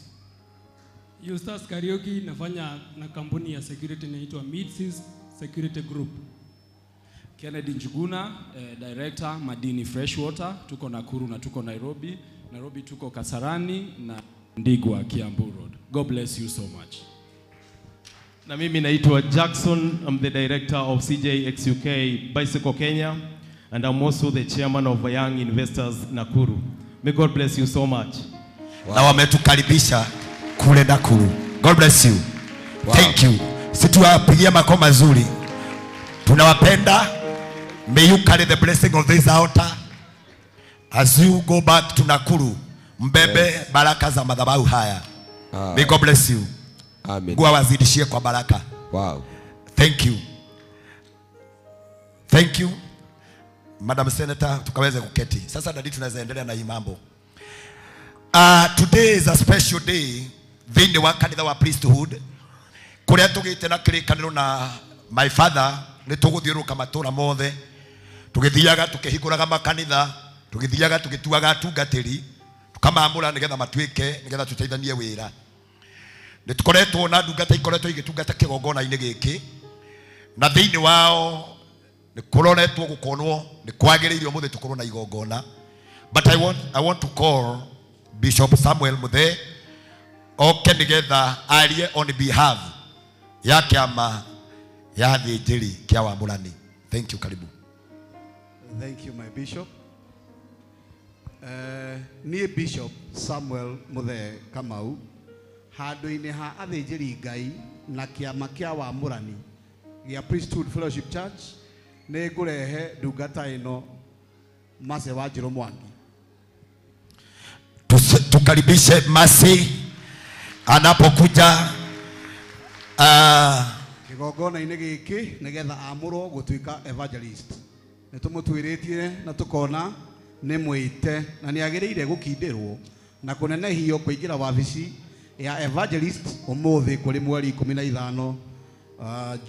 Eustace Karaoke, nafanya na kampuni ya security inaitwa Midseas Security Group. Kennedy Njuguna, Director Madini Freshwater, tuko Nakuru na tuko Nairobi. Nairobi tuko Kasarani na Ndigwa, Kiambu Road. God bless you so much. Na mimi naitwa Jackson, I'm the director of CJXUK Bicycle Kenya, and I'm also the chairman of Young Investors Nakuru. May God bless you so much. Wow. Na wametukaribisha kule Nakuru. God bless you. Wow. Thank you. Situwapigia makofi mazuri. Tunawapenda. May you carry the blessing of this altar as you go back to Nakuru. Mbebe, yes, baraka za madhabahu haya. May God bless you. Amen. Mungu awazidishie kwa baraka. Wow. Thank you. Thank you. Madam Senator, tukaweze kuketi. Sasa dadi tunaweza endelea na hii mambo. Today is a special day thĩinĩ wa kanitha wa priesthood kũrĩa tũgĩte na kĩrĩkanĩro na my father nĩ tũgũthiũrũrũka matũra mothe tũgĩthiaga tũkĩhingũraga makanitha tũgĩthiaga tũgĩtuaga atungatĩri tũkamamũra nĩgetha matuĩke nĩgetha tũteithanie wĩra. Nĩ tũkoretwo na ndungata ikoretwo igĩtungata kĩgongona-inĩ gĩkĩ na thĩinĩ wao nĩ kũroretwo gũkonwo nĩ kwagĩrĩire ũmũthĩ tũkorwo na igongona. But I want to call Bishop Samuel Muthee oke nĩgetha arie on behalf ya kĩama ya athĩnjĩri kĩa Wamũrani. Thank you, karibu. Thank you, my bishop. Niĩ Bishop Samuel Muthee Kamau handũ-inĩ ha athĩnjĩri Ngai na kĩama kĩa wamũrani gĩa Priesthood Fellowship Church nĩ ngũrehe ndungata ĩno Mercy Wanjiru Mwangi. Tukaribishe Mercy anapokuja kĩgongona-inĩ gĩkĩ nĩgetha amũrwo gũtuĩka evangelist. Nĩ tũmũtuĩrĩtie na tũkona nĩ mwĩte na nĩ agĩrĩire gũkindĩrwo na kũnenehio kũingĩra wabici ya evangelist ũmũthĩ kũrĩ mweri 15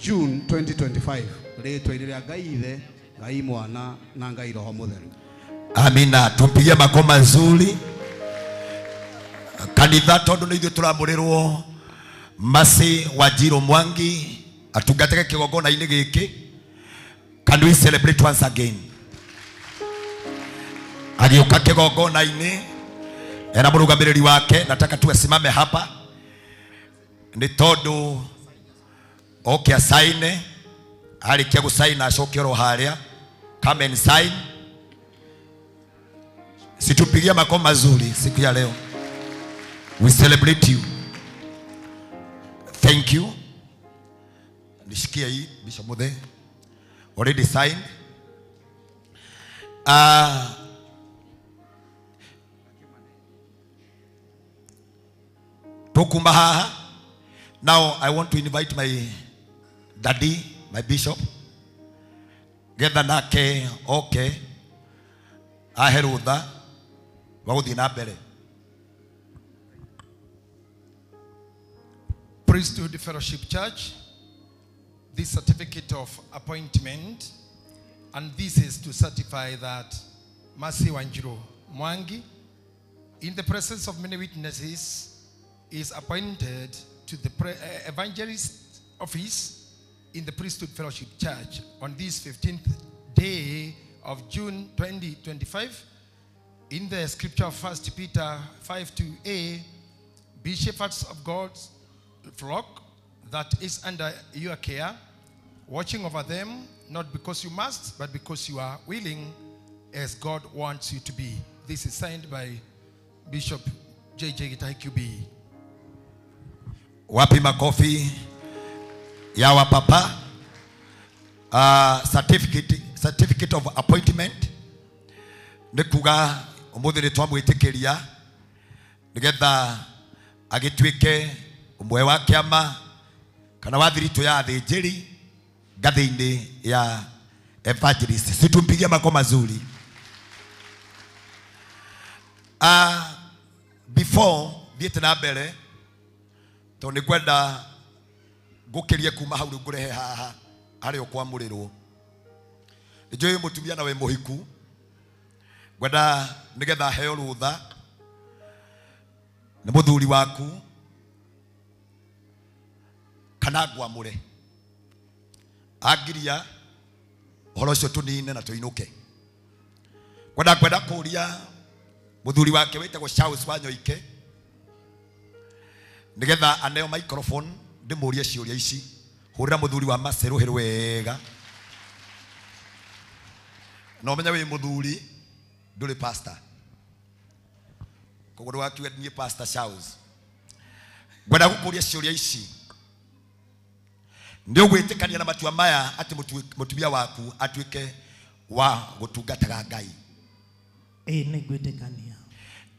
June 2025 rĩtwa-inĩ rĩa Ngai Ithe, Ngai Mwana na Ngai Roho Mũtheru. Amina. Tumpigie makofi mazuri kanitha tondu nĩ ithuĩ tũramũrĩrwo Mercy Wanjiru Mwangi atungatĩke kĩgongona-inĩ gĩkĩ. Can we celebrate once again? Agĩũka kĩgongona-inĩ ena mũrũgamĩrĩri wake, nataka tu asimame hapa nĩ tondũ oke asaine, arĩkia gũsaina acoke oro harĩa. Come and sign. Situpigie makofi mazuri siku ya leo. We celebrate you. Thank you. Nishikie hii Bishop Muthe. Already signed. Tukumba haha. Now I want to invite my daddy, my bishop. Getha nake okay. Ahe rutha wa gũthiĩ na mbere. Priesthood Fellowship Church, this certificate of appointment, and this is to certify that Mercy Wanjiru Mwangi, in the presence of many witnesses, is appointed to the evangelist office in the Priesthood Fellowship Church on this 15th day of June 2025. In the scripture of 1 Peter 5:2a, be shepherds of God's flock that is under your care, watching over them, not because you must, but because you are willing, as God wants you to be. This is signed by Bishop J.J. Gitahi QB. Wapi makofi ya wa papa. Certificate of appointment nĩ kuga ũmũthĩ nĩ twamwĩtĩkĩria nĩgetha agĩtuĩke ũmwe wa kĩama kana wa thiritũ ya athĩnjĩri ngathĩ-inĩ ya evangelist. Situmpigie makofi mazuri. Before thiĩte na mbere tondũ nĩ ngwenda ngũkĩrie kuma hau rĩu ngũrehe haha harĩa ũkwamũrĩrwo. Nĩ njũĩ mũtumia na wĩ mũhiku, ngwenda nĩgetha heo rũtha nĩ mũthuri waku kana ngwamũre angiria ũhoro ũcio tũnine na tũinũke. Ngwenda kũria mũthuri wake wĩtagwo Charles Wanyoike nĩgetha aneo microphone ndĩmũrie ciũria ici. Hũrĩra mũthuri wa Mercy rũhĩ wega na ũmenye wĩ mũthuri ndũrĩ pastor, koguo ndũgakiuge niĩ Pastor Charles. Ngwenda gũkũria ciũria ici. Nĩ ũgwĩtĩkania na matua maya atĩ mũtumia waku atuĩke wa gũtungataga Ngai? Ĩĩ nĩ ngwĩtĩkania.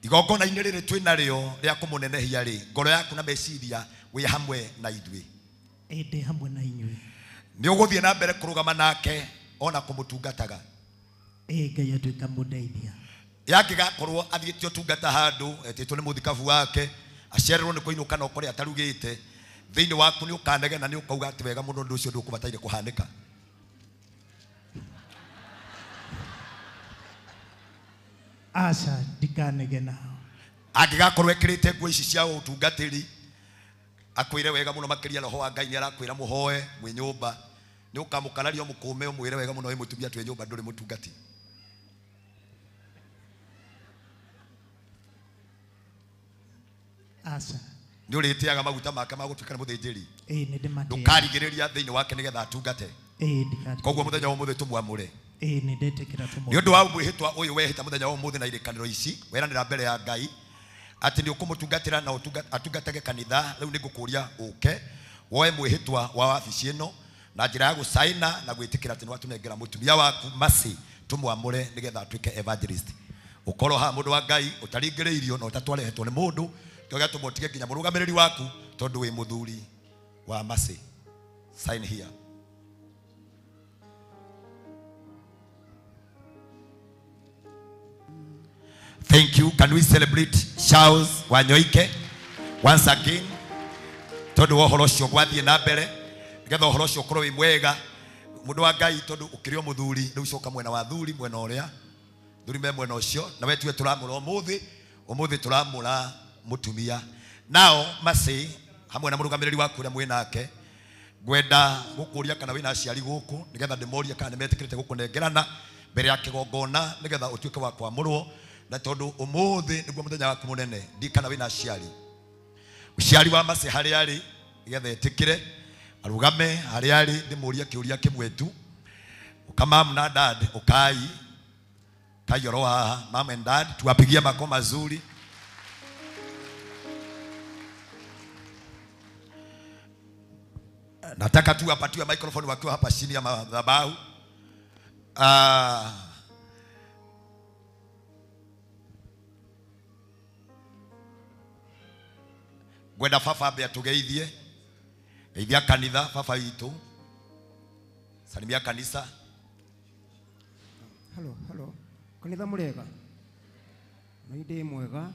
Igongona-inĩ rĩrĩ twĩ narĩo rĩa kũmũnenehia rĩ, ngoro yaku na meciria wĩ hamwe na ithuĩ? Ĩĩ ndĩ hamwe na inyuĩ. Nĩ ũgũthiĩ na mbere kũrũgama nake ona kũmũtungataga? Ĩĩ Ngai atuĩka mũndeithia. Yangĩgakorwo athiĩte ũtungata handũ etĩtwo nĩ mũthikabu wake acererwo nĩ kũinũka na ũkore atarugĩte, thĩinĩ waku nĩ ũkanegena nĩ ũkauga atĩ wega mũno ũndũ ũcio ndũkũbataire kũhanĩka? Aca, ndikanegena. Angĩgakorwo ekĩrĩte nguo ici cia ũtungatĩri akwĩre wega mũno makĩria roho wa Ngai nĩ arakwĩra mũhoe mwĩ nyũmba, nĩ ũkamũkararia ũmũkũme ũmwĩre wega mũno wĩ mũtumia twĩ nyũmba ndũrĩ mũtungati? Aca. Nĩ ũrĩtĩaga maguta make ma gũtuĩka nĩ mũthĩnjĩri? Ĩĩ nĩ ndĩmatĩaga. Ndũkarigĩrĩria thĩinĩ wake nĩgetha atungate? Ĩĩ ndikarigĩrĩria. Koguo mũthenya wa ũmũthĩ tũmwamũre. Ĩĩ nĩ ndetĩkĩra tũmwamũre. Nĩ ũndũ wa mwĩhĩtwa ũyũ wehĩta mũthenya wa ũmũthĩ na irĩkanĩro ici weranĩra mbere ya Ngai atĩ nĩ ũkũmũtungatĩra na atungatage kanitha, rĩu nĩ ngũkũria ũke Woe mwĩhĩtwa wa wabici ĩno na njĩra ya gũcaina na gwĩtĩkĩra atĩ nĩwatũnengera mũtumia waku Mercy tũmwamũre nĩgetha atuĩke evangelist. Ũkorwo haha mũndũ wa Ngai ũtaringĩrĩirio na ũtatwarehetwo nĩ mũndũ, kĩo gĩatũma ũtige nginya mũrũgamĩrĩri waku tondũ wĩ mũthuri wa Mercy. Sign here. Thank you. Can we celebrate Charles Wanyoike once again? Tondu wa ũhoro ũcio gwathiĩ na mbere nĩgetha ũhoro ũcio ũkorwo wĩ mwega mũndũ wa Ngai, tondũ ũkĩrĩ o mũthuri rĩu coka mwena wa thuri, mwena ũrĩa thuri me mwena ũcio, na we tuwe tũramũra ũmũthĩ, ũmũthĩ tũramũra mũtumia. Nao Mercy hamwe na mũrũgamĩrĩri waku ũrĩa mwĩ nake, ngwenda gũkũria kana wĩna aciari gũkũ nĩgetha ndĩmorie kana nĩmetĩkĩrĩte gũkũnengerana mbere ya kĩgongona nĩgetha ũtuĩke wa kwamũrwo, na tondũ ũmũthĩ nĩguo mũthenya waku mũnene, ndi kana wĩna aciari. Mũciari wa Mercy harĩa arĩ nĩgetha etĩkĩre arũgame harĩa arĩ, ndĩmũrie kĩũria kĩmwe tu. Ũka mam na dad, ũkai kai oro haha, mam and dad, tuwapigie mako mazuri. Nataka tu apatiwe microphone wakiwa hapa chini ya madhabahu. Ngwenda baba ambe atugeithie, geithia kanitha baba witũ, salimia kanisa. Hello, hello. Kanitha mũrega? Na ndĩ mwega,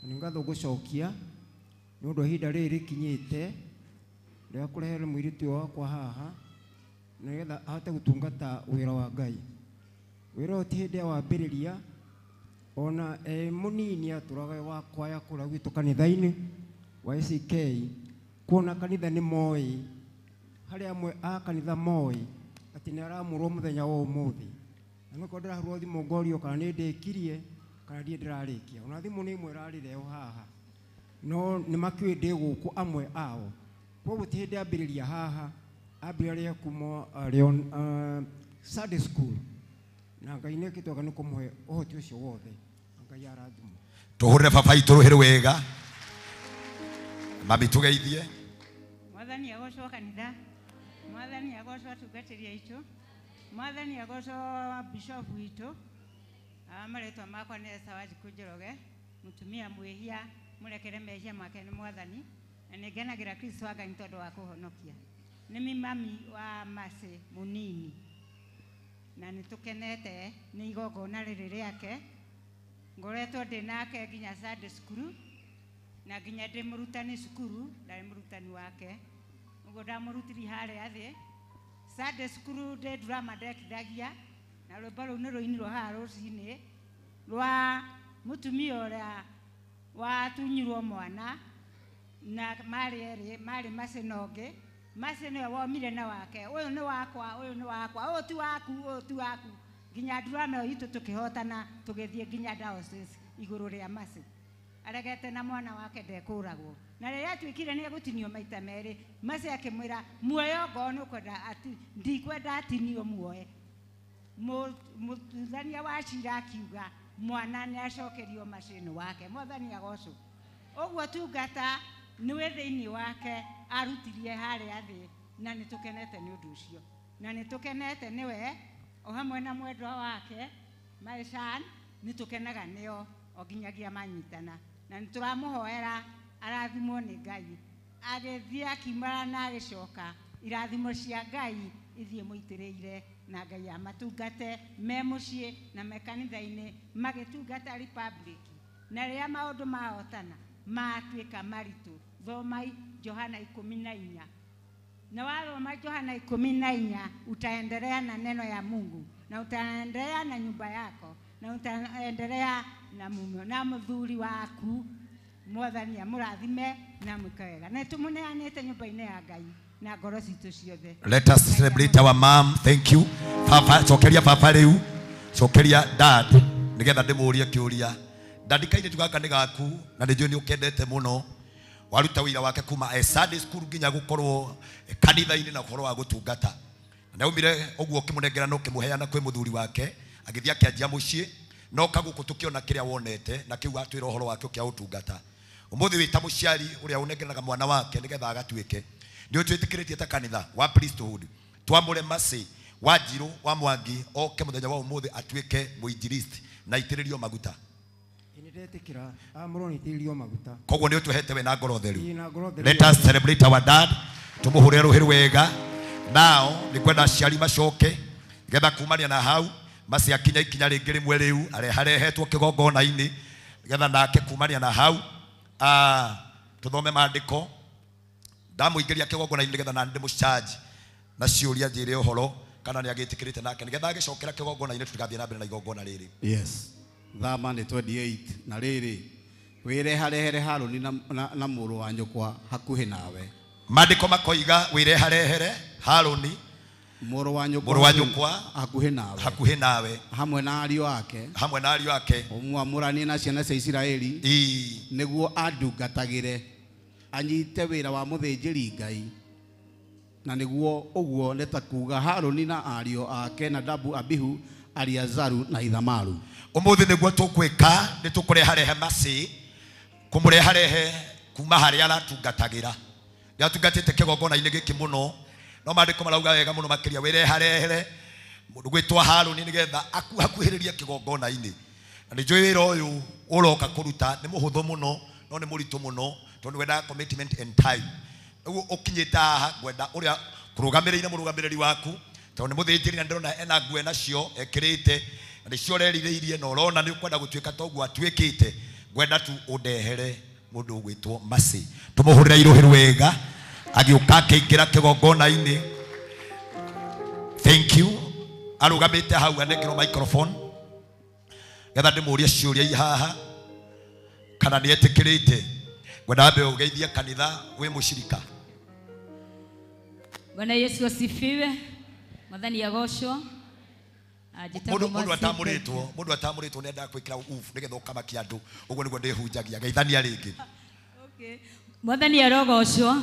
na nĩ ngatho gũcokia nĩ ũndũ ihinda rĩrĩ rĩkinyĩte rĩa kũrehere mũirĩtu ũyũ wakwa haha nĩgetha ahote gũtungata wĩra wa Ngai. Wĩra ũyũ ti hĩndĩ ya wambĩrĩria, ona e mũnini atũraga wa kwaya kũrĩa gwitũ kanitha-inĩ wa ACK, kuona kanitha nĩ moĩ, harĩ amwe a kanitha moĩ atĩ nĩ aramũrwo mũthenya wa ũmũthĩ. Na nĩkĩo ndĩrahũrwo thimũ ngorio kana nĩ ndĩkirie kana ndirĩ ndĩrarĩkia. Ona thimũ nĩ ĩmwe ĩrarĩre o haha, no nĩ makĩũĩ ndĩ gũkũ amwe ao. Koguo ti hĩndĩ ambĩrĩria haha, ambĩrĩria kuma Sunday school, na Ngai nĩ ekĩte wega nĩ kũmũhe ũhoti ũcio wothe. Ngai arathimwo. Tũhũrĩre baba itũ rũhĩ wega. Mami tũgeithie. Mwathani agocwo kanitha, Mwathani agocwo atungatĩri aitũ, Mwathani agocwo bishop witũ. Marĩtwa makwa nĩ Esther Wanjikũ Njoroge, mũtumia mwĩhia, mũrekere mehia make nĩ Mwathani, na nĩ ngenagĩra Kristo wa Ngai nĩ tondũ wa kũhonokia. Nĩ mi mami wa Mercy mũnini, na nĩ tũkenete nĩ igongona rĩrĩ rĩake. Ngoretwo ndĩ nake nginya Sunday school, na nginya ndĩ mũrutani cukuru, ndarĩ mũrutani wake, ũguo ndamũrutiri harĩa thĩ. Sunday school ndĩ drama ndekithagia, na rwĩmbo rũu nĩ rũinirwo haha rũcinĩ rwa mũtumia ũrĩa watunyirwo mwana, na marĩ erĩ, marĩ Mercy na ũngĩ. Mercy nĩwe womire na wake, ũyũ nĩ wakwa, ũyũ nĩ wakwa, ũyũ ti waku, ũyũ ti waku, nginya drama ĩyo itũ tũkĩhotana tũgĩthiĩ nginya diocese igũrũ rĩa Mercy. Aregete na mwana wake ndekũragwo, na rĩrĩa atuĩkire nĩ egũtinio maita merĩ, Mercy akĩmwĩra muoyo ngoo nĩ ũkwenda ati, ndikwenda atinio muoe. Mũtuithania wa cira akiuga mwana nĩ acokerio Mercy nĩ wake. Mwathani agocwo. Ũguo tungata nĩwe thĩinĩ wake arutirie harĩa thĩ, na nĩ tũkenete nĩ ũndũ ũcio, na nĩ tũkenete nĩwe o hamwe na mwendwa wake my son, nĩ tũkenaga nĩo o nginyagia manyitana, na nĩ tũramũhoera arathimwo nĩ Ngai, agĩthiĩ akiumara na agĩcoka, irathimo cia Ngai ithiĩ mũitĩrĩire, na Ngai amatungate me mũciĩ na me kanitha-inĩ magĩtungata Republic. Na rĩrĩa maũndũ mahotana matuĩka maritũ, thomai Johana 14, na wathoma Johana 14 utaendelea na neno ya Mungu, na utaendelea na nyumba yako, na utaendelea na mume na mũthuri waku. Mwathani amũrathime na mwĩke wega, na tũmũneanĩte nyũmba-inĩ ya Ngai na ngoro citũ ciothe. Let us celebrate our mom. Thank you. Baba, cokeria baba rĩu, cokeria dad nĩgetha ndĩmũrie kĩũria. Dad, kairĩtu gaka nĩ gaku na nĩ njũĩ nĩ ũkendete mũno. Waruta wĩra wake kuma Sunday school nginya gũkorwo kanitha-inĩ na ũhoro wa gũtungata. Na aumire ũguo ũkĩmũnengera na ũkĩmũheana kwĩ mũthuri wake, agĩthiĩ akĩanjia mũciĩ, no kagũkũ tũkĩona kĩrĩa wonete na kĩu atwĩra ũhoro wake kĩa ũtungata. Ũmũthĩ wĩ ta mũciari ũrĩa ũnengeranaga mwana wake nĩgetha agatuĩke. Nĩ ũtwĩtĩkĩrĩtie ta kanitha wa priesthood twamũre Mercy Wanjiru wa Mwangi oke mũthenya wa ũmũthĩ atuĩke mũinjilisti na aitĩrĩrio maguta. Nĩ ndetĩkĩra amũrwo nĩ itĩrĩrio maguta. Koguo nĩ ũtũhete we na ngoro theru. Ĩĩ, na ngoro theru. Let us celebrate our dad. Tumuhure rũhĩ wega. Nao nĩ kwenda aciari macoke getha kumania na hau Mercy akinya ikinya rĩngĩ rĩmwe rĩu areharehetwo kĩgongona-inĩ getha nake kumania na hau tuthome maandĩko ndamũingĩria kĩgongona-inĩ getha na ndĩmũcharge na ciũria njĩre ũhoro kana nĩ agĩtĩkĩrĩte nake nĩgetha agĩcokera kĩgongona-inĩ tũtigathiĩ na mbere na igongona rĩrĩ. Yes. Thama nĩ 28 na rĩrĩ wĩreharehere Harũni na mũrũ wa nyũkwa hakuhĩ nawe. Maandĩko makoiga wĩreharehere Harũni mũrũ wa nyũkwa hakuhĩ nawe, hakuhĩ nawe hamwe na ariũ ake, hamwe na ariũ ake, ũmwamũranie na ciana cia Isiraeli nĩguo andungatagĩre anyite wĩra wa mũthĩnjĩri Ngai, na nĩguo ũguo nĩ ta kuga Harũni na ariũ ake Nadabu, Abihu, Aliazaru na Ithamaru. Ũmũthĩ nĩguo tũgwĩka nĩ tũkũreharehe Mercy kũmũreharehe kuma harĩa aratungatagĩra. Nĩatungatĩte kĩgongona-inĩ gĩkĩ mũno no maandĩko marauga wega mũno makĩria wĩreharehere mũndũ gwĩtwo Harũni nĩgetha akuhakuhĩrĩrie kĩgongona-inĩ. Na nĩ njũĩ wĩra ũyũ ũroka kũruta nĩ mũhũthũ mũno no nĩ mũritũ mũno tondũ wendaga commitment and time. Ũguo ũkinyĩte haha ngwenda ũrĩa kũrũgamĩrĩire mũrũgamĩrĩri waku tondũ nĩ mũthĩnjĩri na ndĩrona ena nguo nacio ekĩrĩte na nĩcio ũrerirĩirie na ũrona nĩ ũkwenda gũtuĩka ta ũguo atuĩkĩte. Ngwenda tu ũndehere mũndũ ũgwĩtwo Mercy tũmũhũrĩre irũhĩ wega agĩũka akĩingĩra kĩgongona-inĩ. Thank you. Arũgamĩte hau anengerwo microphone getha ndĩmũrie ciũria i haha kana nĩ etĩkĩrĩte. Ngwenda wambe ũgeithie kanitha wĩ mũcirika. Bwana Yesu asifiwe. Mwathani agocwo. Mũndũ atamũrĩtwo, mũndũ atamũrĩtwo nĩ endaga gwĩkĩra ufu nĩgetha ũkamakia andũ. Ũguo nĩguo ndĩhunjagia. Geithania rĩngĩ. Okay. Mwathani arogocwo.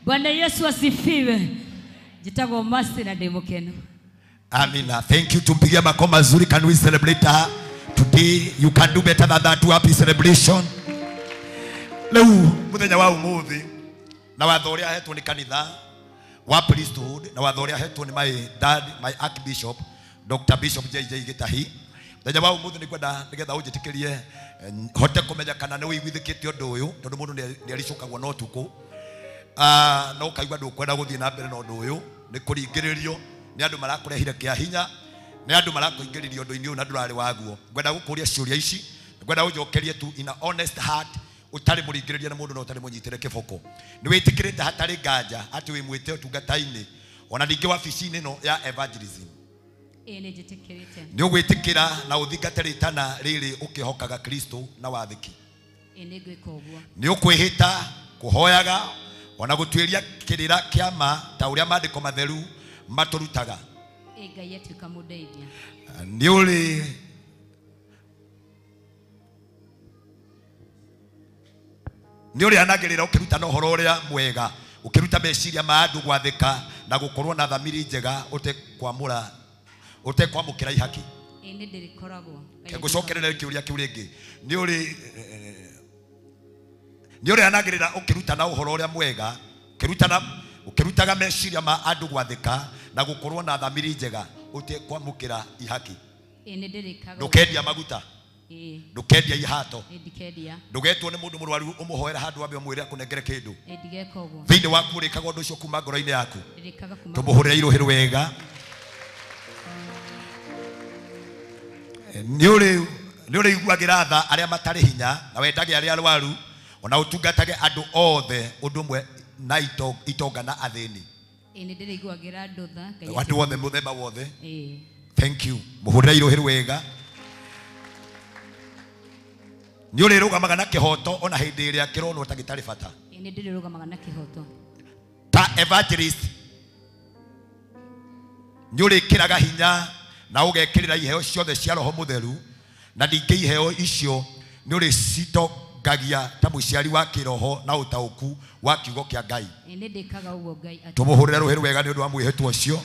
Bwana Yesu asifiwe. Njĩtagwo Mercy na ndĩ mũkenu. Amina. Thank you. Tumpigie makofi mazuri. Can we celebrate her today? You can do better than that. Happy celebration. Leo muthenya wa umuthi na watho uria ahetwo ni kanitha wa priesthood na watho uria ahetwo ni my dad, my archbishop Dr. Bishop JJ Gitahi. Muthenya wa umuthi ni kwenda nigetha unjitikirie hote kumenya kana ni uiguithikite undu uyu tondu mundu ni aricukagwo no tuku no ukaigua ndukwenda guthii na mbere na undu uyu ni kuringiririo ni andu marakurehire kia hinya ni andu marakuingiriria undu-ini uyu na ndurari waguo. Ngwenda gukuria ciuria ici, ngwenda unjokerie tu in a honest heart utari muringiriria na mundu na utari munyitire kiboko. Ni witikirite hatari nganja ati wi mwite utungata-ini ona ningi wabici-ini no ya evangelism. Ĩĩ nĩ njĩtĩkĩrĩte. Ni ugwitikira na uthingate ritana riri ukihokaga Kristo na wathiki. Ĩĩ nĩ ngwĩka ũguo. Ni ukwihita kuhoyaga ona gutuiria kirira kia ma ta uria maandiko matheru maturutaga. Ĩĩ Ngai atuĩka mũndeithia. Ni uri ni uri anagirira ukirutana uhoro uria mwega ukiruta meciria ma andu gwathika na gukorwo na thamiri njega utekwamura utekwamukira ihaki. Ĩĩ nĩ ndĩrĩkoragwo. Ngucokerera kiuria kiu ringi. Ni uri anagirira ukirutana uhoro uria mwega ukirutana ukirutaga meciria ma andu gwathika na gukorwo na thamiri njega utekwamukira ihaki. Ĩĩ nĩ ndĩrĩkaga. Ndukendia maguta. Ĩĩ. Ndukendia ihato. Ĩĩ ndikendia. Ndugetwo ni mundu murwaru umuhoera handu wambe umwire akunengere kindu. Ĩĩ ndigeka ũguo. Thiini waku urikaga undu ucio kuma ngoro-ini yaku. Ndĩrĩkaga kuma. Tumuhurire iruhi wega. Ni uri iguagira tha aria matari hinya na wendage aria arwaru ona utungatage andu othe undu umwe na itonga na athini. Ĩĩ nĩ ndĩrĩiguagĩra andũ tha. Andu othe muthemba wothe. Ĩĩ. Thank you. Muhurire iruhi wega. Ni uri rugamaga na kihoto ona hindi iria kironwo ta gitari bata. Ĩĩ nĩ ndĩrĩrũgamaga na kihoto. Ta evangelist ni uri kiraga hinya na ugekirira iheo ciothe cia roho mutheru na ningĩ iheo icio ni uri citongagia ta muciari wa kiroho na utauku wa kiugo kia Ngai. Ĩĩ nĩ ndĩkaga ũguo Ngai. Tumuhurire ruhi wega ni undu wa mwĩhĩtwa ũcio.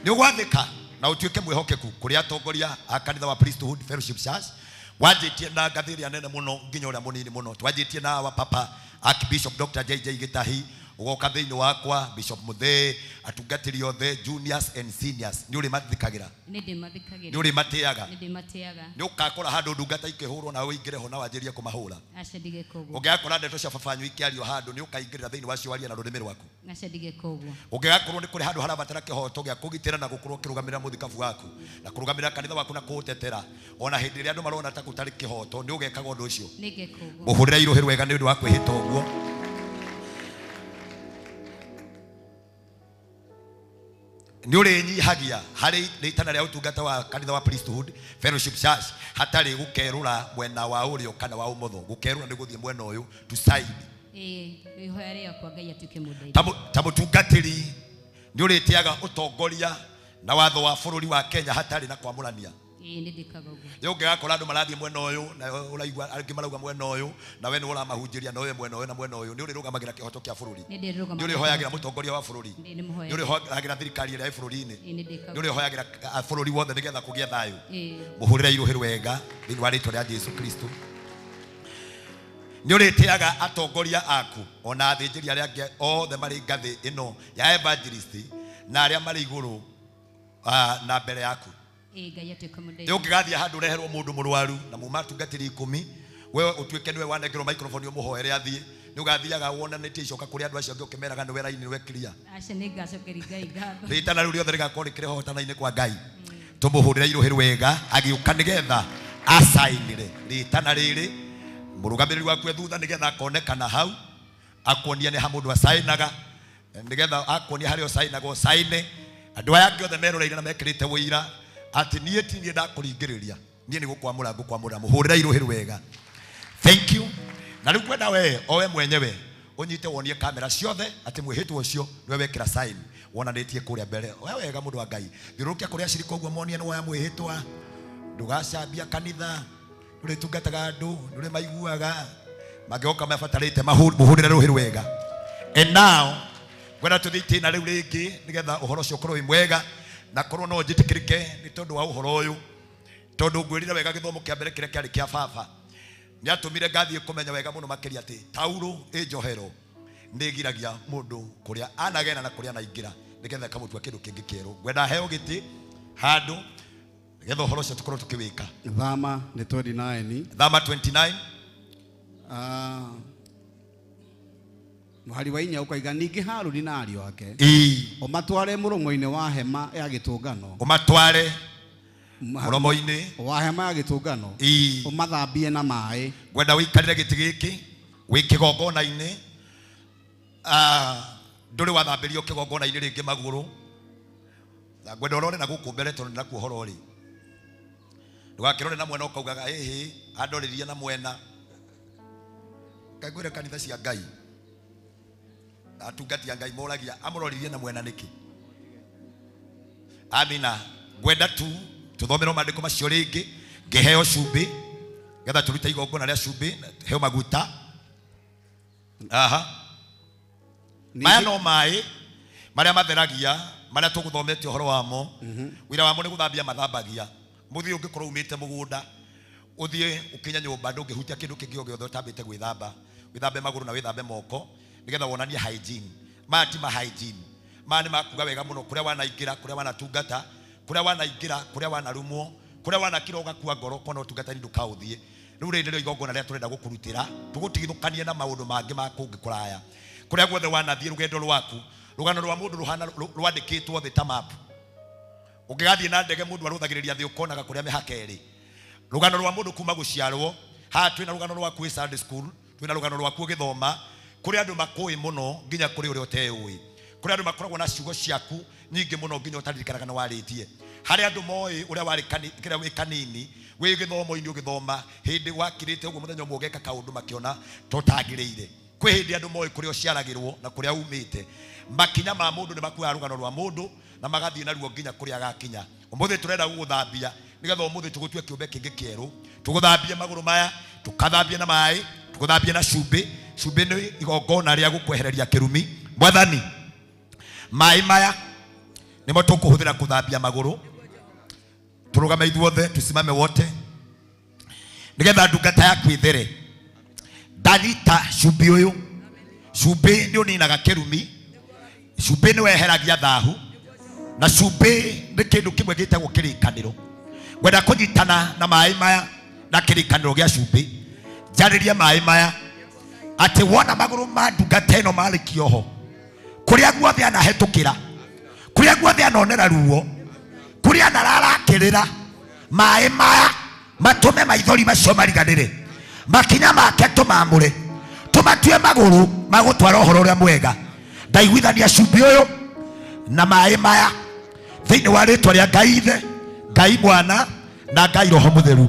Ni ũgwathĩka na ũtuĩke mwĩhokeku kũrĩ atongoria a kanitha wa Priesthood Fellowship Church. Wanjĩtie na ngathĩ ĩrĩa nene mũno nginya ũrĩa mũnini mũno. Twanjĩtie na wa papa Archbishop Dr. JJ Gitahi Ũgoka thĩinĩ wakwa Bishop Muthee, atungatĩri othe juniors and seniors, nĩ ũrĩmathikagĩra? Nĩ ndĩmathikagĩra. Nĩ ũrĩmatĩaga? Nĩ ndĩmatĩaga. Nĩ ũgakora handũ ndungata ikĩhũrwo nawe ũingĩre ho na wanjĩrie kũmahũra? Aca ndigeka ũguo. Ũngĩgakora ndeto cia baba wanyu ikĩario handũ, nĩ ũkaingĩrĩra thĩinĩ wacio warie na rũrĩmĩ rwaku? Aca ndigeka ũguo. Ũngĩgakorwo nĩ kũrĩ handũ harabatara kĩhoto gĩa kũgitĩra na gũkorwo ũkĩrũgamĩrĩra mũthikabu waku na kũrũgamĩrĩra kanitha waku na kũũtetera, ona hĩndĩ ĩrĩa andũ marona ta gũtarĩ kĩhoto, nĩ ũgekaga ũndũ ũcio? Nĩ ngeka ũguo. Mũhũrĩre irũhĩ rwega nĩ ũndũ wa kwĩhĩta ũguo. Nĩ ũrĩnyihagia harĩ rĩtana rĩa ũtungata wa kanitha wa Priesthood Fellowship Church hatarĩ gũkerũra mwena wa ũrĩo kana wa ũmotho. Gũkerũra nĩ gũthiĩ mwena ũyũ to side. Ĩĩ, ihoya rĩakwa Ngai atuĩke mũndeithia. Ta mũtungatĩri nĩ ũrĩtĩaga ũtongoria na watho wa bũrũri wa Kenya hatarĩ na kwamũrania? Ĩĩ, nĩ ndĩkaga ũguo. Rĩu ũngĩgakora andũ marathiĩ mwena ũyũ na ũraigua angĩ marauga mwena ũyũ, na we nĩ ũramahunjĩria na ũyũ mwena ũyũ na mwena ũyũ, nĩ ũrĩrũgamagĩra kĩhoto kĩa bũrũri? Nĩ ndĩrũgamagĩra. Nĩ ũrĩhoyagĩra mũtongoria wa bũrũri? Nĩ ndĩmũhoyagĩra. Nĩ ũrĩhoyagĩra thirikari ĩrĩa ĩ bũrũri-inĩ? Ĩĩ, nĩ ndĩkaga. Nĩ ũrĩhoyagĩra bũrũri wothe nĩgetha kũgĩe thayũ? Ĩĩ. Mũhũrĩre irũhĩ rwega thĩinĩ wa rĩtwa rĩa Jesu Kristo. Nĩ ũrĩtĩaga atongoria aku ona athĩnjĩri arĩa angĩ othe marĩ ngathĩ ĩno ya evangelist na arĩa marĩ igũrũ na mbere yaku? Ĩĩ, Ngai atuĩke mũndeithia. Rĩu ũngĩgathiĩ handũ ũreherwo mũndũ mũrwaru na muma atungatĩri 10, wewe ũtuĩke nĩwe wanengerwo microphone ũmũhoere athiĩ, nĩ ũgathiaga wonanĩtie icoka kũrĩ andũ acio angĩ ũkĩmeraga nĩwe raini nĩwe clear? Aca, nĩ ngacokeria Ngai ngatho. Rĩtana rĩu rĩothe rĩgakorwo rĩkĩrĩhotana-inĩ kwa Ngai. Tũmũhũrĩre irũhĩ rwega agĩũka nĩgetha acainĩre rĩtana rĩrĩ, mũrũgamĩrĩri waku e thutha nĩgetha akonekana hau, akuonie nĩ ha mũndũ acainaga, nĩgetha akuonie harĩa ũcainaga ũcaine. Andũ aya angĩ othe meroreire na mekĩrĩte ũira atĩ niĩ ti niĩ ndakũringĩrĩria, niĩ nĩ gũkwamũra ngũkwamũra. Mũhũrĩre irũhĩ rwega. Thank you. Na rĩu ngwenda we o we mwenyewe ũnyite wonie kamera ciothe atĩ mwĩhĩtwa ũcio nĩwe wekĩra sign wonanĩtie kũrĩa mbere. We wega mũndũ wa Ngai, thiũrũrũkia kũrĩa acirika ũguo monie nĩ woya mwĩhĩtwa, ndũgacambia kanitha, ndũrĩtungataga andũ, ndũrĩmaiguaga, mangĩgoka mabatarĩte mũhũrĩre rũhĩ rwega. And now ngwenda tũthiĩ itĩna rĩu rĩngĩ nĩgetha ũhoro ũcio ũkorwo wĩ mwega na korwo no njĩtĩkĩrĩke nĩ tondũ wa ũhoro ũyũ, tondũ ngwĩrire wega gĩthomo kĩa mbere kĩrĩa kĩarĩ kĩa baba nĩatũmire ngathiĩ kũmenya wega mũno makĩria atĩ taurũ ĩ njohero nĩĩgiragia mũndũ kũrĩa anagera na kũrĩa anaingĩra nĩgetha ĩkamũtua kĩndũ kĩngĩ kĩerũ. Ngwenda heo gĩtĩ handũ nĩgetha ũhoro ũcio tũkorwo tũkĩwĩka. Thama nĩ 29. Thama 29. Mũhari wa 4 ũkaiga ningĩ Harũni na ariũ ake Ĩĩ. ũmatware mũromo-inĩ wa hema ya gĩtũngano. Ũmatware mũromo-inĩ wa hema ya gĩtũngano. Ĩĩ. Ũmathambie na maĩ. Ngwenda ũikarĩre gĩtĩ gĩkĩ wĩ kĩgongona-inĩ. Ndũrĩ wathambĩrio kĩgongona-inĩ rĩngĩ magũrũ, na ngwenda ũrore na gũkũ mbere tondũ nĩ nakuo ũhoro ũrĩ. Ndũgakĩrore na mwena ũkaugaga ĩhĩ andorĩrie na mwena. Kaingwĩre kanitha cia Ngai atungati a Ngai moragia amũroririe na mwena nĩkĩ? Amina. Ngwenda tu tũthomerwo maandĩko macio rĩngĩ, ngĩheo cumbĩ nĩgetha tũrute igongona rĩa cumbĩ, heo maguta. Aha. Maya no maĩ marĩa matheragia, marĩa tũgũthomete ũhoro wamo. Wĩra wamo nĩ gũthambia mathambagia. Mũthiĩ ũngĩkorwo umĩte mũgũnda ũthiĩ ũkinye nyũmba ndũngĩhutia kĩndũ kĩngĩ o gĩothe ũtambĩte gwĩthamba. Wĩthambe magũrũ na wĩthambe moko nĩgetha wonanie hygiene. Maya ti ma hygiene, maya nĩ makuga wega mũno kũrĩa wanaingĩra, kũrĩa wanatungata, kũrĩa wanaingĩra, kũrĩa wanarumwo, kũrĩa wanakira ũgakua ngoro kona ũtungata-inĩ ndũkaũthiĩ. Rĩu rĩrĩ nĩrĩo igongona rĩrĩa tũrenda gũkũrutĩra, tũgũtigithũkanie na maũndũ mangĩ ma kũngĩ kũraya. Kũrĩa guothe wanathiĩ rũgendo rwaku, rũgano rwa mũndũ rũhana rwandĩkĩtwo thĩ ta map. Ũngĩgathiĩ na ndege mũndũ arũthagĩrĩria thĩ ũkonaga kũrĩa mĩhaka ĩrĩ. Rũgano rwa mũndũ kuma gũciarwo, haha twĩna rũgano rwaku wĩ Sunday school, twĩna rũgano rwaku ũgĩthoma, kũrĩ andũ makũĩ mũno nginya kũrĩ ũrĩa ũteũĩ. Kũrĩ andũ makoragwo na ciugo ciaku nyingĩ mũno nginya ũtaririkanaga nĩ warĩtie. Harĩ andũ moĩ ũrĩa warĩ kĩrĩa wĩ kanini, wĩ gĩthomo-inĩ ũgĩthoma, hĩndĩ wakirĩte ũguo mũthenya ũmwe ũgeka kaũndũ makĩona totagĩrĩire. Kwĩ hĩndĩ andũ moĩ kũrĩa ũciaragĩrwo na kũrĩa umĩte. Makinya ma mũndũ nĩ makuaga rũgano rwa mũndũ na magathiĩ naruo nginya kũrĩa agakinya. Ũmũthĩ tũrenda gũgũthambia nĩgetha ũmũthĩ tũgũtue kĩũmbe kĩngĩ kĩerũ. Tũgũthambie magũrũ maya, tũkathambie na maĩ, tũgũthambie na cumbĩ. Cumbĩ nĩ igongona rĩa gũkwehereria kĩrumi. Mwathani, maĩ maya nĩmo tũkũhũthĩra kũthambia magũrũ. Tũrũgame ithuothe, tusimame wote nĩgetha ndungata yaku ĩthere. Ndanyita cumbĩ ũyũ Cumbĩ nĩ ũninaga kĩrumi, cumbĩ nĩ weheragia thahu, na cumbĩ nĩ kĩndũ kĩmwe gĩtagwo kĩrĩkanĩro. Ngwenda kũnyitana na maĩ maya na kĩrĩkanĩro gĩa cumbĩ, njarĩrie maĩ maya atĩ wona magũrũ ma ndungata ĩno marĩkio ho, kũrĩa guothe anahetũkĩra, kũrĩa guothe anonera ruo, kũrĩa anararakĩrĩra, maĩ maya matũme maithori macio mariganĩre, makinya make tũmamũre, tũmatue magũrũ magũtwara ũhoro ũrĩa mwega. Ndaiguithania cumbĩ ũyũ na maĩ maya thĩinĩ wa rĩtwa rĩa Ngai Ithe, Ngai Mwana na Ngai Roho Mũtheru.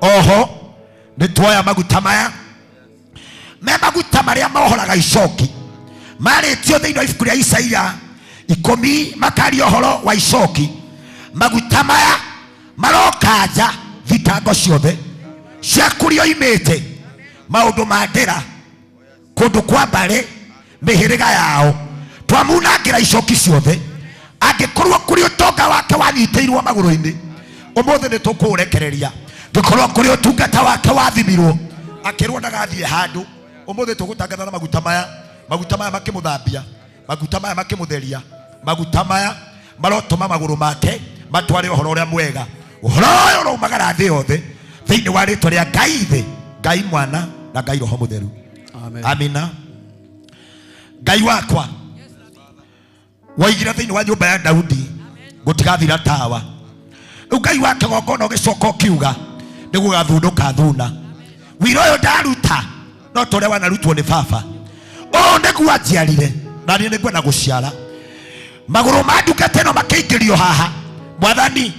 Oho nĩ tuoya maguta maya, me maguta marĩa mohoraga icoki, marĩtio thĩinĩ wa ibuku rĩa Isaia 10 makaria ũhoro wa icoki. Maguta maya marokanja thitango ciothe cia kũrĩa oimĩte, maũndũ ma ndĩra, kũndũ kwa mbarĩ, mĩhĩrĩga yao, twamunangĩra icoki ciothe. Angĩkorwo kũrĩ ũtonga wake wanyitĩirwo magũrũ-inĩ, ũmũthĩ nĩ tũkũũrekereria. Angĩkorwo kũrĩ ũtungata wake wathimirwo akĩrwo ndagathiĩ handũ, ũmũthĩ tũgũtangatha na maguta maya. Maguta maya makĩmũthambia, maguta maya makĩmũtheria, maguta maya marotũma magũrũ make matware ũhoro ũrĩa mwega. Ũhoro ũyũ ũraumagara thĩ yothe thĩinĩ wa rĩtwa rĩa Ngai Ithe, Ngai Mwana na Ngai Roho Mũtheru. Amen. Amina. Ngai wakwa waigire thĩinĩ wa nyũmba ya Daudi gũtigathira tawa. Rĩu Ngai wa kĩgongona ũgĩcoka ũkiuga nĩ gũgathundũka thuna. Wĩra ũyũ ndaruta no ta ũrĩa wanarutwo nĩ baba, ũũ nĩguo anjiarire na niĩ nĩngwenda gũciara. Magũrũ ma ndungata ĩno makĩingĩrio haha, Mwathani,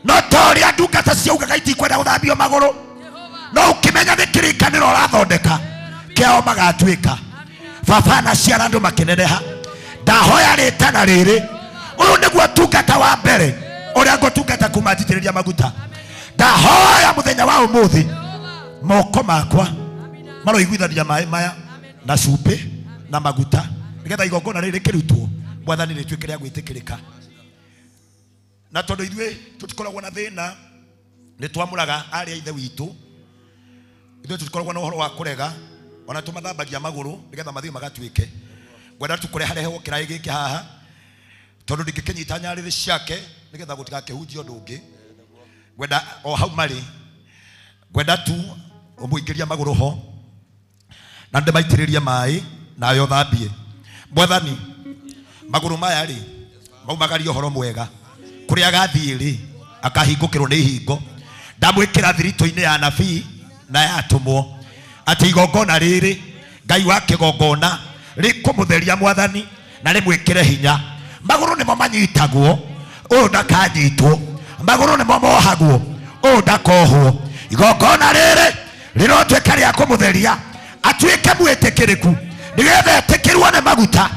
no ta ũrĩa ndungata ciaugaga itikwenda gũthambio magũrũ, no ũkĩmenya nĩ kĩrĩkanĩro ũrathondeka kĩao magatuĩka. Baba na ciara andũ makĩneneha. Ndahoya rĩtana rĩrĩ, ũyũ nĩguo tungata wa mbere ũrĩa ngũtungata kuma njitĩrĩria maguta. Ndahoya mũthenya wa ũmũthĩ moko makwa maroiguithania maĩ maya na cumbĩ na maguta, nĩgetha igongona rĩrĩ rĩkĩrutwo, Mwathani, rĩtuĩke rĩa gwĩtĩkĩrĩka. Na tondũ ithuĩ tũtikoragwo na thĩna, nĩ twamũraga arĩ a ithe witũ, ithuĩ tũtikoragwo na ũhoro wa kũrega, ona tũmathambagia magũrũ nĩgetha mathiĩ magatuĩke. Ngwenda tu kũreharehwo kĩraĩ gĩkĩ haha, tondũ ndingĩkĩnyita nyarĩrĩ ciake nĩgetha gũtigakĩhunjie ũndũ ũngĩ. Ngwenda o hau marĩ, ngwenda tu ũmũingĩrie magũrũ ho na ndĩmaitĩrĩrie maĩ nawe ũthambie. Mwathani, magũrũ maya rĩ maumagaria ũhoro mwega, kũrĩa agathiĩ rĩ akahingũkĩrwo nĩ ihingo. Ndamwĩkĩra thiritũ-inĩ ya anabii na ya atũmwo atĩ igongona rĩrĩ Ngai wa kĩgongona rĩkũmũtheria Mwathani na rĩmwĩkĩre hinya. Magũrũ nĩmo manyitagwo, ũyũ ndakanyitwo. Magũrũ nĩmo mohagwo, ũyũ ndakohwo. Igongona rĩrĩ rĩrotuĩka rĩa kũmũtheria, atuĩke mwĩtĩkĩrĩku, nĩgetha etĩkĩrwo nĩ maguta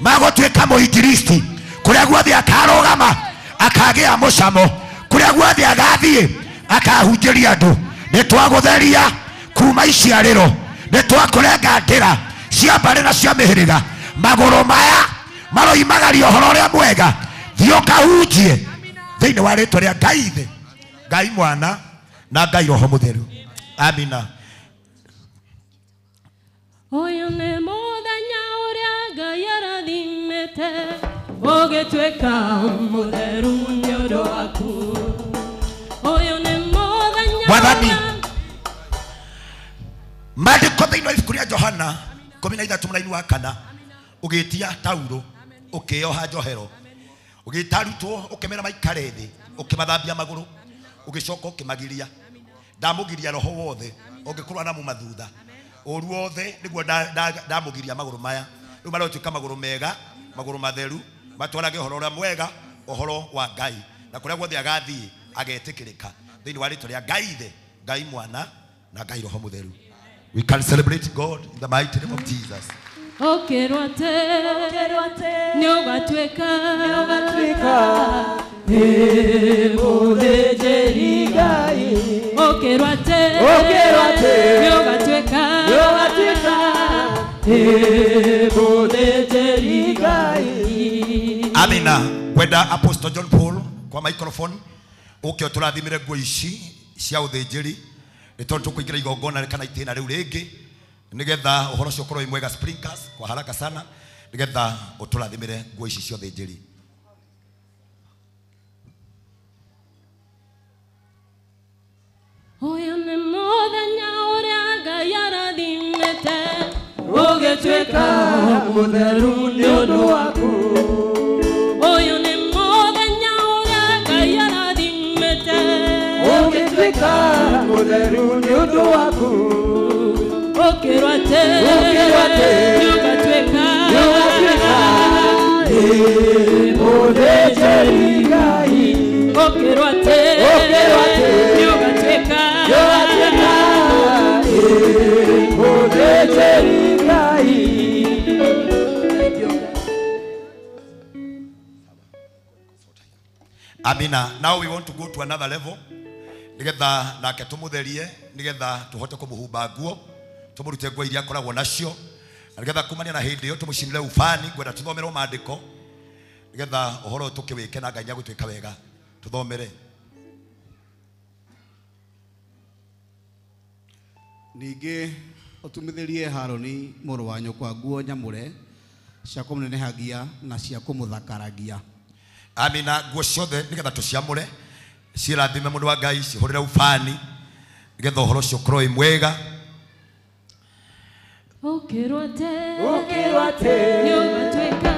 magũtuĩka mũinjilisti. Kũrĩa guothe akarũgama akagĩa mũcamo, kũrĩa guothe agathiĩ akahunjĩria andũ. Nĩ twagũtheria kuma iciarĩro, nĩ twakũrenga ndĩra cia mbarĩ na cia mĩhĩrĩga. Magũrũ maya maroimagaria ũhoro ũrĩa mwega, thiĩ ũkahunjie thĩinĩ wa rĩtwa rĩa Ngai Ithe, Ngai Mwana na Ngai Roho Mũtheru. Amina. Ũyũ nĩ mũthenya ũrĩa Ngai arathimĩte, ũgĩtuĩka mũtheru nĩ ũndũ waku. Ũyũ nĩ mũthenya Mwathani, maandĩko thĩinĩ wa ibuku rĩa Johana 13 mũraini wa 4, ũgĩtia tauro, ũkĩoha njohero, ũgĩta arutwo, ũkĩmera maikare thĩ, ũkĩmathambia magũrũ, ũgĩcoka ũkĩmagiria. Ndamũgiria roho wothe ũngĩkorwo na muma thutha, ũru wothe nĩguo ndamũgiria magũrũ maya. Rĩu marotuĩka magũrũ mega, magũrũ matheru, matwarage ũhoro ũrĩa mwega, ũhoro wa Ngai, na kũrĩa guothe agathiĩ agetĩkĩrĩka thĩinĩ wa rĩtwa rĩa Ngai Ithe, Ngai Mwana na Ngai Roho Mũtheru. We can celebrate God in the mighty name of Jesus. Ũkĩrwo atĩ nĩ ũgatuĩka nĩ mũthĩnjĩri Ngai. Ũkĩrwo atĩ nĩ ũgatuĩka nĩ mũthĩnjĩri Ngai. Amina. Kwenda Apostle John Paul kwa microphone ũke ũtũrathimĩre nguo ici cia ũthĩnjĩri, nĩ tondũ tũkũingĩra igongona kana itĩna rĩu rĩngĩ, Nigetha uhoro ucio ukorwo wi mwega sprinklers kwa haraka sana nigetha uturathimire nguo ici ciothe njeri. Uyu ni muthenya uria Ngai arathimite ugituika mutheru ni undu waku. Uyu ni muthenya uria Ngai arathimite ugituika mutheru ni undu waku. Ukirwa ati niugatuika muthĩnjĩri Ngai. Ukirwa ati niugatuika muthĩnjĩri Ngai. Amina. Now we want to go to another level. Nigetha nake tumutherie, nigetha tuhote kumuhumba nguo, tumurute nguo iria akoragwo nacio, na nigetha kumania na hindi iyo tumucinire ubani, ngwenda tuthomerwo maandiko nigetha uhoro tukiwike na Ngai nĩagũtwĩka wega. Tuthomere. Ningĩ ũtumithĩrie Harũni mũrũ wa nyũkwa nguo nyamũre cia kũmũnenehagia na cia kũmũthakaragia. Amina. Nguo ciothe nigetha tũciamũre, cirathime mũndũ wa Ngai, cihũrĩre ubani nigetha ũhoro ũcio ũkorwo wĩ mwega. Ukirwa ati niugatuika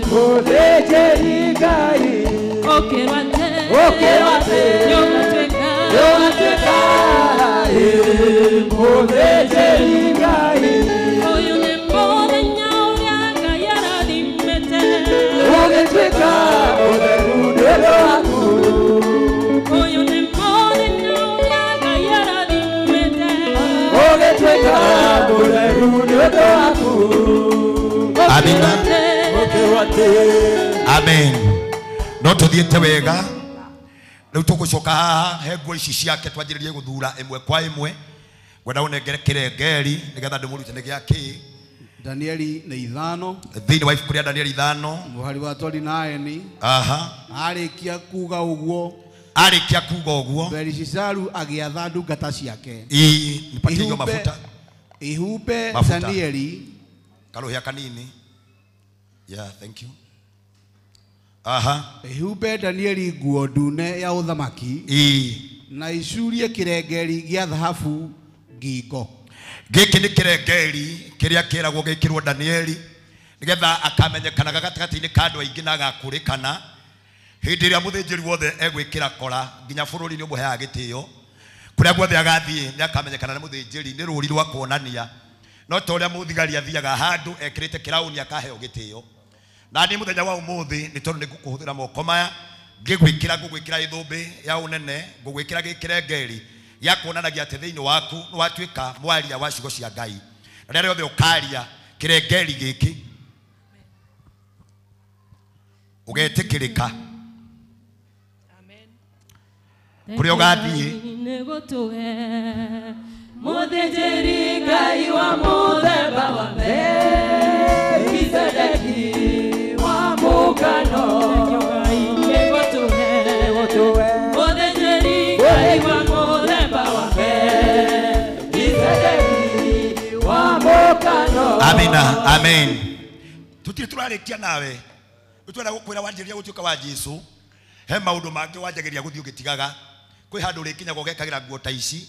muthĩnjĩri Ngai. Ukirwa ati niugatuika muthĩnjĩri Ngai. Uyu ni muthenya uria Ngai arathimite ugituika mutheru ni ũndũ waku. Uyu ni muthenya uria Ngai arathimite ugituika mutheru ni ũndũ waku. Amina. Amen. No tuthiĩte wega. Rĩu tũgũcoka haha he nguo ici ciake twanjĩrĩrie gũthura ĩmwe kwa ĩmwe. Ngwenda ũnengere kĩrengeri nĩgetha ndĩmũrute nĩ gĩa kĩ. Danieli nĩ 5. Thĩinĩ wa ibuku rĩa Danieli 5 mũhari wa 29. Aha. Arĩkia kuga ũguo, Belishazaru agĩatha ndungata ciake. Ii, nipatie hiyo mafuta. Ihumbe Danieli karuhia kanini. Yeah, thank you. Aha. Ihumbe Danieli nguo ndune ya ũthamaki. Ii. Na icurie kĩrengeri gĩa thahabu ngingo. Gĩkĩ nĩ kĩrengeri kĩrĩa kĩragwo gĩkĩrwo Danieli nigetha akamenyekanaga gatagatĩ-inĩ ka andũ aingĩ na agakũrĩkana. Hĩndĩ ĩrĩa mũthĩnjĩri wothe egwĩkĩra kora nginya bũrũri nĩ ũmũheaga gĩtĩo, kũrĩa guothe agathiĩ nĩ akamenyekana nĩ mũthĩnjĩri, nĩ rũri rwa kuonania. No ta ũrĩa mũthigari athiaga handũ ekĩrĩte kĩraũni akaheo gĩtĩo. Na niĩ mũthenya wa ũmũthĩ nĩ tondũ nĩ ngũkũhũthĩra moko maya ngĩgwĩkĩra, ngũgwĩkĩra ithũmbĩ ya ũnene, ngũgwĩkĩra gĩkĩrengeri gĩa kuonanagia atĩ thĩinĩ waku nĩ watuĩka mwaria wa ciugo cia Ngai. Na rĩrĩa rĩothe ũkaria kĩrengeri gĩkĩ ũgetĩkĩrĩka kũrĩa ũgathiĩ. Mũthĩnjĩri Ngai wa mũthemba wa Melikisedeki wa mũkano. Mũthĩnjĩri Ngai wa mũthemba wa Melikisedeki wa mũkano. Amina, amen. Tutirĩ tũrarĩkia nawe. Twenda gũkwĩra wanjĩrĩria gũtuĩka wa Jesũ, he maũndũ mangĩ wanjagĩrĩria gũthiĩ ũgĩtigaga. Kwĩ handũ ũrĩkinyaga ũgekagĩra nguo ta ici,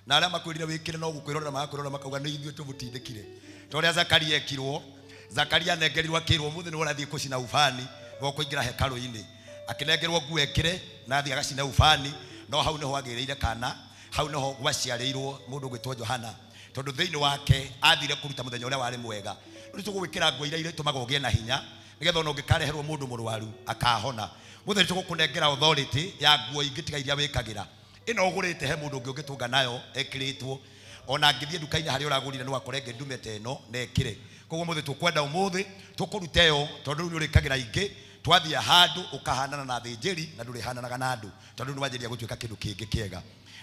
na arĩa makwĩrire wĩkĩre no gũkwĩrorera magakwĩrora makauga nĩ ithuĩ tũmũtindĩkire. Ta ũrĩa Zakaria ekirwo, Zakaria anengerirwo akĩrwo ũmũthĩ nĩ ũrathiĩ kũcina ubani, na ũkũingĩra hekarũ-inĩ. Akĩnengerwo nguo ekĩre na athiĩ agacina ubani, no hau nĩho agĩrĩire kana, hau nĩho gwaciarĩirwo mũndũ ũgwĩtwo Johana. Tondũ thĩinĩ wake athire kũruta mũthenya ũrĩa warĩ mwega. Rĩu tũgũgwĩkĩra nguo iria irĩtũmaga ũgĩe na hinya, nigetha ona ũngĩkareherwo mũndũ mũrwaru akahona. Mũthenya tũgũkũnengera authority ya nguo ingĩ tiga iria wĩkagĩra. Ĩno ũgũrĩte he mũndũ ũngĩ ũngĩtũnga nayo ekĩrĩtwo. Ona angĩthiĩ nduka-inĩ harĩa ũragũrire no akore ĩngĩ ndume ta ĩno na ĩkĩre. Koguo mũthĩ tũkwenda ũmũthĩ tũkũruta ĩyo tondũ rĩu nĩ ũrĩkagĩra ingĩ. Twathiĩ handũ ũkahanana na athĩnjĩri na ndũrĩhananaga na andũ tondũ nĩ wanjĩrĩria gũtuĩka kĩndũ kĩngĩ kĩega.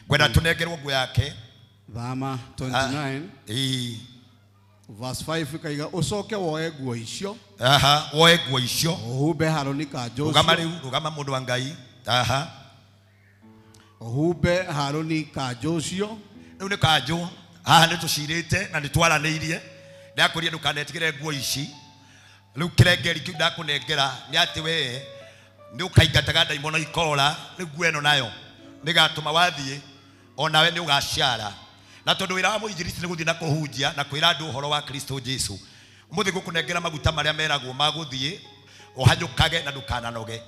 Ngwenda tũnengerwo nguo yake. Thama 29. Verse 5 ikaiga ucoke woe nguo icio. Aha, woe nguo icio. Uhumbe Harũni kanjũ ũcio. Rũgama rĩu, rũgama mũndũ wa Ngai. Aha. Uhumbe Harũni kanjũ ũcio. Rĩu nĩ kanjũ haha nĩ tũcirĩte na nĩ twaranĩirie. Ndakwĩrire ndũkanetigĩre nguo ici. Rĩu kĩrengeri kĩu ndakũnengera nĩ atĩ we nĩ ũkaingataga ndaimono ikora. Rĩu nguo ĩno nayo nĩgatũma wathiĩ onawe nĩ ũgaciara. Na tondũ wĩra wa mũinjilisti nĩ gũthiĩ na kũhunjia na kwĩra andũ ũhoro wa Kristo Jesu, ũmũthĩ ngũkũnengera maguta marĩa meragwo ma gũthiĩ ũhanyũkage na ndũkananoge,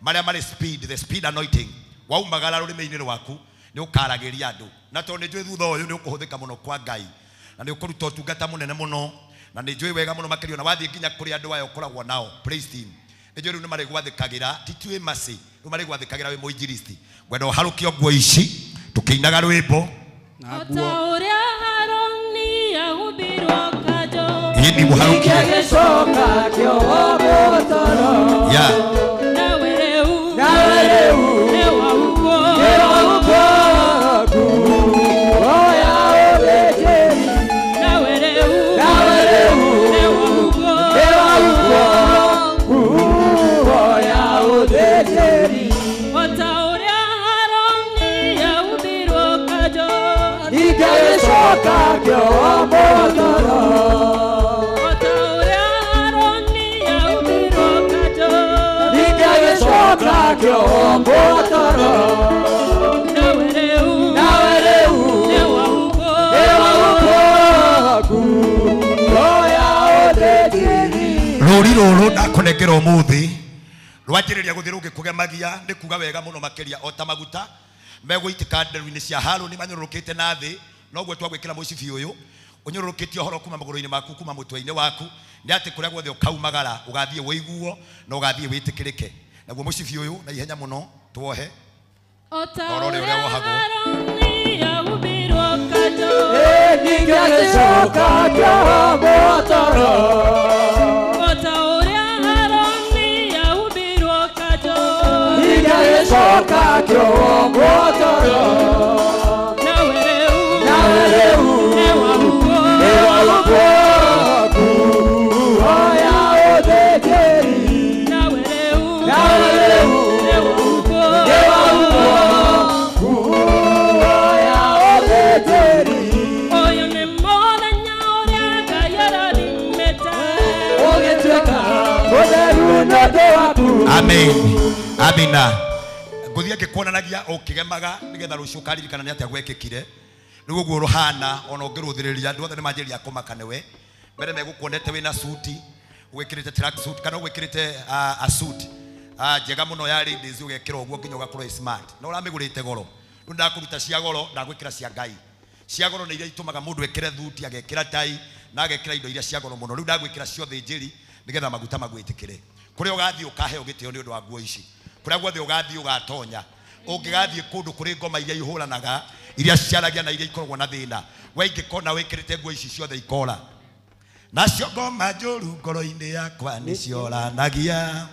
marĩa marĩ speed, the speed anointing. Waumagara rũrĩmĩ-inĩ rwaku nĩ ũkaragĩria andũ, na tondũ nĩ njũĩ thutha ũyũ nĩ ũkũhũthĩka mũno kwa Ngai na nĩ ũkũruta ũtungata mũnene mũno, na nĩ njũĩ wega mũno makĩria na wathiĩ nginya kũrĩ andũ aya ũkoragwo nao praise team. Nĩ njũĩ rĩu nĩ marĩgwathĩkagĩra, ti tu mercy, rĩu marĩgwathĩkagĩra wĩ mũinjilisti. Ngwenda ũharũkio nguo ici tũkĩinaga rwĩmbo. O ta ũrĩa Harũni ahumbirwo kanjũ. Ĩni mũharũkie. Gĩcoka kĩohwo mũtoro. Yeah. Nawe rĩu Nawe rĩu nĩwahumbwo. Nĩwahumbwo nguo ya ũthĩnjĩri. Nawe rĩu Nawe rĩu nĩwahumbwo. Nĩwahumbwo nguo ya ũthĩnjĩri. O ta ũrĩa Harũni ahumbirwo kanjũ. Gĩcoka kĩohwo mũtoro. O ta ũrĩa Harũni ahumbirwo kanjũ. Gĩcoka kĩohwo mũtoro. Nawe rĩu Nawe rĩu nĩwahumbwo. Nĩwahumbwo nguo ya ũthĩnjĩri. Rũri rũrũ ndakũnengera ũmũthĩ rwanjĩrĩria gũthiĩ rũngĩkũgemagia nĩ kuga wega mũno makĩria o ta maguta megũitĩka nderu-inĩ cia Harũni manyũrũrũkĩte na thĩ, noguo twagwĩkĩra mũcibi ũyũ ũnyũrũrũkĩtie ũhoro kuma magũrũ-inĩ maku, kuma mũtwe-inĩ waku, nĩ atĩ kũrĩa guothe ũkaumagara ũgathiĩ wĩiguo na ũgathiĩ wĩtĩkĩrĩke. Naguo mũcibi ũyũ na ihenya mũno tuohe O ta Ũrore ũrĩa ũrĩa wohagwo. Harũni ahumbirwo kanjũ. Gĩcoka kĩohwo mũtoro. O ta ũrĩa Harũni ahumbirwo kanjũ. Gĩcoka kĩohwo mũtoro. Nawe rĩu Nawe rĩu nĩwahumbwo. Nĩwahumbwo nguo ya ũthĩnjĩri. Nawe rĩu Nawe rĩu nĩwahumbwo. Nĩwahumbwo nguo ya ũthĩnjĩri. Ũyũ nĩ mũthenya ũrĩa Ngai arathimĩte. Ũgĩtuĩka mũtheru nĩ ũndũ waku. Amen. Amina. Ngũthiĩ ngĩkuonanagia ũkĩgemaga nĩgetha rũciũ ũkaririkana nĩ atĩa gwekĩkire. Rĩu ũguo rũhana ona ũngĩrũthĩrĩria andũ othe nĩmanjĩrĩria kũmaka nĩwe. Mbere megũkuonete wĩna suti, wĩkĩrĩte track suit kana wĩkĩrĩte a suit njega mũno ya ladies, ũgekĩra ũguo nginya ũgakorwo wĩ smart. Na ũramĩgũrĩte goro. Rĩu ndakũruta cia goro, ndagwĩkĩra cia Ngai. Cia goro nĩ iria itũmaga mũndũ ekĩre thuti, agekĩra tai na agekĩra indo iria cia goro mũno. Rĩu ndagwĩkĩra cia ũthĩnjĩri nĩgetha maguta magwĩtĩkĩre. Kũrĩa ũgathiĩ ũkaheo gĩtĩo nĩ ũndũ wa nguo ici. Kũrĩa guothe ũgathiĩ ũgatonya. Ũngĩgathiĩ kũndũ kũrĩ ngoma iria ihũranaga, iria ciaragia na iria ikoragwo na thĩna, we ingĩkona wĩkĩrĩte nguo ici ciothe ikora. Nacio ngoma njũru ngoro-inĩ yakwa nĩcioranagia.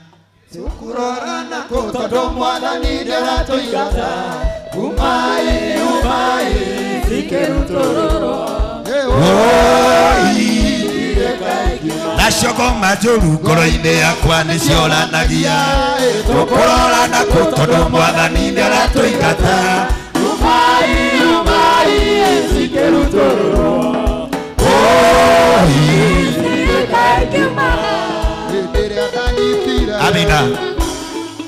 Tukurorana kũ tondũ Mwathani nĩaratũingata. Umai, umai, cikĩrutũrũrwo. Woi. Nacio ngoma njũru ngoro-inĩ yakwa nĩcioranagia. Tũkũrorana kũ tondũ Mwathani nĩaratũingata. Umai, umai, cikĩrutũrũrwo. Woi. Amina.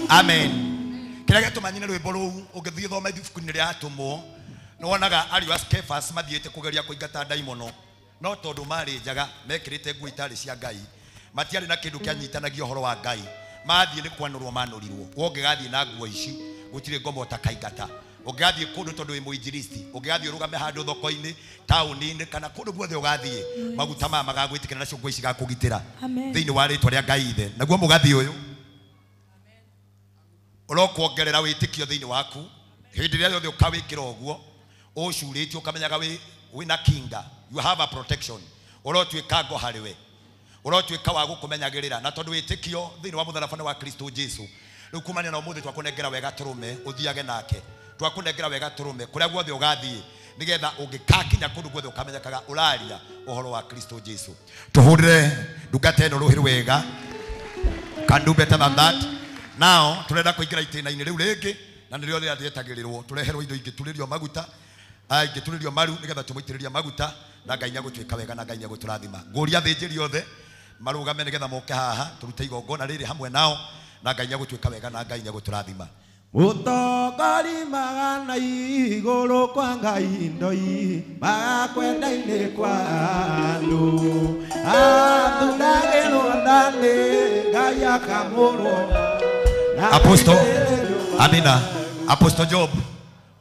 Amen. Kĩrĩa gĩatũma nyine rwĩmbo rũu ũngĩthiĩ thoma ibuku-inĩ rĩa Atũmwo nĩwonaga ariũ a Kefas mathiĩte kũgeria kũingata ndaimono, no tondũ marĩ njaga mekĩrĩte nguo itarĩ cia Ngai, matiarĩ na kĩndũ kĩanyitanagia ũhoro wa Ngai, mathiĩ nĩ kwanũrwo manũrirwo. We ũngĩgathiĩ na nguo ici gũtirĩ ngoma ũtakaingata. Ũngĩgathiĩ kũndũ tondũ wĩ mũinjilisti, ũngĩgathiĩ ũrũgame handũ thoko-inĩ, taũni-inĩ kana kũndũ guothe ũgathiĩ, maguta maya magagwĩtĩkĩra nacio nguo ici igakũgitĩra Amen. thĩinĩ wa rĩtwa rĩa Ngai Ithe. Naguo mũgathĩ ũyũ ũrokuongerera wĩtĩkio thĩinĩ waku hĩndĩ ĩrĩa yothe ũkawĩkĩra ũguo ũcurĩtie ũkamenyaga wĩna kinga, you have a protection. Ũrotuĩka ngo harĩ we, ũrotuĩka wa gũkũmenyagĩrĩra, na tondũ wĩtĩkio thĩinĩ wa mũtharaba nĩ wa Kristo Jesu. Rĩu kumania na ũmũthĩ twakũnengera wega tũrũme ũthiage nake, twakũnengera wega tũrũme kũrĩa guothe ũgathiĩ, nĩgetha ũngĩkakinya kũndũ guothe ũkamenyekaga ũraria ũhoro wa Kristo Jesu. Tũhũrĩre ndungata ĩno rũhĩ rwega. Can do better than that. Now turenda kũingĩra itĩna-inĩ rĩu rĩngĩ, na nĩrĩo rĩrĩa rĩetagĩrĩrwo tũreherwo indo ingĩ turĩrio maguta. Ingĩturĩrio maru nĩgetha tũmũitĩrĩrie maguta na Ngai nĩegũtuĩka wega na Ngai nĩegũtũrathima. Ngũria athĩnjĩri othe marũgame nĩgetha moke haha tũrute igongona rĩrĩ hamwe nao na Ngai nĩegũtuĩka wega na Ngai nĩegũtũrathima. Mũtongori magana igũrũ kwa Ngai ndoi magakwenda-inĩ kwa andũ athuragĩrwo ndanĩ Ngai akamũrwo. Apostle Amina. Apostle Job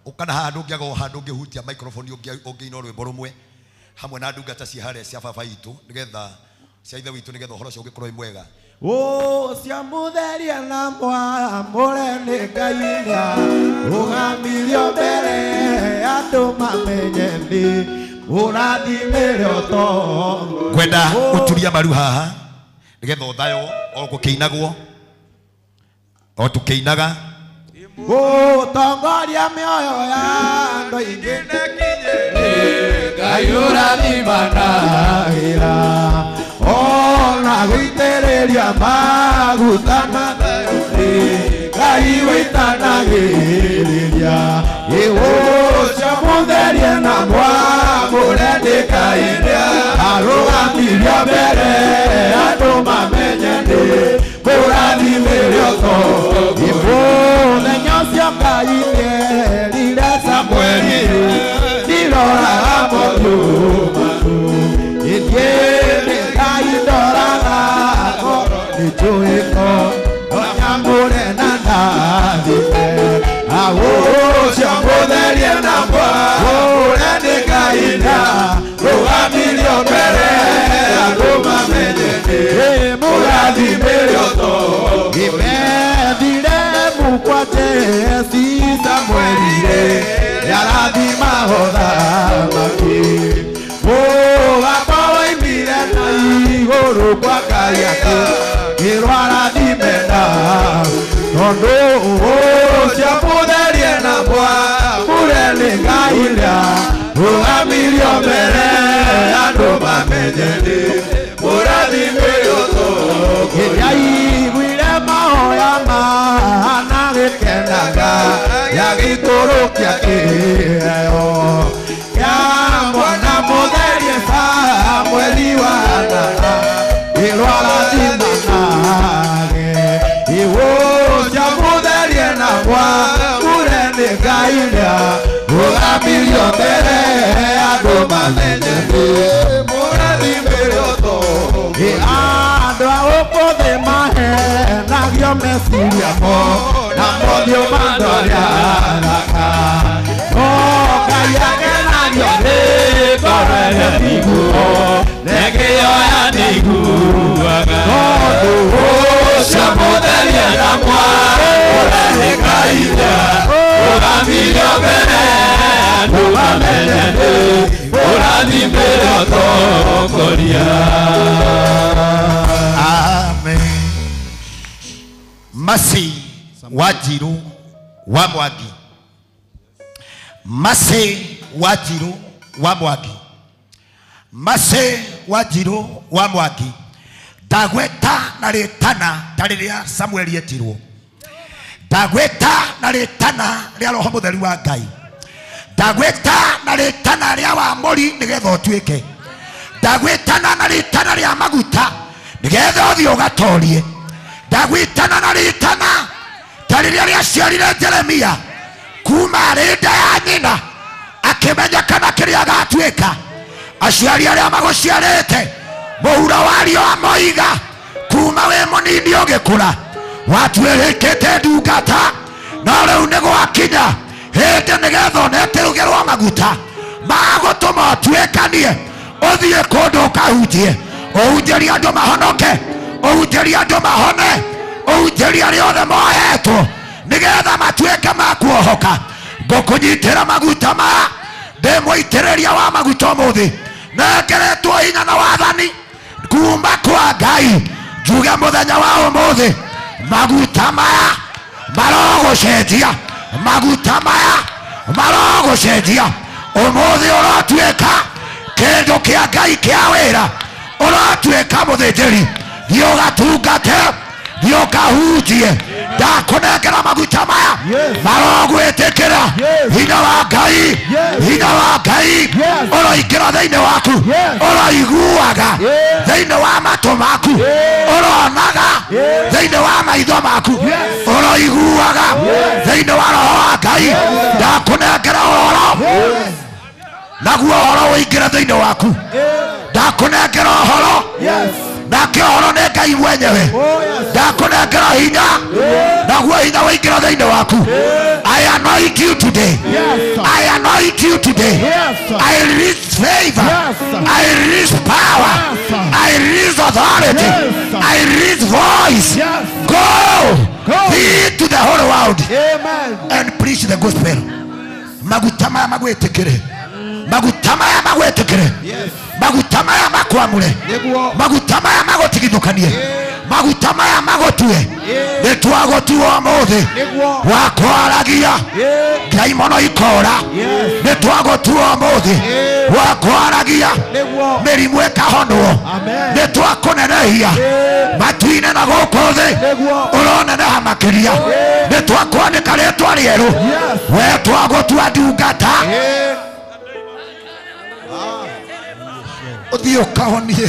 ukana haha ndũngĩaga o handũ ũngĩhutia microphone ũngĩina rwĩmbo rũmwe hamwe na ndungata cia harĩa cia baba itũ nĩgetha cia ithe witũ nĩgetha ũhoro ũcio ũngĩkorwo wĩ mwega. Ũcio mũtherie na mwamũre nĩ Ngai nĩa rũgamirio mbere andũ mamenye nĩ ũrathimĩre ũtongoria. Ngwenda ũturie maru haha nĩgetha ũthaywo o gũkĩinagwo o tũkĩinaga. Gũtongoria mĩoyo ya andũ aingĩ Ngai ũrathimanagĩra ona gũitĩrĩria maguta matheru Ngai wĩitanagĩrĩria. Ũcio mũtherie na mwamũre nĩ Ngai nĩa arũgamirio mbere andũ mamenye nĩ mũrathimĩre ũtongoria. Mũthenya ũcio Ngai nĩerire Samũeli ndiroraga mothiũ maku ithiĩ nĩ Ngai ndoraga ngoro nĩnjũĩ ko no nyamũre na ndathime. Ũcio mũtherie na mwamũre nĩ Ngai nĩa rũgamirio mbere andũ mamenye nĩ mũrathimĩre ũtongoria. Ethire mũkwa Jesi Samũeli nĩarathima ũthamaki. Mũgambo woimire na igũrũ kwa Ngai akĩrwo arathime nawe tondũ ũcio mũtherie na mwamũre nĩ Ngai nĩa rũgamirio mbere andũ mamenye nĩ mũrathimĩre ũtongoria. Aiguire mahoya mana gĩkenaga yagĩikũrũkia kĩheo kĩa mwana mũtherie Samũeli wa Hana ĩrwo arathimanage. Ũcio mũtherie na mwamũre nĩ Ngai nĩa rũgamirio mbere andũ mamenye nĩ mũrathimĩre ũtongoria. Andũ a gũkũ thĩ mahenagio meciria mo na mothiũ ma andũ arĩa athaka no Ngai akenagio nĩ ngoro ĩrĩa iguo nekĩoya nĩiguaga. Tondũ ũcio mũtherie na mwamũre nĩ Ngai nĩa rũgamirio mbere andũ mamenye nĩ mũrathimĩre ũtongoria. Amen. Masi Wanjiru wa Mwangi. Masi Wanjiru wa Mwangi. Masi Wanjiru wa Mwangi. Ndagweta na rĩtana ta rĩrĩa Samueli etirwo. Ndagweta na rĩtana rĩa Roho Mũtheru wa Ngai. Ndagweta na rĩtana rĩa wamũri nĩgetha ũtuĩke. Ndagwĩtana na rĩtana rĩa maguta nĩgetha ũthiĩ ũgatorie. Ndagwĩtana na rĩtana ta rĩrĩa rĩaciarire Jeremia kuma arĩ nda ya nyina akĩmenya kana kĩrĩa agatuĩka. Aciari arĩa magũciarĩte mũhuro wa riũa moiga kuma wĩ mũnini ũgĩkũra watuĩrĩkĩte ndungata no rĩu nĩ gwakinya hĩndĩ nĩgetha ũnetĩrũgĩrwo maguta magũtũma ũtuĩkanie ũthiĩ kũndũ ũkahunjie ũhunjĩrie andũ mahonoke ũhunjĩrie andũ mahone ũhunjĩrie arĩa othe mohetwo nĩgetha matuĩke ma kuohoka. Ngũkũnyitĩra maguta maya ndĩ mũitĩrĩria wa maguta ũmũthĩ nengeretwo hinya na wathani kuma kwa Ngai njuge mũthenya wa ũmũthĩ maguta maya marogũcenjia maguta maya marogũcenjia ũmũthĩ ũrotuĩka kĩndũ kĩa Ngai kĩa wĩra ũrotuĩka mũthĩnjĩri thiĩ ũgatungate thiĩ ũkahunjie Ndakũnengera maguta maya marogwĩtĩkĩra hinya wa Ngai, hinya wa Ngai ũroingĩra thĩinĩ waku, ũroiguaga thĩinĩ wa matũ maku, ũronaga thĩinĩ wa maitho maku, ũroiguaga thĩinĩ wa roho wa Ngai. Ndakũnengera ũhoro naguo ũhoro ũingĩre thĩinĩ waku. Ndakũnengera ũhoro nake ũhoro nĩ Ngai mwenyewe. Ndakũnengera hinya naguo hinya ũingĩre thĩinĩ waku. I anoint you today. I anoint you today. I release favor. I release power. I release authority. I release voice. Go be to the whole world and preach the gospel. Maguta maya magwĩtĩkĩre, maguta maya magwĩtĩkĩre, maguta maya makwamũre, maguta maya magũtigithũkanie, maguta maya magũtue. Nĩ twagũtua ũmũthĩ wa kwaragia ndaimono ikora, nĩ twagũtua ũmũthĩ wa kwaragia mĩrimũ ĩkahonwo, nĩ twakũnenehia matu-inĩ na gũkũ thĩ ũroneneha makĩria, nĩ twakwandĩka rĩtwa rĩerũ, we twagũtua ndungata. Ũthiĩ ũkahonie,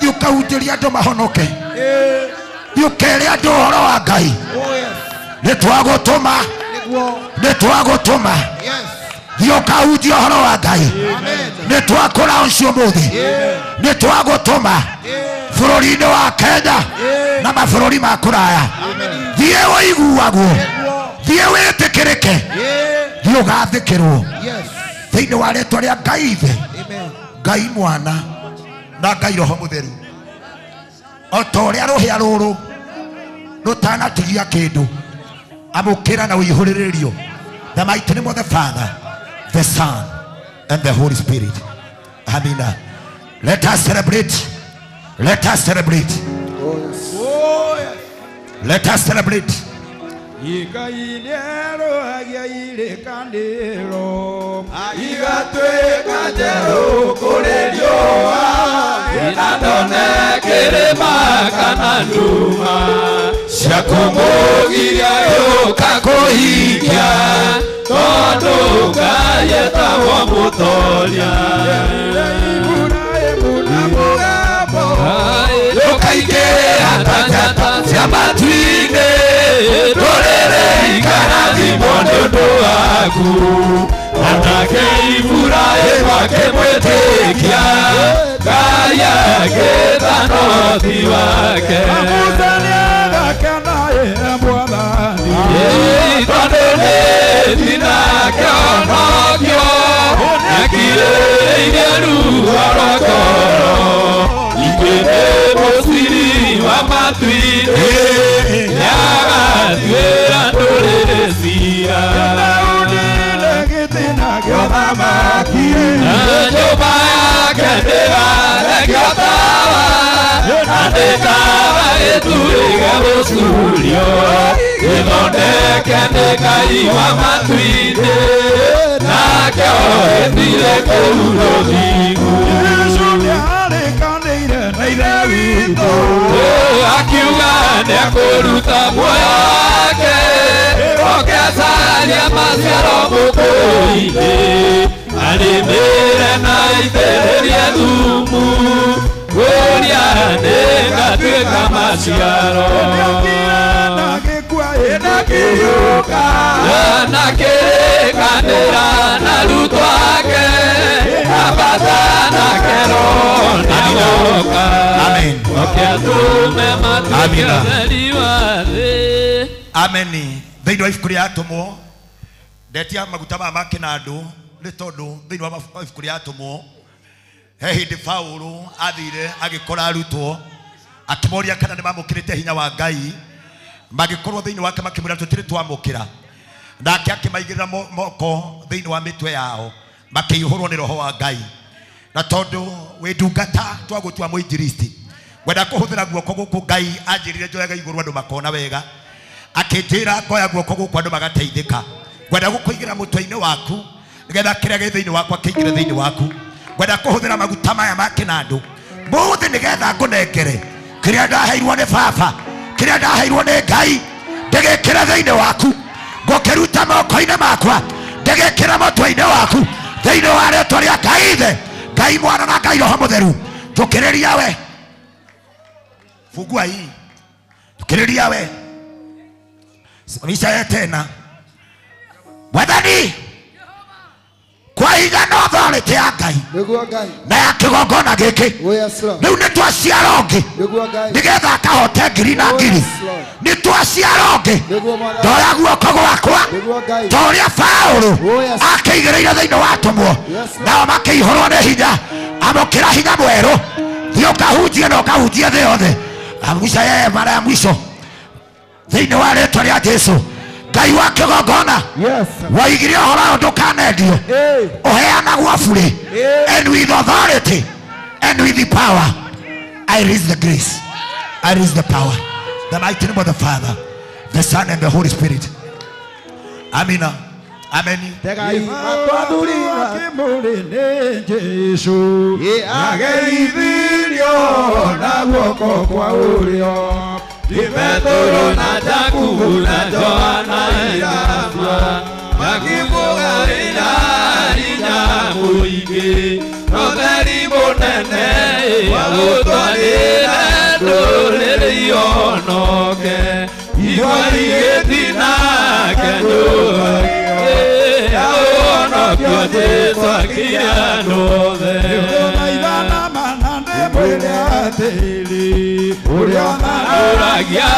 thiĩ ũkahunjĩrie andũ mahonoke, thiĩ ũkere andũ ũhoro wa Ngai. Nĩ twagũtũma, nĩ twagũtũma, thiĩ ũkahunjie ũhoro wa Ngai. Nĩ twakũra ũcio ũmũthĩ, nĩ twagũtũma bũrũri-inĩ wa Kenya na mabũrũri ma kũraya. Thiĩ ũiguagwo, thiĩ wĩtĩkĩrĩke, thiĩ ũgathĩkĩrwo thĩinĩ wa rĩtwa rĩa Ngai Ithe, Ngai Mwana na Ngai Roho Mũtheru. O ta ũrĩa rũhĩa rũrũ rũtanatigia kĩndũ, amũkĩra na ũihũrĩrĩrio. The mighty name of the Father, the Son, and the Holy Spirit. Amina. Let us celebrate. Let us celebrate. Let us celebrate. Amen. Thĩinĩ wa ibuku rĩa Atũmwo ndetia maguta maya ma kĩnandũ nĩ tondũ thĩinĩ wa ibuku rĩa Atũmwo he hĩndĩ Paũlũ athire agĩkora arutwo akĩmoria kana nĩ mamũkĩrĩte hinya wa Ngai, magĩkorwo thĩinĩ wake makĩmwĩra tũtirĩ twamũkĩra, nake akĩmaigĩrĩra moko thĩinĩ wa mĩtwe yao makĩihũrwo nĩ roho wa Ngai. Na tondũ wĩ ndungata twagũtua mũinjilisti, ngwenda kũhũthĩra guoko gũkũ Ngai anjĩrire njoyaga igũrũ andũ makona wega, akĩnjĩra ngoya guoko gũkũ andũ magateithĩka. Ngwenda gũkũigĩra mũtwe-inĩ waku nĩgetha kĩrĩa gĩ thĩinĩ wakwa kĩingĩre thĩinĩ waku. Ngwenda kũhũthĩra maguta maya ma kĩnandũ mũthĩ nĩgetha ngũnengere kĩrĩa ndaheirwo nĩ baba, Kĩrĩa ndaheirwo nĩ Ngai ndĩgĩkĩra thĩinĩ waku, ngũkĩruta moko-inĩ makwa ndĩgĩkĩra mũtwe-inĩ waku, thĩinĩ wa rĩtwa rĩa Ngai Ithe, Ngai Mwana na Ngai Roho Mũtheru. Tũkĩrĩria we, fungua hii, tũkĩrĩria we, simamisha ye tena. Mwathani, kwa hinya na authority ya Ngai na ya kĩgongona gĩkĩ, rĩu nĩ twaciara ũngĩ nĩgetha akahote ngiri na ngiri. Nĩ twaciara ũngĩ, ndoya guoko gwakwa ta ũrĩa Paũlũ akĩigĩrĩire thĩinĩ wa atũmwo, nao makĩihũrwo nĩ hinya. Amũkĩra hinya mwerũ, thiĩ ũkahunjie na ũkahunjie thĩ yothe. Amuca yeye mara ya mwisho thĩinĩ wa rĩtwa rĩa Jesũ. Ngai wa kĩgongona waigire ũhoro ũyũ ndũkanendio, ũheanagwo burĩ, and with authority and with the power. I release the grace, I release the power, the mighty name of the Father, the Son and the Holy Spirit. Amina. Ameni. Ageithirio na guoko kwa ũrĩo, ti Petero na Jakubu na Johana Erasma, makĩmũgaĩra hinya mũingĩ, na ũtheri mũnene wagũtwarĩra ndũrĩrĩ ihonoke. Igua igĩtina kĩnyũmba ya ũhonokio Jesũ akĩire andũ othe. Ũragia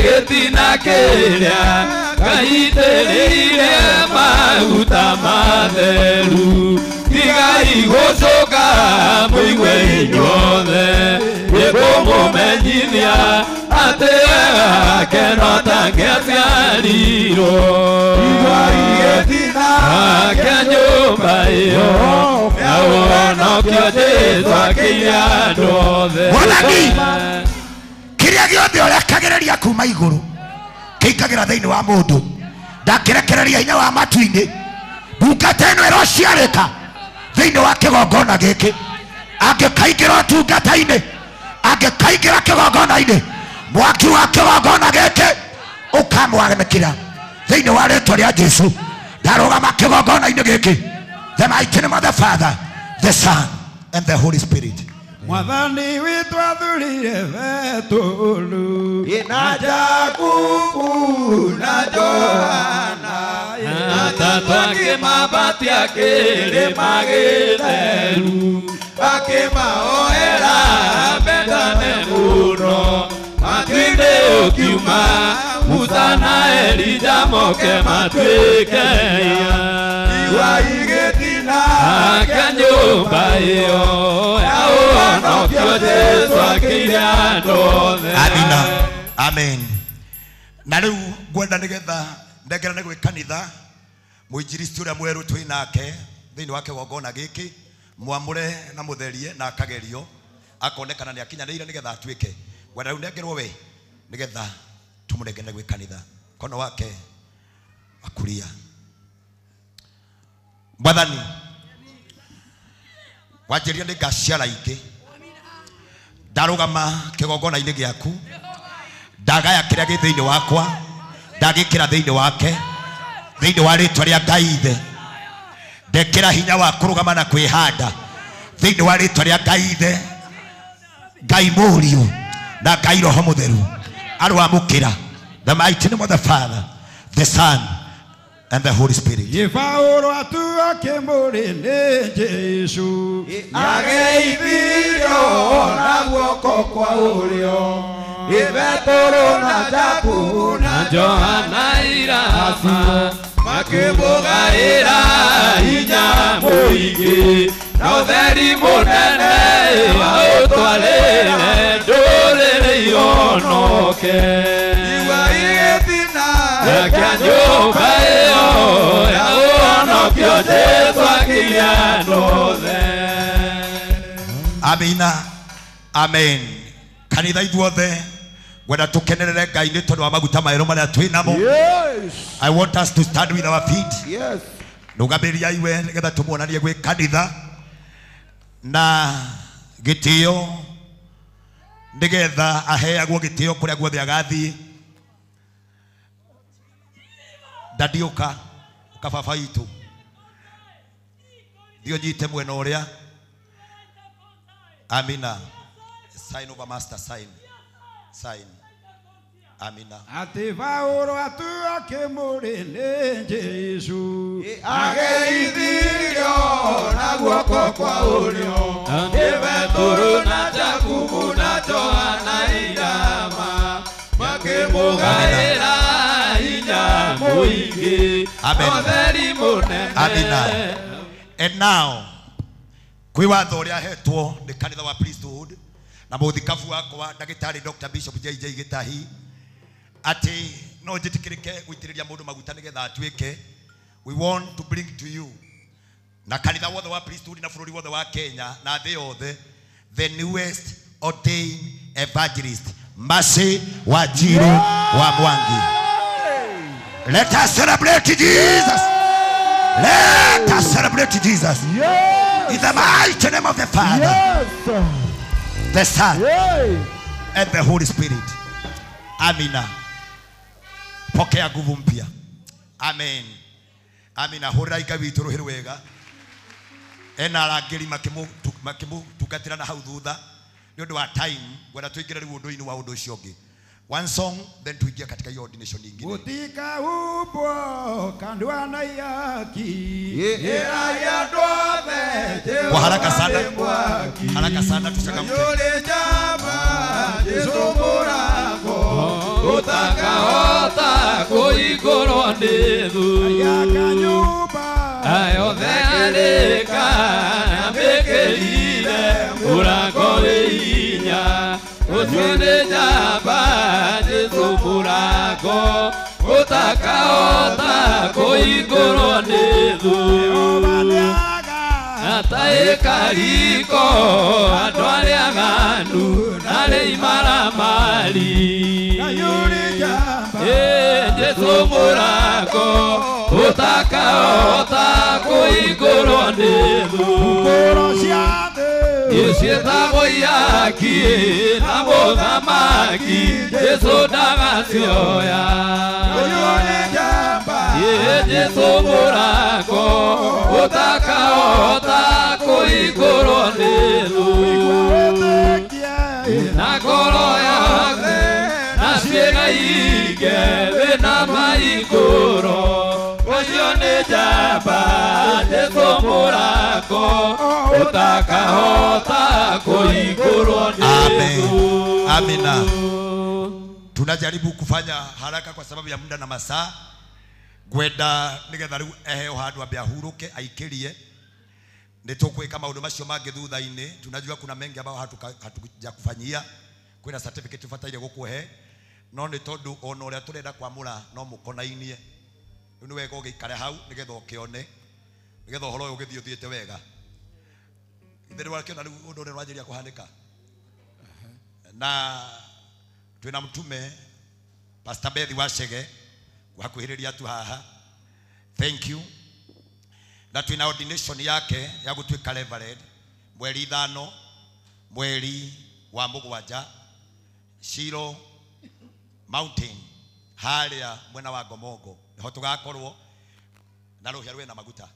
gĩtina kĩrĩa ngaitĩrĩire maguta matheru, tigai gũcũka mũigue inyuothe, nĩkũmũmenyithia atĩ wake no tangĩaciarirwo. Ake nyũmba ĩyo ya ũhonokio Jesũ akĩire andũ othe. Mwathani, kĩrĩa gĩothe ũrekagĩrĩria kuma igũrũ kĩingagĩra thĩinĩ wa mũndũ. Ndakĩrekereria hinya wa matu-inĩ, ndungata ĩno ĩrociarĩka thĩinĩ wa kĩgongona gĩkĩ. Angĩkaingĩra ũtungata-inĩ, angĩkaingĩra kĩgongona-inĩ, mwaki wa kĩgongona gĩkĩ ũkamwanĩkĩra thĩinĩ wa rĩtwa rĩa Jesũ. Ndarũgama kĩgongona-inĩ gĩkĩ, the mighty name of the Father, the Son and the Holy Spirit. Mwathani witũ athurire Petero na Jakubu na Johana, atatũ akĩmabatia kĩrĩma gĩtheru, akĩmahoera mendane mũno. Matu-inĩ ũkiuma Musa na Elija moke matuĩke aira. Igua igĩtina Ake nyũmba ĩyo ya ũhonokio Jesũ akĩire andũ othe. Amina. Amen. Na rĩu ngwenda nĩgetha ndengerane gwĩ kanitha mũinjilisti ũrĩa mwerũ twĩ nake thĩinĩ wa kĩgongona gĩkĩ, mwamũre na mũtherie na akagerio akonekana nĩ akinyanĩire nĩgetha atuĩke. Ngwenda rĩu nengerwo we nĩgetha tũmũnengere gwĩ kanitha kono wake wa kulia. Mwathani, wanjĩria nĩ ngaciara ingĩ, ndarũgama kĩgongona-inĩ gĩaku, ndagaya kĩrĩa gĩ thĩinĩ wakwa, ndagĩkĩra thĩinĩ wake, thĩinĩ wa rĩtwa rĩa Ngai Ithe. Ndekĩra hinya wa kũrũgama na kwĩhanda thĩinĩ wa rĩtwa rĩa Ngai Ithe, Ngai Mũriũ na Ngai Roho Mũtheru. Arwamũkĩra the mighty name of the Father, the Son and the Holy Spirit. Paũlũ atua kĩmũrĩ nĩ Jesũ, ageithirio na guoko kwa ũrĩo, Petero na Jakubu na Johana Erasma, makĩmũgaĩra hinya mũingĩ, na ũtheri mũnene waũtwarĩre ndũrĩrĩ ihonoke. Igua igĩtina Ake nyũmba ĩyo ya ũhonokio Jesũ akĩire andũ othe. Amina. Amen. Kanitha ithuothe ngwenda tũkenerere Ngai nĩ tondũ wa maguta maerũ marĩa twĩ namo. I want us to stand with our feet. Yes. Rũgamĩrĩria iwe nĩgetha tũmuonanie gwĩ kanitha na gĩtĩo Nigetha aheagwo gĩtĩo kũrĩa guothe agathiĩ. Dadi ũka, ũka baba witũ. Thiĩ ũnyite mwena ũrĩa. Amina. Sign over master, sign. Sign. Amina. Atĩ Paũlũ atua kĩmũrĩ nĩ Jesũ ageithirio na guoko kwa ũrĩo nĩ Petero na Jakubu na Johana irama makĩmũgaĩra hinya mũingĩ. Amen. Ũtheri mũnene. Amina. And now, kwĩ watho ũrĩa ahetwo nĩ kanitha wa priesthood na mũthikabu wakwa ndagĩtarĩ Dr. Bishop JJ Gĩtahi atĩ no njĩtĩkĩrĩke gũitĩrĩria mũndũ maguta nĩgetha atuĩke. We want to bring to you na kanitha wothe wa priesthood na bũrũri wothe wa Kenya na thĩ yothe the newest ordained evangelist Mercy Wanjiru wa Mwangi. Let us celebrate Jesus. Let us celebrate Jesus. In the mighty name of the Father, the Son, and the Holy Spirit. Amina. Pokea nguvu mpya. Amen. Amina. Hũrĩrai Ngai witũ rũhĩ rwega. Ena arangĩri makĩmũtungatĩra na hau thutha nĩ ũndũ wa time ngwenda tũingĩre rĩu ũndũ-inĩ wa ũndũ ũcio ũngĩ. One song then tuingie katika hiyo ordination nyingine. Gũtikaumbwo kandwa na ihaki ĩraia andũ othe Kwa haraka sana. Haraka sana tuchangamke. Yule jamba Jesu mũrango Ũtakahota kũhingũrwo nĩ thũ Ayothe arĩka amĩkĩrire mũrango wĩ hinya. Ũcio nĩ njamba Jesu mũrango ũtakahota kũhingũrwo nĩ thũ. Ataĩkariko andũ arĩa aganu na arĩa imaramari. Jesu mũrango ũtakahota kũhingũrwo nĩ thũ. Ciĩtagwo ihaki na mũthamaki Jesu ndagacioya. Jesu mũrango ũtakahota kũhingũrwo nĩ thũ. Na ngoro yaku na ciĩga ingĩ wĩna maikũro. Ũcio nĩ njamba Jesu mũrango ũtakahota kũhingũrwo nĩ Amen. Amina. Tunajaribu kufanya haraka kwa sababu ya muda na masaa. Ngwenda nigetha riu eheo handu ambe ahuruke aikirie. Nĩ tũkwĩka maũndũ macio mangĩ thutha-inĩ. Tunajua kuna mengi ambayo hatuja kufanyia. Kwĩna certificate tũbataire gũkũhe no nĩ tondũ ona ũrĩa tũrenda kwamũra no mũkonainie. Rĩu nĩ wega ũgĩikare hau nĩgetha ũkĩone nĩgetha ũhoro ũyũ ũgĩthiĩ ũthiĩte wega. Ithe nĩ wakĩona rĩu ũndũ ũrĩa ũranjĩrĩria kũhanĩka. Na twĩna mtume Pastor Bethi Wachege gwakuhĩrĩria tu haha. Thank you. Na twĩna ordination yake ya gũtuĩka reverend mweri 5 mweri wa 7 Shiro Mountain harĩa mwena wa Ngomongo niho tũgakorwo na rũhĩa rwĩna maguta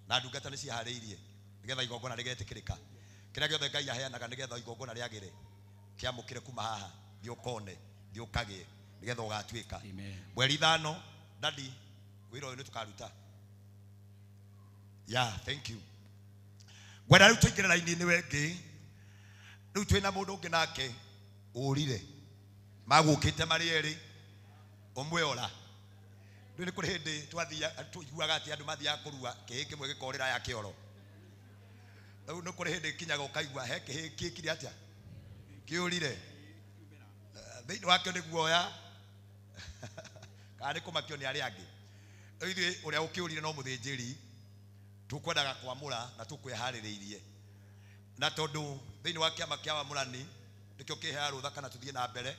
na ndungata nĩ ciharĩirie nĩgetha igongona rĩgetĩkĩrĩka. Kĩrĩa gĩothe Ngai aheanaga nĩgetha igongona rĩagĩre kĩamũkĩre kuma haha thiĩ ũkone thiĩ ũkagĩe nĩgetha ũgatuĩka. Mweri 5 dadi wĩra ũyũ nĩ tũkaruta. Yeah, thank you. Ngwenda rĩu tũingĩre raini-inĩ wengĩ. Rĩu twĩna mũndũ ũngĩ nake ũrire magũkĩte marĩ erĩ ũmwe ora. Rĩu nĩ kũrĩ hĩndĩ twaiguaga atĩ andũ mathiaga kũrua kĩhĩ kĩmwe gĩkorĩra ya kĩoro. Rĩu nĩ kũrĩ hĩndĩ kinyaga ũkaigua he kĩhĩ kĩkire atĩa kĩũrire thĩinĩ wakĩo nĩ guoya kana nĩ kũmakio nĩ arĩa angĩ. Rĩu ithuĩ ũrĩa ũkĩũrire no mũthĩnjĩri tũkwendaga kwamũra na tũkwĩharĩrĩirie na tondũ thĩinĩ wa kĩama kĩa wamũrani nĩkĩo kĩheaga rũtha kana tũthiĩ na mbere.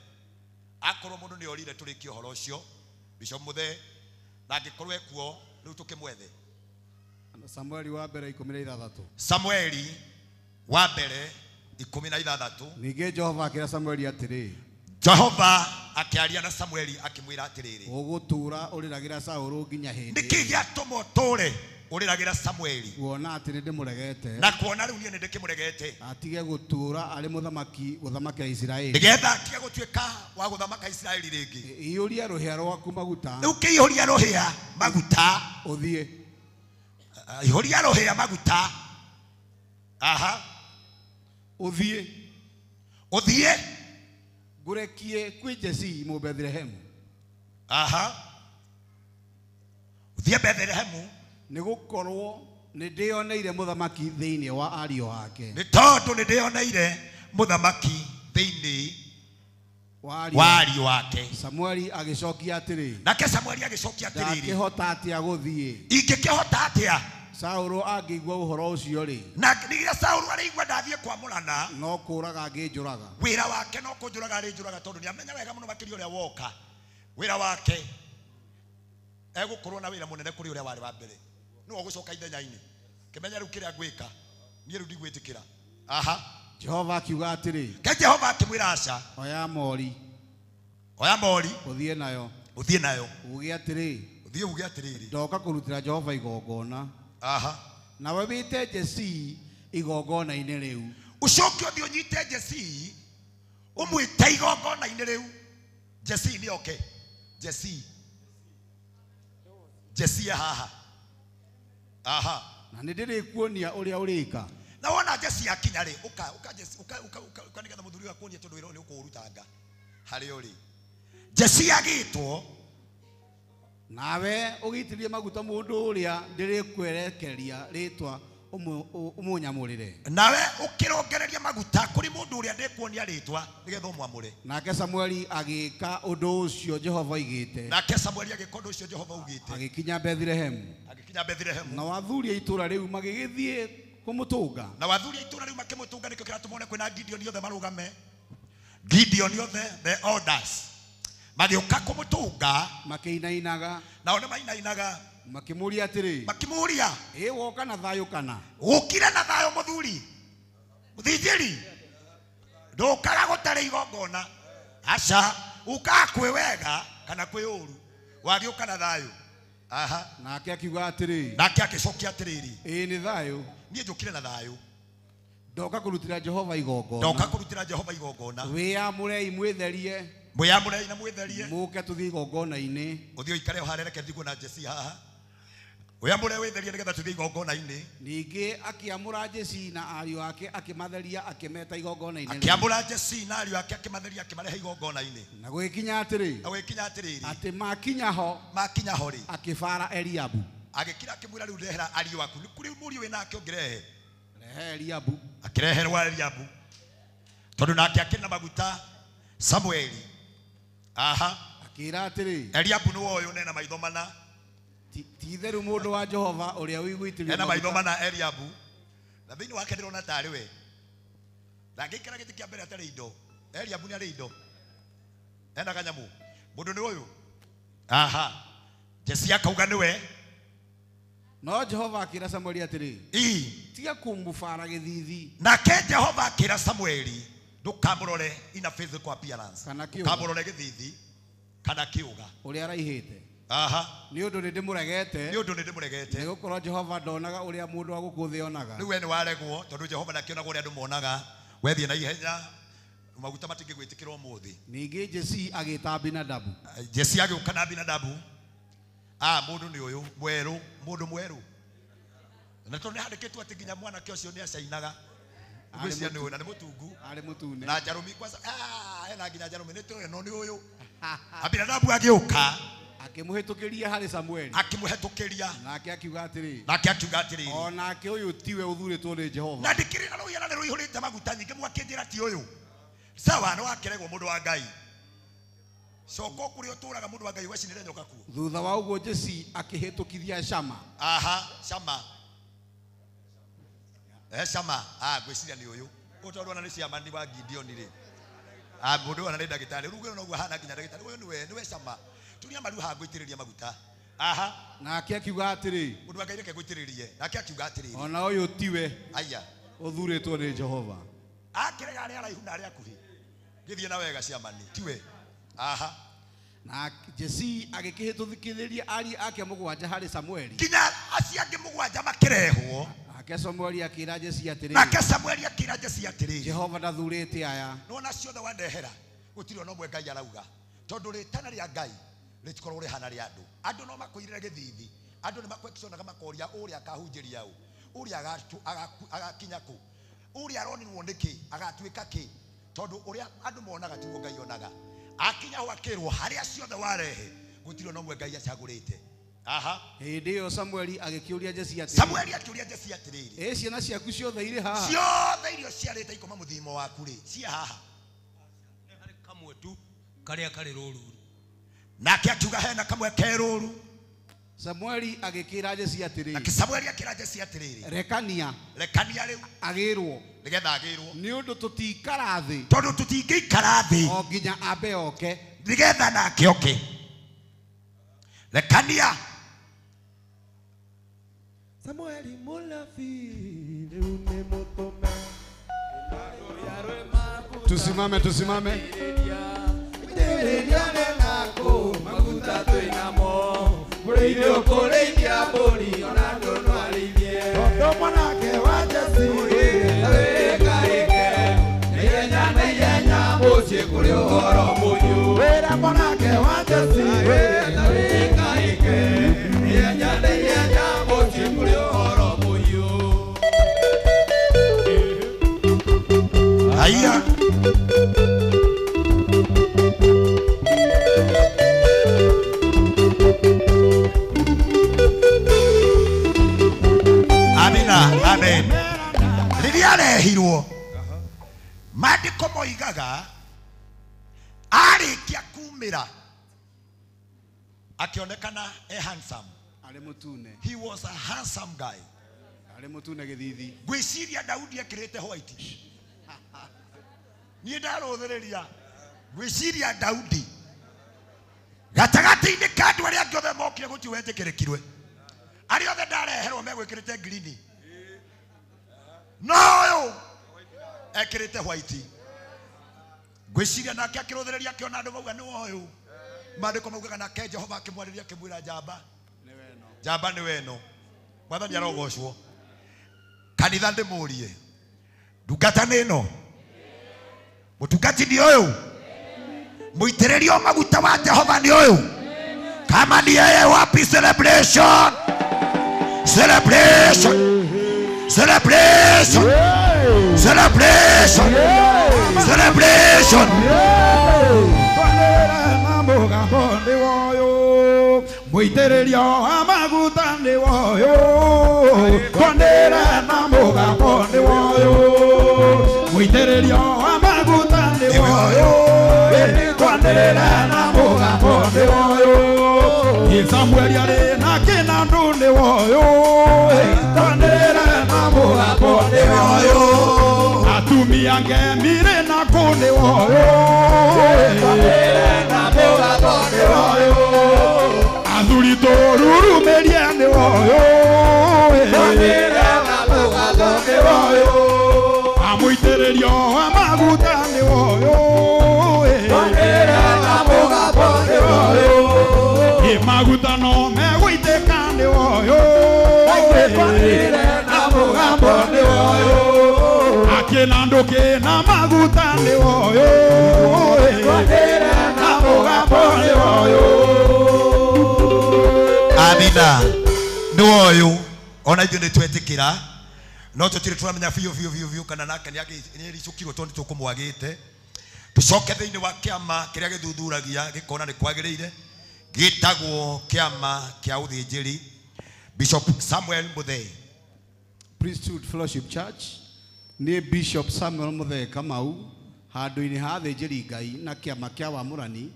Akorwo mũndũ nĩ orire tũrĩkie ũhoro ũcio Bishop Mũthee na angĩkorwo ekuo rĩu tũkĩmwethe. Samueli wa mbere 16. Samueli wa mbere 16. Ningĩ Jehova akĩra Samueli atĩrĩ, Jehova akĩaria na Samueli akĩmwĩra atĩrĩrĩ, ũgũtũũra ũrĩragĩra Saũlũ nginya hĩndĩ nĩkĩ gĩatũma ũtũũre ũrĩragĩra Samueli kuona atĩ nĩndĩmũregete na kuona rĩu niĩ nĩndĩkĩmũregete atige gũtũũra arĩ mũthamaki gũthamakĩra Isiraeli nĩgetha atige gũtuĩka wa gũthamaka Isiraeli rĩngĩ. Iyũria rũhĩa rwaku maguta. Rĩu kĩihũria rũhĩa maguta ũthiĩ. Ihũria rũhĩa maguta. Aha. Ũthiĩ. Ũthiĩ. Ngũrekie kwĩ Jesii Mũbethlehemu. Aha. Ũthiĩ Bethlehemu. Nĩgũkorwo nĩndĩoneire mũthamaki thĩinĩ wa ariũ ake. Nĩ tondũ nĩndĩoneire mũthamaki thĩinĩ wa ariũ ake. Samueli agĩcokia atĩrĩ. Nake Samueli agĩcokia atĩrĩrĩ. Ndangĩhota atĩa gũthiĩ? Ingĩkĩhota atĩa? Saũlũ angĩigua ũhoro ũcio rĩ, na rĩrĩa Saũlũ arĩigua ndathiĩ kwamũrana, no kũũraga angĩnjũraga. Wĩra wake no kũnjũraga arĩnjũraga, tondũ nĩamenya wega mũno makĩria ũrĩa woka. Wĩra wake egũkorwo na wĩra mũnene kũrĩ ũrĩa warĩ wa mbere. Nĩwe ũgũcoka ithenya-inĩ. Kĩmenya rĩu kĩrĩa ngwĩka, niĩ rĩu ndigwĩtĩkĩra. Aha. Jehova akiuga atĩrĩ. Ke Jehova akĩmwĩra aca. Oya mori. Oya mori. Ũthiĩ nayo. Ũthiĩ nayo. Uge atĩrĩ. Ũthiĩ uge atĩrĩrĩ. Ndoka kũrutĩra Jehova igongona. Aha. Nawe wĩte Jesii igongona-inĩ rĩu. Ũcoke ũthiĩ ũnyite Jesii ũmwĩte igongona-inĩ rĩu. Jesii nĩ oke. Jesii. Jesii haha. Aha. Na nĩndĩrĩkuonia ũrĩa ũrĩka. Na wona Jesii akinya rĩ, ũka ũka Jesii ũka ũka ũka nĩgetha mũthuri ũyũ akuonie tondũ wĩra ũyũ nĩ ũkũũrutanga harĩa ũrĩ. Jesii agĩtwo. Nawe ũgĩitĩrĩrie maguta mũndũ ũrĩa ndĩrĩkwerekeria rĩtwa ũmũnyamũrĩre. Nawe ũkĩrongereria maguta kũrĩ mũndũ ũrĩa ndĩkuonia rĩtwa nĩgetha ũmwamũre. Nake Samueli agĩka ũndũ ũcio Jehova oigĩte. Nake Samueli agĩka ũndũ ũcio Jehova oigĩte. Agĩkinya Bethlehemu. Agĩkinya Bethlehemu. Nao athuri a itũũra rĩu magĩgĩthiĩ kũmũtũnga. Nao athuri a itũũra rĩu makĩmũtũnga, nĩkĩo kĩratũma one kwĩna Gideoni othe marũgame. Gideoni othe, the elders. Magĩũka kũmũtũnga. Makĩinainaga. Nao nĩ mainainaga. Makĩmũũria atĩrĩ. Makĩmũũria. Ĩ woka na thayũ kana? Ũkire na thayũ mũthuri. Mũthĩnjĩri. Ndũkaga gũtarĩ igongona. Aca, ũkaga kwĩ wega kana kwĩ ũru. Wagĩũka na thayũ. Aha. Nake akiuga atĩrĩ. Nake agĩcokia atĩrĩrĩ. Ĩ nĩ thayũ. Niĩ njũkire na thayũ. Ndoka kũrutĩra Jehova igongona. Ndoka kũrutĩra Jehova igongona. Wĩyamũrei mwĩtherie. Mwĩyamũrei na mwĩtherie. Mũke tũthiĩ igongona-inĩ. Ũthiĩ ũikare o harĩa, reke ndigwo na Jesii haha. Wĩyamũre wĩtherie nĩgetha tũthiĩ igongona-inĩ. Ningĩ akĩamũra Jesii na ariũ ake akĩmatheria akĩmeta igongona-inĩ. Akĩamũra Jesii na ariũ ake akĩmatheria akĩmarehe igongona-inĩ. Na gũgĩkinya atĩrĩ. Na gũgĩkinya atĩrĩrĩ. Atĩ makinya ho. Makinya ho rĩ. Akĩbara Eliabu. Agĩkira akĩmwĩra rĩu ndehera ariũ aku. Nĩ kũrĩ mũriũ wĩnake ũngĩrehe. Rehe Eliabu. Akĩreherwo Eliabu. Tondũ nake akĩrĩ na maguta Samueli. Aha. Akĩra atĩrĩ. Eliabu nĩwe ũyũ nena maitho mana. Ti itheru mũndũ wa Jehova ũrĩa ũigũitĩrĩirio Ena maitho mana Eliabu. Na thĩinĩ wake ndĩrona tarĩ we. Ndangĩikara gĩtĩ kĩa mbere atarĩ indo. Eliabu nĩ arĩ indo. Ena kanyamũ. Mũndũ nĩ ũyũ. Aha. Jesii akauga nĩwe. No Jehova akĩra Samueli atĩrĩ. Ii. Tiga kũmũbara gĩthithi. Nake Jehova akĩra Samueli, ndũkamũrore ina physical appearance. Kana kĩũga. Ndũkamũrore gĩthithi kana kĩũga. Ũrĩa araihĩte. Aha. Nĩ ũndũ nĩndĩmũregete. Nĩ ũndũ nĩndĩmũregete. Nĩgũkorwo Jehova ndonaga ũrĩa mũndũ wa gũkũ thĩ onaga. Rĩu we nĩ waregwo tondũ Jehova ndakĩonaga ũrĩa andũ monaga. Wethiĩ na ihenya maguta matingĩgwĩtĩkĩra ũmũthĩ. Ningĩ Jesii agĩĩta Abinadabu. Jesii agĩũka na Abinadabu. Ah, mũndũ nĩ ũyũ mwerũ, mũndũ mwerũ. Na tondũ nĩ handĩkĩtwo atĩ nginya mwanake ũcio nĩ acainaga. Ngwĩciria nĩ ũyũ na nĩ mũtungu. Arĩ mũtune. Na njarũmi kwanza, ena nginya njarũmi nĩ tũĩ no nĩ ũyũ. Abinadabu agĩũka. Akĩmũhĩtũkĩria harĩ Samueli. Akĩmũhĩtũkĩria. Nake akiuga atĩrĩ. Nake akiuga atĩrĩrĩ. O nake ũyũ tiwe ũthurĩtwo nĩ Jehova. Na ndikĩrĩ na rũhĩa na nĩ rũihũrĩte maguta nyingĩ mwakĩnjĩra ti ũyũ. Sawa nĩ wakeregwo mũndũ wa Ngai. Coka kũrĩa ũtũũraga mũndũ wa Ngai ũgacinĩre nyoka kuo. Thutha wa ũguo Jesii akĩhĩtũkithia Shama. Aha, Shama. Shama. Ah, ngwĩciria nĩ ũyũ. Ũyũ tondũ ona nĩ Shama nĩ wa Gideoni rĩ. Ah, mũndũ ona nĩ ndagĩtarĩ. Rĩu ũyũ noguo ahana nginya ndagĩtarĩ. Ũyũ nĩwe, nĩwe Shama. Tunia maru haha ngũitĩrĩrie maguta. Aha. Nake akiuga atĩrĩ. Mũndũ wa Ngai reke ngũitĩrĩrie. Nake akiuga atĩrĩrĩ. Ona ũyũ tiwe. Aya. Ũthurĩtwo nĩ Jehova. Akĩrega arĩa araihu na arĩa akuhĩ. Gĩthiĩ na wega ciamani tiwe. Aha. Na Jesi agĩkĩhĩtũkithĩria ariũ ake mũgwanja harĩ Samueli. Nginya acio angĩ mũgwanja makĩrehwo. Nake Samueli akĩra Jesi atĩrĩrĩ. Nake Samueli akĩra Jesi atĩrĩrĩ. Jehova ndathurĩte aya. Nĩwona ciothe wandehera gũtirĩ ona ũmwe Ngai arauga. Tondũ rĩtana rĩa Ngai rĩtikoragwo rĩhana rĩa andũ. Andũ no makũirĩre gĩthithi. Andũ nĩ makwekcionaga makoria ũrĩa akahunjĩria ũ. Ũrĩa agakinya kũ. Ũrĩa aronirwo nĩkĩ agatuĩka kĩ. Tondũ ũrĩa andũ monaga tiguo Ngai onaga. Akinya ho akĩrwo harĩa ciothe warehe gũtirĩ ona ũmwe Ngai acagũrĩte. Aha. Hĩndĩ ĩyo Samueli agĩkĩũria Jesi atĩrĩ. Samueli akĩũria Jesi atĩrĩrĩ. Ĩ ciana ciaku ciothe irĩ haha? Ciothe irio ciarĩte ikoma mũthimo waku rĩ, ciĩ haha. Harĩ kamwe tu karĩa karĩ rũru. Nake akiuga hena kamwe ke rũru. Samueli agĩkĩra Jesi atĩrĩrĩ. Nake Samueli akĩra Jesi atĩrĩrĩ. Rekania. Rekania rĩu. Agĩrwo. Nĩgetha agĩrwo. Nĩ ũndũ tũtiikara thĩ. Tondũ tũtingĩikara thĩ. O nginya ambe oke. Nĩgetha nake oke. Rekania. Samueli mũnabii rĩu nĩ mũtũme. Tusimame, tusimame. Maguta twĩnamo mũrĩithi ũkũrĩithia mbũri ona ndũnũ arĩithie. Tondũ mwanake wa Jesi wĩkaĩke na ihenya na ihenya mũciĩ kũrĩ ũhoro mũhiũ. Wĩra mwanake wa Jesi wĩkaĩke na ihenya na ihenya mũciĩ kũrĩ ũhoro mũhiũ. Haya. Amina, amen. Rĩrĩa arehirwo maandĩko moigaga arĩkia kumĩra akĩonekana e handsome. Arĩ mũtune. He was a handsome guy. Arĩ mũtune gĩthithi. Ngwĩciria Daudi ekĩrĩte white. Niĩ ndarũthĩrĩria ngwĩciria Daudi gatagatĩ-inĩ ka andũ arĩa angĩ othe mokire gũtirĩ wetĩkĩrĩkirwe. Arĩa othe ndareherwo megwĩkĩrĩte green. No ũyũ ekĩrĩte white. Ngwĩciria nake akĩrũthĩrĩria akĩona andũ mauga nĩ ũyũ. Maandĩko maugaga nake Jehova akĩmwarĩria akĩmwĩra njamba. Njamba nĩ weno. Mwathani arogocwo. Kanitha ndĩmũrie. Ndungata nĩ ĩno. Mũtungati nĩ ũyũ. Mũitĩrĩrio maguta wa Jehova nĩ ũyũ. Kama ni yeye, wapi celebration? Celebration. Celebration. Celebration. Celebration. Mũitĩrĩrio wa maguta nĩ woyũ. Twanĩre na mũgambo nĩ woyũ. Mũitĩrĩrio wa maguta nĩ woyũ. Twanĩre na mũgambo nĩ woyũ. Samueli arĩ na kĩnandũ nĩ woyũ. Twanĩre na mũgambo nĩ woyũ. Atumia ngemirĩ na kũ nĩ woyũ. Twanĩre na mũgambo nĩ woyũ. Athuri tũrurumĩrie nĩ woyũ. Twanĩre na mũgambo nĩ woyũ. Amũitĩrĩrio wa maguta nĩ woyũ. Twanĩre na mũgambo nĩ woyũ. Maguta no megũitĩka nĩ woyũ. Twanĩre na mũgambo nĩ woyũ. Akĩnandũ kĩna maguta nĩ woyũ. Twanĩre na mũgambo nĩ woyũ. Amina. Nĩ woyũ. Ona ithuĩ nĩ twetĩkĩra. No tũtirĩ tũramenya biũ biũ biũ biũ kana nake nĩericũkirwo tondũ nĩtũkũmwagĩte. Tũcoke thĩinĩ wa kĩama kĩrĩa gĩthuthuragia gĩkona nĩ kwagĩrĩire. Gĩtagwo kĩama kĩa ũthĩnjĩri. Bishop Samuel Muthee. Priesthood Fellowship Church nĩ Bishop Samuel Muthee Kamau handũ-inĩ ha athĩnjĩri Ngai na kĩama kĩa wamũrani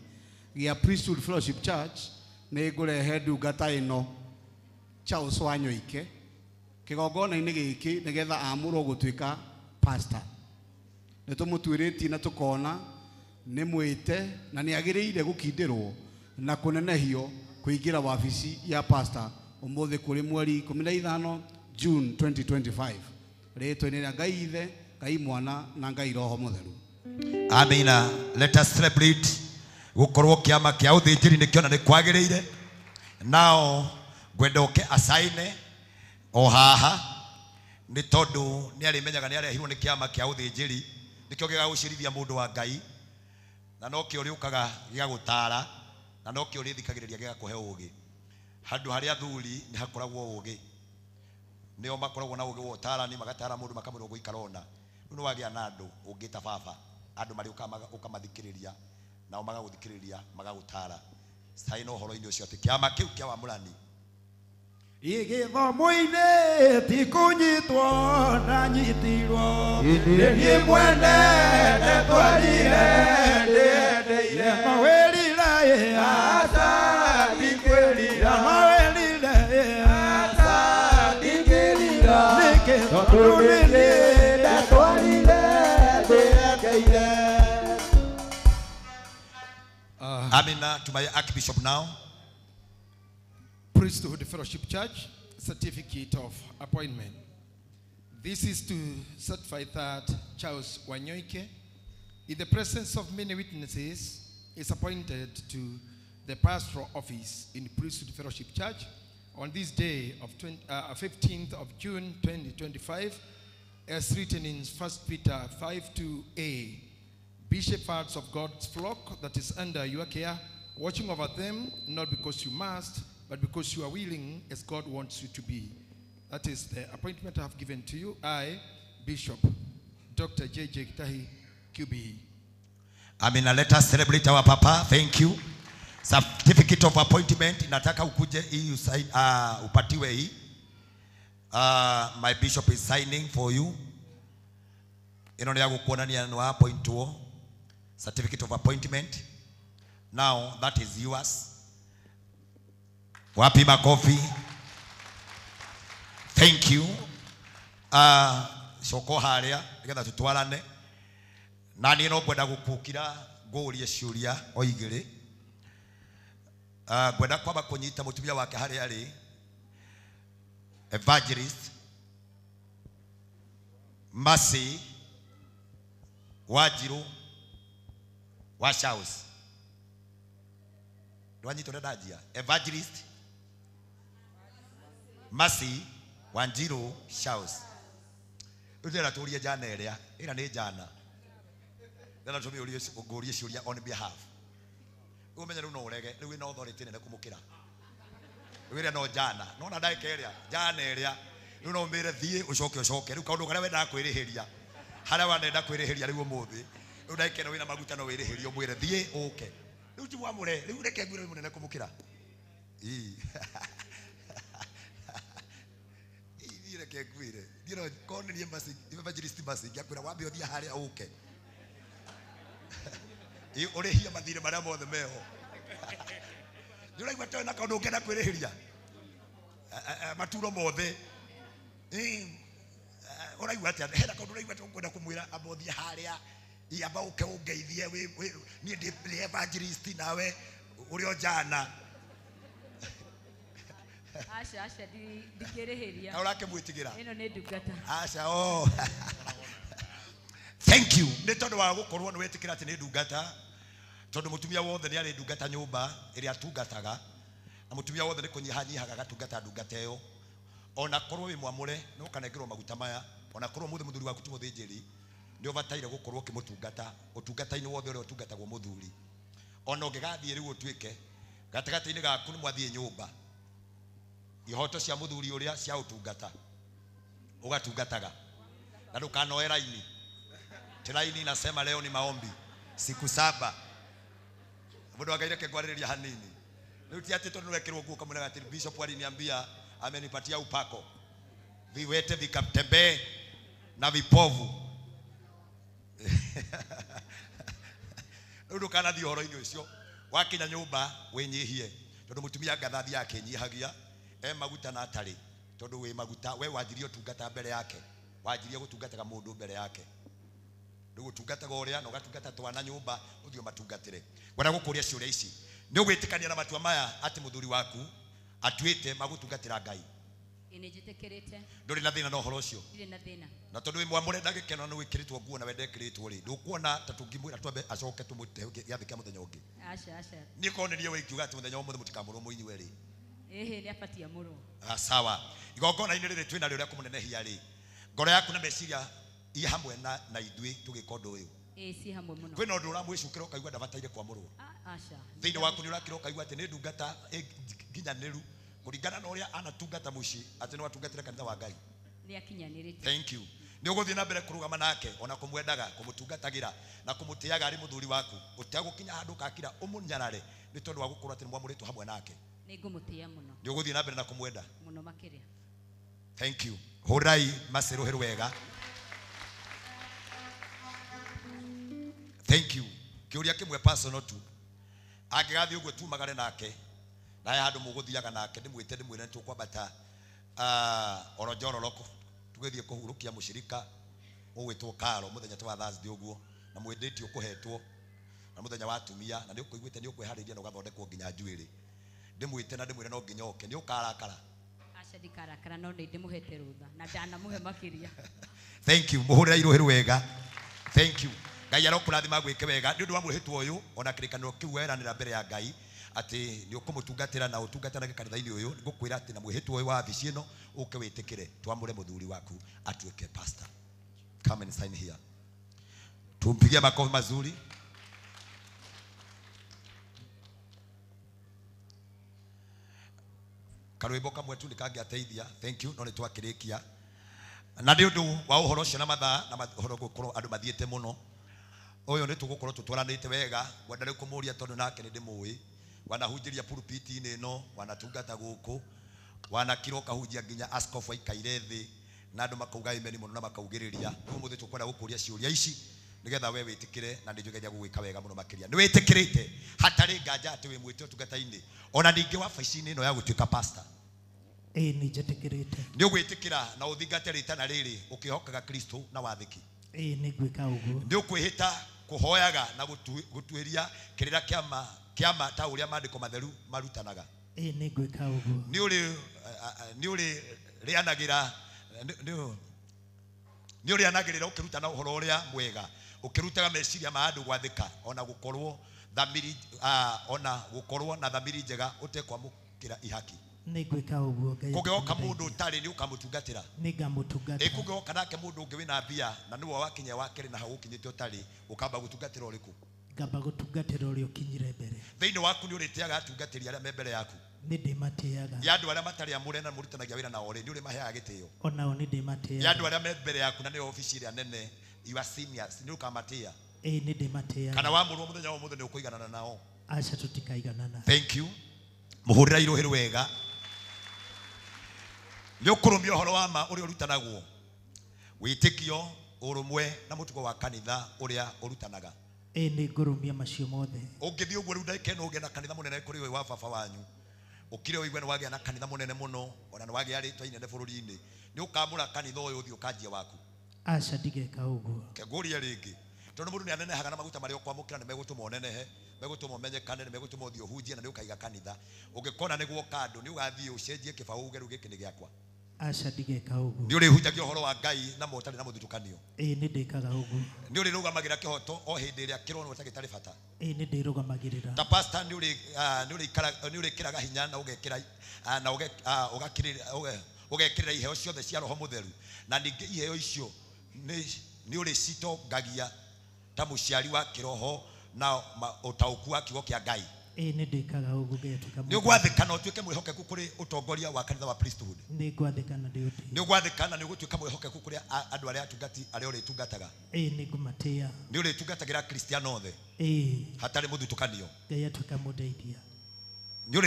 gĩa Priesthood Fellowship Church nĩ ngũrehe ndungata ĩno Charles Wanyoike kĩgongona-inĩ gĩkĩ nĩgetha amũrwo gũtuĩka pastor. Nĩ tũmũtuĩrĩtie na tũkona nĩ mwĩte na nĩ agĩrĩire gũkindĩrwo na kũnenehio kũingĩra wabici ya pastor ũmũthĩ kũrĩ mweri 15 June 2025. Rĩtwa-inĩ rĩa Ngai Ithe Ngai Mwana na Ngai Roho Mũtheru. Amina. Let us celebrate gukorwo kiama kia uthinjiri nikiona ni kwagiriire. Nao ngwenda uke asaine o haha ni tondu ni arimenyaga ni arehirwo ni kiama kia uthinjiri nikio gigagũcirithia mũndũ wa Ngai na nokio ũrĩũkaga gĩgagũtara na nokio ũrĩthikagĩrĩria gĩgakũhe ũgĩ. Handũ harĩa athuri nĩ hakoragwo ũgĩ, nĩo makoragwo na ũgĩ wa ũtarani, magatara mũndũ makamwĩra ũgũikara ũna. Rĩu nĩ wagĩa na andũ ũngĩta baba, andũ marĩũkaga ũkamathikĩrĩria nao magagũthikĩrĩria magagũtara. Saina ũhoro-inĩ ũcio atĩ kĩama kĩu kĩa wamũrani Igithomo-inĩ ti kũnyitwo ndanyitirwo, nĩ niĩ mwene ndetwarire ndĩendeire. No wĩrire ĩ aca ndikwĩrira, no wĩrire ĩ aca ndingĩrira, nĩkĩ tondũ nĩ niĩ ndetwarire ndĩendeire. Amina. To my Archbishop now. Priesthood Fellowship Church certificate of appointment. This is to certify that Charles Wanyoike, in the presence of many witnesses, is appointed to the pastoral office in Priesthood Fellowship Church on this day of 15th of June 2025, as written in 1 Peter 5:2a. Be shepherds of God's flock that is under your care, watching over them, not because you must, but because you are willing, as God wants you to be. That is the appointment I have given to you. I, Bishop Dr. J.J. Gitahi, QBE. Amina. Let us celebrate our papa. Thank you. Certificate of appointment. Nataka ukuje hii usign, upatiwe hii. My bishop is signing for you. Ino ni ya gukuonania ni wa appointwo. Certificate of appointment. Now that is yours. Wapi makofi. Thank you. Coko haria nigetha tutwarane. Na niĩ no ngwenda gũkũkira ngũrie ciũria o igĩrĩ. Ngwenda kwamba kũnyita mũtumia wake harĩa arĩ, Evangelist Mercy Wanjiru wa Charles. Ndwanyitwo nĩ ndanjia. Evangelist Mercy Wanjiru Charles. Rĩu ndĩrenda tũrie njana ĩrĩa, ĩrĩa nĩ njana. Ndĩrenda tũmĩũrie ngũrie ciũria on behalf. Rĩu ũmenye rĩu no ũrege, rĩu wĩna authority nene kũmũkĩra. Rĩu ĩrĩa no njana, nona ndagĩka ĩrĩa, njana ĩrĩa, rĩu no ũmĩre thiĩ ũcoke ũcoke. Rĩu kaũndũ karĩa wendaga kwĩrĩhĩria, harĩa wanenda kwĩrĩhĩria rĩu ũmũthĩ, rĩu ndagĩka ĩno wĩna maguta no wĩrĩhĩrie ũmwĩre thiĩ ũke. Rĩu ti mwamũre, rĩu reke ngwĩre wĩ mũnene kũmũkĩra. Ii. Ii reke ngwĩre. Niĩ no korwo nĩ niĩ Mercy, Evangelist Mercy, ingĩakwĩra wambe ũthiĩ harĩa ũke. Ĩ ũrĩhie mathirĩ marĩa mothe meho. Nĩ ũraigua toĩ na kaũndũ ũngĩenda kwĩrĩhĩria? Maturo mothe. Ũraigua atĩa? Hena kaũndũ ũraigua atĩa ũkwenda kũmwĩra amba ũthiĩ harĩa, ĩ amba ũke ũngeithie niĩ ndĩ evangelist nawe ũrĩ o njana. Aca, aca, ndingĩrĩhĩria. Na ũrakĩmwĩtigĩra? Ĩno nĩ ndungata. Aca, oh. Thank you. Nĩ tondũ wa gũkorwo nĩ wetĩkĩra atĩ nĩ ndungata, tondũ mũtumia wothe nĩ arĩ ndungata nyũmba ĩrĩa atungataga, na mũtumia wothe nĩ kũnyihanyihaga agatungata ndungata ĩyo. Ona korwo wĩ mwamũre no ũkanengerwo maguta maya, ona korwo mũthĩ mũthuri waku ti mũthĩnjĩri, nĩ ũbataire gũkorwo ũkĩmũtungata ũtungata-inĩ wothe ũrĩa ũtungatagwo mũthuri. Ona ũngĩgathiĩ rĩu ũtuĩke gatagatĩ-inĩ gaku nĩ mwathiĩ nyũmba, ihoto cia mũthuri ũrĩa cia ũtungata ũgatungataga, na ndũkanoe raini. Raini inasema leo ni maombi siku 7. Mũndũ wa Ngai reke ngwarĩrĩria hanini. Rĩu ti atĩ tondũ nĩwekĩrwo nguo ũkamwĩraga atĩ bishop aliniambia amenipatia upako, viwete vikatembee na vipovu. Rĩu ndũkanathiĩ ũhoro-inĩ ũcio. Wakinya nyũmba wĩnyihie, tondũ mũtumia ngatha athiaga akĩnyihagia e maguta na atarĩ, tondũ wĩ maguta we wanjirie ũtungata mbere yake, wanjirie gũtungataga mũndũ mbere yake. Rĩu ũtungataga ũrĩa na ũgatungata twana nyũmba ũthiĩ ũmatungatĩre. Ngwenda gũkũria ciũria ici. Nĩ ũgwĩtĩkania na matua maya atĩ mũthuri waku atuĩte magũtungatĩra Ngai? Ĩ nĩ njĩtĩkĩrĩte. Ndũrĩ na thĩna na ũhoro ũcio? Ndirĩ na thĩna. Na tondũ wĩ mwamũre na gĩkeno nĩ wĩkĩrĩtwo nguo na wendekĩrĩtwo rĩ, ndũkuona ta tũngĩmwĩra twambe acoke tũmũte gĩathĩ kĩa mũthenya ũngĩ? Aca aca. Niĩ korwo nĩ niĩ we ingiuga atĩ mũthenya wa ũmũthĩ mũtikamũrwo mũinyue rĩ. Ĩhĩ nĩ abatie amũrwo. Ah, sawa. Igongona-inĩ rĩrĩ twĩna rĩo rĩa kũmũnenehia rĩ, ngoro yaku na meciria i hamwe na ithuĩ tũgĩka ũndũ ũyũ? Ĩ ci hamwe mũno. Kwĩna ũndũ ũramwĩcukĩra ũkaigua ndabataire kwamũrwo? Aca. Thĩinĩ waku nĩ ũrakĩra ũkaigua atĩ nĩ ndungata nginyanĩru kũringana na ũrĩa anatungata mũciĩ, atĩ no atungatĩre kanitha wa Ngai? Nĩ akinyanĩrĩte. Thank you. Nĩ ũgũthiĩ na mbere kũrũgama nake ona kũmwendaga, kũmũtungatagĩra na kũmũtĩaga arĩ mũthuri waku, ũtegũkinya handũ ũgakira ũmũnyarare nĩ tondũ wa gũkorwo atĩ nĩ mwamũrĩtwo hamwe nake? Nĩ ngũmũtĩa mũno. Nĩ ũgũthiĩ na mbere na kũmwenda? Mũno makĩria. Thank you. Hũrai macĩrũhĩrũ wega. Thank you. Kĩũria kĩmwe personal tu. Angĩgathiĩ ũguo tumagare nake, na he handũ mũgũthiaga nake, ndĩmwĩte ndĩmwĩre nĩ tũkwambata Oronjororoko, tũgĩthiĩ kũhurũkia mũcirika ũgwĩtwo Karo mũthenya ta wa Thursday ũguo, na mwendĩtio kũhetwo na mũthenya wa atumia, na nĩ ũkũiguĩte nĩ ũkwĩharĩria na ũgathondekwo nginya njuĩrĩ. Ndĩmwĩte na ndĩmwĩre no nginya oke, nĩ ũkarakara? Aca ndikarakara, no nĩ ndĩmũhete rũtha na ndanamũhe makĩria. Thank you. Mũhũrĩra irũhĩ wega. Thank you. Ngai arokũrathima gwĩke wega nĩ ũndũ wa mwĩhĩtwa ũyũ ona kĩrĩkanĩro kĩu weranĩra mbere ya Ngai atĩ nĩ ũkũmũtungatĩra na ũtungatanage kanitha-inĩ ũyũ. Ngũkwĩra atĩ na mwĩhĩtwa ũyũ wa wabici ĩno ũke wĩtĩkĩre twamũre mũthuri waku atuĩke pastor. Come and sign here. Tumpigie makofi mazuri. Karwĩmbo kamwe tu nĩkangĩateithia. Thank you. No nĩ twakĩrĩkia na nĩ ũndũ wa ũhoro ũcio na mathaa na ũhoro gũkorwo andũ mathiĩte mũno, ũyũ nĩ tũgũkorwo tũtwaranĩte wega. Ngwenda rĩu kũmũria tondũ nake nĩ ndĩmũĩ, wanahunjĩria pulpit-inĩ ĩno, wanatungata gũkũ, wanakira ũkahunjia nginya askofu aikaire thĩ na andũ makauga amen mũno na makaugĩrĩria. Rĩu ũmũthĩ tũkwenda gũkũria ciũria ici nĩgetha we wĩtĩkĩre, na nĩ njũĩ gũgwĩka wega mũno makĩria. Nĩ wĩtĩkĩrĩte hatarĩ nganja atĩ wĩ mwĩte ũtungata-inĩ ona ningĩ wabici-inĩ ĩno ya gũtuĩka pastor? Ĩ nĩ njĩtĩkĩrĩte. Nĩ ũgwĩtĩkĩra na ũthingate rĩtana rĩrĩ ũkĩhokaga Kristo na wathĩki? Ĩ nĩ ngwĩka ũguo. Nĩ ũkwĩhĩta kũhoyaga na gũtuĩria kĩrĩra kĩama ta ũrĩa maandĩko matheru marutanaga? Ĩ nĩ ngwĩka ũguo. Nĩ ũrĩ nĩ ũrĩanagĩrĩra ũkĩrutana ũhoro ũrĩa mwega, ũkĩrutaga meciria ma andũ gwathĩka ona gũkorwo thamiri ona gũkorwo na thamiri njega ũtekwamũkĩra ihaki? Nĩ ngwĩka ũguo. Ngai Kũngĩgoka mũndũ ũtarĩ nĩ ũkamũtungatĩra? Nĩ ngamũtungatĩra. Ĩ kũngĩgoka nake mũndũ ũngĩ wĩna mbia na nĩwe wakinya wa kerĩ na hau ũkinyĩte ũtarĩ, ũkamba gũtungatĩra ũrĩkũ? Ngamba gũtungatĩra ũrĩa ũkinyire mbere. Thĩinĩ waku nĩ ũrĩtĩaga atungatĩri arĩa me mbere yaku? Nĩ ndĩmatĩaga. Ya andũ arĩa matarĩ amũre na mũrutanagia wĩra nao rĩ, nĩ ũrĩmaheaga gĩtĩo? Onao nĩ ndĩmatĩaga. Ya andũ arĩa me mbere yaku na nĩo obici ĩrĩa nene, you are seniors, nĩ ũkamatĩa? Ĩ nĩ ndĩmatĩaga. Kana wamũrwo mũthenya wa ũmũthĩ nĩ ũkũiganana nao? Aca tũtikaiganana. Thank you. Mũhũrĩra irũhĩ wega. Nĩ ũkũrũmia ũhoro wa ma ũrĩa ũrutanagwo, wĩtĩkio, ũrũmwe na mũtugo wa kanitha ũrĩa ũrutanaga? Ĩ nĩ ngũrũmia macio mothe. Ũngĩthiĩ ũguo rĩu ndagĩka ĩno ũgĩe na kanitha mũnene kũrĩ ũyũ wa baba wanyu, ũkire ũigue nĩ wagĩa na kanitha mũnene mũno, ona nĩ wagĩa rĩtwa inene bũrũri-inĩ, nĩ ũkamũra kanitha ũyũ ũthiĩ ũkanjie waku? Aca ndigeka ũguo. Ngũrie rĩngĩ, tondũ mũndũ nĩ anenehaga na maguta marĩa ũkwamũkĩra nĩ megũtũma ũnenehe, megũtũma ũmenyekane, nĩ megũtũma ũthiĩ ũhunjie na nĩ ũkaiga kanitha. Ũngĩkona nĩ guoka andũ nĩ ũgathiĩ ũcenjie kĩbaũ uge rĩu gĩkĩ nĩ gĩakwa? Aca ndigeka ũguo. Nĩ ũrĩhunjagia ũhoro wa Ngai na ma ũtarĩ na mũthutũkanio? Ĩ nĩ ndĩkaga ũguo. Nĩ ũrĩrũgamagĩra kĩhoto o hĩndĩ ĩrĩa kĩronwo ta gĩtarĩ bata? Ĩ nĩ ndĩrũgamagĩrĩra. Ta pastor nĩ ũrĩkĩraga hinya na ũgekĩra na ũgekĩrĩra iheo ciothe cia Roho Mũtheru, na ningĩ iheo icio nĩ ũrĩcitongagia ta mũciari wa kĩroho na ũtaũku wa kiugo kĩa Ngai? Ĩ nĩ ndĩkaga ũguo. Ngai atuĩka Nĩ ũgwathĩka na ũtuĩke mwĩhokeku kũrĩ ũtongoria wa kanitha wa priesthood? Nĩ ngwathĩka na ndĩũtĩe. Nĩ ũgwathĩka na nĩ ũgũtuĩka mwĩhokeku kũrĩ andũ arĩa atungati arĩa ũrĩtungataga? Ĩ nĩ ngũmatĩĩa. Nĩ ũrĩtungatagĩra Kristiano othe? Ĩ. Hatarĩ mũthutũkanio? Ngai atuĩka mũndeithia. Nĩ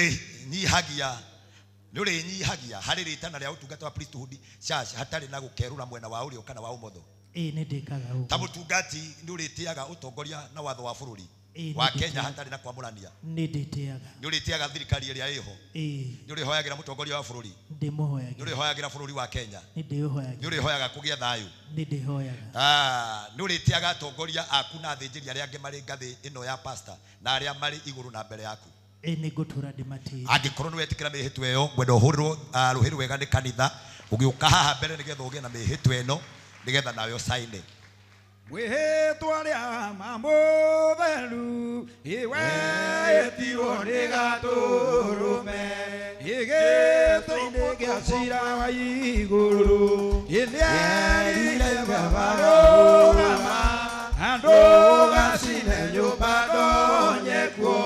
ũrĩnyihagia harĩ rĩtana rĩa ũtungata wa priesthood church hatarĩ na gũkerũra mwena wa ũrĩo kana wa ũmotho? Ĩ nĩ ndĩkaga ũguo. Ta mũtungati nĩ ũrĩtĩaga ũtongoria na watho wa bũrũri wa Kenya hatarĩ na kwamũrania? Nĩ ndĩtĩaga. Nĩ ũrĩtĩaga thirikari ĩrĩa ĩho? Ĩ. Nĩ ũrĩhoyagĩra mũtongoria wa bũrũri? Ndĩmũhoyagĩra. Nĩ ũrĩhoyagĩra bũrũri wa Kenya? Nĩ ndĩũhoyagĩra. Nĩ ũrĩhoyaga kũgĩa thayũ? Nĩ ndĩhoyaga. Nĩ ũrĩtĩaga atongoria aku na athĩnjĩri arĩa angĩ marĩ ngathĩ ĩno ya pastor na arĩa marĩ igũrũ na mbere yaku? Ĩ nĩ ngũtũra ndĩmatĩĩte. Angĩkorwo nĩ wetĩkĩra mĩhĩtwa ĩyo, ngwenda ũhũrĩrwo rũhĩ rwega nĩ kanitha ũgĩũka haha mbere nĩgetha ũgĩe na mĩhĩtwa ĩno nĩgetha nawe ũcaine. Mwĩhĩtwa rĩa mamũtheru iwetirwo nĩ gatũrũme gĩgĩtũ-inĩ gĩa cira wa igũrũ ĩnĩerire baba rũgama andũ gacine nyũmba ndonye kuo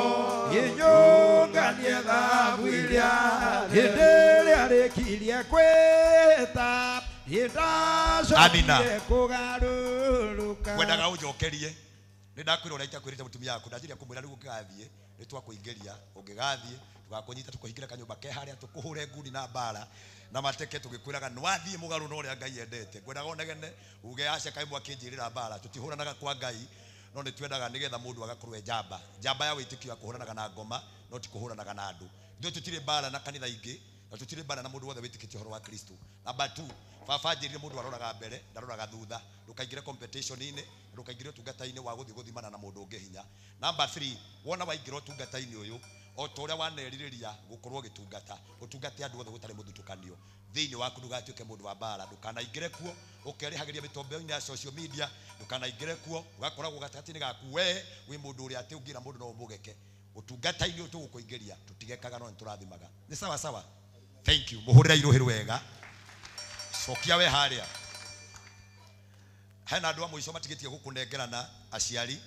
inyũnganie thabu iria hĩndĩ ĩrĩa rĩkirie kwĩta. Amina. Ngwendaga ũnjokerie nĩ ndakwĩra ũrĩa itakwĩrĩte mũtumia waku ndanjĩria kũmwĩra rĩu ũngĩgathiĩ nĩ twakũingĩria ũngĩgathiĩ tũgakũnyita tũkũhingĩra kanyũmba ke harĩa tũkũhũre nguni na mbara na mateke tũgĩkwĩraga nĩwathiĩ mũgarũ na ũrĩa Ngai endete. Ngwendaga ũnegene uge aca kaĩ mwakĩnjĩrĩra mbara tũtihũranaga kwa Ngai no nĩ twendaga nĩgetha mũndũ agakorwo e njamba njamba ya wĩtĩkio ya kũhũranaga na ngoma no ti kũhũranaga na andũ. Ithuĩ tũtirĩ mbara na kanitha ingĩ na tũtirĩ mbara na mũndũ wothe wĩtĩkĩtie ũhoro wa Kristo. Number 2, baba njĩrire mũndũ aroraga mbere ndaroraga thutha ndũkaingĩre competition-inĩ ndũkaingĩre ũtungata-inĩ wa gũthiĩ gũthimana na mũndũ ũngĩ hinya. Number 3, wona waingĩra ũtungata-inĩ ũyũ o ta ũrĩa wanerirĩria gũkorwo ũgĩtungata ũtungate andũ othe gũtarĩ mũthutũkanio thĩinĩ waku ndũgatuĩke mũndũ wa mbara ndũkanaingĩre kuo ũkerĩhagĩria mĩtombo-inĩ ya social media ndũkanaingĩre kuo ũgakoragwo gatagatĩ-inĩ gaku we wĩ mũndũ ũrĩa atĩ ũngĩra mũndũ no ũmũgeke ũtungata-inĩ ũyũ tũgũkũingĩria tũtigekaga no nĩtũrathimaga. Nĩ sawa sawa. Thank you. Mũhũrĩra irũhĩ rwega. Cokia we harĩa. Hena andũ a mũico matigĩtie gũkũnengerana aciari.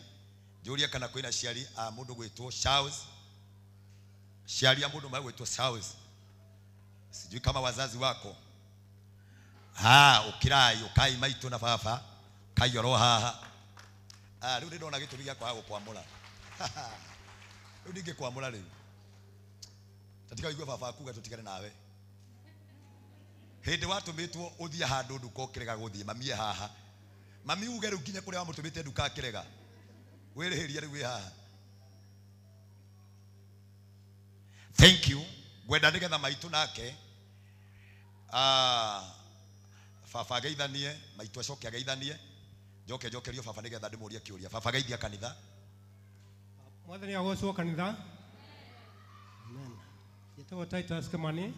Njũrie kana kwĩna aciari a mũndũ gwĩtwo Charles. Aciari a mũndũ magwĩtwo Charles. Sijui kama wazazi wako. Ha, ũkirai, ũkai maitũ na baba. Kai oro haha. Ah, rĩu nĩndona gĩtũmi gĩa kwaga gũkwamũra. Rĩu ndingĩkwamũra rĩu. Tatika wigue baba akuga tũtigane nawe. Hĩndĩ watũmĩtwo ũthiĩ handũ nduka ũkĩrega gũthiĩ mamie haha. Mami uge rĩu nginya kũrĩa wamũtũmĩte nduka akĩrega. Wĩrĩhĩria rĩu wĩ haha. Thank you. Ngwenda nĩgetha maitũ nake baba ageithanie maitũ acoke ageithanie njoke njokerio baba nĩgetha ndĩmũrie kĩũria. Baba geithia kanitha. Mwathani agocwo kanitha. Amen. Njĩtagwo Titus Kimani,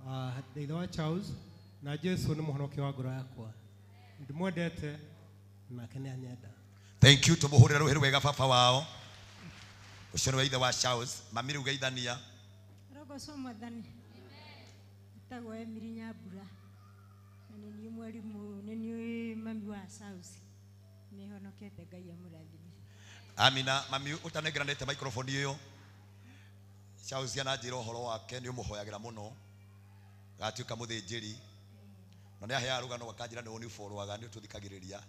ndĩ ithe wa Charles na Jesu nĩ mũhonokia wa ngoro yakwa. Ndĩmwendete nake nĩ anyenda. Thank you. Tũmũhũrĩre rũhĩ rwega baba wao. Ũcio nĩwe ithe wa Charles. Mami rĩu geithania. Rogocwo Mwathani. Njĩtagwo Emily Nyambura na nĩ niĩ mwarimũ, nĩ niĩ mami wa Charles. Nĩ honokete Ngai amũrathime. Amina. Mami ũtanengeranĩte microphone ĩyo Charles ananjĩra ũhoro wake nĩ ũmũhoyagĩra mũno gatuĩka mũthĩnjĩri na nĩ aheaga rũgano akanjĩra nĩ ũniborwaga nĩ ũtũthikagĩrĩria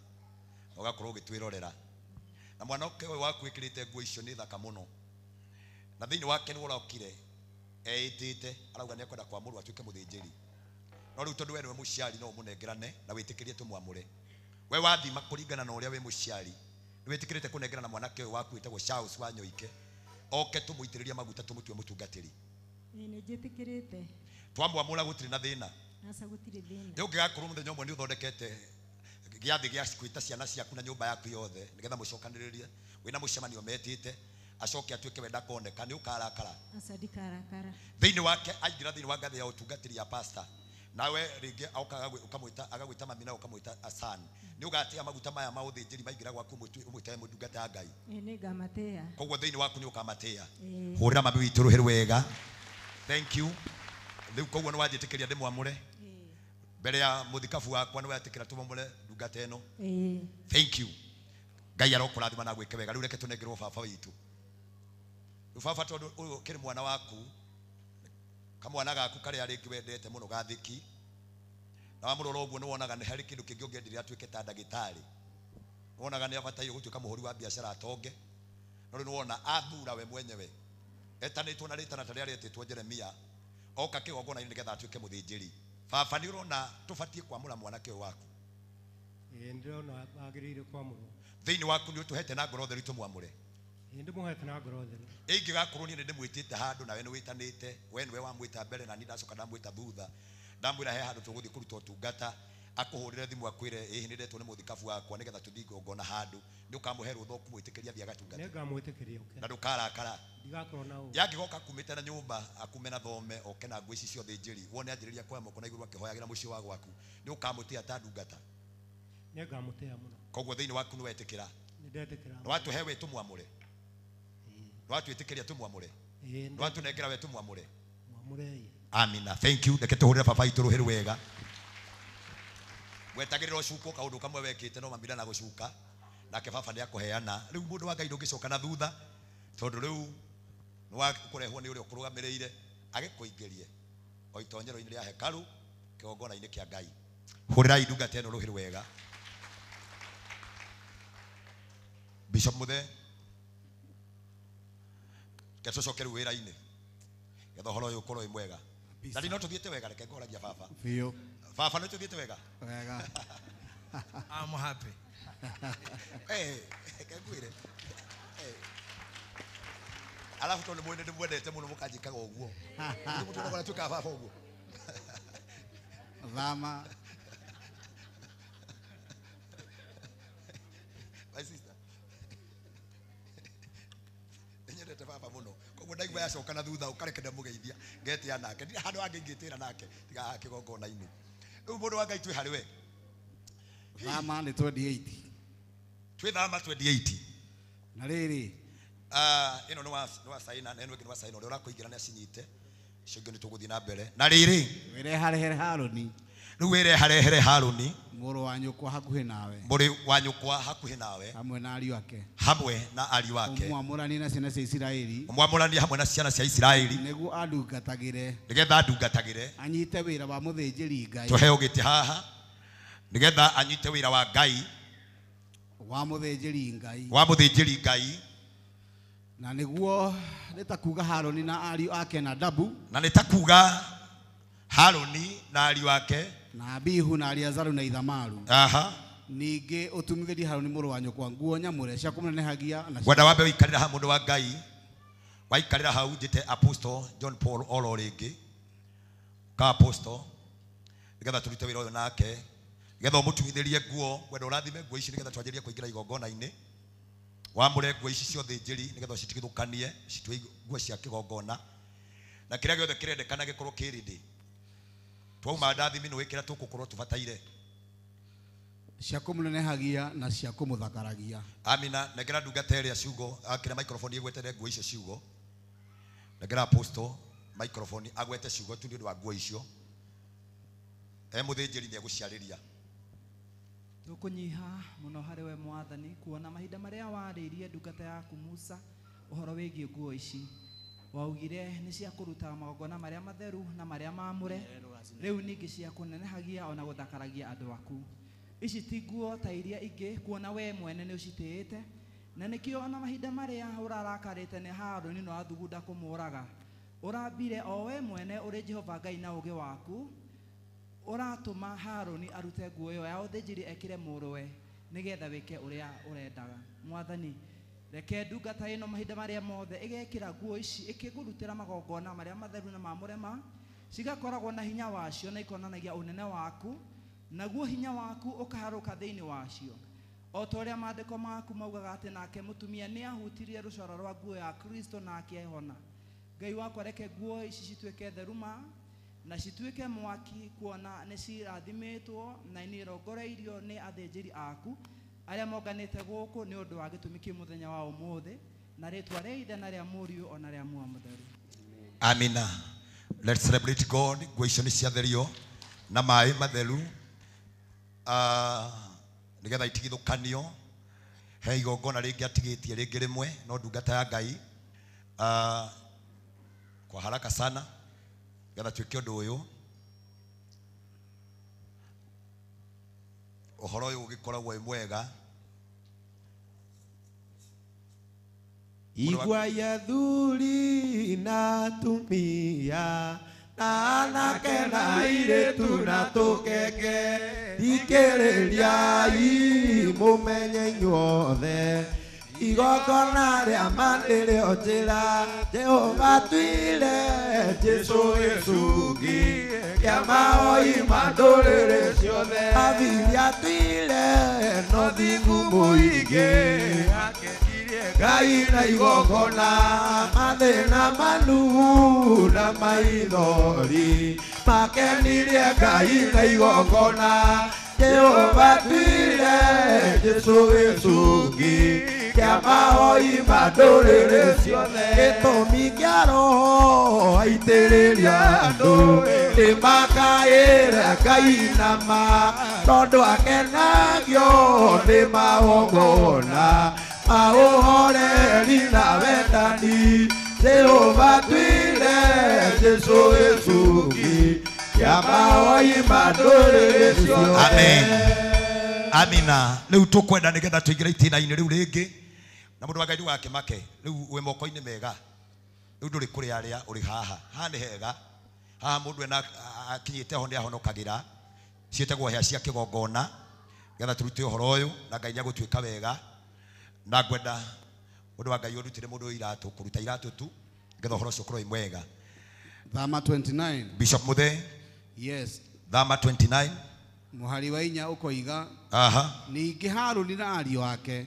na ũgakorwo ũgĩtwĩrorera na mwanake ũyũ waku wĩkĩrĩte nguo icio nĩ thaka mũno na thĩinĩ wake nĩ ũrokire eĩtĩte arauga nĩ ekwenda kwamũrwo atuĩke mũthĩnjĩri no rĩu tondũ we nĩwe mũciari no ũmũnengerane na wĩtĩkĩrie tũmwamũre we wathima kũringana na ũrĩa wĩ mũciari nĩ wĩtĩkĩrĩte kũnengerana mwanake ũyũ waku wĩtagwo Charles wa Nyoike oke tũmũitĩrĩrie maguta tũmũtue mũtungatĩri. Ĩ nĩ njĩtĩkĩrĩte. Twamwamũra gũtirĩ na thĩna. Aca gũtirĩ thĩna. Rĩu ũngĩgakorwo mũthenya ũmwe nĩ ũthondekete gĩathĩ gĩa gwĩta ciana ciaku na nyũmba yaku yothe nĩgetha mũcokanĩrĩrie wĩna mũcemanio metĩte acoke atuĩke we ndakoneka nĩ ũkarakara. Aca ndikarakara. Thĩinĩ wake aingĩra thĩinĩ wa ngathĩ ya ũtungatĩri ya pastor nawe rĩngĩ ũkamwĩta agagwĩta mami na ũkamwĩta asan nĩ ũgatĩa maguta maya ma ũthĩnjĩri maingĩra gwaku ũmwĩtage mũndungata ya Ngai. Ĩ nĩ ngamatĩa. Koguo thĩinĩ waku nĩ ũkamatĩa. Hũrĩra mami witũ rũhĩ rwega. Thank you. Rĩu koguo nĩ wanjĩtĩkĩria ndĩmwamũre mbere ya mũthikabu wakwa nĩ wetĩkĩra tũmwamũre ndungata ĩno. Thank you. Ngai arokũrathima na gwĩke wega. Rĩu reke tũnengerwo baba witũ. Rĩu baba tondũ ũyũ ũkĩrĩ mwana waku kamwana gaku karĩa rĩngĩ wendete mũno gathĩki na wamũrora ũguo nĩ wonaga nĩ harĩ kĩndũ kĩngĩ ũngĩendire atuĩke ta ndagĩtarĩ nĩ wonaga nĩ abataire gũtuĩka mũhũri wa biacara atonge no rĩu nĩ wona athura we mwenyewe etanĩtwo na rĩtana ta rĩrĩa rĩetĩtwo Jeremia oka kĩgongona-inĩ nĩgetha atuĩke mũthĩnjĩri. Baba nĩ ũrona tũbatiĩ kwamũra mwanake ũyũ waku? Ĩ ndĩrona agĩrĩire kwamũrwo. Thĩinĩ waku nĩ ũtũhete na ngoro theru tũmwamũre? Ĩ ndĩmũhete na ngoro theru. Ĩngĩgakorwo niĩ nĩ ndĩmwĩtĩte handũ nawe nĩ wĩtanĩte we nĩwe wamwĩta mbere na niĩ ndacoka ndamwĩta thutha ndamwĩra he handũ tũgũthiĩ kũruta ũtungata Akuhurire thimu akwire ĩĩ nĩ ndetwo nĩ mũthikabu wakwa nĩgetha tũthiĩ igongona handũ, nĩ ũkamũhe rũtha ũkũmwĩtĩkĩria athiĩ agatungate? Nĩngamwĩtĩkĩria oke. Na ndũkarakara? Ndigakorwo na ũũru. Yangĩgoka kumĩte na nyũmba akume na thome oke na nguo ici cia ũthĩnjĩri, wone anjĩrĩria kuoya moko na igũrũ akĩhoyagĩra mũciĩ wa gwaku, nĩ ũkamũtĩa ta ndungata? Nĩngamũtĩa mũno. Koguo thĩinĩ waku nĩ wetĩkĩra? Nĩndetĩkĩra. Nĩ watũhe we tũmwamũre? Nĩ watwĩtĩkĩria tũmwamũre? Ĩĩ. Nĩ watũnengera we tũmwamũre? Mwamũrei. Amina. Thank you. Reke tũhũrĩre baba itũ rũhĩ rwega. Wetagĩrĩra ũcukwo kaũndũ kamwe wekĩte no mamira na gũcuka, nake baba nĩ akũheana. Rĩu mũndũ wa Ngai ndũngĩcoka na thutha, tondũ rĩu nĩ wakũrehwo nĩ ũrĩa ũkũrũgamĩrĩire agĩkũingĩrie o itonyero-inĩ rĩa hekarũ kĩgongona-inĩ kĩa Ngai. Hũrĩrai ndungata ĩno rũhĩ rwega. Bishop Muthe, reke tũcoke rĩu wĩra-inĩ getha ũhoro ũyũ ũkorwo wĩ mwega. Na no tũthiĩte wega, reke ngoragia baba. Biũ. Baba nĩ tũthiĩte wega? Wega. I'm happy. Reke ngwĩre. Alafu tondũ mwene ndĩmwendete mũno mũkanjĩkaga ũguo. Nĩ mũndũ ũrĩa ũratuĩkaga baba ũguo. Thama. My sister. Nyendete baba mũno. Koguo ndaigua yacoka na thutha ũkareke ndamũgeithia ngetĩa nake. Ndirĩ handũ hangĩ ingĩtĩra nake tiga haha kĩgongona-inĩ. Rĩu mũndũ wa Ngai twĩ harĩ we. Thama nĩ 28. Twĩ thama 28. Na rĩrĩ. Ĩno nĩ wa Saina na ĩno ĩngĩ nĩ wa Saina, ũrĩa ũrakũingĩra nĩ acinyite. Icio ingĩ nĩ tũgũthiĩ na mbere. Na rĩrĩ. Wĩreharehere Harũni. Rĩu wĩreharehere Harũni. Mũrũ wa nyũkwa hakuhĩ nawe. Mũrũ wa nyũkwa hakuhĩ nawe. Hamwe na ariũ ake. Hamwe na ariũ ake. Ũmwamũranie na ciana cia Isiraeli. Ũmwamũranie hamwe na ciana cia Isiraeli. Nĩguo andungatagĩre. Nĩgetha andungatagĩre. Anyite wĩra wa mũthĩnjĩri Ngai. Tũheo gĩtĩ haha. Nĩgetha anyite wĩra wa Ngai. Wa mũthĩnjĩri Ngai. Wa mũthĩnjĩri Ngai. Na nĩguo nĩ ta kuga Harũni na ariũ ake na Nadabu. Na nĩ ta kuga Harũni na ariũ ake. Na Abihu na Eleazaru na Ithamaru. Aha. Ningĩ ũtumithĩrie Harũni mũrũ wa nyũkwa nguo nyamũre cia kũmũnenehagia na Ngwenda wambe ũikarĩra haha mũndũ wa Ngai. Waikarĩra hau njĩte Apostle John Paul oro rĩngĩ. Ka Apostle nĩgetha tũrute wĩra ũyũ nake. Nĩgetha ũmũtumithĩrie nguo, ngwenda ũrathime nguo ici nĩgetha twanjĩrĩrie kũingĩra igongona-inĩ. Wamũre nguo ici cia ũthĩnjĩri nĩgetha ũcitigithũkanie citue nguo cia kĩgongona. Na kĩrĩa gĩothe kĩrendekana gĩkorwo kĩ ready. Twauma ndathimi nĩ wĩkĩra tũgũkorwo tũbataire. Cia kũmũnenehagia na cia kũmũthakaragia. Amina. Nengera ndungata ĩrĩa ciugo, akĩra microphone ĩgwetere nguo icio ciugo. Nengera Apostle microphone agwete ciugo tu nĩ ũndũ wa nguo icio. E mũthĩnjĩri nĩ egũciarĩria. Tũkũnyiha mũno harĩ we Mwathani, kuona mahinda marĩa warĩirie ndungata yaku Musa ũhoro wĩgiĩ nguo ici. Waugire nĩ cia kũruta magongona marĩa matheru na marĩa maamũre, rĩu ningĩ cia kũnenehagia ona gũthakaragia andũ aku. Ici ti nguo ta iria ingĩ, kuona we mwene nĩ ũcitĩĩte, na nĩkĩo ona mahinda marĩa ũrarakarĩte nĩ Harũni na ũrathugunda kũmũũraga, ũrambire o we mwene ũrĩ Jehova Ngai na ũũgĩ waku ũratũma Harũni arute nguo ĩyo ya ũthĩnjĩri ekĩre mũrũwe nĩgetha wĩke ũrĩa ũrendaga. Mwathani, reke ndungata ĩno mahinda marĩa mothe ĩgekĩra nguo ici ĩkĩgũrutĩra magongona marĩa matheru na maamũre ma cigakoragwo na hinya wacio na ikonanagia ũnene waku, naguo hinya waku ũkaharũka thĩinĩ wacio. O ta ũrĩa maandĩko maku maugaga atĩ nake mũtumia nĩahutirie rũcora rwa nguo ya Kristo na akĩhona. Ngai wakwa, reke nguo ici cituĩke theru ma na cituĩke mwaki, kuona nĩ cirathimĩtwo na nĩirongoreirio nĩ athĩnjĩri aku arĩa monganĩte gũkũ nĩ ũndũ wa gĩtũmi kĩu mũthenya wa ũmũthĩ, na rĩtwa rĩa Ithe na rĩa Mũriũ ona rĩa Muoyo Mũtheru. Amina. Let's celebrate God. Nguo icio nĩ ciatherio na maĩ matheru, nĩgetha itigithũkanio. He igongona rĩngĩ atigĩtie rĩngĩ rĩmwe, no ndungata ya Ngai kwa haraka sana nĩgetha tuĩke ũndũ ũyũ. Ũhoro ũyũ ũgĩkoragwo wĩ mwega. Igua ya thuri na atumia na anake na airĩtu na tũkenge, thikĩrĩriai mũmenye inyuothe Igongona rĩa ma nĩrĩo njĩra Jehova tuire Jesũ gĩcungi kĩa mahoi ma ndũrĩrĩ ciothe Athiri atuire no thingu mũingĩ Ngai na igongona mathĩna manuhu na maithori makenirie Ngai na igongona Jehova tuire Jesũ gĩcungi kĩa mahoi ma ndũrĩrĩ ciothe gĩtũmi kĩa roho aitĩrĩria andũ nĩmakaĩre Ngai na ma tondũ akenagio nĩ magongona maũhoreri na wendani Jehova tuire Jesũ gĩcungi kĩa mahoi ma ndũrĩrĩ ciothe. Amen. Amina. Rĩu tũkwenda nĩgetha tũingĩre itĩna-inĩ rĩu rĩngĩ na mũndũ wa Ngai ndũgakĩmake rĩu wĩ moko-inĩ mega rĩu ndũrĩ kũrĩ arĩa ũrĩ haha haha nĩ hega haha mũndũ ena akinyĩte ho nĩ ahonokagĩra ciĩtagwo hĩa cia kĩgongona nĩgetha tũrute ũhoro ũyũ na Ngai nĩagũtuĩka wega na ngwenda mũndũ wa Ngai ũrutĩre mũndũ ũyũ iratũ kũruta iratũ tu nĩgetha ũhoro ũcio ũkorwo wĩ mwega. Thama 29. Bishop Muthe. Yes. Thama 29 Mũhari wa 4 ũkoiga. Aha. Ningĩ Harũni na ariũ ake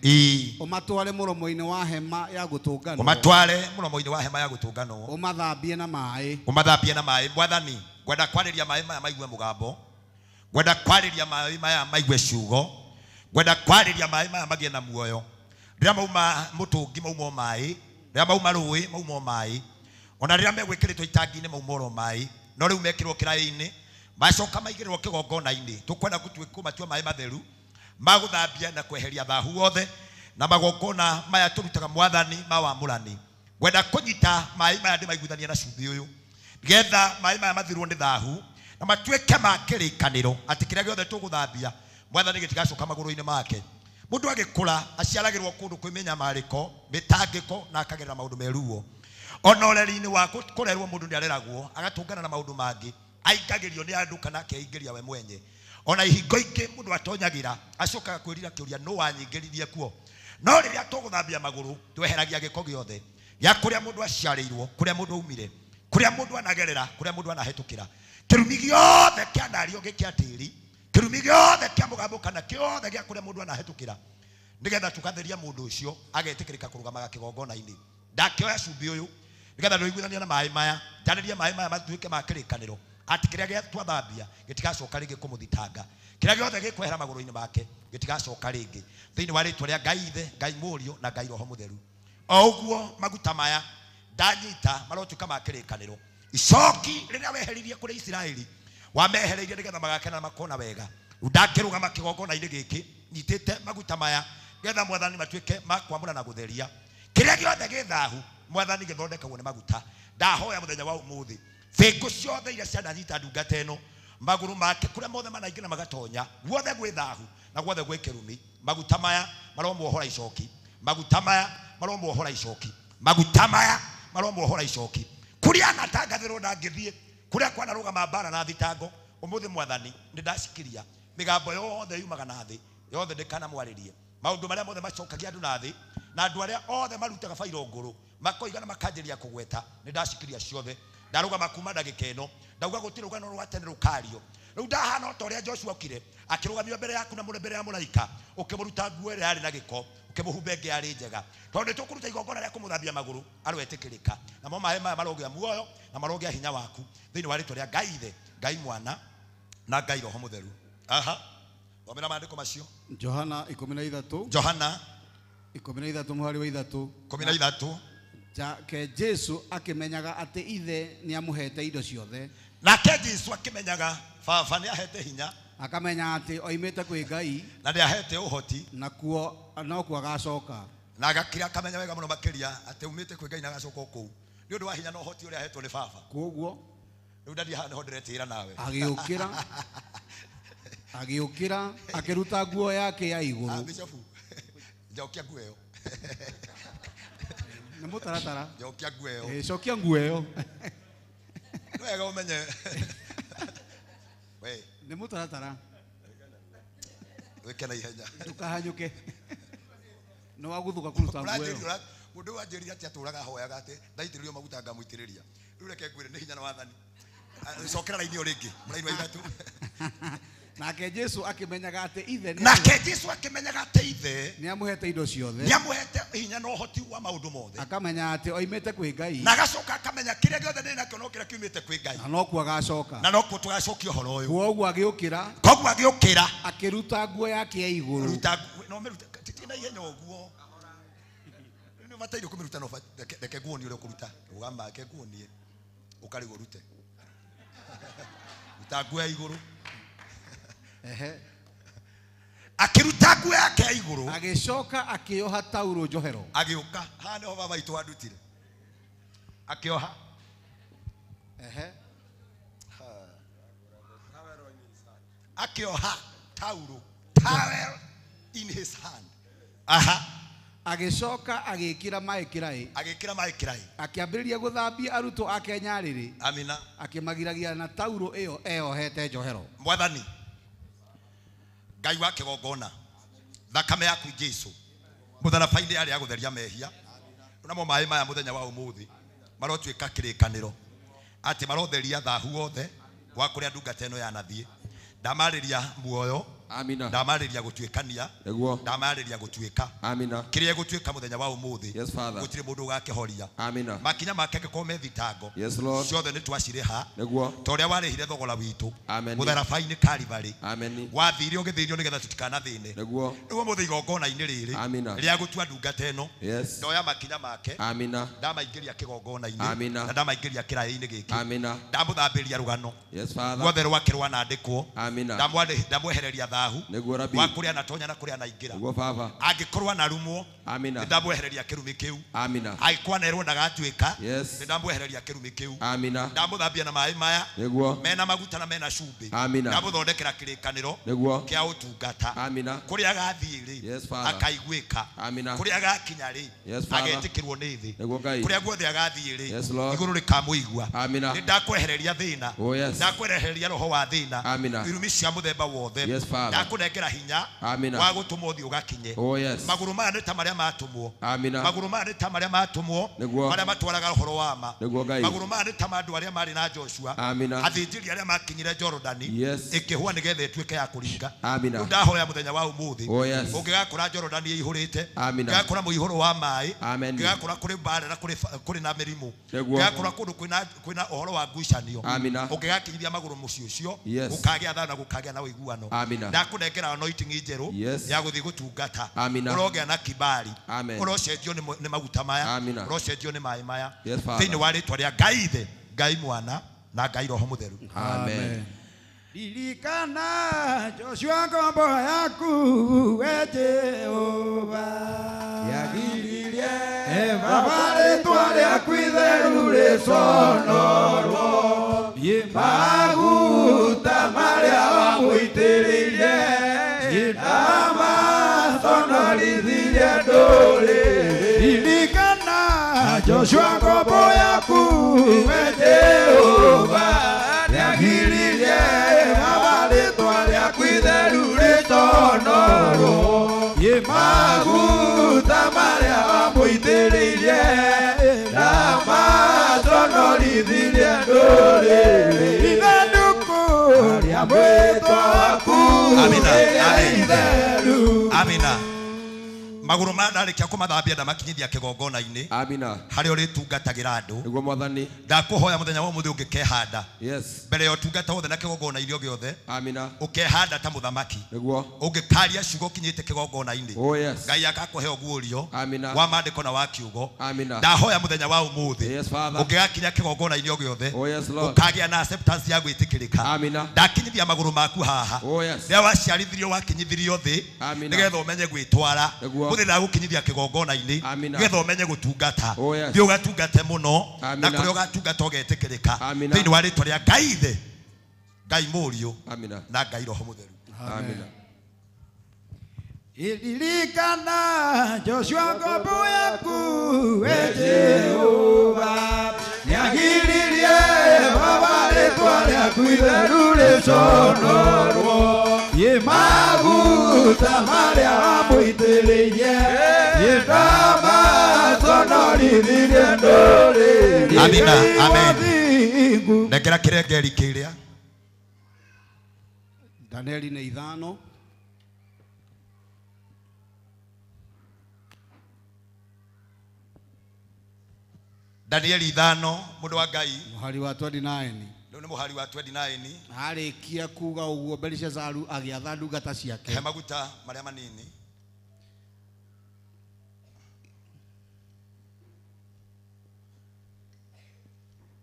ũmatware mũromo-inĩ wa hema ya gũtũnganwo. Ũmatware mũromo-inĩ wa hema ya gũtũnganwo. Ũmathambie na maĩ. Ũmathambie na maĩ. Mwathani, ngwenda kwarĩria maĩ maya maigue mũgambo. Ngwenda kwarĩria maĩ maya maigue ciugo. Ngwenda kwarĩria maĩ maya magĩe na muoyo. Rĩrĩa mauma mũtũngi mauma maĩ, rĩrĩa mauma rũĩ mauma maĩ. Ona rĩrĩa megwĩkĩrĩtwo itangi-inĩ mauma oro maĩ, no rĩu mekĩrwo kĩraĩ-inĩ macoka maigĩrĩrwo kĩgongona-inĩ tũkwenda kũmatua maĩ matheru magũthambia na kweheria thahu wothe na magongona maya tũrutaga mwathani ma wamũrani. Ngwenda kũnyita maĩ maya ndĩmaiguithanie na cumbĩ ũyũ nĩgetha maĩ maya mathirwo nĩ thahu na matuĩke ma kĩrĩkanĩro atĩ kĩrĩa gĩothe tũgũthambia mwathani gĩtigacoka magũrũ-inĩ make. Mũndũ agĩkũra aciaragĩrwo kũndũ kwĩ mĩnyamarĩko mĩtangĩko na akagerera maũndũ meruo. Ona ũreri-inĩ wa kũrerwo mũndũ nĩ areragwo agatũngana na maũndũ mangĩ aingagĩrio nĩ andũ kana akeingĩria we mwenye. Ona ihingo ingĩ mũndũ atonyagĩra acokaga kwĩrira kĩũria nũ wanyingĩririe kuo. No rĩrĩa tũgũthambia magũrũ tweheragia gĩko gĩothe gĩa kũrĩa mũndũ aciarĩirwo, kũrĩa mũndũ aumire, kũrĩa mũndũ anagerera, kũrĩa mũndũ anahĩtũkĩra. Kĩrumi gĩothe kĩanario gĩkĩa tĩri, kĩrumi gĩothe kĩa mũgambo kana kĩothe gĩa kũrĩa mũndũ anahĩtũkĩra nĩgetha tũkatheria mũndũ ũcio agetĩkĩrĩka kũrũgamaga kĩgongona-inĩ. Ndakĩoya cumbĩ ũyũ nĩgetha ndũiguithania na maĩ maya, njarĩrie maĩ maya matuĩke ma kĩrĩkanĩro atĩ kĩrĩa gĩa twathambia gĩtigacoka rĩngĩ kũmũthitanga, kĩrĩa gĩothe gĩkwehera magũrũ-inĩ make gĩtigacoka rĩngĩ thĩinĩ wa rĩtwa rĩa Ngai Ithe, Ngai Mũriũ na Ngai Roho Mũtheru. O ũguo maguta maya ndanyita marotuĩka ma kĩrĩkanĩro. Icoki rĩrĩa weheririe kũrĩ Isiraeli wamehereirie nĩgetha magakena na makona wega. Rĩu ndakĩrũgama kĩgongona-inĩ gĩkĩ nyitĩte maguta maya nĩgetha mwathani matuĩke ma kwamũra na gũtheria kĩrĩa gĩothe gĩ thahu mwathani gĩthondekagwo nĩ maguta. Ndahoya mũthenya wa ũmũthĩ bĩngũ ciothe iria ciananyita ndungata ĩno magũrũ make kũrĩa mothe manaingĩra magatonya guothe gwĩ thahu na guothe gwĩ kĩrumi, maguta maya maromuohora icoki, maguta maya maromuohora icoki, maguta maya maromuohora icoki. Kũrĩa anatangathĩrwo ndangĩthiĩ, kũrĩa kwanarũgama mbara na thitango, ũmũthĩ mwathani nĩ ndacikiria mĩgambo yothe yumaga na thĩ yothe ndĩkanamwarĩrie maũndũ marĩa mothe macokagia andũ na thĩ na andũ arĩa othe marutaga bairo ngũrũ makoiga na makanjĩrĩria kũgweta nĩ ndacikiria ciothe. Ndarũgama kuma ndagĩka ĩno ndauga gũtirĩ rũgano rwa tene rũkario. Rĩu ndahana o ta ũrĩa Joshua okire akĩrũgamio mbere yaku na mbere ya mũraika ũkĩmũruta nguo ĩrĩa yarĩ na gĩko ũkĩmũhumba ĩngĩ yarĩ njega tondũ nĩ tũkũruta igongona rĩa kũmũthambia magũrũ aroetĩkĩrĩka. Namo maĩ maya marogĩa muoyo na marogĩa hinya waku thĩinĩ wa rĩtwa rĩa Ngai Ithe, Ngai Mwana na Ngai Roho Mũtheru. Aha. Thomera maandĩko macio. Johana 13. Johana 13 mũhari wa 3. 13. Nake Jesu akĩmenyaga atĩ Ithe nĩamũhete indo ciothe. Nake Jesu akĩmenyaga Baba nĩahete hinya, akamenya atĩ oimĩte kwĩ Ngai na nĩahete ũhoti, nakuo nokuo agacoka, na agakira akamenya wega mũno makĩria atĩ umĩte kwĩ Ngai na agacoka o kũu nĩ ũndũ wa hinya na ũhoti ũrĩa ahetwo nĩ Baba. Kwoguo rĩu ndathiĩ haha nĩho ndĩretĩĩra nawe. Agĩũkĩra akĩruta nguo yake ya igũrũ. Bishop, njokia nguo ĩyo. Nĩ mũtaratara. Njokia nguo ĩyo. Cokia nguo ĩyo. Nĩ wega ũmenye. We. Nĩ mũtaratara. Wĩke na ihenya. Ndũkahanyũke. Nĩ wagũthũka kũruta nguo ĩyo. Mũndũ ũyũ anjĩrire atĩ atũraga ahoyaga atĩ ndaitĩrĩrio maguta ngamũitĩrĩria. Rĩu reke ngwĩre nĩ hinya na wathani. Cokera raini ĩyo rĩngĩ, raini wa ithatũ. Nake Jesu akĩmenyaga atĩ ithe Nake Jesu akĩmenyaga atĩ ithe nĩamũhete indo ciothe. Nĩamũhete hinya na ũhoti wa maũndũ mothe. Akamenya atĩ oimĩte kwĩ Ngai. Na agacoka akamenya kĩrĩa gĩothe ndĩ nakĩo no kĩrĩa kiumĩte kwĩ Ngai. Na nokuo agacoka. Na nokuo tũgacokia ũhoro ũyũ. Kwoguo agĩũkĩra. Kwoguo agĩũkĩra. Akĩruta nguo yake ya igũrũ. Ruta no mĩrute ti na ihenya ũguo. Nĩ ũbataire kũmĩruta no reke nguonie ũrĩa ũkũruta. Rũgama reke nguonie. Ũkarigwo ũrute. Ruta nguo ya igũrũ. Ehe. Akĩruta nguo yake ya igũrũ. Agĩcoka akĩoha taurũ njohero. Agĩũka. Haha nĩho baba witũ andutire. Akĩoha. Ehe. Akĩoha taurũ. Towel in his hand. Aha. Agĩcoka agĩkĩra maĩ kĩraĩ. Agĩkĩra maĩ kĩraĩ. Akĩambĩrĩria gũthambia arutwo ake nyarĩrĩ. Amina. Akĩmagiragia na taurũ ĩyo eyohete njohero. Mwathani Ngai wa kĩgongona, thakame yaku Jesu mũtharaba-inĩ yarĩ ya gũtheria mehia. Namo maĩ maya mũthenya wa ũmũthĩ marotuĩka kĩrĩkanĩro atĩ marotheria thahu wothe wa kũrĩa ndungata ĩno yanathiĩ. Ndamarĩria muoyo. Amina. Ndamarĩria gũtuĩkania. Nĩguo. Ndamarĩria gũtuĩka. Amina. Kĩrĩa gũtuĩka mũthenya wa ũmũthĩ. Yes, Father. Gũtirĩ mũndũ ũgakĩhoria. Amina. Makinya make angĩkorwo me thitango. Yes, Lord. Ciothe nĩ twacirĩha. Nĩguo. Ta ũrĩa warĩhire thogora witũ. Amen. Mũtharaba-inĩ Calvary. Amen. Wathire ũgĩthĩnio nĩgetha tũtikanathĩne. Nĩguo. Rĩu ũmũthĩ igongona-inĩ rĩrĩ. Amina. Rĩa gũtua ndungata ĩno. Yes. Ndoya makinya make. Amina. Ndamaingĩria kĩgongona-inĩ. Amina. Na ndamaingĩria kĩraĩ-inĩ gĩkĩ. Amina. Ndamũthambĩria rũgano. Yes, Father. Guothe rwake rwanandĩkwo. Amina. Ndamwehereria thahu. Nĩguo Rabi. Wa kũrĩa anatonya na kũrĩa anaingĩra. Nĩguo Baba. Angĩkorwo anarumwo. Amina. Nĩndamwehereria kĩrumi kĩu. Amina. Angĩkorwo anerwo ndagatuĩka. Yes. Nĩndamwehereria kĩrumi kĩu. Amina. Ndamũthambia na maĩ maya. Nĩguo. Mena maguta na mena cumbĩ. Amina. Ndamũthondekera kĩrĩkanĩro. Nĩguo. Kĩa ũtungata. Amina. Kũrĩa agathiĩ rĩ. Yes, Father. Akaiguĩka. Amina. Kũrĩa agakinya rĩ. Yes, Father. Agetĩkĩrwo nĩ thĩ. Nĩguo Ngai. Kũrĩa guothe agathiĩ rĩ. Yes, Lord. Igũrũ rĩkamũigua. Amina. Nĩndakwehereria thĩna. Oh, yes. Ndakwehereria roho wa thĩna. Amina. Irumi cia mũthemba wothe. Yes, Father. Ndakũnengera hinya. Amina. Wa gũtũmwo ũthiĩ ũgakinye. Oh, yes. Magũrũ maya nĩ ta marĩa matũmwo. Amina. Magũrũ maya nĩ ta marĩa matũmwo. Nĩguo. Marĩa matwaraga ũhoro wa ma. Nĩguo Ngai. Magũrũ maya nĩ ta ma andũ arĩa marĩ na Joshua. Amina. Athĩnjĩri arĩa makinyire Jorodani. Yes. Ĩkĩhũa nĩgetha ĩtuĩke ya kũringa. Amina. Rĩu ndahoya mũthenya wa ũmũthĩ. Oh, yes. Ũngĩgakora Jorodani ĩihũrĩte. Amina. Ũngĩgakora mũihũro wa maĩ. Amen. Ũngĩgakora kũrĩ mbara na kũrĩ na mĩrimũ. Nĩguo. Ũngĩgakora kũndũ kwĩna ũhoro wa ngucanio. Amina. Ũngĩgakinyithia magũrũ mũciĩ ũcio. Yes. Gũkagĩa thayũ na gũkagĩa na ũiguano. Amina. Ndakũnengera anointing njerũ. Yes. Ya gũthiĩ gũtungata. Amina. Ũrogĩa na kibali. Amen. Ũrocenjio nĩ maguta maya. Amina. Ũrocenjio nĩ maĩ maya. Yes, Father. Thĩinĩ wa rĩtwa rĩa Ngai Ithe, Ngai Mwana na Ngai Roho Mũtheru. Amen. Ririkana Joshua ngombo yaku we Jehova yagiririe Baba rĩtwa rĩaku itheru rĩconorwo maguta marĩa wamũitĩrĩirie ndamaconorithirie ndũrĩrĩ. Ririkana Joshua ngombo yaku we Jehova yagiririe Baba rĩtwa rĩaku itheru rĩconorwo maguta marĩa wamũitĩrĩirie ndamaconorithirie ndũrĩrĩ. Ithandũkũ rĩa mwĩtwa waku rĩrĩa itheru. Amina. Magũrũ maya ndarĩkia kũmathambia ndamakinyithia kĩgongona-inĩ. Amina. Harĩa ũrĩtungatagĩra andũ. Nĩguo Mwathani. Ndakũhoya mũthenya wa ũmũthĩ ũngĩkehanda. Yes. Mbere ya ũtungata wothe na kĩgongona-inĩ o gĩothe. Amina. Ũkehanda ta mũthamaki. Nĩguo. Ũngĩkaria ciugo ũkinyĩte kĩgongona-inĩ. Oh, yes. Ngai agakũhe ũguũrio. Amina. Wa maandĩko na wa kiugo. Amina. Ndahoya mũthenya wa ũmũthĩ. Yes, Father. Ũngĩgakinya kĩgongona-inĩ o gĩothe. Oh, yes, Lord. Ũkagĩa na acceptance ya gwĩtĩkĩrĩka. Amina. Ndakinyithia magũrũ maku haha. Oh, yes. Rĩrĩa waciarithirio wakinyithirio thĩ. Amina. Nĩgetha ũmenye gwĩtwara. Nĩguo. Mũthĩ ndagũkinyithia kĩgongona-inĩ. Amina. Nĩgetha ũmenye gũtungata. Oh, yes. Thiĩ ũgatungate mũno. Na Amina. kũrĩa ũgatungata ũgetĩkĩrĩka. Amina. Thĩinĩ wa rĩtwa rĩa Ngai Ithe, Ngai Mũriũ, Amina. na Ngai Roho Mũtheru. Amina. Ririkana Joshua ngombo yaku we Jehova nĩagiririe Baba rĩtwa rĩaku itheru rĩconorwo maguta marĩa wamũitĩrĩirie Nĩahorithirie ndũrĩrĩ. Amina, amen. Nengera kĩrengeri kĩrĩa. Danieli nĩ 5. Danieli 5 mũndũ wa Ngai mũhari wa 29. Rĩu nĩ mũhari wa 29. Arĩkia kuga ũguo Belishazaru agĩatha ndungata ciake. He maguta marĩa manini.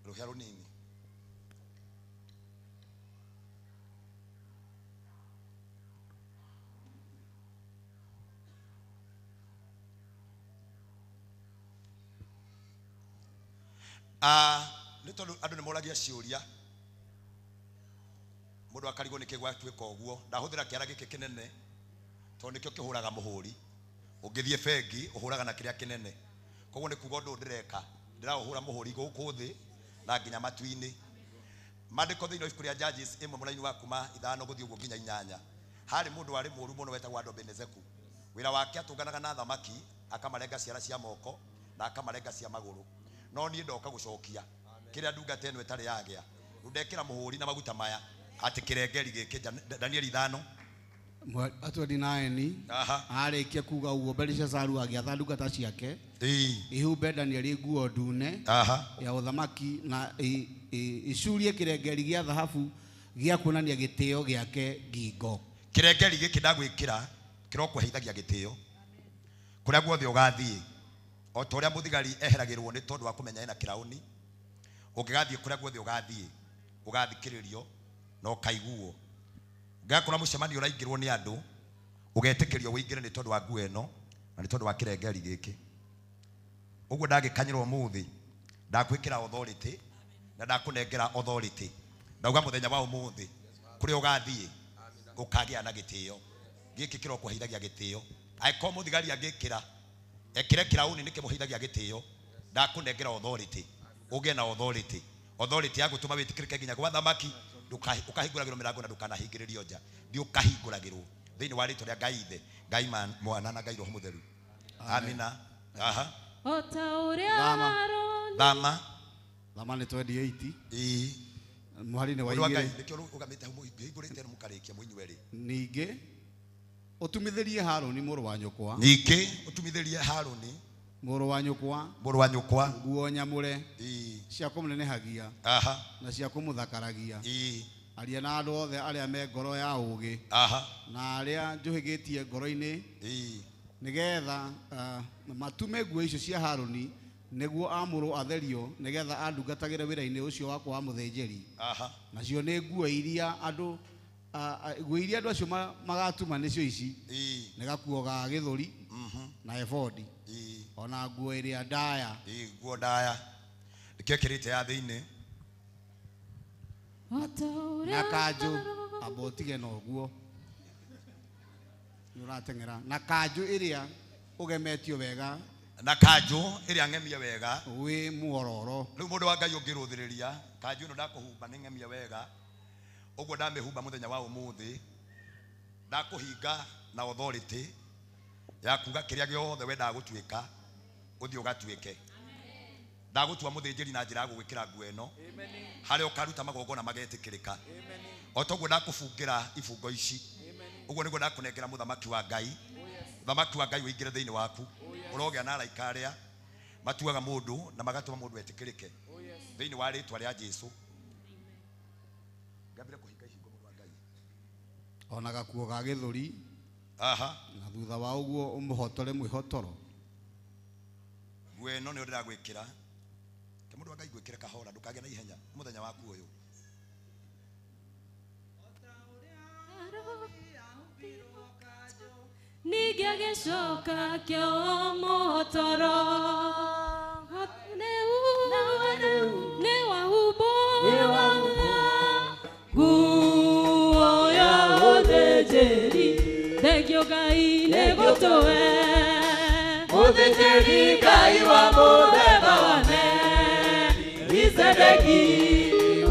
Rũhĩa rũnini. Nĩ tondũ andũ nĩ moragia ciũria mũndũ akarigwo nĩkĩ gwatuĩka ũguo. Ndahũthĩra kĩara gĩkĩ kĩnene tondũ nĩkĩo kĩhũraga mũhũri. Ũngĩthiĩ bengi ũhũraga na kĩrĩa kĩnene. Koguo nĩ kuga ũndũ ndĩreka ndĩraũhũra mũhũri gũkũ thĩ na nginya matu-inĩ. Maandĩko thĩinĩ wa ibuku rĩa Judges 1 mũraini wa kuma 5 gũthiĩ ũguo nginya 8. Harĩ mũndũ warĩ mũũru mũno wetagwo Adobenezeku. Wĩra wake atũnganaga na thamaki akamarenga ciara cia moko na akamarenga cia magũrũ. No niĩ ndoka gũcokia kĩrĩa ndungata ĩno ĩtarĩ yagĩa. Rĩu ndekĩra mũhũri na maguta maya atĩ kĩrengeri gĩkĩ. Danieli 5 29. Arĩkia kuga ũguo Belishazaru agĩatha ndungata ciake ihumbe Danieli nguo ndune ya ũthamaki na icurie kĩrengeri gĩa thahabu gĩa kuonania gĩtĩo gĩake ngingo. Kĩrengeri gĩkĩ ndagwĩkĩra kĩrokũheithagia gĩtĩo kũrĩa guothe ũgathiĩ. O ta ũrĩa mũthigari eheragĩrwo nĩ tondũ wa kũmenya ena kĩraũni, ũngĩgathiĩ kũrĩa guothe ũgathiĩ ũgathikĩrĩrio na ũkaiguo. Ũngĩgakora mũcemanio ũraingĩrwo nĩ andũ ũgetĩkĩrio ũingĩre nĩ tondũ wa nguo ĩno na nĩ tondũ wa kĩrengeri gĩkĩ. Ũguo ndagĩkanyĩrwo ũmũthĩ ndakwĩkĩra authority na ndakũnengera authority. Ndauga mũthenya wa ũmũthĩ kũrĩa ũgathiĩ ũkagĩa na gĩtĩo. Gĩkĩ kĩrokũheithagia gĩtĩo. Angĩkorwo mũthigari angĩkĩra ekĩre kĩraũni nĩ kĩmũheithagia gĩtĩo, ndakũnengera authority ũgĩe na authority. Authority ya gũtũma wĩtĩkĩrĩke nginya gwa thamaki. Ũkahingũragĩrwo mĩrango na ndũkanahingĩrĩrio nja. Thiĩ ũkahingũragĩrwo thĩinĩ wa rĩtwa rĩa Ngai Ithe, Ngai Mwana na Ngai Roho Mũtheru. Amina. Aha. O ta ũrĩa Harũni. Thama. Thama nĩ 28. Ĩĩ. Mũhari-inĩ wa Mũndũ wa Ngai 2. nĩkĩo rũgamĩte hau mũhingũrĩte mũkarĩkia mũinyue rĩ. Ningĩ ũtumithĩrie Harũni mũrũ wa nyũkwa. Ningĩ ũtumithĩrie Harũni mũrũ wa nyũkwa. Mũrũ wa nyũkwa. Nguo nyamũre cia kũmũnenehagia na cia kũmũthakaragia. Aria na andũ othe arĩa me ngoro ya ũũgĩ na arĩa njũhĩgĩtie ngoro-inĩ nĩgetha matume nguo icio cia Harũni nĩguo amũrwo atherio nĩgetha andungatagĩre wĩra-inĩ ũcio wakwa wa mũthĩnjĩri. Nacio nĩ nguo iria andũ nguo iria andũ acio magatuma nĩcio ici nĩ gakuo ga gĩthũri na ebodi ona nguo ĩrĩa ndaya. Nguo ndaya nĩkĩo ĩkĩrĩte ya thĩinĩ na kanjũ amba ũtige na ũguo nĩ ũrateng'era na kanjũ ĩrĩa ũgemetio wega na kanjũ ĩrĩa ng'emie wega wĩ muororo. Rĩu mũndũ wa Ngai ũngĩrũthĩrĩria kanjũ ĩno ndakũhumba nĩ ng'emie wega ũguo ndamĩhumba mũthenya wa ũmũthĩ ndakũhinga na authority ya kuga kĩrĩa gĩothe wendaga gũtuĩka ũthiĩ ũgatuĩke. Ndagũtua mũthĩnjĩri na njĩra ya gũgwĩkĩra nguo ĩno harĩa ũkaruta magongona magetĩkĩrĩka. O toguo ndakũbungĩra ibungo ici ũguo nĩguo ndakũnengera mũthamaki wa Ngai. Mũthamaki wa Ngai ũingĩre thĩinĩ waku ũrogĩa na araika arĩa matuaga mũndũ na magatũma mũndũ etĩkĩrĩke thĩinĩ wa rĩtwa rĩa Jesũ. Ngambire kũhinga ihingo mũndũ wa Ngai ona gakuo ga gĩthũri na thutha wa ũguo ũmũhotore mwĩhotoro. Nguo ĩno nĩyo ndĩragwĩkĩra. Ke mũndũ wa Ngai ngwĩkĩre kahora ndũkagĩe na ihenya mũthenya waku ũyũ. Ningĩ agĩcoka akĩoa mũhotoro nĩ wahumbwo nguo ya ũthĩnjĩri. Thengio Ngai nĩ gũtũhe mũthĩnjĩri Ngai wa mũthemba wa Melkizedeki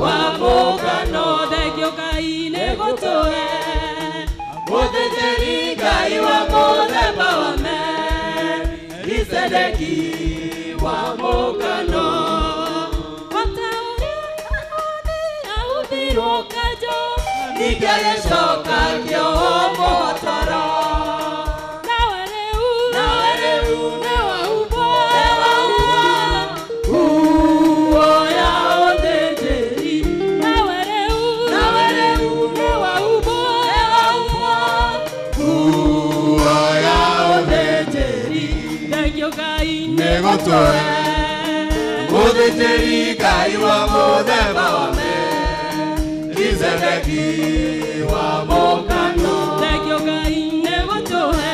wa mũgano. Thengio Ngai nĩ gũtũhe mũthĩnjĩri Ngai wa mũthemba wa Melkizedeki wa mũkano Ota ũrĩa ahumbirwo kanjũ Ningĩ agĩcoka akĩohwo mũhotoro Nawe rĩu nĩwahumbwo Nguo ya ũthĩnjĩri Nawe rĩu nĩwahumbwo Nguo ya ũthĩnjĩri Thengiũ Ngai nĩ gũtũhe Mũthĩnjĩri Ngai wa mũthemba wa Melkizedeki wa mũkano Thengiũ Ngai nĩ gũtũhe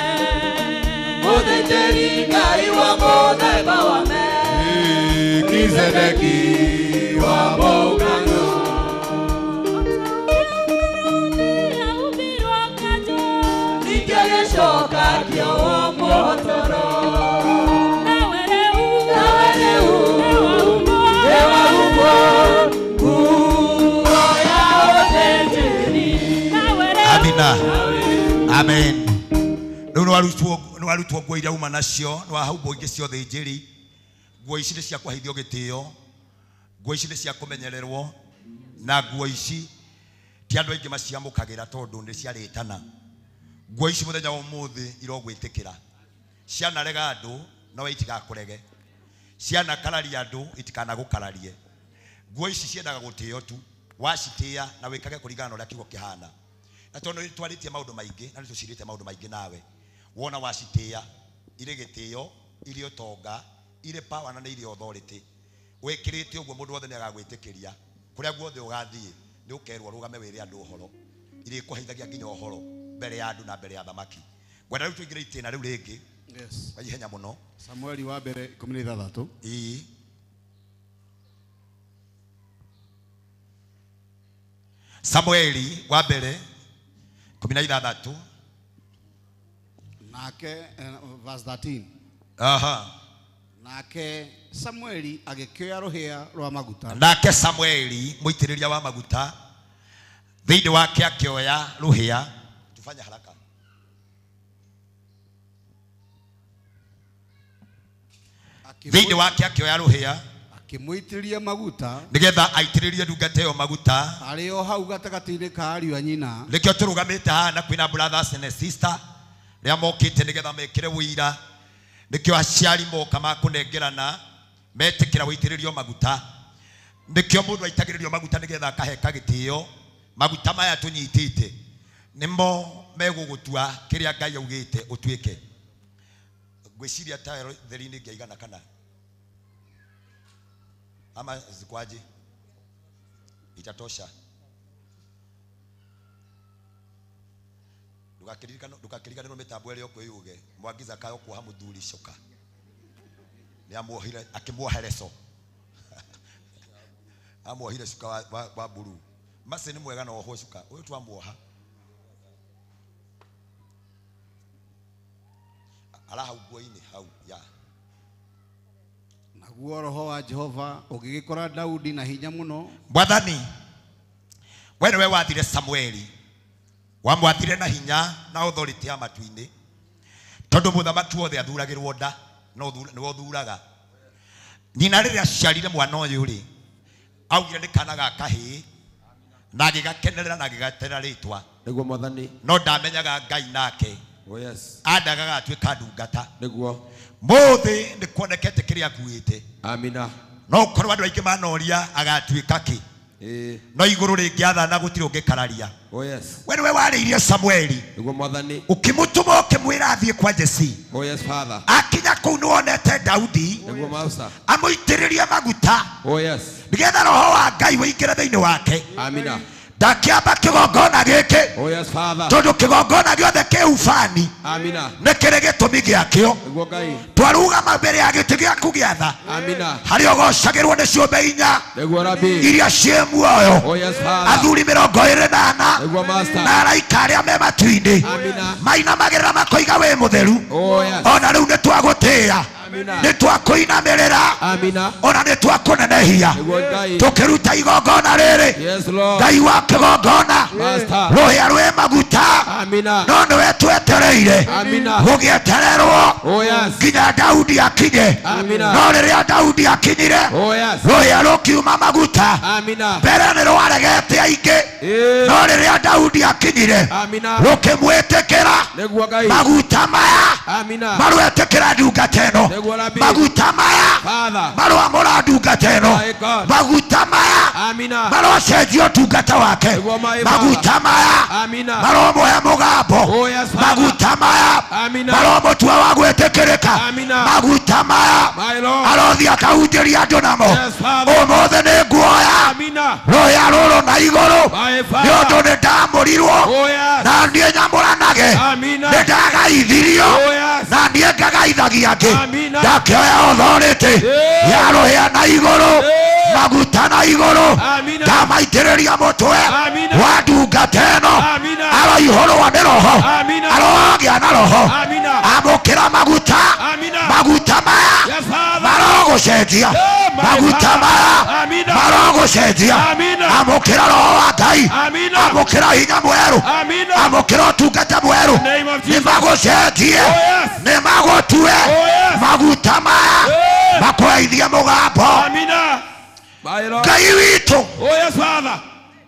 Mũthĩnjĩri Ngai wa mũthemba wa Melkizedeki wa mũkano Ahumbirwo kanjũ Ningĩ agĩcoka akĩohwo mũhotoro Nawe rĩu nĩwahumbwo Nguo ya ũthĩnjĩri Nawe rĩu Amina. Amen. Rĩu nĩwarutwo nguo iria uma nacio, nĩwahumbwo ingĩ cia ũthĩnjĩri. Nguo ici nĩ cia kũheithio gĩtĩo, nguo ici nĩ cia kũmenyererwo, na nguo ici ti andũ aingĩ maciamũkagĩra tondũ nĩ ciarĩtana. Nguo ici mũthenya wa ũmũthĩ irogwĩtĩkĩra. Cianarega andũ no itigakũrege, cianakararia andũ itikanagũkararie. Nguo ici ciendaga gũtĩo tu, wacitĩa na wĩkage kũringana na ũrĩa kiugo kĩhana. Na tondũ nĩ twarĩtie maũndũ maingĩ na nĩ tũcirĩte maũndũ maingĩ nawe, wona wacitĩa irĩ gĩtĩo, irĩ ũtonga, irĩ power na nĩ irĩ authority. Wĩkĩrĩte ũguo mũndũ wothe nĩ agagwĩtĩkĩria. Kũrĩa guothe ũgathiĩ nĩ ũkerwo ũrũgame wĩre andũ ũhoro. Irĩkũheithagia nginya ũhoro mbere ya andũ na mbere ya thamaki. Ngwenda rĩu tũingĩre itĩna rĩu rĩngĩ. Yes. Kwa ihenya mũno. Samueli wa mbere 16. Ĩĩ. Samueli wa mbere 16. Nake verse 13. Aha. Nake Samueli agĩkĩoya rũhĩa rwa maguta. Nake Samueli mũitĩrĩria wa maguta thĩinĩ wake akĩoya rũhĩa. Tufanye haraka. Thĩinĩ wake akĩoya rũhĩa Akĩmũitĩrĩria maguta nĩgetha aitĩrĩrie ndungata ĩyo maguta arĩ o hau gatagatĩ-inĩ ka ariũ a nyina. Nĩkĩo tũrũgamĩte haha na kwĩna brothers and sister rĩa mokĩte nĩgetha mekĩre ũira. Nĩkĩo aciari moka makũnengerana metĩkĩra gũitĩrĩrio maguta. Nĩkĩo mũndũ aitagĩrĩrio maguta nĩgetha akaheka gĩtĩo. Maguta maya tũnyitĩte nĩmo megũgũtua kĩrĩa Ngai augĩte ũtuĩke. Ngwĩciria ta theri-inĩ ngĩaigana kana ama zikwaje? Itatosha. Ndũgakĩriganĩrwo mĩtambo ĩrĩa ũkwĩyuge. Mwangi Zakayo kuoha mũthuri coka. Nĩamuohire, akĩmuoha leso. Amuohire cuka wa mburu. Maci nĩ mwega no ohwo cuka. Ũyũ twamuoha. Ara hau nguo-inĩ hau ya. Naguo roho wa Jehova ũgĩgĩkora Daudi na hinya mũno. Mwathani, we nĩwe wathire Samueli, wamwathire na hinya na authority ya matu-inĩ, tondũ mũthamaki wothe athuragĩrwo nda, no nĩwe ũthuraga. Nyina rĩrĩa aciarire mwana ũyũ rĩ, augire nĩ kana ga kahĩĩ, na agĩgakenerera na agĩgatera rĩtwa. Nĩguo Mwathani. No ndamenyaga Ngai nake. Oh yes. Andaga gatuĩka ndungata. Nĩguo. Mũthĩ nĩ kuonekete kĩrĩa akuĩte. Amina. No korwo andũ aingĩ manoria agatuĩka kĩ. No igũrũ rĩngĩathana gũtirĩ ũngĩkararia. Oh yes. We nĩwe warĩirie Samueli. Nĩguo Mwathani. Ũkĩmũtũma ũkĩmwĩra athiĩ kwa Jesi. Oh yes Father. Akinya kũu nĩwonete Daudi. Nĩguo Master. Amũitĩrĩrie maguta. Oh yes. Nĩgetha roho wa Ngai ũingĩre thĩinĩ wake. Amina. Ndakĩamba kĩgongona gĩkĩ. Oh yes Father. Tondũ kĩgongona gĩothe kĩ ubani. Amina. Nĩ kĩrĩ gĩtũmi gĩakĩo. Nĩguo Ngai. Twarũgama mbere ya gĩtĩ gĩaku gĩa tha. Amina. Harĩa ũgocagĩrwo nĩ ciũmbe inya. Nĩguo Rabi. Iria ciĩ muoyo. Oh yes Father. Athuri 24. Nĩguo Master. Na araika arĩa me matu-inĩ. Amina. Mainamagĩrĩra makoiga wĩ mũtheru. Oh yes. Ona rĩu nĩ twagũtĩĩa. Amina. Nĩ twakũinamĩrĩra. Amina. Ona nĩ twakũnenehia. Nĩguo Ngai. Tũkĩruta igongona rĩrĩ. Yes Lord. Ngai wa kĩgongona. Master. Rũhĩa rwĩ maguta. Amina. No nĩwe twetereire. Amina. Gũgĩetererwo. Oh yes. Nginya Daudi akinye. Amina. No rĩrĩa Daudi akinyire. Oh yes. Rũhĩa rũkiuma maguta. Amina. Mbere nĩ rwaregete aingĩ. No rĩrĩa Daudi akinyire. Amina. Rũkĩmwĩtĩkĩra. Nĩguo Ngai. Maguta maya. Amina. Marwetĩkĩra ndungata ĩno. Nĩguo Rabi. Maguta maya. Father. Marwamũra ndungata ĩno. My God. Maguta maya. Amina. Marocenjia ũtungata wake. Nĩguo my Father. Maguta maya. Amina. Maromũhe mũgambo. Oh yes, Father. Maguta maya. Amina. Maromũtua wa gwĩtĩkĩrĩka. Amina. Maguta maya. My Lord. Arothiĩ akahunjĩria andũ namo. Yes, Father. Ũmũthĩ nĩ nguoya. Amina. Rũhĩa rũrũ na igũrũ. My Nĩ Father. ũndũ nĩ ndamũrirwo. Oh yes. Na niĩ nyamũranage. Amina. Nĩ ndagaithirio. Oh yes. Na niĩ ngagaithagia angĩ. Amina. Ndakĩoya authority ya rũhĩa na igũrũ. Maguta na igũrũ. Amina. Ndamaitĩrĩria mũtwe Amina. wa ndungata ĩno. Amina. Aroihũrwo nĩ roho. Amina. Arogĩa na roho. Amina. Amũkĩra maguta. Amina. Maguta maya. Yes, Father. Marogũcenjia. my Maguta Father. maya. Amina. Marogũcenjia. Amina. Amũkĩra roho wa Ngai. Amina. Amũkĩra hinya mwerũ. Amina. Amũkĩra ũtungata mwerũ. Name of Jesus. Nĩmagũcenjie. Oh yes. Nĩmagũtue. Oh yes. Maguta maya. Eh. Makũheithie mũgambo. Amina. My Lord. Ngai witũ Oh yes, Father.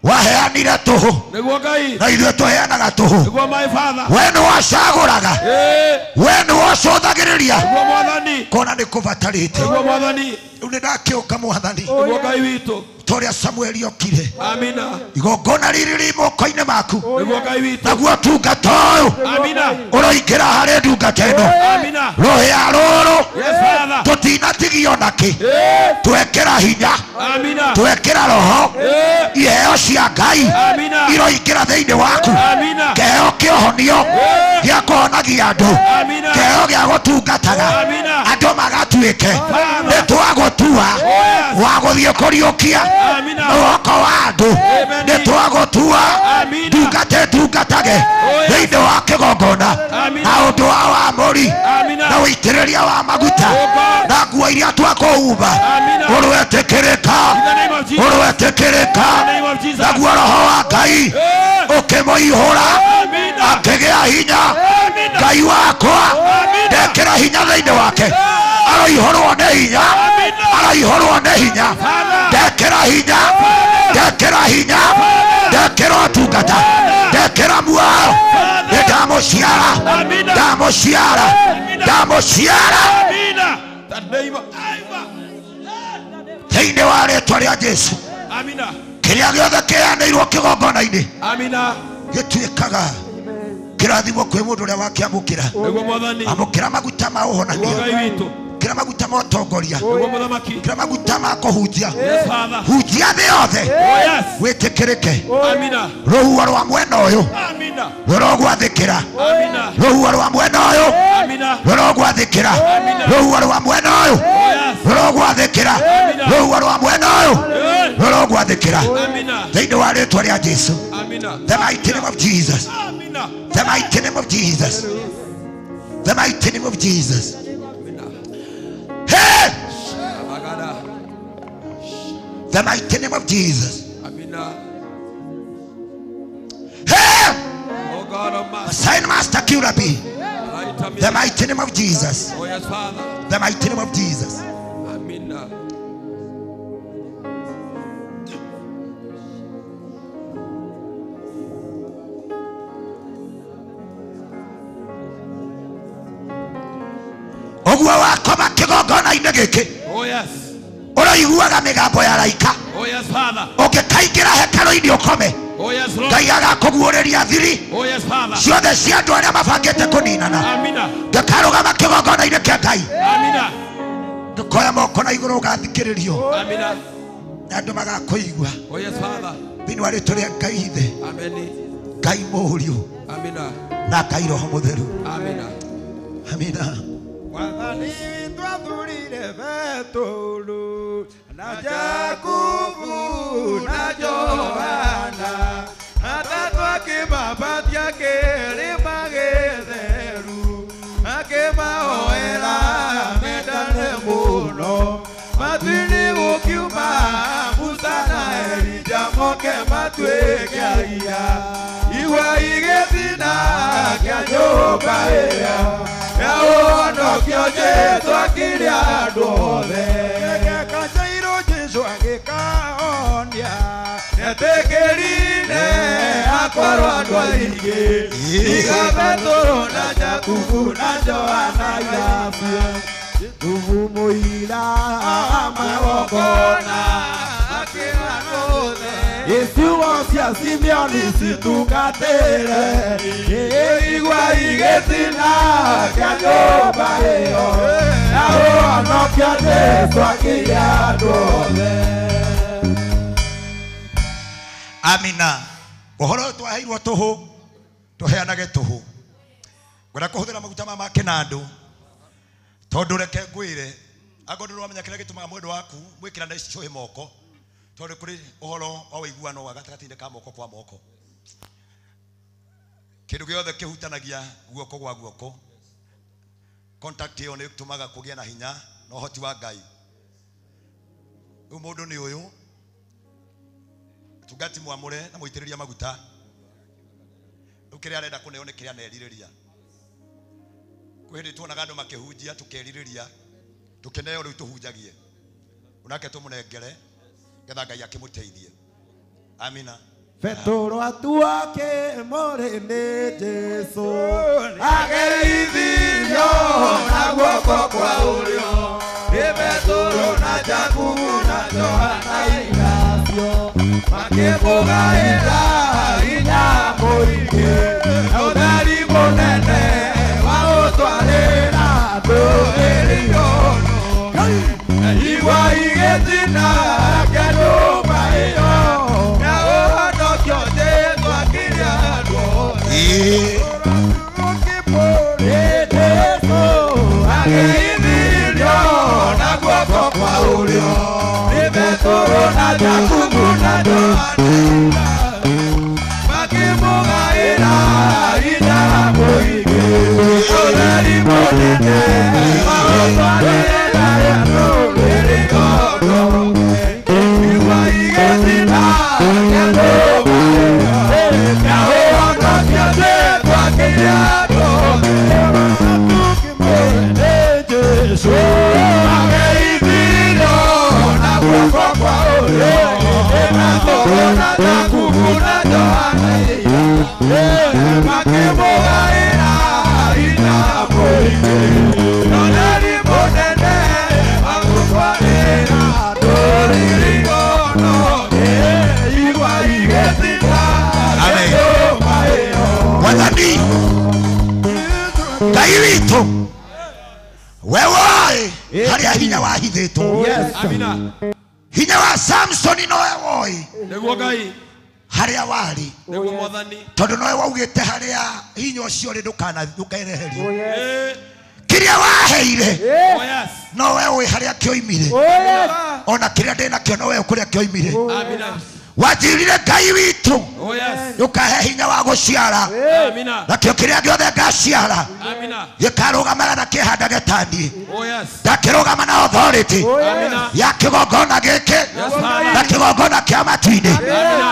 waheanire tũhũ Nĩguo Ngai. na ithuĩ tũheanaga tũhũ. Nĩguo my Father. We nĩwacagũraga. Eh. We nĩwacũthagĩrĩria. Nĩguo Mwathani. Kona nĩ kũbatarĩte. Nĩguo Mwathani. Rĩu nĩ ndakĩũka Mwathani. Nĩguo Ngai witũ. Ta ũrĩa Samueli okire. Amina. Igongona rĩrĩ rĩ moko-inĩ maku. Nĩguo Ngai witũ. Naguo ũtungata ũyũ Amina. ũroingĩra harĩ ndungata ĩno. Amina. Rũhĩa rũrũ Yes, Father. tũtinatigio nakĩ. Twekĩra hinya. Amina. Twekĩra roho. Iheo cia Ngai Amina. iroingĩra thĩinĩ waku. Amina. Kĩheo kĩa ũhonio gĩa kũhonagia andũ. Amina. Kĩheo gĩa gũtungataga Amina. andũ magatuĩke Father. nĩ twagũtua yes. wa gũthiĩ kũriũkia Amina. mũhoko wa andũ. Amen. Nĩ twagũtua Amina. ndungata ĩtungatage Oh, yes. thĩinĩ wa kĩgongona Amina. na ũndũ wa wamũri Amina. na ũitĩrĩria wa maguta Oh, God. na nguo iria twakũhumba Amina. ũrwetĩkĩrĩka In the name of Jesus. ũrwetĩkĩrĩka In the name of Jesus. naguo roho wa Ngai Eh. ũkĩmũihũra Amina. akĩgĩa hinya. Amina. Ngai wakwa Amina. ndekĩra hinya thĩinĩ wake. Aroihũrwo nĩ hinya. Amina. Aroihũrwo nĩ hinya. Father. Ndekĩra hinya. Ndekĩra hinya. Ndekĩra ũtungata. Ndekĩra muoyo. Nĩ ndamũciara. Amina. Ndamũciara. Ndamũciara. Amina. The name of Thĩinĩ wa rĩtwa rĩa Jesu. Amina. Kĩrĩa gĩothe kĩheanĩirwo kĩgongona-inĩ Amina. gĩtuĩkaga kĩrathimo kwĩ mũndũ ũrĩa wakĩamũkĩra. Nĩguo Mwathani. Amũkĩra maguta ma Nĩguo ũhonania. Ngai witũ. Kĩra maguta ma ũtongoria. Nĩguo Mũthamaki. Kĩra maguta ma kũhunjia. Yes, Father. Hunjia thĩ yothe. Oh yes. Wĩtĩkĩrĩke. Amina. Rũhuho rwa mwena ũyũ Amina. rũrogwathĩkĩra. Amina. Rũhuho rwa mwena ũyũ Amina. rũrogwathĩkĩra. Amina. Rũhuho rwa mwena ũyũ Oh yes. rũrogwathĩkĩra. Rũhuho rwa mwena ũyũ Eh. rũrogwathĩkĩra. Amina. Thĩinĩ wa rĩtwa rĩa Jesu. Amina. The mighty name of Jesus. Amina. The mighty name of Jesus. The mighty name of Jesus. Hey! Abagada. The mighty name of Jesus. Amina. Hey! Oh God of mercy. Sign Master Kurabi. Light The mighty name of Jesus. Oh yes, Father. The mighty name of Jesus. Amina. Ũguo wakoma kĩgongona-inĩ gĩkĩ Oh yes. ũroiguaga mĩgambo ya raika. Oh yes, Father. Ũngĩkaingĩra hekarũ-inĩ ũkome Oh yes, Lord. Ngai agakũguũrĩria thiri Oh yes, Father. ciothe cia andũ arĩa mabangĩte kũninana. Amina. Ngĩkarũgama kĩgongona-inĩ kĩa Ngai. Amina. Ngĩkoya moko na igũrũ ũgathikĩrĩrio Amina. na andũ magakũigua Oh yes, Father. thĩinĩ wa rĩtwa rĩa Ngai Ithe, Amen. Ngai Mũriũ Amina. na Ngai Roho Mũtheru. Amina. Amina. Mwathani witũ athurire Petero na Jakubu na Johana atatũ akĩmabatia kĩrĩma gĩtheru akĩmahoera mendane mũno matu-inĩ gũkiuma Musa na Elija moke matuĩke aira igua igĩtũũra. igĩtina kĩa nyũmba ĩyo ya ũhonokio Jesũ akĩrĩ andũ othe. Gĩkeka Jairũ Jesũ agĩkahonia etĩkĩrire akorwo andũ aingĩ tiga Petero na Jakubu na Johana iracio Tubu mũira magongona makĩra Iciugo cia Simeoni citungatĩre igua igĩtina kĩa nyũmba ĩyo ya ũhonokio Jesũ akĩrĩ andũ othe. Amina. Ũhoro ũyũ twaheirwo tũhũ tũheanage tũhũ. Ngwenda kũhũthĩra maguta maya ma kĩnandũ tondũ reke ngwĩre angorwo ndũramenya kĩrĩa gĩtũmaga mwendwa waku mwĩkĩrane icũhĩ moko tondũ kũrĩ ũhoro wa ũiguano wa gatagatĩ-inĩ ka moko kwa moko. Kĩndũ gĩothe kĩhutanagia guoko gwa guoko, contact ĩyo nĩ ĩtũmaga kũgĩe na hinya na ũhoti wa Ngai. Rĩu mũndũ nĩ ũyũ tungati mwamũre na mũitĩrĩria maguta. Rĩu kĩrĩa arenda kũneo nĩ kĩrĩa anerirĩria. Kwĩ hĩndĩ tuonaga andũ makĩhunjia tũkerirĩria tũkĩneo rĩu tũhunjagie onake tũmũnengere getha Ngai akĩmũteithie. Amina. Petero atuake mũrĩ nĩ Jesũ ageithirio na guoko kwa ũrĩo nĩ Petero na Jakubu na Johana iracio makĩmũgaĩra hinya mũingĩ na ũtheri mũnene wa gũtwarĩra ndũrĩrĩ yono igua igĩtina kĩa nyũmba ĩyo ya ũhonokio Jesũ akĩrĩ andũ othe. Jesũ ageithirio na guoko kwa ũrĩo nĩ Petero na Jakubu na Johana makĩmũgaĩra hinya mũingĩ ũtheri mũnene wa gũtwarĩra ndũrĩrĩ yono igua igĩtina kĩa nyũmba ĩyo ya ũhonokio Jesũ akĩrĩ andũ othe. Jesũ ageithirio na guoko kwa ũrĩo nĩ Petero na Jakubu na Johana makĩmũgaĩra hinya mũingĩ na ũtheri mũnene wa gũtwarĩra ndũrĩrĩ yono igua igĩtina kĩa nyũmba ĩyo. Mwathani Ngai witũ we woĩ harĩa hinya wahithĩtwo. Amina. Hinya wa Samsoni nowe woĩ Nĩguo Ngai harĩa warĩ nĩguo Mwathani tondũ nowe waugĩte harĩa hinya ũcio ũrĩ ndũkaereherio. Kĩrĩa waheire Oh yes. nowe ũĩ harĩa kĩoimire ona kĩrĩa ndĩnakĩo nowe kũrĩa kĩoimire. Amina. Wanjĩrire Ngai witũ Oh yes. ũkahe hinya wa gũciara Amina. nakĩo kĩrĩa gĩothe ngaciara Amina. gĩkarũgamaga na kĩhandage taniĩ Oh yes. ndakĩrũgama na authority Amina. ya kĩgongona gĩkĩ Father. na kĩgongona kĩa matu-inĩ.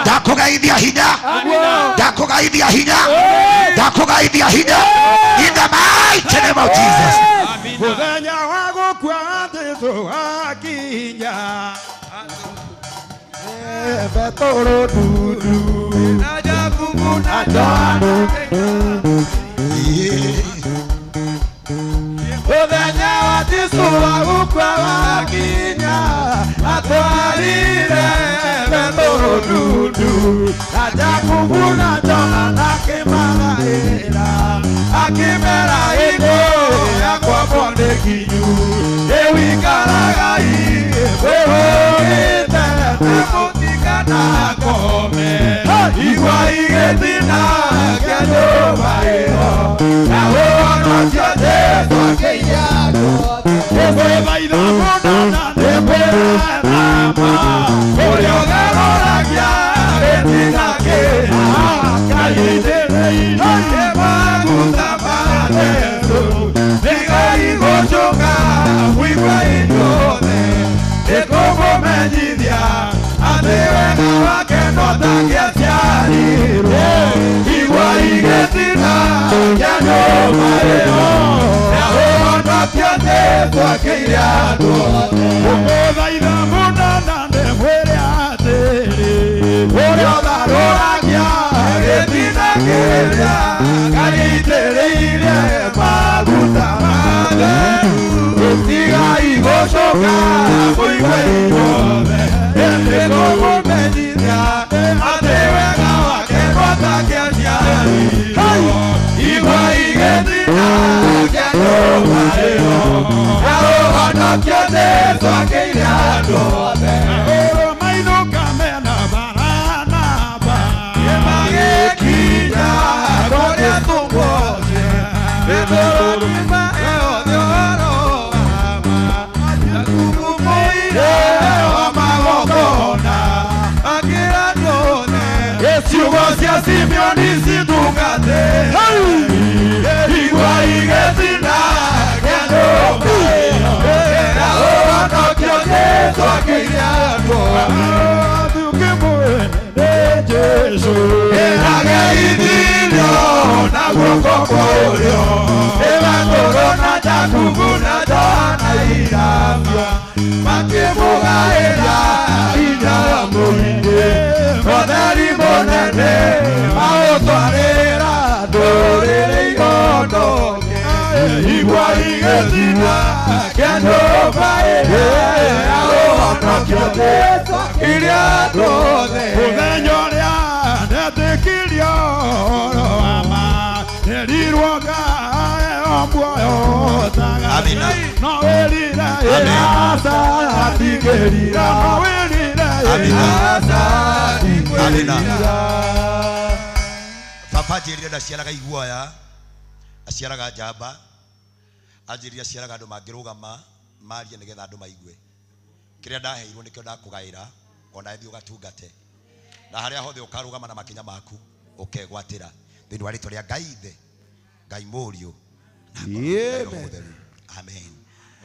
Ndakũgeithia hinya, ndakũgeithia hinya, ndakũgeithia hinya in the mighty name of Jesus. Mũthenya wa gũkua Jesũ akinya Petero dudu na Jakubu na Johana Mũthenya wa Jesũ wa gũkua wakinya atwarire Petero dudu na Jakubu na Johana akĩmagaĩra akĩmera igũ yakwa nĩ kinyu rĩu ikaragai mwĩhũgĩte na mũtikanakome igua igĩtina kĩa nyũmba ĩyo ya ũhonokio Jesũ akĩrĩ andũ othe. Ĩkwĩthaitha mũno na nĩkwĩra ũrĩa ũgarũragia gĩtina kĩna kaitĩrĩire maguta ma Jesũ nĩgai gũcũka mũigua inyuothe nĩkũmũmenyithia atĩ wega wake no ta kĩaciarirwo. ũhonokio Jesũ akĩire andũ othe. Ũmũthaitha mũno na ndĩmwĩre atĩrĩ, ũrĩa ũtharũragia gĩtina kĩrĩa Ngai aitĩrĩirie maguta matheru, tigai gũcoka mũigue inyuothe, ĩndĩ kũmũmenyithia atĩ wega wake ndwatakiaciarirwo. Igua igĩtina kĩa nyũmba ĩyo ya ũhonokio Jesũ akĩire andũ othe. Magũrũ mainũka mena Baranaba, magĩkinya kũrĩa atũmwo othe, Petero akiuma othe ũhoro wa ma, Jakubu mũira wa magongona akĩra andũ othe, ciugo cia Simeoni citungate. Igua igĩtina kĩa nyũmba ĩyo ya ũhonokio Jesũ akĩire andũ othe. Jesũ Ĩrageithirio na guoko kwa ũrĩo, Petero na Jakubu na Johana Irambia, makĩmũgaĩra hinya mũingĩ, ũtheri mũnene maũtwarĩra ndũrĩrĩ ihonoke. Igua igĩtina kĩa nyũmba ĩrĩa ya ũhonokio Jesũ akĩire andũ othe. Mũthenya ũrĩa ndetĩkirie ũhoro wa ma, nderirwo ngaheo muoyo ũtagathira. No wĩrire aca ndingĩrira, no wĩrire aca ndingĩrira. Baba anjĩrire ndaciaraga iguoya, aciaraga njamba, anjĩrire aciaraga andũ mangĩrũgama marie nĩgetha andũ maigue. Kĩrĩa ndaheirwo nĩkĩo ndakũgaĩra, ona thiĩ ũgatungate. Na harĩa hothe ũkarũgama na makinya maku ũkegwatĩra thĩinĩ wa rĩtwa rĩa Ngai Ithe, Ngai Mũriũ na Ngai Roho Mũtheru. Amen.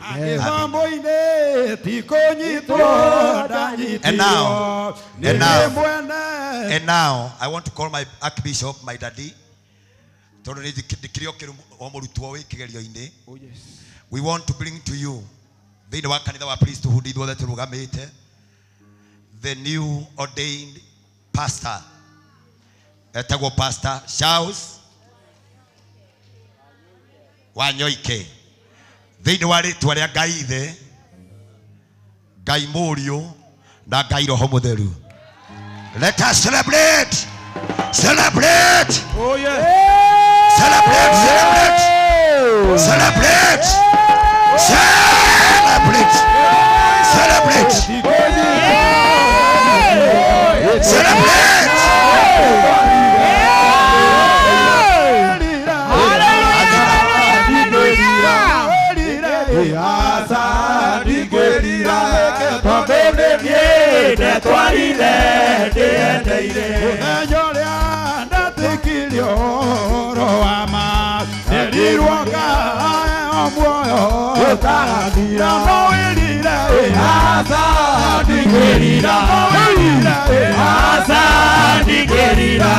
Gĩthomo-inĩ ti kũnyitwo And now, ndanyitirwo and nĩ now, mwene. and now, I want to call my archbishop, my daddy, tondũ nĩ ndĩkĩrĩ o kĩrũ o mũrutwo wĩ kĩgerio-inĩ. We want to bring to you thĩinĩ wa kanitha wa priesthood ithuothe tũrũgamĩte, the new ordained pastor etagwo Pastor Charles Wanyoike thĩinĩ wa rĩtwa rĩa Ngai Ithe, Ngai Mũriũ na Ngai Roho Mũtheru. Let us celebrate, celebrate, Oh yes. celebrate, celebrate, celebrate, celebrate, celebrate, celebrate. Mũthenya ũrĩa ndetĩkirie ũhoro wa ma, nderirwo ngaheo muoyo ũtagathira. No wĩrire aca ndingĩrira, no wĩrire aca ndingĩrira,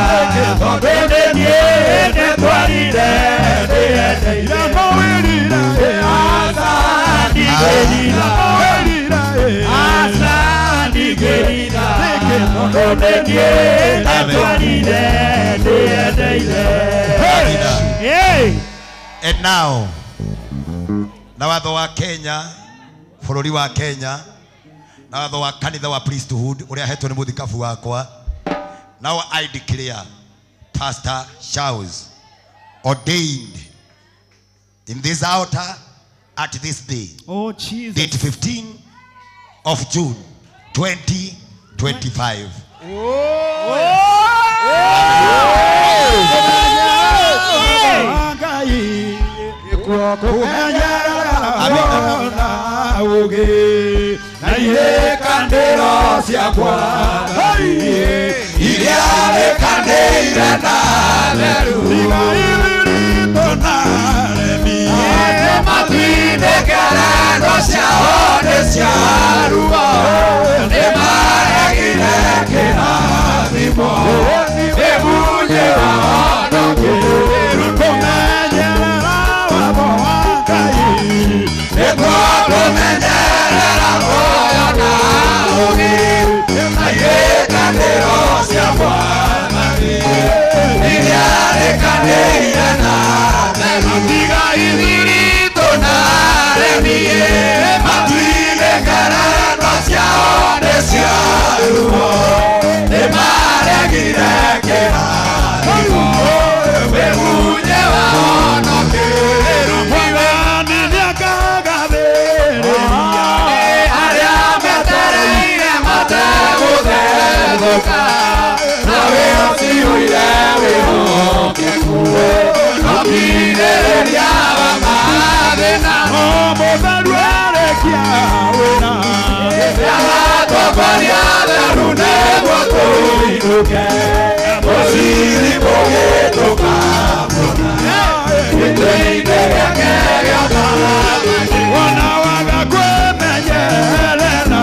tondũ nĩ niĩ ndetwarire ndĩyendeire. No wĩrire aca ndingĩrira, no wĩrire aca ndingĩrira, tondũ nĩ niĩ ndetwarire ndĩyendeire. And now, na watho wa Kenya, bũrũri wa Kenya, na watho wa kanitha wa priesthood ũrĩa hetwo nĩ mũthikabu wakwa, now I declare Pastor Charles ordained in this altar at this day, Oh, Jesus. date 15 of June 2025. Kũmenyerera ũũgĩ na irĩkanĩro ciakwa iria rĩkanĩire na theru, Tiga na aremi matwinĩkererwo ciao nĩ cia ruo, nĩmaregire kĩrathimo, nĩ munyi wahonokio. Kũmenyerera watho wa Ngai Nĩagatongoria theru nĩguo tũinũke mũciiri mũgĩ tũkamuona gĩtĩ-inĩ gĩake gĩa thamaki Wona waga kwĩmenyerera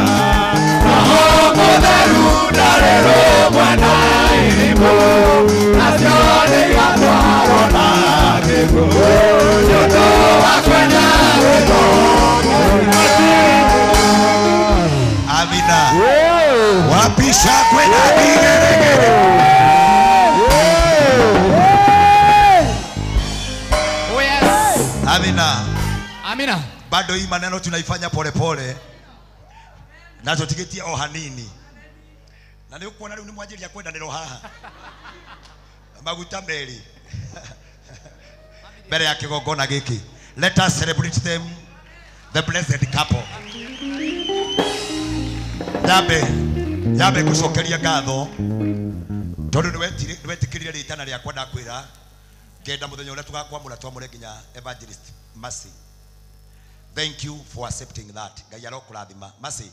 Roho mũtheru ndarĩ rũmwe na irimũ nacio nĩigatwarwo na kĩguũ nĩ ũndũ wa kwenda Amina. Wapisha kwenda vigeregere. Oh yes. Amina. Amina. Bado hii maneno tunaifanya polepole na tutigetie o hanini na nĩ ũkuona rĩu nĩ mwanjĩrĩria kwendanĩrwo haha maguta merĩ mbere ya kĩgongona gĩkĩ. Let us celebrate them, the blessed couple. Nyambe ngũcokeria ngatho tondũ nĩwetĩkĩrire rĩtana rĩakwa ndakwĩra ngenda mũthenya ũrĩa tũgakwamũra twamũre nginya Evangelist Mercy. Thank you for accepting that. Ngai arokũrathima. Mercy,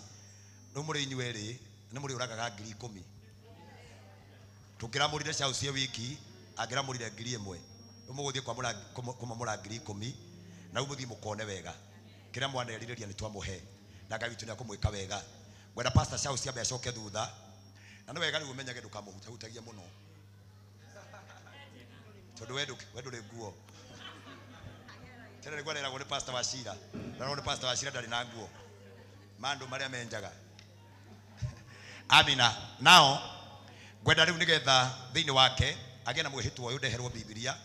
rĩu mũrĩ inyuĩ erĩ nĩ mũrĩũragaga 10,000. Tũngĩramũrire Charles wiki angĩramũrire 1,000. Rĩu mũgũthiĩ kwamũra 10,000 na rĩu mũthiĩ mũkone wega kĩrĩa mwanerirĩria nĩ twamũhe na Ngai witũ nĩakũmwĩka wega. Ngwenda Pastor Charles ambe acoke thutha na nĩ wega rĩu ũmenyage ndũkamũhutahutagie mũno tondũ we ndũrĩ nguo. Tene nĩguo areragwo nĩ Pastor Wachira na no nĩ Pastor Wachira ndarĩ na nguo mandũ marĩa menjaga. Amina. Nao ngwenda rĩu nĩgetha thĩinĩ wake agĩe na mwĩhĩtwa ũyũ ndeherwo Bibilia.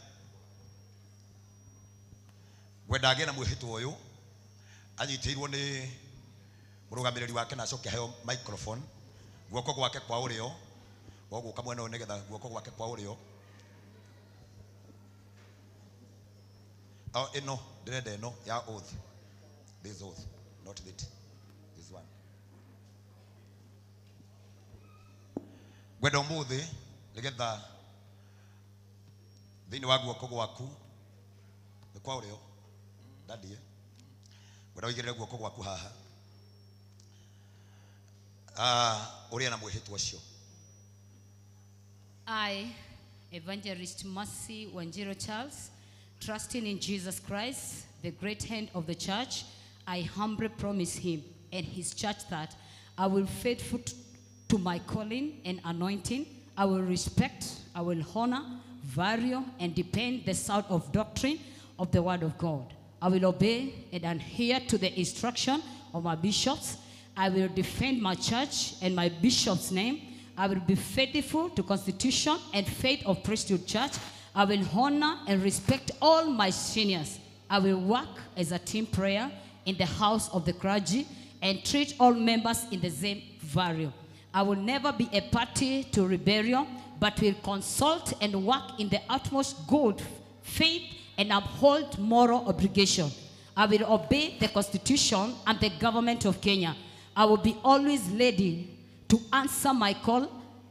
Ngwenda agĩe na mwĩhĩtwa ũyũ anyitĩirwo nĩ mũrũgamĩrĩri wake na acoke aheo microphone guoko gwake kwa ũrĩo gũgũka mwena ũyũ nĩgetha guoko gwake kwa ũrĩo o ĩno ndĩrenda ĩno ya oath, this oath, not that, this one. Ngwenda ũmũthĩ nĩgetha thĩinĩ wa guoko gwaku nĩ kwa ũrĩo ndandie ngwenda ũigĩrĩre guoko gwaku haha ũrĩa na mwĩhĩtwa ũcio. I, Evangelist Mercy Wanjiru Charles, trusting in Jesus Christ, the great hand of the church, I humbly promise him and his church that I will faithful to my calling and anointing. I will respect, I will honor, value, and defend the sound of doctrine of the word of God. I will obey and adhere to the instruction of my bishops. I will defend my church and my bishop's name. I will be faithful to constitution and faith of priesthood church. I will honor and respect all my seniors. I will work as a team prayer in the house of the clergy and treat all members in the same value. I will never be a party to rebellion, but will consult and work in the utmost good faith and uphold moral obligation. I will obey the constitution and the government of Kenya. I will be always ready to answer my call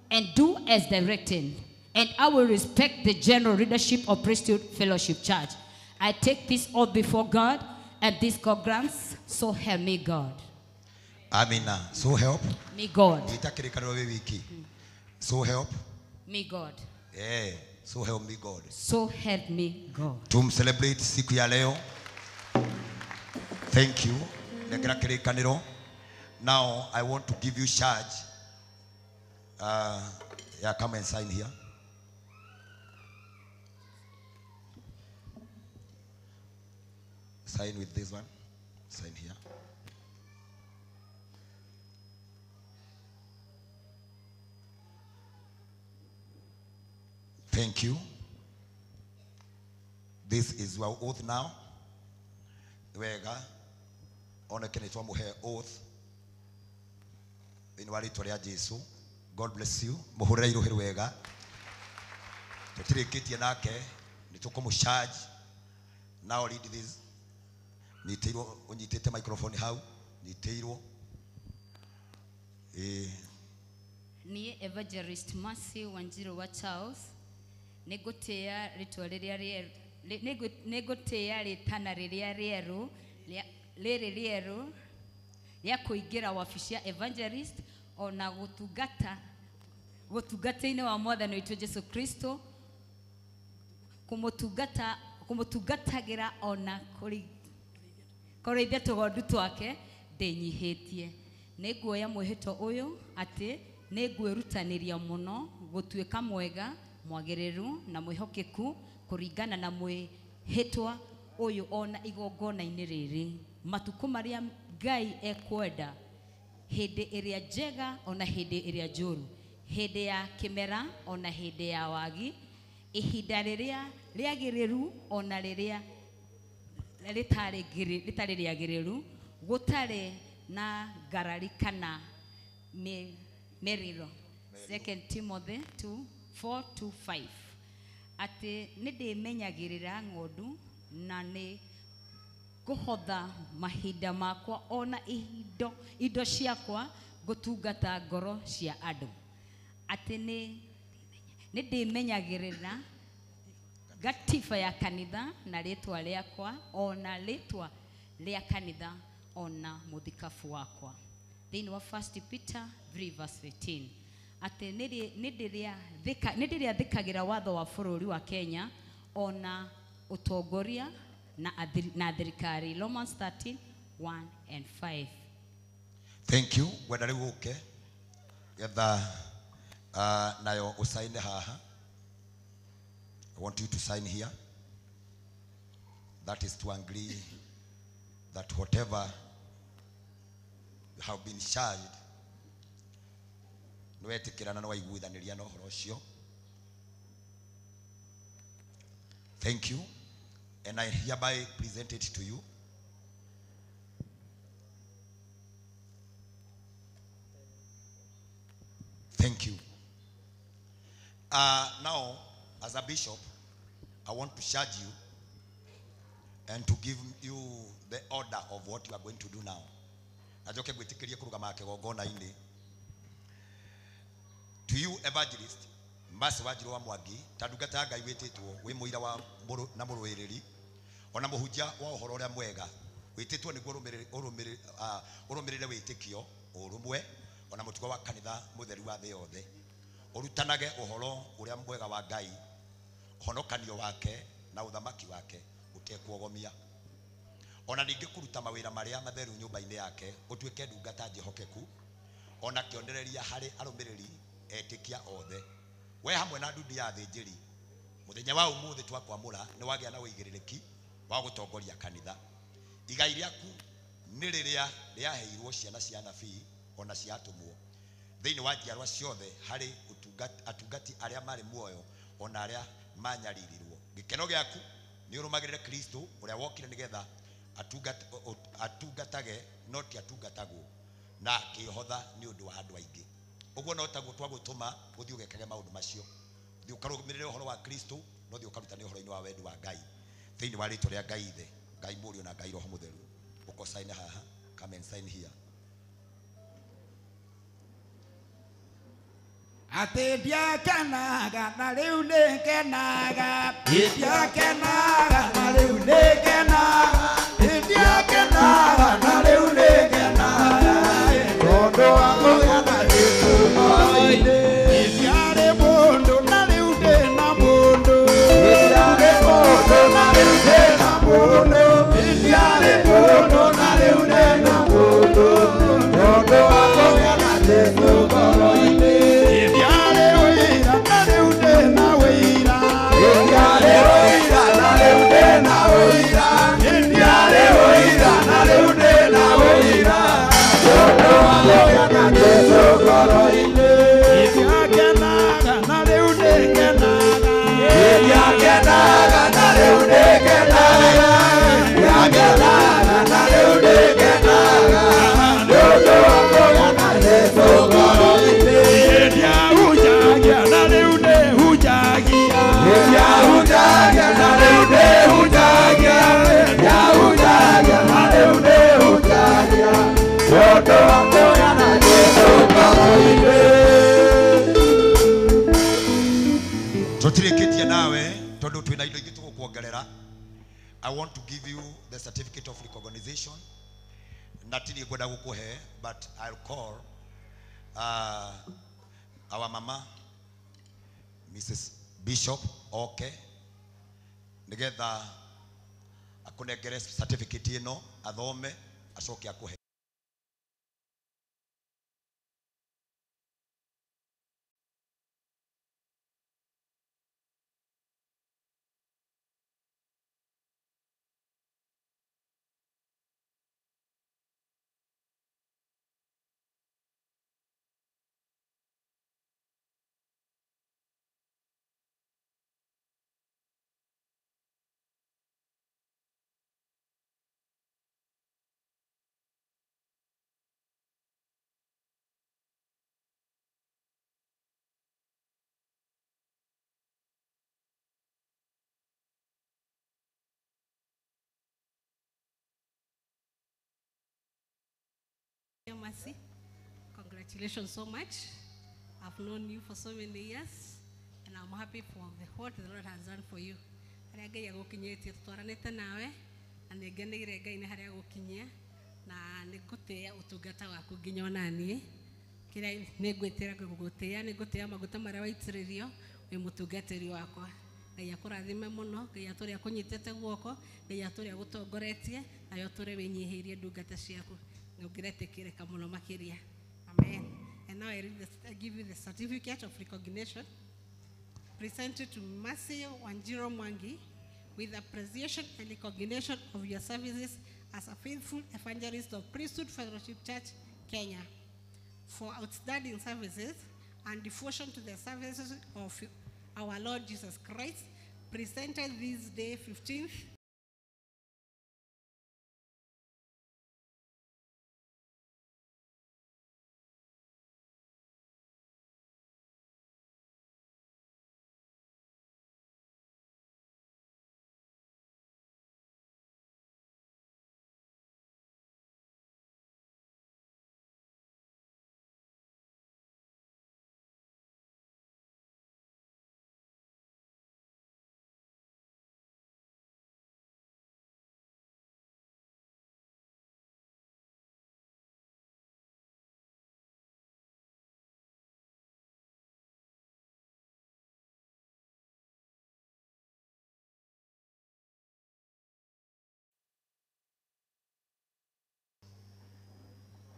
and do as directed. And I will respect the general leadership of Priesthood Fellowship Church. I take this oath before God and this God grants, so help me God. Amina. So help me God. So help me God. Yeah. So help me God. So help me God. Tum celebrate siku ya leo. Thank you. Now I want to give you charge. Yeah, come and sign here. Sign with this one. Sign here. Thank you. This is your oath now. Wega oneke nĩ twamũhe oath thĩinĩ wa rĩtwa rĩa Jesu. God bless you. Mũhũrĩre irũhĩ wega. Tũtirĩkĩtie nake nĩ tũkũmũ charge. Now read this. Nyitĩirwo, ũnyitĩte microphone hau. Nyitĩirwo. Niĩ Evangelist Mercy Wanjiru wa Charles nĩngũtĩĩa rĩtwa rĩrĩa rĩerũ, nĩngũtĩĩa rĩtana rĩrĩa rĩerũ, rĩrĩ rĩerũ rĩa kũingĩra wabici ya evangelist ona gũtungata gũtungata-inĩ wa mwathani witũ Jesu Kristo kũmũtungata kũmũtungatagĩra ona kũrĩithia tũgondu twake ndĩnyihĩtie. Nĩ nguoya mwĩhĩtwa ũyũ atĩ nĩ ngwĩrutanĩria mũno gũtuĩka mwega mwagĩrĩru na mwĩhokeku kũringana na mwĩhĩtwa ũyũ ona igongona-inĩ rĩrĩ matukũ marĩa Ngai ekwenda hĩndĩ ĩrĩa njega ona hĩndĩ ĩrĩa njũru hĩndĩ ya kĩmera ona hĩndĩ ya wagi ihinda rĩrĩa rĩagĩrĩru ona rĩrĩa rĩtarĩ rĩagĩrĩru gũtarĩ na ngarari kana mĩrĩro. 2 Timothy 2:4-5 atĩ nĩ ndĩmenyagĩrĩra ng'ondu na nĩ ngũhotha mahinda makwa ona indo ciakwa gũtungata ngoro cia andũ atĩ nĩ ndĩmenyagĩrĩra gatiba ya kanitha na rĩtwa rĩakwa ona rĩtwa rĩa kanitha ona mũthikabu wakwa. Thĩinĩ wa 1 Peter 3:15 atĩ nĩ ndĩrĩathĩkagĩra watho wa bũrũri wa Kenya ona ũtongoria na thirikari. Romans 13:1-5. Thank you. Wenda rĩu ũke getha nayo ũsaine haha. I want you to sign here. That is to agree that whatever you have been charged, nĩwetĩkĩrana na waiguithanĩria na ũhoro ũcio. Thank you. And I hereby present it to you. Thank you. Now, as a bishop, I want to charge you and to give you the order of what you are going to do now. Najoke gwĩtĩkĩria kũrũgama kĩgongona-inĩ. To you, evangelist, Mercy Wanjiru wa Mwangi, ta ndungata ya Ngai wĩtĩtwo wĩ mũira wa na mũrũĩrĩri ona mũhunjia wa ũhoro ũrĩa mwega wĩtĩtwo nĩguo ũrũmĩrĩre wĩtĩkio ũrũmwe ona mũtugo wa kanitha mũtheru wa thĩ yothe ũrutanage ũhoro ũrĩa mwega wa Ngai ũhonokanio wake na ũthamaki wake ũtekuogomia ona ningĩ kũruta mawĩra marĩa matheru nyũmba-inĩ yake ũtuĩke ndungata njĩhokeku ona kĩonereria harĩ arũmĩrĩri etĩkia othe we hamwe na ndundu ya athĩnjĩri mũthenya wa ũmũthĩ twakwamũra nĩ wagĩa na ũigĩrĩrĩki wa gũtongoria kanitha. Igai rĩaku nĩ rĩrĩa rĩaheirwo ciana cia anabii ona cia atũmwo thĩinĩ wa njiarwa ciothe harĩ atungati arĩa marĩ muoyo ona arĩa manyaririrwo. Gĩkeno gĩaku nĩ ũrũmagĩrĩre Kristo ũrĩa wokire nĩgetha atungatage no ti atungatagwo na akĩhotha nĩ ũndũ wa andũ aingĩ. Ũguo no taguo twagũtũma ũthiĩ ũgekage maũndũ macio, ũthiĩ ũkarũmĩrĩre ũhoro wa Kristo na ũthiĩ ũkarutane ũhoro-inĩ wa wendi wa Ngai thĩinĩ wa rĩtwa rĩa Ngai Ithe, Ngai Mũriũ na Ngai Roho Mũtheru. Ũko sign haha, come and sign here. Atĩ ndiakenaga na rĩu nĩngenaga, ndiakenaga na rĩu nĩngenaga, ndiakenaga na rĩu nĩngenaga, tondũ wa kũgĩa na Jesũ ngoro-inĩ. Ndiarĩ mũndũ na rĩu ndĩna mũndũ, ndiarĩ mũndũ na rĩu ndĩna mũndũ, ndiarĩ mũndũ na rĩu ndĩna mũndũ, tondũ wa kũgĩa na Jesũ ngoro-inĩ. Tũtirĩkĩtie nawe tondũ twĩna indo ingĩ tũgũkuongerera. I want to give you the certificate of recognition. Na ti niĩ ngwenda gũkũhe, but I'll call our mama Mrs. Bishop oke nigetha akunengere certificate ĩno athome acoke akũhe. Mercy, congratulations so much. I've known you for so many years, and I'm happy for what the Lord has done for you. Haria Ngai agũkinyĩtie tũtwaranĩte nawe na nĩ ngeneire Ngai nĩ harĩa agũkinyia na nĩ ngũtĩĩa ũtungata waku nginya ona niĩ kĩrĩa nĩ ngwĩtĩra gũgũtĩĩa nĩ ngũtĩĩa maguta marĩa waitĩrĩrio wĩ mũtungatĩri wakwa. Ngai akũrathime mũno, Ngai atũre akũnyitĩte guoko, Ngai atũre agũtongoretie, nawe ũtũre wĩnyihĩirie ndungata ciaku. Amen. And now I give you the certificate of recognition presented to Mercy Wanjiru Mwangi with appreciation and recognition of your services as a faithful evangelist of Priesthood Fellowship Church, Kenya, for outstanding services and devotion to the services of our Lord Jesus Christ, presented this day 15th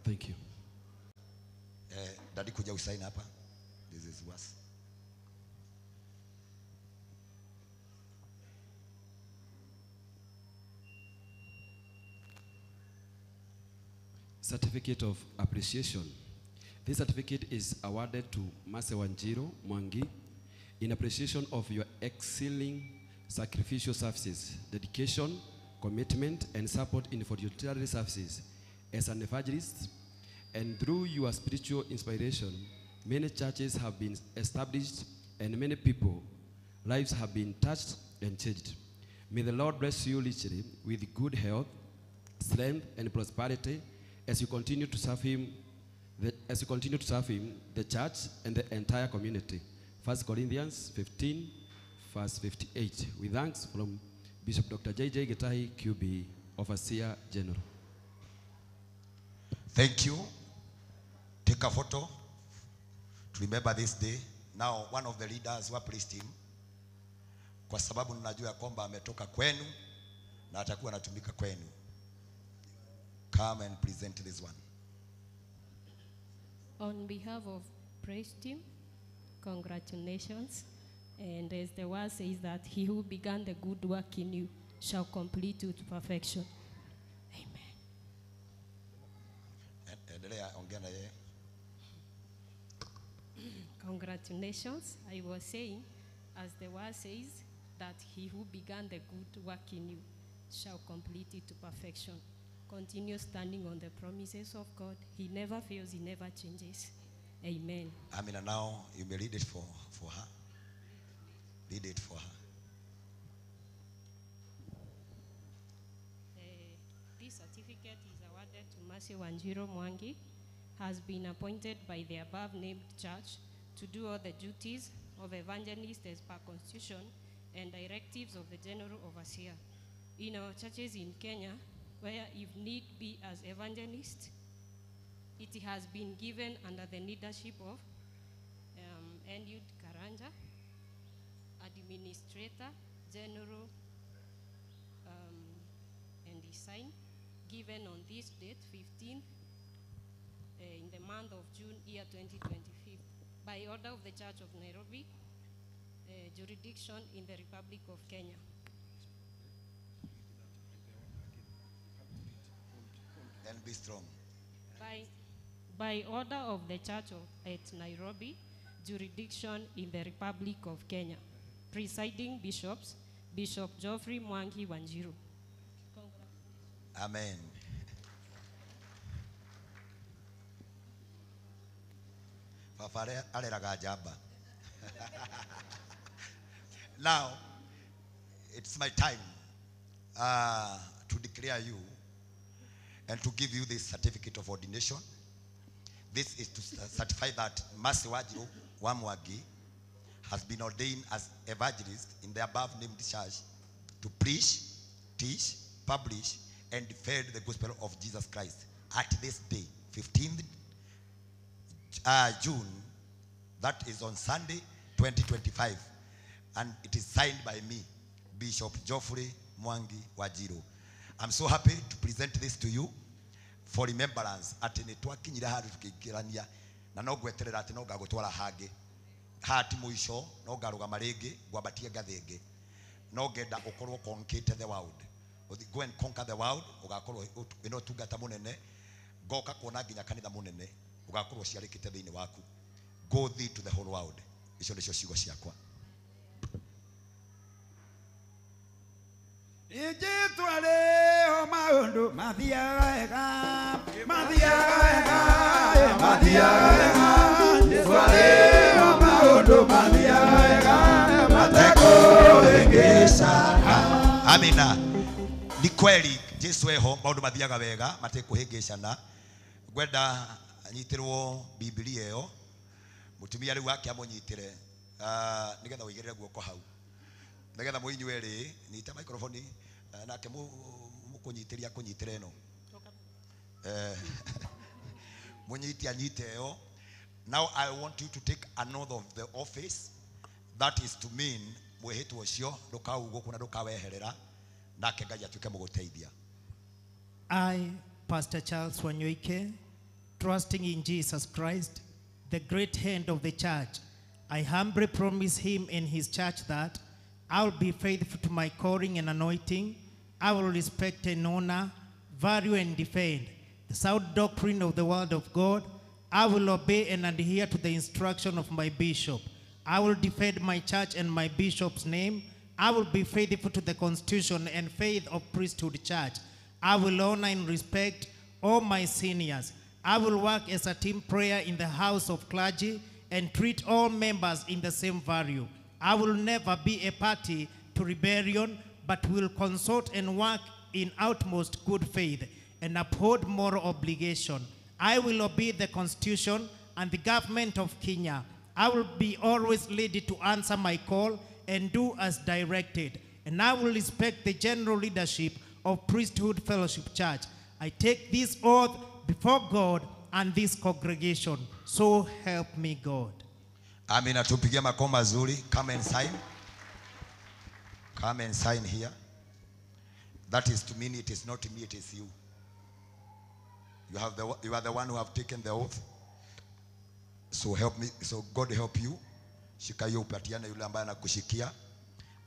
Thank you. Daddy kuja usaini hapa. This is worse. Certificate of Appreciation. This certificate is awarded to Mercy Wanjiru Mwangi in appreciation of your excelling sacrificial services, dedication, commitment, and support in voluntary services as an evangelist, and through your spiritual inspiration, many churches have been established and many people lives have been touched and changed. May the Lord bless you richly with good health, strength, and prosperity as you continue to serve Him, the church, and the entire community. 1 Corinthians 15, verse 58. With thanks from Bishop Dr. J.J. Gitahi, QB, Overseer General. Thank you. Take a photo to remember this day. Now, one of the leaders wa praise team, kwa sababu ninajua kwamba ametoka kwenu na atakuwa anatumika kwenu. Come and present this one. On behalf of praise team, congratulations. And as the word says that he who began the good work in you shall complete you to perfection. Amen. Endelea, ongea na yeye. Congratulations. I was saying, as the word says, that he who began the good work in you shall complete it to perfection. Continue standing on the promises of God. He never fails, he never changes. Amen. Amina. Now you may read it for her. Read it for her. This certificate is awarded to Mercy Wanjiru Mwangi, has been appointed by the above-named church to do all the duties of evangelist as per constitution and directives of the General Overseer. In our churches in Kenya, where if need be as evangelist. It has been given under the leadership of Eliud Karanja, Administrator General, and design, given on this date, 15th, in the month of June, year 2025, by order of the Church of Nairobi, jurisdiction in the Republic of Kenya. And be strong. By order of the Church at Nairobi, jurisdiction in the Republic of Kenya. Presiding Bishops, Bishop Geoffrey Mwangi Wanjiru. Amen. Baba areraga njamba. Now, it's my time to declare you and to give you this certificate of ordination. This is to certify that Mercy Wanjiru Wamwangi has been ordained as evangelist in the above named church to preach, teach, publish, and defend the gospel of Jesus Christ at this day, 15th June, that is on Sunday, 2025. And it is signed by me, Bishop Geoffrey Mwangi Wanjiru. I'm so happy to present this to you for remembrance. Ati nĩ twakinyire handũ tũkĩingĩrania na no ngweterera atĩ no ngagũtwara hangĩ hati mũico no ngarũgama rĩngĩ ngwambatie ngathĩ ĩngĩ no ngenda ũkorwo conquer the world. Go and conquer the world, ũgakorwo wĩna ũtungata mũnene, ngoka kuona nginya kanitha mũnene ũgakorwo ũciarĩkĩte thĩinĩ waku. Go thee to the whole world. Icio nĩcio ciugo ciakwa. Ijitwale maundu mathiaga wega, mathiaga wega, mathiaga wega. Ijitwale maundu mathiaga wega, matekũhĩngĩcana. Amina. Ni kweli Jesu eho maundu mathiaga wega matekũhĩngĩcana. Ngwenda anyitirwo Biblia ĩyo mutumia rĩu wake amũnyitĩre nĩgetha ũigĩrĩre guoko hau nĩgetha mũinyue rĩ nyita microphone nake mũkũnyitĩria kũnyitĩra ĩno mũnyiti anyite ĩyo. Now I want you to take an oath of the office, that is to mean mwĩhĩtwa ũcio ndũkaugũkũ na ndũkaweherera, nake Ngai atuĩke mũgũteithia. I, Pastor Charles Wanyoike, trusting in Jesus Christ, the great hand of the church, I humbly promise him and his church that I will be faithful to my calling and anointing. I will respect and honor, value and defend the sound doctrine of the word of God. I will obey and adhere to the instruction of my bishop. I will defend my church and my bishop's name. I will be faithful to the constitution and faith of priesthood church. I will honor and respect all my seniors. I will work as a team prayer in the house of clergy and treat all members in the same value. I will never be a party to rebellion, but will consult and work in utmost good faith and uphold moral obligation. I will obey the constitution and the government of Kenya. I will be always ready to answer my call and do as directed. And I will respect the general leadership of Priesthood Fellowship Church. I take this oath before God and this congregation. So help me God. Amina. Tupigie makofi mazuri. Come and sign. Come and sign here. That is to mean it is not me, it is you. You are the one who have taken the oath. So help me, so God help you. Shika hiyo upatiane yule ambaye anakushikia.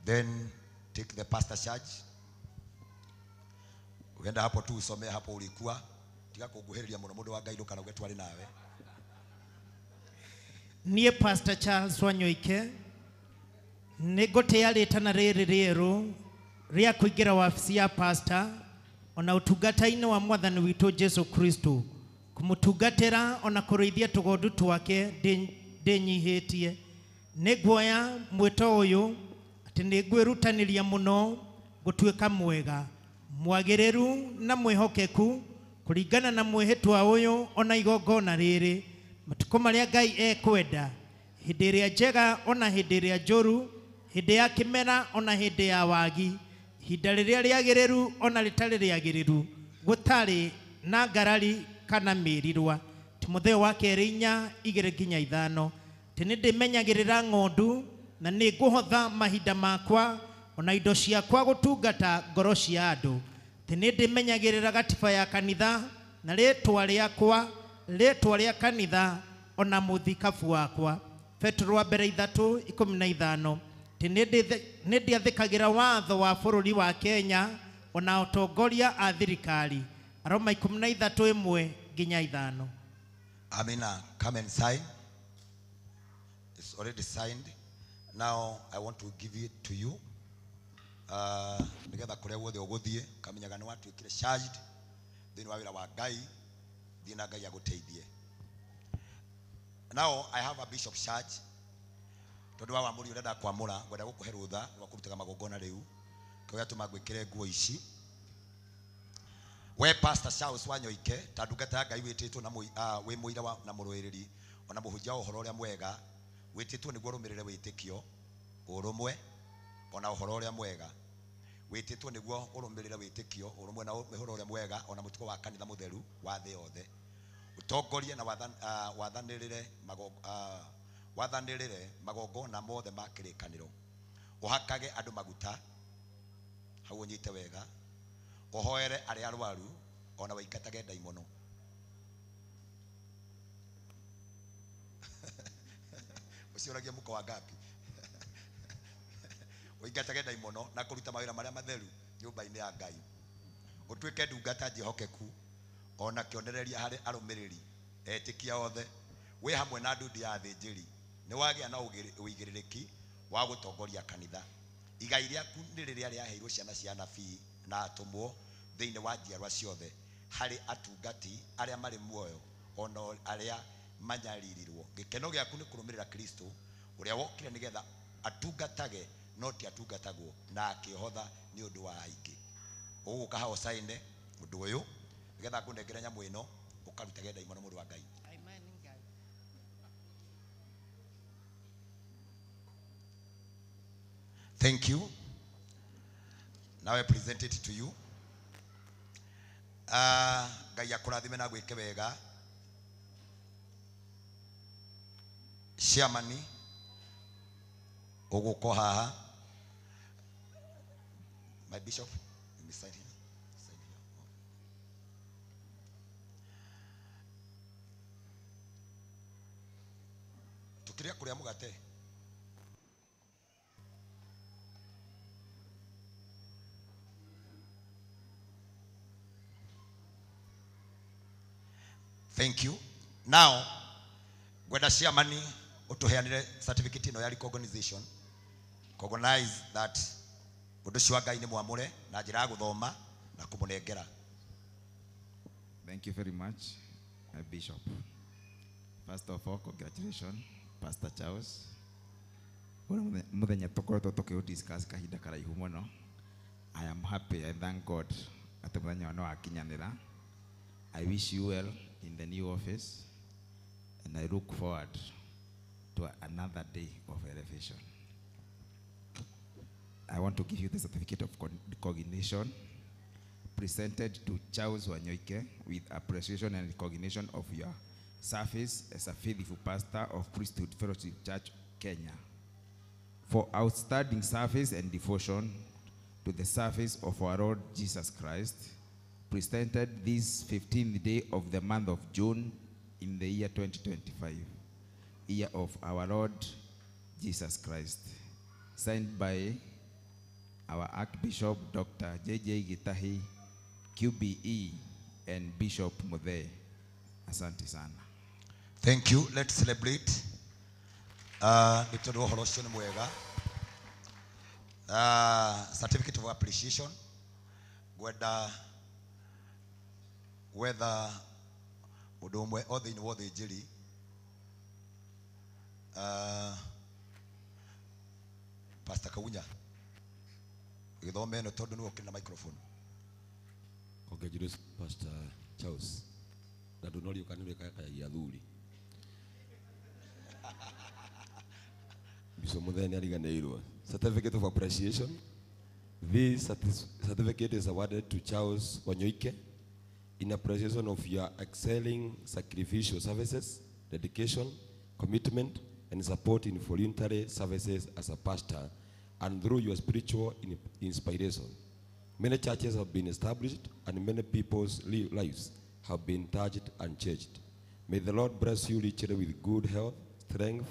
Then take the pastor charge. Uenda hapo tu usomee hapo ulikuwa. Tiga kuguhĩrĩria mũno mũndũ wa Ngai ndũkanauge twarĩ nawe. Niĩ Pastor Charles Wanyoike nĩngũtĩa rĩtana rĩrĩ rĩerũ rĩa kũingĩra wabici ya pastor ona ũtungata-inĩ wa mwathani witũ Jesu Kristo, kũmũtungatĩra ona kũrĩithia tũgondu twake ndĩnyihĩtie. Nĩnguoya mwĩto ũyũ atĩ nĩngwĩrutanĩria mũno gũtuĩka mwega, mwagĩrĩru na mwĩhokeku kũringana na mwĩhĩtwa ũyũ ona igongona rĩrĩ matukũ marĩa Ngai ekwenda, hĩndĩ ĩrĩa njega ona hĩndĩ ĩrĩa njũru, hĩndĩ ya kĩmera ona hĩndĩ ya wagi, ihinda rĩrĩa rĩagĩrĩru ona rĩtarĩ rĩagĩrĩru, Gũtarĩ na ngarari kana mĩrirwa. Timotheo wa kerĩ 4:2 nginya 5. Atĩ nĩ ndĩmenyagĩrĩra ng'ondu na nĩ ngũhotha mahinda makwa ona indo ciakwa gũtungata ngoro cia andũ. Atĩ nĩ ndĩmenyagĩrĩra gatiba ya kanitha na rĩtwa rĩakwa, rĩtwa rĩa kanitha ona mũthikabu wakwa. Petero wa mbere 3:15. Atĩ nĩ ndĩathĩkagĩra watho wa bũrũri wa Kenya ona ũtongoria a thirikari. Aroma 13:1 nginya 5. Amina, come and sign. It's already signed. Now I want to give it to you. Nigetha kuria guothe uguthie kamenyaga ni watuikire charged thiini wa wira wa Ngai, thii na Ngai aguteithie. Now I have a bishop charge. Tondu wa wamuri urenda kwamura, ngwenda gukuhe rutha rwa kurutaga magongona riu. Kio yatuma ngwikire nguo ici. We Pastor Charles Wanyoike, ta ndungata ya Ngai wititwo na wi muira wa na muruiriri ona muhunjia wa uhoro uria mwega, wititwo niguo urumirire witikio urumwe ona uhoro uria mwega, wititwo niguo urumirire witikio urumwe na uhoro uria mwega ona mutugo wa kanitha mutheru wa thi yothe, utongorie na wathanirire magongona mothe ma kirikaniro, uhakage andu maguta hau unyite wega, uhoere aria arwaru ona waingatage ndaimono. Ucioragia muko wa ngapi? Waingatage ndaimono na kuruta mawira maria matheru nyumba-ini ya Ngai, utuike ndungata njihokeku ona kionereria hari arumiriri etikia othe, wi hamwe na ndundu ya athinjiri, ni wagia na uigiririaki wa gutongoria kanitha. Igai riaku ni riria riaheirwo ciana cia anabii na atumwo thiini wa njiarwa ciothe, hari atungati aria mari muoyo ona aria manyaririrwo. Gikeno giaku ni kurumirira Kristo uria wokire nigetha atungatage no ti atungatagwo, na akihotha ni undu wa aingi. Uguka hao saine undu uyu nigetha ngunengere nyamu ino ukarutage ndaimono mundu wa Ngai. Amen. Ngai. Thank you. Now I present it to you. Ngai akurathime na gwike wega. Chairman uguko haha. My bishop, let me sign here. Sign here. Tukiria kuria mugate. Thank you. Now, ngwenda chairman utuheanire certificate ino ya recognition. Recognize that undu ucio wa Ngai ni mwamure na njira ya guthoma na kumunengera. Thank you very much, my bishop. First of all, congratulations, Pastor Charles. Muthenya tukoretwo tukiudiscuss kahinda karaihu muno. I am happy, I thank God ati muthenya no wakinyanira. I wish you well in the new office, and I look forward to another day of elevation. I want to give you the certificate of recognition presented to Charles Wanyoike with appreciation and recognition of your service as a faithful pastor of Priesthood Fellowship Church, Kenya, for outstanding service and devotion to the service of our Lord Jesus Christ, presented this 15th day of the month of June in the year 2025, year of our Lord Jesus Christ, signed by our Archbishop Dr. J.J. Gitahi, QBE, and Bishop Muthe. Asante sana. Thank you. Let's celebrate. Nĩ tondũ wa ũhoro ũcio nĩ mwega. Certificate of appreciation. Ngwenda gwetha mũndũ ũmwe o thĩinĩ wa ũthĩnjĩri. Pastor Kaunya, gĩthome ĩno tondũ nĩwe ũkĩrĩ na microphone. Congratulations, Pastor Charles. Na ndũnoriũka nĩ ũrĩkakayagia athuri. Bishop Muthe nĩ ariganĩirwo. Certificate of appreciation. This certificate is awarded to Charles Wanyoike In appreciation of your excelling sacrificial services, dedication, commitment, and support in voluntary services as a pastor, and through your spiritual inspiration. Many churches have been established, and many people's lives have been touched and changed. May the Lord bless you richly with good health, strength,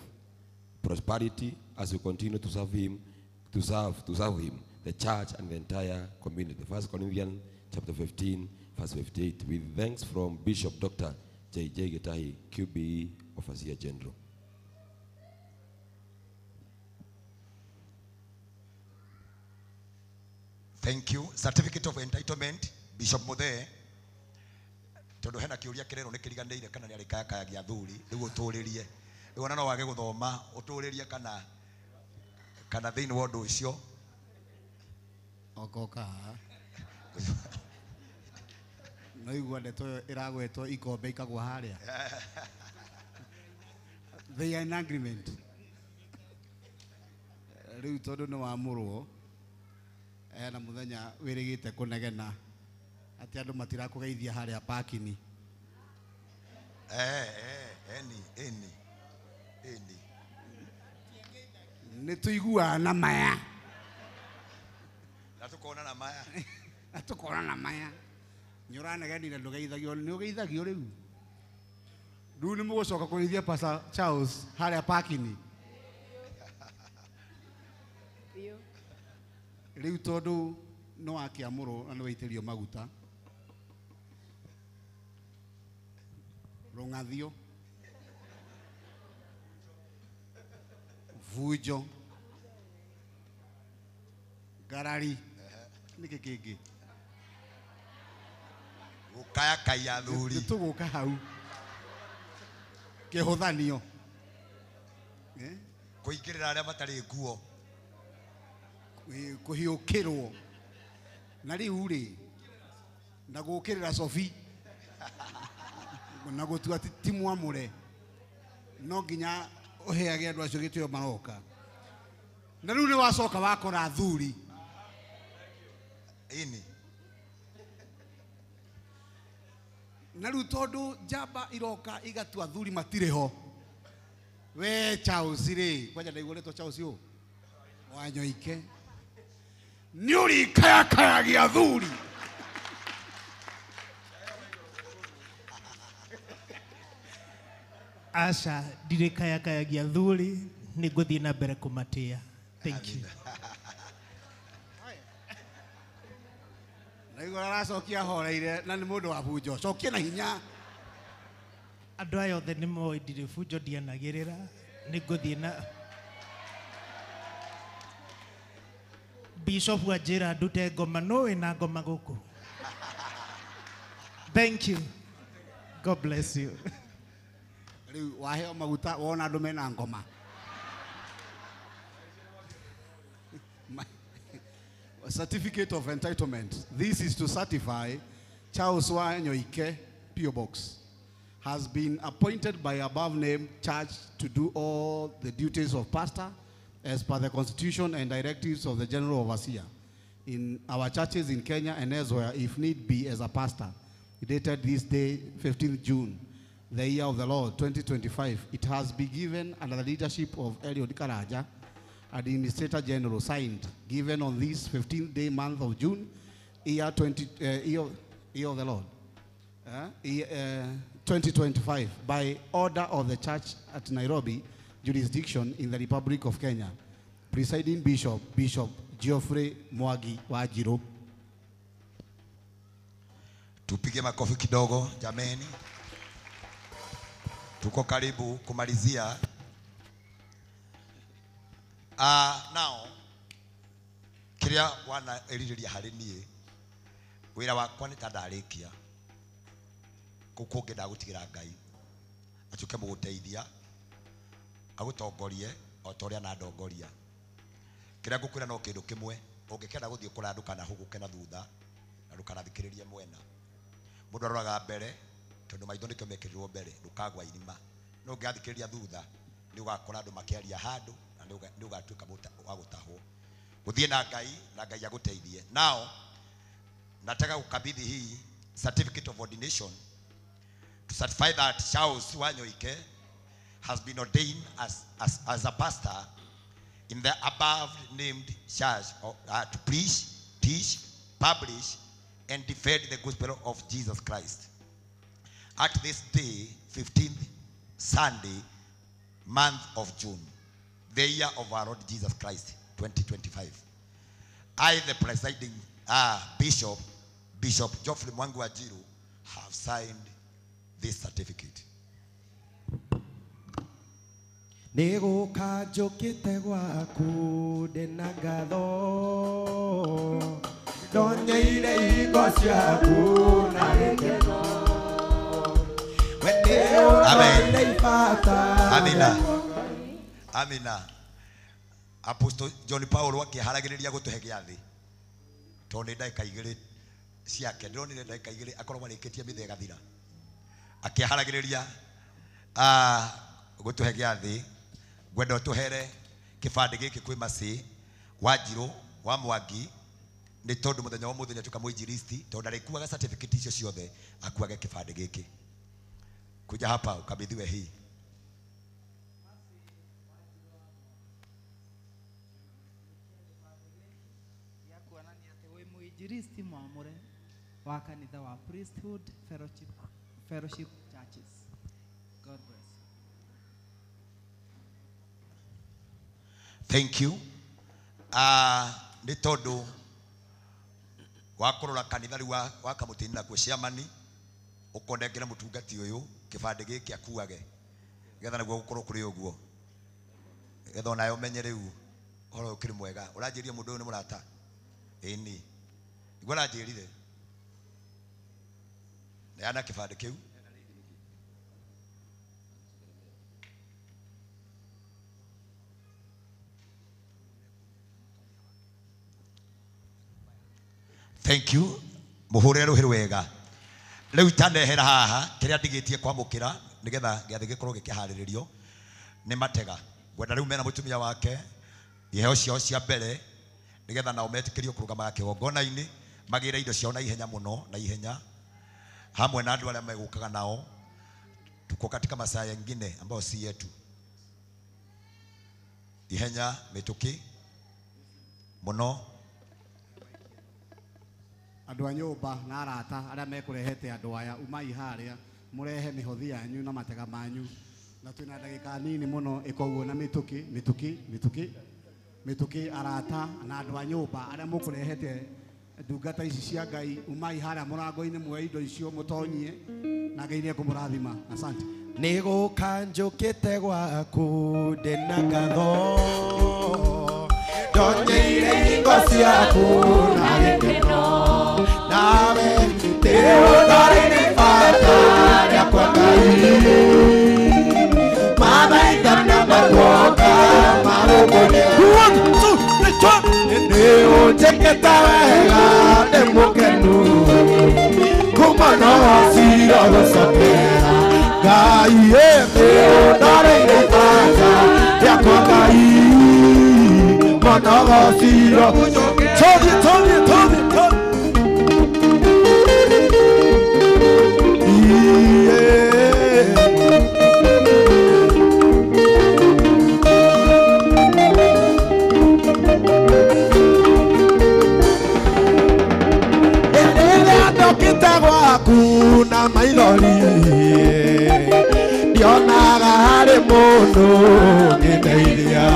prosperity, as you continue to serve Him, to serve Him, the church, and the entire community. 1 Corinthians chapter 15, verse 58. With thanks from Bishop Dr. J.J. Gitahi, QBE, Overseer General. Thank you. Certificate of entitlement, Bishop Muthe. Tondu hena kiuria kirero ni kiriganire kana ni arikayakayagia athuri riu uturirie riu ona no wage guthoma uturirie kana kana thiini wa undu ucio okoka no igua ndeto ĩyo ĩragwetwo ikombe ikagwa haria. They are in agreement. Riu tondu ni wamũrwo ena muthenya wirigite kunegena ati andu matirakugeithia haria parking. Eni eni ni tuiguaga na maya na tukona na maya na tukona na maya ni uranegenire ndugeithagio ni ugeithagio riu riu ni mugucoka kugeithia Pastor Charles haria parking riu tondu no akiamurwo na ni waitirio maguta rung'athio vujo ngarari niki kingi gukayakaya athuri tuguka hau kihuthanio kuingirira aria matari nguo kuhiukirwo na riu ri na gukirira Sophie na gutua ti mwamure no nginya uheage andu acio gitio maroka na riu ni wacoka wakora athuri ini na riu tondu njamba iroka igatua athuri matire ho we Charles ri kwanja ndaigua ritwa Charles ũ Wanyoike ni urikayakayagia athuri. Aca ndirikayakayagia athuri ni nguthii na mbere kumatia. Thank you. Naigua aracokia horeire na ni mundu wa bunjo cokia na hinya. Andu aya othe ni moĩ ndirĩ bunjo ndianagĩrĩra ni nguthii na Bishop anjĩra ndute ngoma no wĩna ngoma gũkũ. Thank you. God bless you. Riu waheo maguta wona andu mena ngoma. Certificate of entitlement. This is to certify Charles Wanyoike, P.O. Box, has been appointed by above named church to do all the duties of pastor as per the constitution and directives of the General Overseer in our churches in Kenya and elsewhere, if need be, as a pastor. Dated this day, 15th June, the year of the Lord, 2025. It has been given under the leadership of Eliud Karaja, Administrator General, signed, given on this 15th day, month of June, year year of the Lord, 2025, by order of the church at Nairobi jurisdiction in the Republic of Kenya. Presiding Bishop, Bishop Geoffrey Mwagi Wajiro. Tupige makofi kidogo jameni. Tuko karibu kumalizia. Now kiria wana eririria hari nie wira wakwa ni ta ndarikia kuu kungi ndagutigira Ngai acuke muguteithia agutongorie o ta uria nandongoria. Kiria ngukwira no kindu kimwe, ungikenda guthii kura ndukanahuguke na thutha na ndukanathikiririe mwena. Mundu aroraga mbere tondu maitho nikio mekirirwo mbere, ndukagwa irima. No ungiathikiriria thutha ni ugakora andu makiaria handu na ni ugatuika wa gutahwo. Guthie na Ngai na Ngai aguteithie. Nao nataka kukabidhi hii certificate of ordination to certify that Charles Wanyoike has been ordained as a pastor in the above named church to preach, teach, publish, and defend the gospel of Jesus Christ. At this day, 15th Sunday, month of June, the year of our Lord Jesus Christ, 2025. I, the presiding Bishop, Bishop Geoffrey Mwangi wa Njiru, have signed this certificate. Nĩgũka njũkĩte gwaku ndĩna ngatho ndonyeire hingo ciaku na gĩkeno. Amen. Amina. Amina. Apostle John Paul akĩharagĩrĩria gũtũhe gĩathĩ tondũ nĩ ndagĩka igĩrĩ ciake ndĩronire ndagĩka igĩrĩ akorwo marĩkĩtie mĩthĩ ĩgathira akĩharagĩrĩria gũtũhe gĩathĩ ngwenda ũtũhere kĩbandĩ gĩkĩ kwĩ Mercy Wanjiru wa Mwangi nĩ tondũ mũthenya wa mũthenya tuka mũinjilisti tondũ ndarĩkuaga certificate icio ciothe akuage kĩbandĩ gĩkĩ. Kuja hapa ukabidhiwe hii. Mwinjilisti mwamure wa kanitha wa Priesthood Fellowship Churches. God bless. Thank you. Nĩ tondũ wa kũrora kanitha rĩu wa Kamũtĩ-inĩ nakuo ciamani ũkonengera mũtungati ũyũ kĩbandĩ gĩkĩ akuage getha nĩguo gũkorwo kũrĩ ũguo getha onawe ũmenye rĩu ũhoro ũyũ ũkĩrĩ mwega. Ũranjĩrire mũndũ ũyũ nĩ mũrata? Ĩni nĩguo aranjĩrire. Neana kĩbandĩ kĩu. Thank you. Mũhũrĩre rũhĩ rwega. Rĩu itanehera haha kĩrĩa ndigĩtie kwamũkĩra nĩgetha gĩathĩ gĩkorwo gĩkĩharĩrĩrio nĩ matega. Ngwenda rĩu mena mũtumia wake iheo ciao cia mbere nĩgetha nao metĩkĩrio kũrũgamaga kĩgongona-inĩ magĩre indo ciao na ihenya mũno na ihenya hamwe na andũ arĩa megũkaga nao. Tuko katika masaa yengine ambayo si yetu. Ihenya mĩtũkĩ mũno. Andũ a nyũmba na arata arĩa mekũrehete andũ aya umai harĩa mũrehe mĩhothi yanyu na matega manyu na twĩna ndagĩka nini mũno ĩkoguo na mĩtũkĩ mĩtũkĩ mĩtũkĩ mĩtũkĩ arata na andũ a nyũmba arĩa mũkũrehete ndungata ici cia Ngai umai harĩa mũrango-inĩ muoe indo icio mũtonyie na Ngai nĩekũmũrathima. Asante. Nĩgũka njũkĩte gwaku ndĩna ngatho ndonyeire hingo ciaku na gĩkeno nawe nĩũndorire bata rĩakwa Ngai mathaitha na magoka marũmũria. 1 2 3 4 nĩũnjĩkĩte wega ndĩ mũkenu kuma no cira gũcokera Ngai nĩũndorire bata rĩakwa Ngai mono cira Tobi tobi tobi tobi. Kuna maithori ndionaga harĩ mũndũ ũngĩndeithia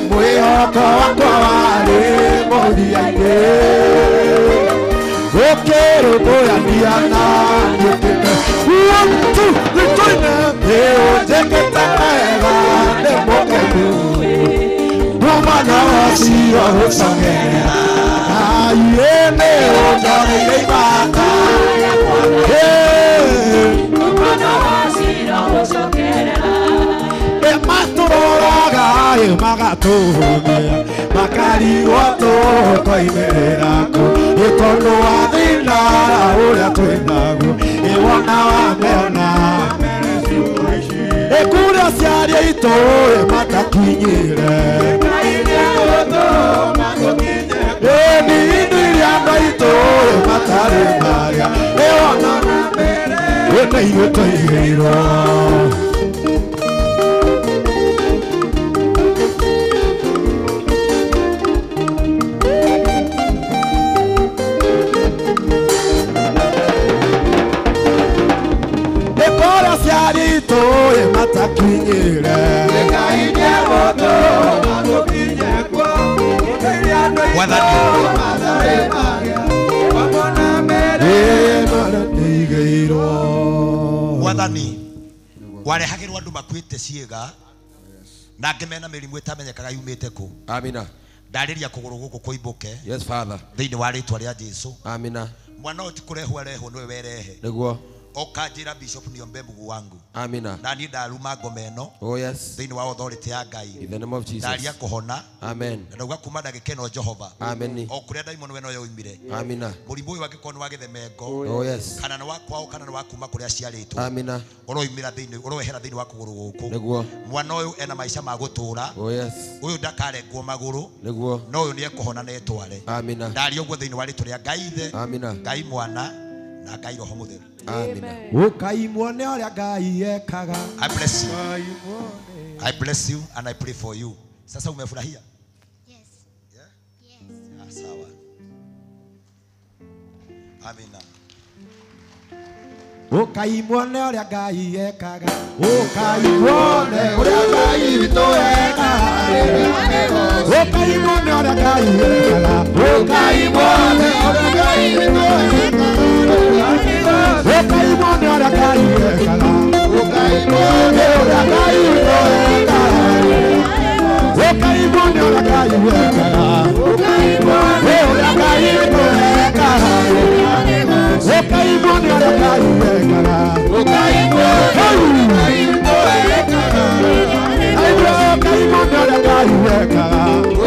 mwĩhoko wakwa warĩ mũthia-inĩ gũkĩrũmbũyania na njũkĩte. 1 2 3 4 nĩũnjĩkĩte wega ndĩ mũkenu kuma na ũcio gũcokera Ngai nĩũndorire ibata matũroraga magatũhũmia makarigwo tũkoimĩrĩra kũ ĩ tondũ wa thĩna ũrĩa twĩnaguo ĩ wona wamena ĩ kũrĩa aciari aitũ ĩ matakinyire ĩ nĩ indo iria andũ aitũ ĩ matarĩ nacio. ithuĩ tũigĩirwo. Nĩ kũrĩa aciari tũĩ matakinyire. Mwathani warehagĩrwo andũ makuĩte ciĩga na angĩ mena mĩrimũ ĩtamenyekaga yumĩte kũ. Amina. Ndarĩria kũgũrũ gũkũ kũimbũke. Yes, Father. Thĩinĩ wa rĩtwa rĩa Jesu. Amina. Mwana ũyũ ti kũrehwo arehwo nĩwe werehe. Nĩguo. Oka njĩra bishop niombe mguu wangu. Amina. Na niĩ ndaruma ngoma ĩno. Oh yes. Thĩinĩ wa authority ya Ngai. In the name of Jesus. Ndaria kũhona. Amen. Na ndauga kuma ndagĩka ĩno Jehova. Amen. O kũrĩa ndaimono ĩno yoimire. Amina. Mũrimũ ũyũ angĩkorwo nĩ wa gĩthemengo. Oh yes. Kana nĩ wa kwao kana nĩ wa kuma kũrĩa aciarĩtwo. Amina. Ũroimĩra thĩinĩ, ũroehera thĩinĩ wa kũgũrũ gũkũ. Nĩguo. Mwana ũyũ ena maica ma gũtũũra. Oh yes. Ũyũ ndakarengwo magũrũ. Nĩguo. No ũyũ nĩekũhona na etware. Amina. Ndaria ũguo thĩinĩ wa rĩtwa rĩa Ngai Ithe. Amina. Ngai Mwana na Ngai Roho Mũtheru. Amina. Ũkai muone ũrĩa Ngai ekaga. I bless you. I bless you and I pray for you. Sasa umefurahia? Yes. Yeah? Yes. Ah, sawa. Amina. Ũkai muone ũrĩa Ngai ekaga. Ũkai muone ũrĩa Ngai witũ ekaga. Ũkai muone ũrĩa Ngai ekaga. Ũkai muone ũrĩa Ngai witũ ekaga. Ũkai muone ũrĩa Ngai ekaga. Ũkai muone ũrĩa Ngai witũ ekaga. Ũkai muone ũrĩa Ngai ekaga. Ũkai muone ũrĩa Ngai witũ ekaga. Ũkai muone ũrĩa Ngai ekaga. Ũkai muone ũrĩa Ngai witũ ekaga. Ũkai muone ũrĩa Ngai ekaga.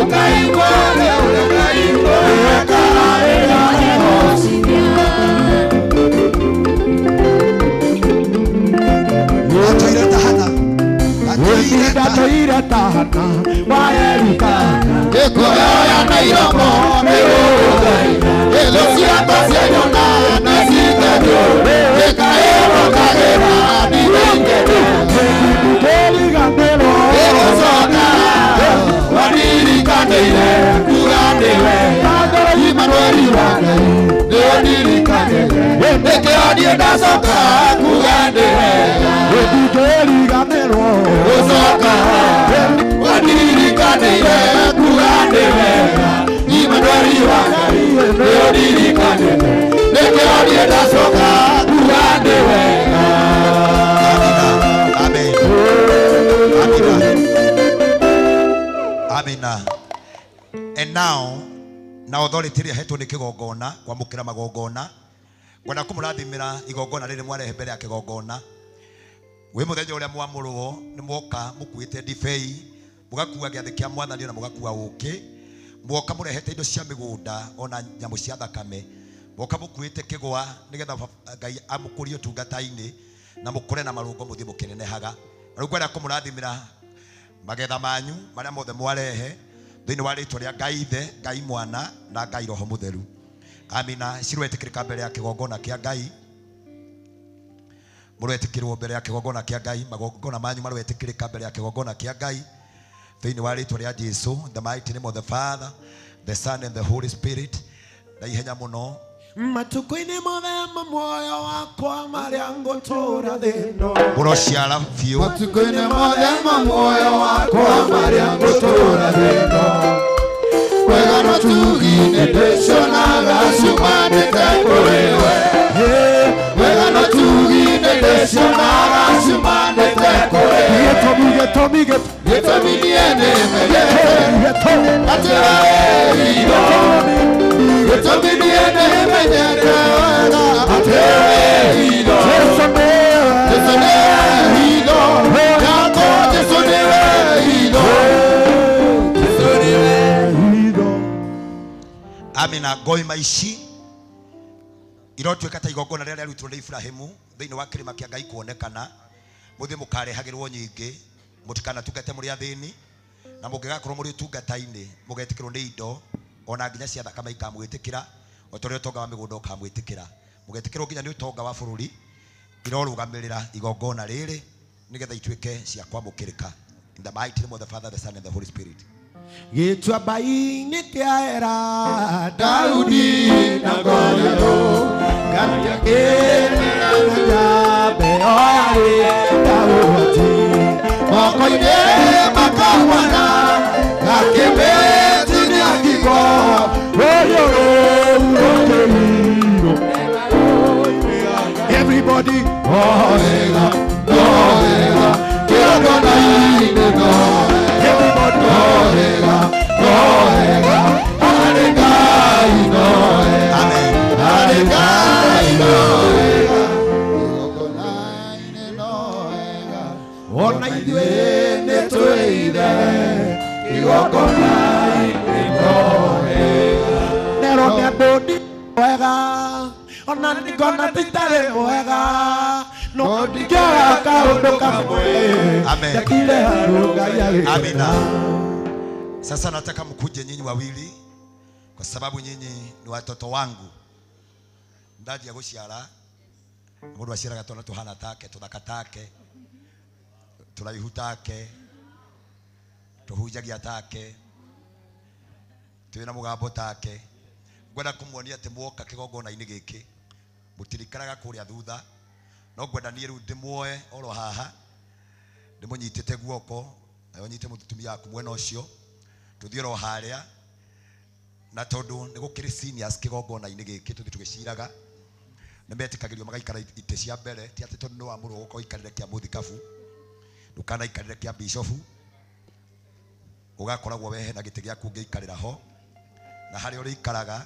Ũkai muone ũrĩa Ngai witũ ekaga. Ndatũire tahana wa Elikana. Gĩkũyoya na iromo nĩ ũngai. Ĩthũ ciakwa cianyona na cikethio. Gĩkaĩrũkagĩra ndigĩikene. Kĩriganĩrwo. Gĩgũcoka wanirikanĩire kuga nĩwe. Imanueli wa Ngai nĩũndirikanĩire. Nĩkĩo niĩ ndacoka kuga nĩwe. Kĩriganĩrwo. Gũcoka wanirikanĩire kuga nĩwe. Imanueli wa Ngai nĩũndirikanĩire. Nĩkĩo niĩ ndacoka kuga nĩwe. Amen. Amina. Amina. And now, na authority ĩrĩa hetwo nĩ kĩgongona kwamũkĩra magongona ngwenda kũmũrathimĩra igongona rĩrĩ mwarehe mbere ya kĩgongona. Wĩ mũthenya ũrĩa mwamũrwo nĩ mwoka mũkuĩte ndibei mũgakua gĩathĩ kĩa mwathani na mũgakua ũkĩ mwoka mũrehete indo cia mĩgũnda ona nyamũ cia thakame mwoka mũkuĩte kĩgwa nĩgetha Ngai amũkũrie ũtungata-inĩ na mũkũre na marũngo mũthiĩ mũkĩnenehaga. Na rĩu ngwenda kũmũrathimĩra magetha manyu marĩa mothe mwarehe thĩinĩ wa rĩtwa rĩa Ngai Ithe, Ngai Mwana na Ngai Roho Mũtheru. Amina. Ciroetĩkĩrĩka mbere ya kĩgongona kĩa Ngai. Mũroetĩkĩrwo mbere ya kĩgongona kĩa Ngai. Magongona manyu maroetĩkĩrĩka mbere ya kĩgongona kĩa Ngai thĩinĩ wa rĩtwa rĩa Jesu. The mighty name of the Father, the Son and the Holy Spirit. Na ihenya mũno. Matukũ-inĩ mothe ma muoyo wakwa marĩa ngũtũũra thĩ ĩno. Mũrociara biũ. Matukũ-inĩ mothe ma muoyo wakwa marĩa ngũtũũra thĩ ĩno. Wega na ũtugi nĩndĩcionaga ciumanĩte kũrĩ we. Wega na ũtugi nĩndĩcionaga ciumanĩte kũrĩ we. Gĩtũmi, gĩtũmi, gĩtũmi. Gĩtũmi niĩ nĩmenyete atĩ we wĩ hitho. Gĩtũmi niĩ nĩmenyete wega atĩ we wĩ hitho. Jesũ nĩwe. Jesũ nĩwe hitho yakwa. Jesũ nĩwe hitho. Jesũ nĩwe hitho. Amina. Ngoima ici irotuĩka ta igongona rĩrĩa rĩarutirwo nĩ Ibrahimu thĩinĩ wa kĩrĩma kĩa Ngai kuonekana. Mũthiĩ mũkarehagĩrwo nyingĩ, mũtikanatungate mũrĩ athĩni, na mũngĩgakorwo mũrĩ ũtungata-inĩ mũgetĩkĩrwo nĩ indo ona nginya cia thakame ikamwĩtĩkĩra o ta ũrĩa ũtonga wa mĩgũnda ũkamwĩtĩkĩra. Mũgetĩkĩrwo nginya nĩ ũtonga wa bũrũri. Irorugamirira igongona riri nigetha ituike cia kwamukirika. In the mighty name of the Father, the Son, and the Holy Spirit. Gĩtuamba-inĩ kĩa Ela, Daudi na Goliathũ, gatiakĩrĩ na njambe o yarĩ ta ũhoti. Moko-inĩ makahuana, gakĩmĩtinia ngingo, rũhiũ rũu rũkĩirwo. Everybody, no wega, no wega, kĩgongona-inĩ no wega, no wega, no wega, harĩ Ngai no wega, harĩ Ngai no wega, kĩgongona-inĩ no wega, ona ithuĩ nĩ twĩire, kĩgongona-inĩ no wega. Nero nĩ andũ ndi wega, ona ngona titarĩ mwega, no ndingĩaga kaũndũ kamwe. Amen. Ndekire handũ Ngai agĩkena. Amina. Sasa nataka mkuje nyinyi wawili kwa sababu nyinyi ni watoto wangu. Ndaji ya guciara mundu aciaraga twana tuhana take, tuthaka take, turaihu take, tuhunjagia take, twina mugambo take. Ngwenda kumuonia ati mwoka kigongona-inĩ gĩkĩ mũtirikaraga kũrĩa thutha, no ngwenda niĩ rĩu ndĩmuoe oro haha ndĩmũnyitĩte guoko nayo nyite mũtumia waku mwena ũcio tũthiĩ oro harĩa, na tondũ nĩ gũkĩrĩ seniors kĩgongona-inĩ gĩkĩ tũthiĩ tũgĩciraga nĩ metĩkagĩrio magaikara itĩ cia mbere, ti atĩ tondũ nĩ wa mũrũ ũgoka ũikarĩre kĩa mũthikabu, ndũkanaikarĩre kĩa bishofu, ũgakoragwo we hena gĩtĩ gĩaku ũngĩikarĩra ho, na harĩa ũrĩikaraga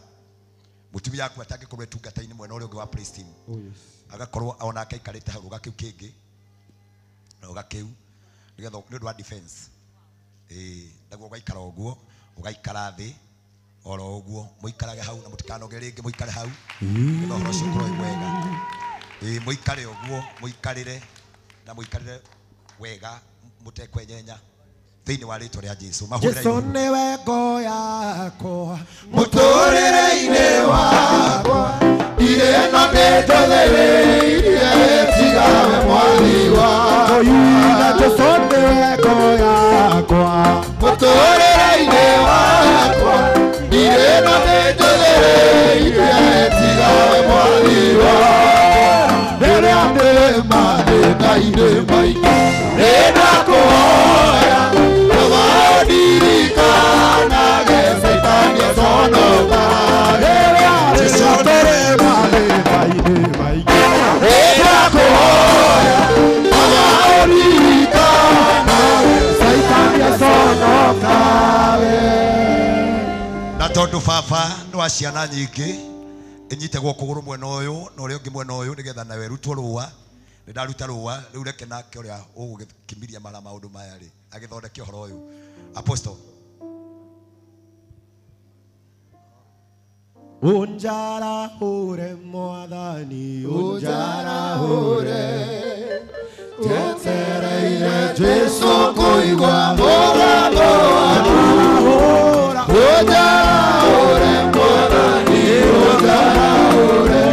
mũtumia waku atangĩkorwo etungata-inĩ mwena ũrĩa ũngĩ wa praise team, agakorwo onake aikarĩte hau rũga kĩu kĩngĩ rũga kĩu nĩgetha nĩ ũndũ wa defense. Naguo ũgaikara ũguo, ũgaikara thĩ oro ũguo, mũikarage hau na mũtikanoge rĩngĩ, mũikare hau nĩgetha ũhoro ũcio ũkorwo wĩ mwega. Mũikare ũguo, mũikarĩre na mũikarĩre wega mũtekwenyenya thĩinĩ wa rĩtwa rĩa Jesũ. Mahũrĩre Jesũ igũrũ. nĩwe ngo yakwa mũtũrĩre-inĩ wakwa, ndirĩ ĩno nĩnjũthĩrĩirie tigawe mwathi wakwa. Koiga Jesũ nĩwe ngo yakwa mũtũrĩre-inĩ wakwa, ndirĩ ĩno nĩnjũthĩrĩirie tigawe mwathi wakwa. Rĩrĩa ndĩ mathĩna-inĩ maingĩ nĩndakũhoya ndirikanage Caitani aconokage. Jesũ tũrĩ mathĩna-inĩ maingĩ nĩndakũhoya ndirikanage Caitani aconokage. Na tondũ baba nĩ wa ciana nyingĩ ĩnyitagwo kũgũrũ mwena ũyũ na ũrĩa ũngĩ mwena ũyũ nĩgetha nawe ĩrutwo rũa, nĩ ndaruta rũa rĩu reke nake ũrĩa ũgũgĩkimiria mara maũndũ maya rĩ agĩthondeke ũhoro ũyũ. Apostle. Unjarahũre Mwathani, unjarahũre, njetereire Jesũ kũigua mũgambo waku. Unjarahũre Mwathani, unjarahũre,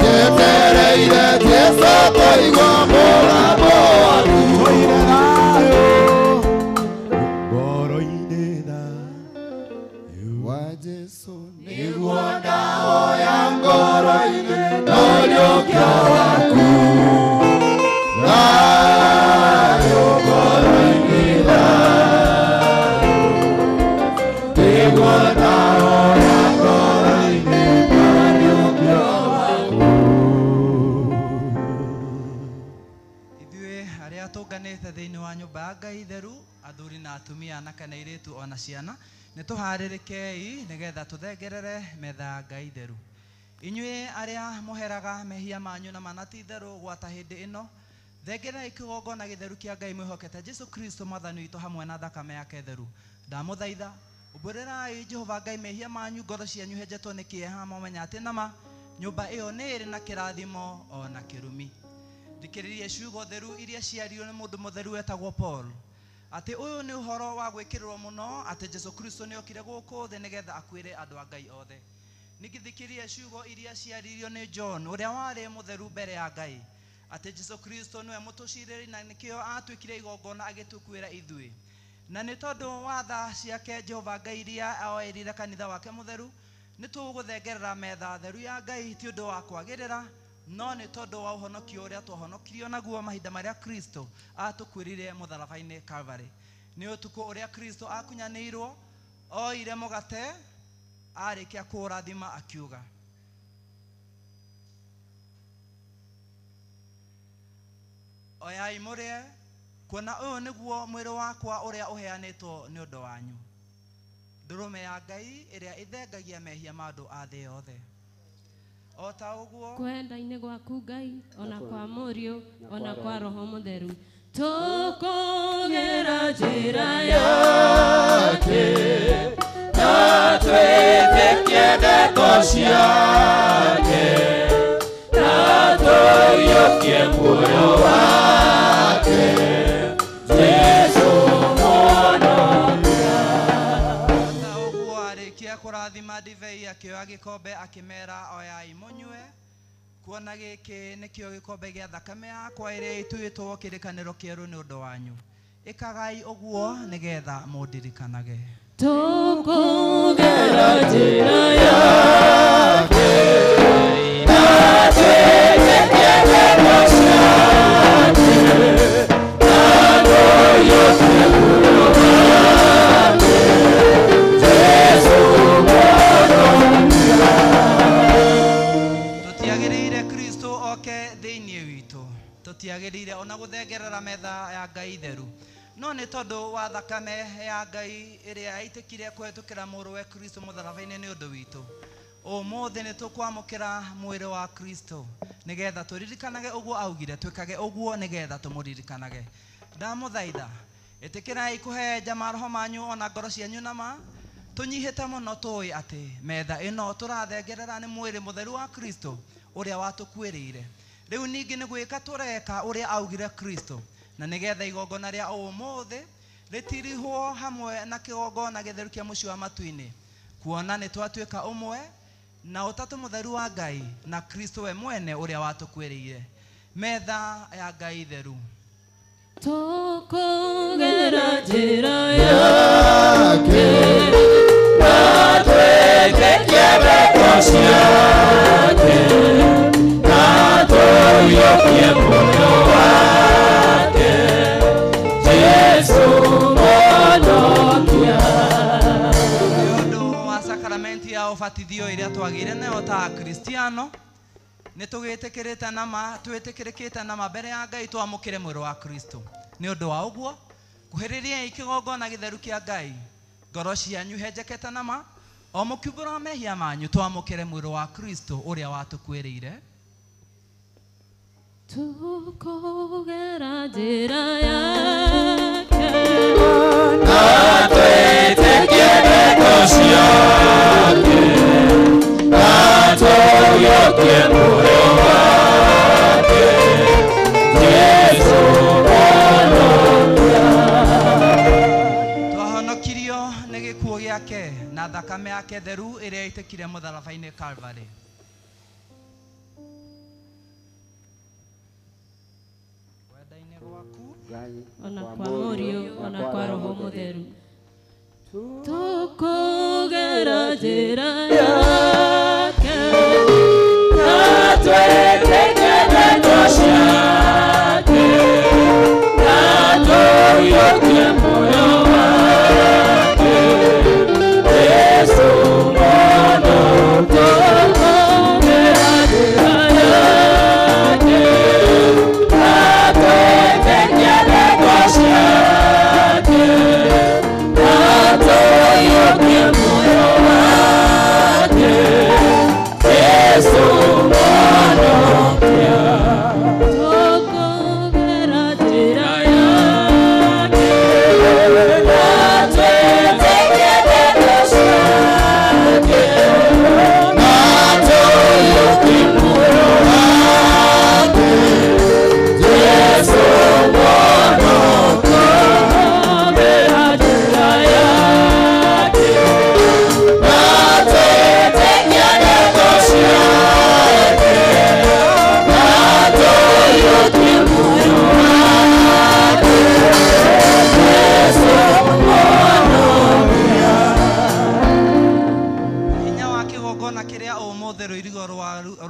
njetereire Jesũ kũigua mũgambo waku. Ngoro-inĩ thayũ wa Jesũ nĩguo ndahoya ngoro-inĩ ndoriũkio waku. Thayũ ngoro-inĩ thayũ nĩguo ndahoya ngoro-inĩ ndoriũkio waku. Ithuĩ arĩa tũnganĩte thĩinĩ wa nyũmba ya Ngai theru, athuri na atumia, anake na airĩtu ona ciana, nĩ tũharĩrĩkei nĩgetha tũthengerere metha ya Ngai theru. Inyuĩ arĩa mũheraga mehia manyu na mana ti itherũ gwata hĩndĩ ĩno, thengererai kĩgongona gĩtheru kĩa Ngai mwĩhokete Jesũ Kristo mwathani witũ hamwe na thakame yake theru. Ndamũthaitha umbũrĩrai Jehova Ngai mehia manyu, ngoro cianyu henjetwo nĩ kĩeha, mũmenye atĩ nama nyũmba ĩyo nĩ ĩrĩ na kĩrathimo ona kĩrumi. Thikĩrĩria ciugo theru iria ciaririo nĩ mũndũ mũtheru wetagwo Paul, atĩ ũyũ nĩ ũhoro wa gwĩkĩrĩrwo mũno atĩ Jesũ Kristo nĩ okire gũkũ thĩ nĩgetha akuĩre andũ a Ngai othe. Ningĩthikĩria ciugo iria ciaririo nĩ John ũrĩa warĩ mũtheru mbere ya Ngai atĩ Jesu Kristo nĩwe mũtũcirĩri na nĩkĩo atuĩkire igongona agĩtũkuĩra ithuĩ. Na nĩ tondũ wa tha ciake Jehova Ngai iria oerire kanitha wake mũtheru, nĩ tũgũthengerera metha theru ya Ngai ti ũndũ wa kwagĩrĩra, no nĩ tondũ wa ũhonokio ũrĩa twahonokirio naguo mahinda marĩa Kristo atũkuĩrire mũtharaba-inĩ Calvary. Nĩ ũtukũ ũrĩa Kristo akunyanĩirwo, oire mũgate, arĩkia kũũrathima akiuga, oyai mũrĩe, kuona ũyũ nĩguo mwĩrĩ wakwa ũrĩa ũheanĩtwo nĩ ũndũ wanyu. Ndũrũme ya Ngai ĩrĩa ĩthengagia mehia ma andũ a thĩ yothe. O ta ũguo kwenda-inĩ gwaku Ngai, ona kwa Mũriũ, ona kwa Roho Mũtheru, tũkũgera njĩra yake na twĩtĩkie ndeto ciake na tũiyũkie muoyo wake Jesu Mwonokia. Ta ũguo arĩkia kũrathima ndibei akĩoya gĩkombe akĩmera, oyai mũnyue, kuona gĩkĩ nĩkĩo gĩkombe gĩa thakame yakwa ĩrĩa ĩtuĩtwo kĩrĩkanĩro kĩerũ nĩ ũndũ wanyu. Ĩkagai ũguo nĩgetha mũndirikanage. Tũkũgera njĩra yake na twĩtĩkie ndeto ciake na tũiyũkie muoyo wake Jesu Mwonokia. Tũtiagĩrĩire Kristo oke thĩinĩ witũ, tũtiagĩrĩire ona gũthengerera metha ya Ngai theru, no nĩ tondũ wa thakame ya Ngai ĩrĩa yaitĩkire kũhetũkĩra mũrũwe Kristo mũtharaba-inĩ nĩ ũndũ witũ. Ũmũthĩ nĩ tũkwamũkĩra mwĩrĩ wa Kristo nĩgetha tũririkanage ũguo augire, twĩkage ũguo nĩgetha tũmũririkanage. Ndamũthaitha, ĩtĩkĩrai kũhehenja maroho manyu ona ngoro cianyu na ma tũnyihĩte mũno tũĩ atĩ metha ĩno tũrathengerera nĩ mwĩrĩ mũtheru wa Kristo ũrĩa watũkuĩrĩire. Rĩu ningĩ nĩ gwĩka tũreka ũrĩa augire Kristo, na nĩgetha igongona rĩa ũmũthĩ rĩtirihwo hamwe na kĩgongona gĩtheru kĩa mũciĩ wa matu-inĩ, kuona nĩ twatuĩka ũmwe na ũtatũ mũtheru wa Ngai na Kristo we mwene ũrĩa watũkuĩrĩire. Metha ya Ngai theru. Tũkũgera njĩra yake na twĩtĩkie ndeto ciake na tũiyũkie muoyo wake Jesu Mwonokia. Nĩ ũndũ wa sakramenti ya ũbatithio ĩrĩa twagĩire nayo ta Akristiano, nĩ tũgĩtĩkĩrĩte nama, twĩtĩkĩrĩkĩte nama mbere ya Ngai twamũkĩre mwĩrĩ wa Kristo. Nĩ ũndũ wa ũguo, kuhĩrĩriai kĩgongona gĩtheru kĩa Ngai, ngoro cianyu henjekete nama, o mũkiumbũra mehia manyu twamũkĩre mwĩrĩ wa Kristo ũrĩa watũkuĩrĩire. Tũkũgera njĩra yake na twĩtĩkie ndeto ciake na tũiyũkie muoyo wake Jesu Mwonokia. Twahonokirio nĩ gĩkuũ gĩake na thakame yake theru ĩrĩa yaitĩkire mũtharaba-inĩ Calvary. Wenda-inĩ gwaku ona kwa Mũriũ, ona kwa Roho Mũtheru, tũkũgera njĩra yake na twĩtĩkie ndeto ciake na tũiyũkie muoyo wake Jesu Mwonokia. Tũkũgera njĩra yake na twĩtĩkie ndeto ciake na tũiyũkie muoyo wake Kĩgongona kĩrĩa ũmũthĩ rũirigo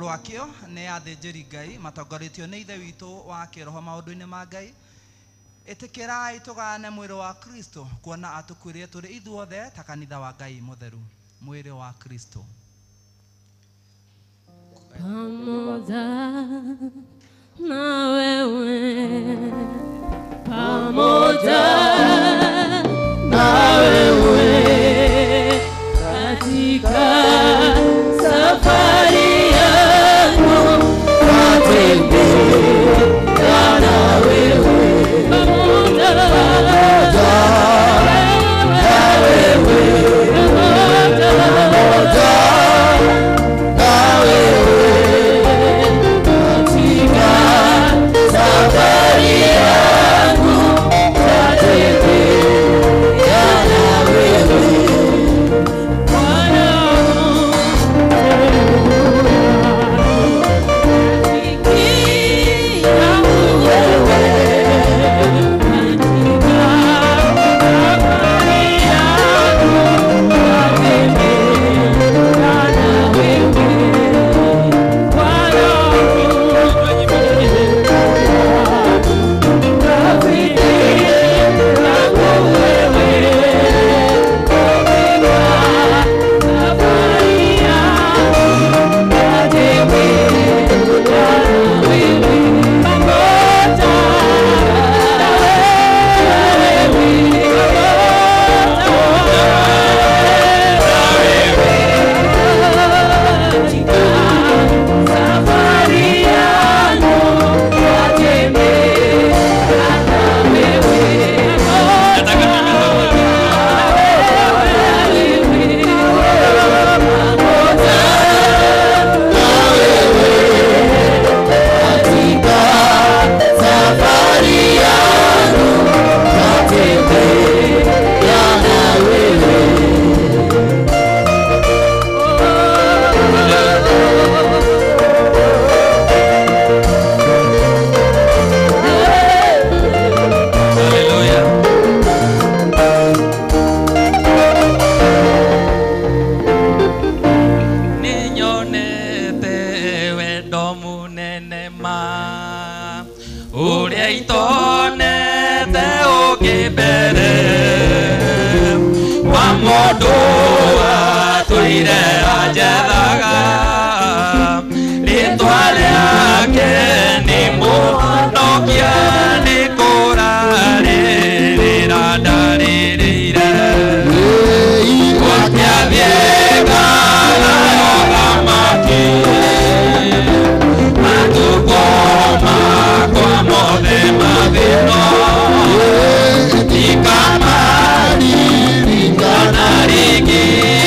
rwakĩo nĩ athĩnjĩri Ngai matongoretio nĩ Ithe witũ wa kĩroho maũndũ-inĩ ma Ngai. Ĩtĩkĩrai tũgayane mwĩrĩ wa Kristo kuona atũkuĩrĩre tũrĩ ithuothe ta kanitha wa Ngai mũtheru. Mwĩrĩ wa Kristo. Pamoja na wewe, pamoja na wewe katika safari yangu natembea na wewe, pamoja na wewe, pamoja na wewe katika safari yangu natembea na wewe.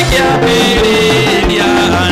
Kĩambĩrĩria.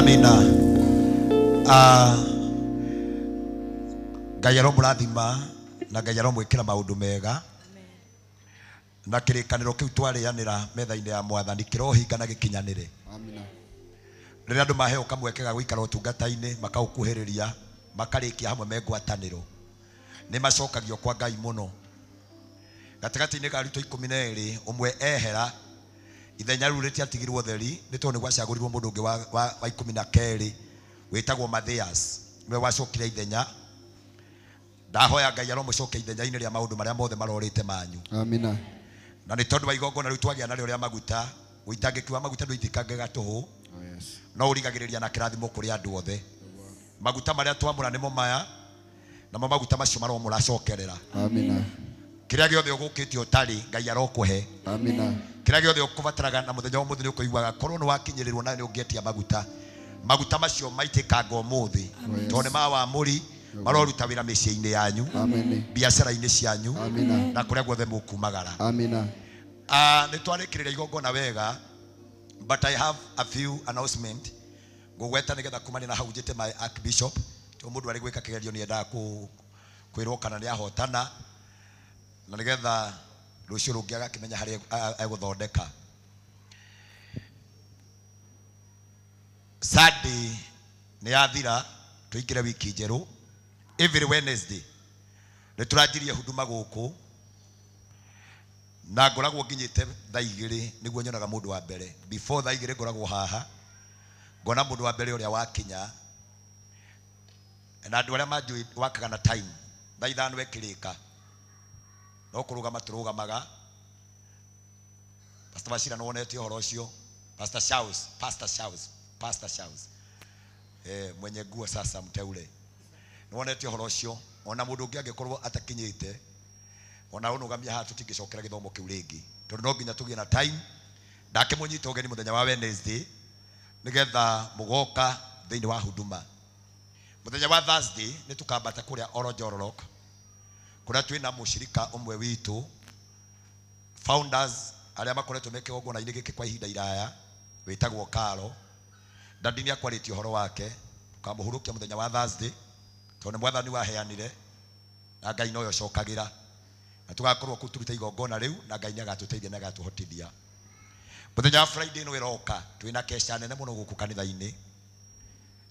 Amina. Ngai aromũrathima na Ngai aromwĩkĩra maũndũ mega na kĩrĩkanĩro kĩu twarĩanĩra metha-inĩ ya mwathani kĩrohinga na gĩkinyanĩre. Amina. Rĩrĩa andũ maheo kamweke ga gũikara ũtungata-inĩ makaũkuhĩrĩria makarĩkia hamwe me ngwatanĩro nĩ macokagio kwa Ngai mũno. Gatagatĩ-inĩ ka arutwo 12 ũmwe ehera ithenya rĩu rĩtiatigirwo theri nĩ tondũ nĩ gwacagũrirwo mũndũ ũngĩ wa 12 wĩtagwo Mathias nĩwe wacokire ithenya. Ndahoya Ngai aromũcokia ithenya-inĩ rĩa maũndũ marĩa mothe marorĩte manyu. Amina. Na nĩ tondũ wa igongona rĩu twagĩa narĩo rĩa maguta, ũitangĩki wa maguta ndũitĩkangaga tũhũ, no ũrigagĩrĩria na kĩrathimo kũrĩ andũ othe. Maguta marĩa twamũra nĩmo maya, namo maguta macio maromũracokerera. Amina. Kĩrĩa gĩothe ũgũkĩte ũtarĩ Ngai arokũhe. Amina. Kĩrĩa gĩothe ũkũbataraga na mũthenya wa ũmũthĩ nĩ ũkũiguaga korwo nĩ wakinyĩrĩrwo na nĩ ũngĩetia maguta. Maguta macio maitĩkanga ũmũthĩ tondũ nĩ ma wamũri maroruta wĩra mĩciĩ-inĩ yanyu, biacara-inĩ cianyu na kũrĩa guothe mũkumagara. Amina. Nĩ twarĩkĩrĩria igongona wega, but I have a few announcement ngũgweta nĩgetha kumania na hau njĩte my archbishop tondũ mũndũ arĩ gwĩka kĩgerio nĩ endaga kwĩrwo kana nĩ ahotana na nĩgetha rũciũ rũngĩ agakĩmenya harĩa egũthondeka. Sunday nĩ yathira tũingĩre wiki njerũ. Every Wednesday nĩ tũranjirie huduma gũkũ na ngoragwo nginyĩte thaa igĩrĩ nĩguo nyonaga mũndũ wa mbere. Before thaa igĩrĩ ngoragwo haha ngona mũndũ wa mbere ũrĩa wakinya na andũ arĩa manjũĩ wakaga na time thaa ithano ĩkĩrĩka no kũrũgama tũrũgamaga. Pastor Bashira nĩwonete ũhoro ũcio. Pastor Charles, Pastor Charles, Pastor Charles, mwenye nguo sasa mteule nĩwonete ũhoro ũcio. Ona mũndũ ũngĩ angĩkorwo atakinyĩte ona ũnũgamia haha tũtingĩcokera gĩthomo kĩu rĩngĩ tondũ no nginya tũgĩe na time. Ndakĩmũnyita ũgeni mũthenya wa Wednesday nĩgetha mũgoka thĩinĩ wa huduma. Mũthenya wa Thursday nĩ tũkambata kũrĩa Oronjororok kũrĩa twĩna mũshirika ũmwe witũ founders arĩa makoretwo me kĩgongona-inĩ gĩkĩ kwa ihinda iraya wĩtagwo Karo. Ndadi nĩ akwarĩtie ũhoro wake, tũkamũhurũkia mũthenya wa Thursday tondũ nĩ mwathani waheanire na Ngai noyo ũcokagĩra, na tũgakorwo kũu tũrute igongona rĩu na Ngai nĩagatũteithia na agatũhotithia. Mũthenya wa Friday no ĩroka twĩna kesha nene mũno gũkũ kanitha-inĩ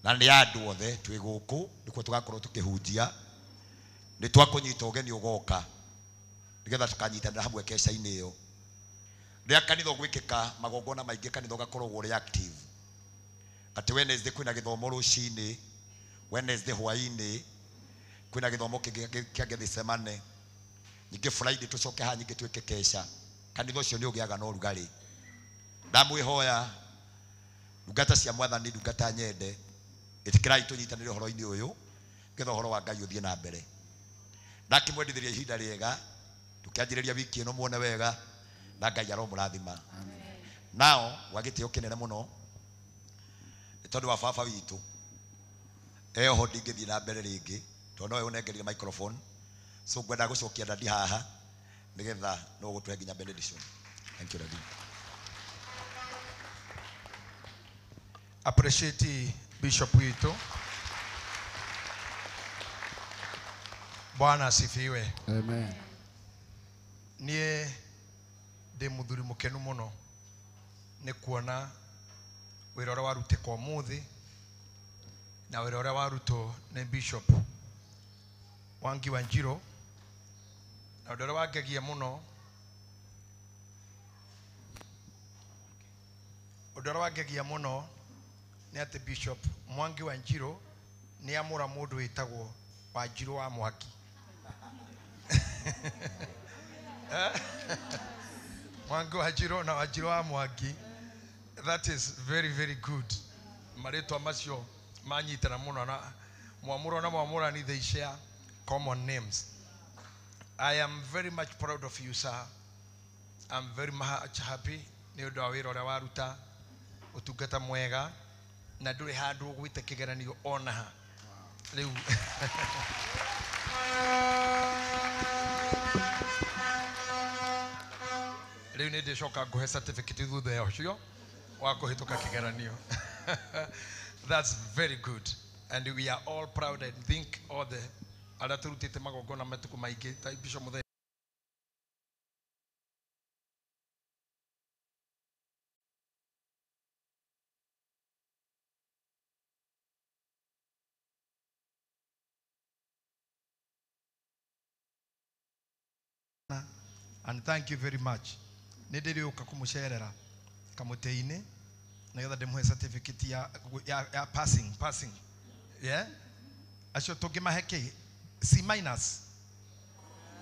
na nĩ ya andũ othe twĩ gũkũ nĩkuo tũgakorwo tũkĩhunjia. Nĩ twakũnyita ũgeni ũgoka nĩgetha tũkanyitanĩra hamwe kesha-inĩ ĩyo. Rĩrĩa kanitha ũgwĩkĩka magongona maingĩ kanitha ũgakoragwo ũrĩ active atĩ Wednesday kwĩna gĩthomo rũcinĩ, Wednesday hwaĩ-inĩ kwĩna gĩthomo kĩngĩ kĩa Gethsemane, ningĩ Friday tũcoke haha ningĩ twĩke kesha. Kanitha ũcio nĩ ũgĩaga na ũrugarĩ. Ndamwĩhoya ndungata cia mwathani, ndungata nyende, ĩtĩkĩrai tũnyitanĩre ũhoro-inĩ ũyũ nĩgetha ũhoro wa Ngai ũthiĩ na mbere. Ndakĩmwendithĩria ihinda rĩega tũkĩanjĩrĩria wiki ĩno muone wega na Ngai aromũrathima. Nao gwa gĩtĩo kĩnene mũno nĩ tondũ wa baba witũ eho ndingĩthiĩ na mbere rĩngĩ tondũ nowe ũnengerire microphone, so ngwenda gũcokia dadi haha nĩgetha no gũtũhe nginya benediction. Thank you, Daddy. Appreciate Bishop witũ. Bwana asifiwe. Amen. Niĩ ndĩ mũthuri mũkenu mũno nĩ kuona wĩra ũrĩa warutĩka ũmũthĩ na wĩra ũrĩa warutwo nĩ Bishop Mwangi Wanjiru, na ũndũ ũrĩa wangegia mũno, ũndũ ũrĩa wangegia mũno nĩ atĩ Bishop Mwangi Wanjiru nĩ amũra mũndũ wĩtagwo Wanjiru wa Mwangi. Mwangi Wanjiru na Wanjiru wa Mwangi, that is very very good. Marĩtwa macio manyitana mũno na Mwamũro na Mwamũrani, they share common names. I am very much proud of you, sir. I'm very much happy nĩ ũndũ wa wĩra ũrĩa waruta, ũtungata mwega, na ndũrĩ handũ ũgwĩte kĩgeranio ona ha rĩu. Rĩu nĩ ndĩcoka ngũhe certificate thutha ũcio wa kũhĩtũka kĩgeranio. That's very good. And we are all proud and think all the arĩa tũrutĩte magongona matukũ maingĩ ta Bishop Muthee. And thank you very much. Nĩ ndĩrĩũka kũmũcerera kamũtĩ-inĩ nĩgetha ndĩmũhe certificate ya passing. Yeah? Acio tũngĩmahe kĩ? C minus.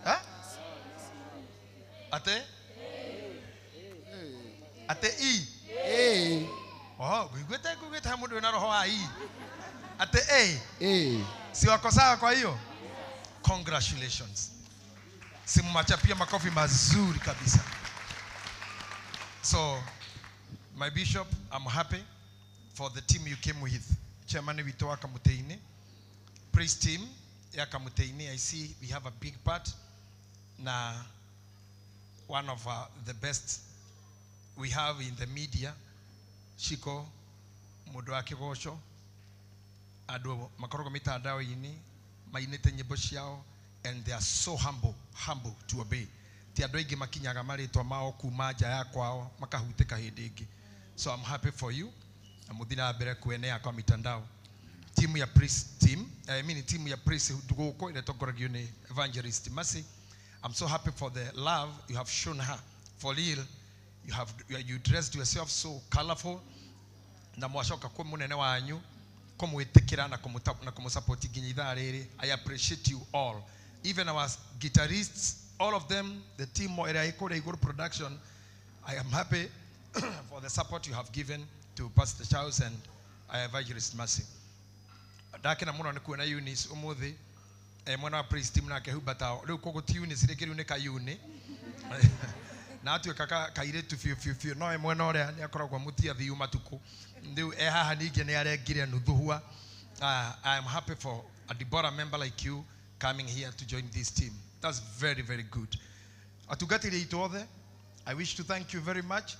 Eh? Ate? Ate E? A. Oh, nguiguĩte he mũndũ wĩna roho wa E. Ate A? A. Si wako sawa kwa hiyo? Congratulations. Simumachapia makofi mazuri kabisa. So, my bishop, I'm happy for the team you came with. Chairman witũ wa Kamũtĩ-inĩ, praise team ya Kamũtĩ-inĩ, I see we have a big part. Na one of the best we have in the media, Shiko, mũndũ wa kĩgoco, andũ makoragwo mitandao-inĩ, mainĩte nyĩmbo ciao, and they are so humble to obey. Ti andũ aingĩ makinyaga marĩtwa mao kuma nja ya kwao makahutĩka hĩndĩ ĩngĩ. So I'm happy for you. Na mũthiĩ na mbere kuenea kwa mitandao. Timu ya praise team, I mean timu ya praise gũkũ ĩrĩa ĩtongoragio nĩ Evangelist Mercy. I'm so happy for the love you have shown her. For real, you dressed yourself so colorful. Na mwacoka kwĩ mũnene wanyu kũmwĩtĩkĩra na kũmũsupport nginya ithaa rĩrĩ. I appreciate you all. Even our guitarists, all of them, the team ĩrĩa ĩ kũrĩa igũrũ production, I am happy for the support you have given to Pastor Charles and Evangelist Mercy. Ndakena mũno nĩ kuona Eunice ũmũthĩ, mwena wa praise team nake humba tao. Rĩu koguo ti Eunice rĩngĩ rĩu nĩ ka Euni. Na atuĩka kairĩtu biũ biũ biũ, no mwena ũrĩa nĩ akoragwo mũtiathiu matukũ. Rĩu e haha ningĩ nĩ arengire nuthu hua. I am happy for a Deborah member like you coming here to join this team. That's very, very good. Atungatĩri aitũ othe, I wish to thank you very much.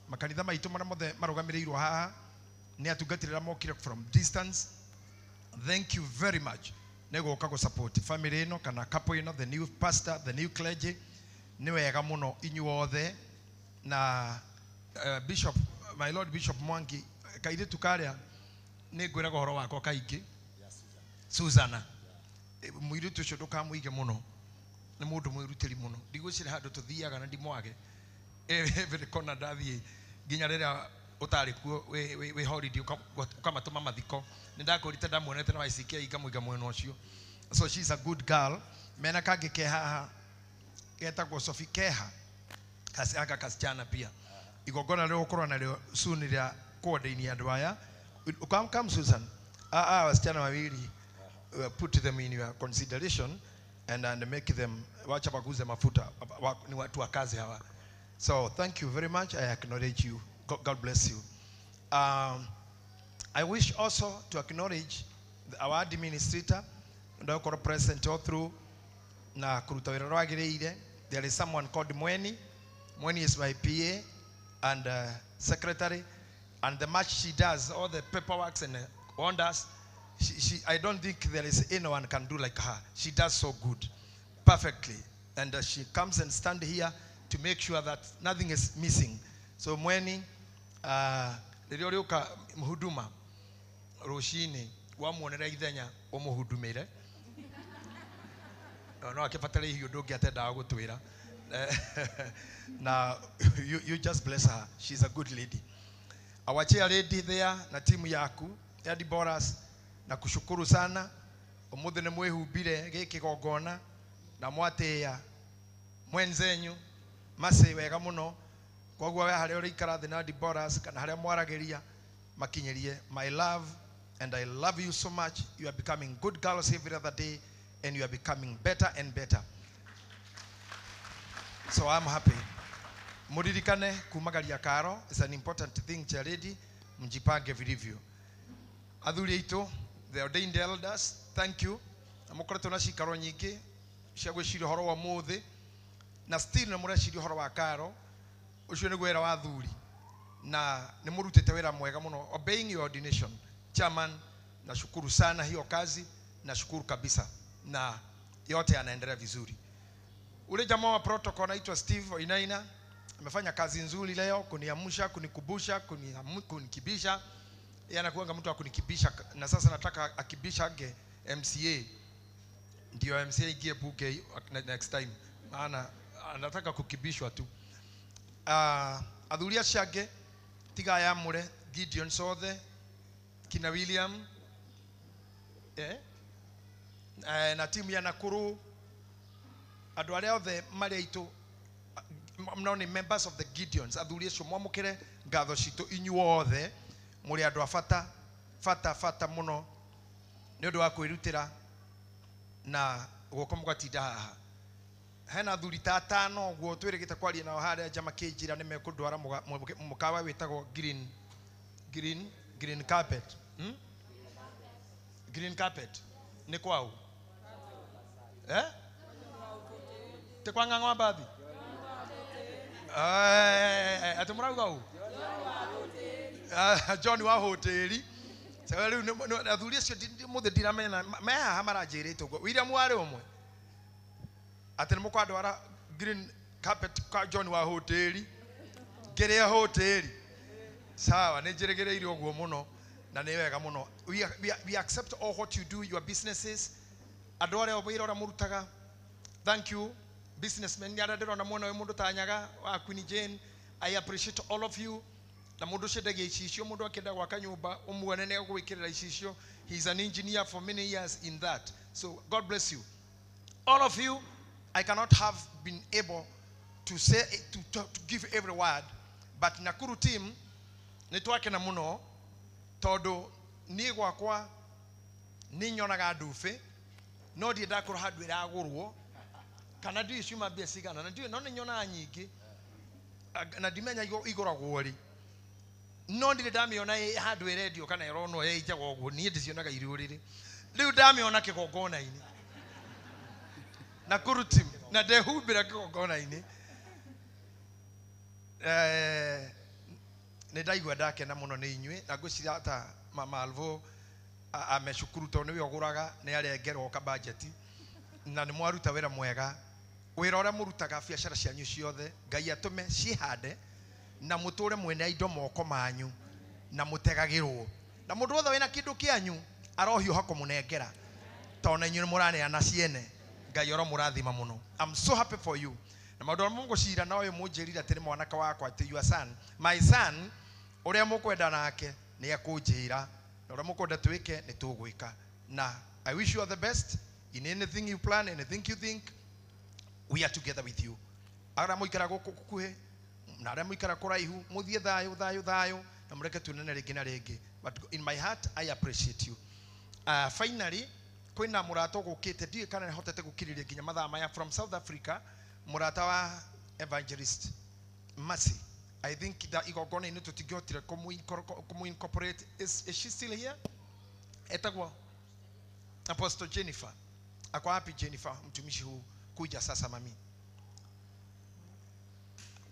Makanitha maitũ marĩa mothe marũgamĩrĩirwo haha nĩ atungatĩri arĩa mokire from distance. Thank you very much. Nĩ gũka gũ support family ĩno kana couple ĩno, the new pastor, the new clergy. Nĩ wega mũno inyuothe. Na Bishop, my Lord Bishop Mwangi, kairĩtu karĩa nĩ ngwĩraga ũhoro wakwa kaingĩ. Susanna. Mũirĩtu ũcio ndũkamũige mũno. Nĩ mũndũ mwĩrutĩri mũno. Ndigwĩciria handũ tũthiaga na ndimwage. Every corner ndathiĩ nginya rĩrĩa ũtarĩ kuo wĩ holiday ũkamatũma mathiko. Nĩ ndakũrĩte ndamuonete na ICK ngamũiga mwena ũcio. So she's a good girl. Mena kangĩ ke haha getagwo Sophie Keha. Aka kasichana pia. Igongona rĩu ũkorwo narĩo soon rĩa kuordain andũ aya. Come Susan. Wasichana wawili, put them in your consideration and make them wacha baguze mafuta. Ni watu wa kazi hawa. So thank you very much. I acknowledge you. God bless you. I wish also to acknowledge our administrator, ndakorwo present all through na kuruta wĩra ũrĩa wagĩrĩire. There is someone called Mweni. Mweni is my PA and secretary, and the much she does, all the paperwork and wonders, I don't think there is anyone can do like her. She does so good, perfectly. And she comes and stand here to make sure that nothing is missing. So Mweni, rĩrĩa ũrĩũka mhuduma rũcinĩ wamuonera ithenya ũmũhudumĩre. No akĩbatara ihiũ ndũngĩatendaga gũtwĩra. Na you just bless her. She's a good lady. Our chair lady there na timu yaku ya Deborahs, na kushukuru sana umuthi nĩ mwĩhumbire gĩkĩ gongona na mwatĩĩa mwenzenyu Mercy wega mũno. Koguo we harĩa ũrĩikara thĩ na Deborahs kana harĩa mwaragĩria makinyĩrie my love, and I love you so much. You are becoming good girls every other day, and you are becoming better and better. So I'm happy. Muririkane kumagaria karo is an important thing, chair lady. Mjipange vilivyo. Athuri aitũ, the ordained elders, thank you. Na mũkoretwo na cikaro nyingĩ cia gwĩciria ũhoro wa ũmũthĩ, na still nĩ mũreciria ũhoro wa karo. Ũcio nĩguo wĩra wa athuri, na nĩ mũrutĩte wĩra mwega mũno, obeying your ordination. Chairman, nashukuru sana hiyo kazi, nashukuru kabisa, na yote yanaendelea vizuri. Ule jamaa wa protocol anaitwa Steve Oinaina amefanya kazi nzuri leo kuniamsha, kunikubusha, kunikibisha. Yeye anakuanga mtu wa kunikibisha, na sasa nataka akibisha ange MCA, ndio MCA ingie bunge next time, maana anataka kukibishwa tu. Athuri acio angĩ tiga aya amũre, Gideon Sothe, kina William, na timu ya Nakuru, andũ arĩa othe marĩ aitũ no nĩ members of the Gideons. Athuri acio mwamũkĩre ngatho citũ inyuothe, mũrĩ andũ a bata bata bata mũno nĩ ũndũ wa kwĩrutĩra na guoko mũgatinda haha. Hena athuri ta atano ũguo twĩrĩgĩte kwaria nao harĩa nja makĩnjĩra nĩ mekũndwara mũkawa wĩtagwo green carpet. Green carpet nĩ kwau? Te kwa ng'ang'o mbathi? Atĩ mũrauga ũũ? John wa hoteli. Sawa rĩu athuri acio mũthĩ ndiramenya me haha maranjĩrĩte ũguo. William warĩ ũmwe atĩ nĩ mũkwandwara green carpet kwa John wa hoteli, ngĩrĩa hoteli. Sawa, nĩ njĩrĩgĩrĩire ũguo mũno na nĩ wega mũno. We accept all what you do, your businesses, andũ arĩa wĩra ũrĩa mũrutaga. Thank you businessmen arĩa ndĩrona mwena ũyũ, mũndũ ta Nyaga wa Queen Jane, I appreciate all of you. Na mũndũ ũcio endagia icicio, mũndũ akĩenda gwaka nyũmba ũmuone nĩ egũgwĩkĩrĩra icicio. He is an engineer for many years in that. So God bless you, all of you. I cannot have been able to say to give every word, but Nakuru team nĩ twakena mũno tondũ niĩ gwakwa nĩ nyonaga ndubi, no ndirĩ ndakorwo handũ ĩragũrwo kana ndiũĩ ciuma mbia cigana, na ndiũĩ, no nĩ nyonaga nyingĩ na ndimenya igũragwo rĩ, no ndirĩ ndamĩona handũ ĩrendio kana ĩronwo ĩnjagwo ũguo, niĩ ndĩcionaga irĩ ũrĩrĩ. Rĩu ndamĩona kĩgongona-inĩ Nakuru team na ndehumbĩra kĩgongona-inĩ, nĩ ndaigua ndakena mũno nĩ inyuĩ, na ngwĩciria ta Mama Alvo amecukuru tondũ nĩwe ũgũraga, nĩ arengerwo ka budget, na nĩ mwaruta wĩra mwega. Wĩra ũrĩa mũrutaga biacara cianyu ciothe, Ngai atũme ciĩhande na mũtũre mwene indo moko manyu na mũtegagĩrwo, na mũndũ wothe wĩna kĩndũ kĩanyu arohiũha kũmũnengera, tondũ na inyuĩ nĩ mũraneana ciene. Ngai oromũrathima mũno. I'm so happy for you. Na maũndũ marĩa mũgũcira na ũyũ mũnjĩrire atĩ nĩ mwanake wakwa, atĩ your son, my son, ũrĩa mũkwenda nake nĩ ekũnjĩra, na ũrĩa mũkwenda twĩke nĩ tũgwĩka. Na I wish you all the best in anything you plan, anything you think. We are together with you. Arĩa mũikara gũkũ gũkuhĩ na arĩa mũikara kũraihu, mũthiĩ thayũ thayũ thayũ, na mũreke tuonane rĩngĩ na rĩngĩ. But in my heart I appreciate you. Finally, kwĩna mũrata ũgũkĩte, ndiũĩ kana nĩhotete gũkirĩrĩria nginya mathaa maya, from South Africa, mũrata wa Evangelist Mercy. I think that igongona-inĩ tũtingĩhotire kũmũ-incorporate. Is she still here? Etagwo Apostle Jennifer. Ako wapi Jennifer, mtumishi huu? Kuja sasa mami.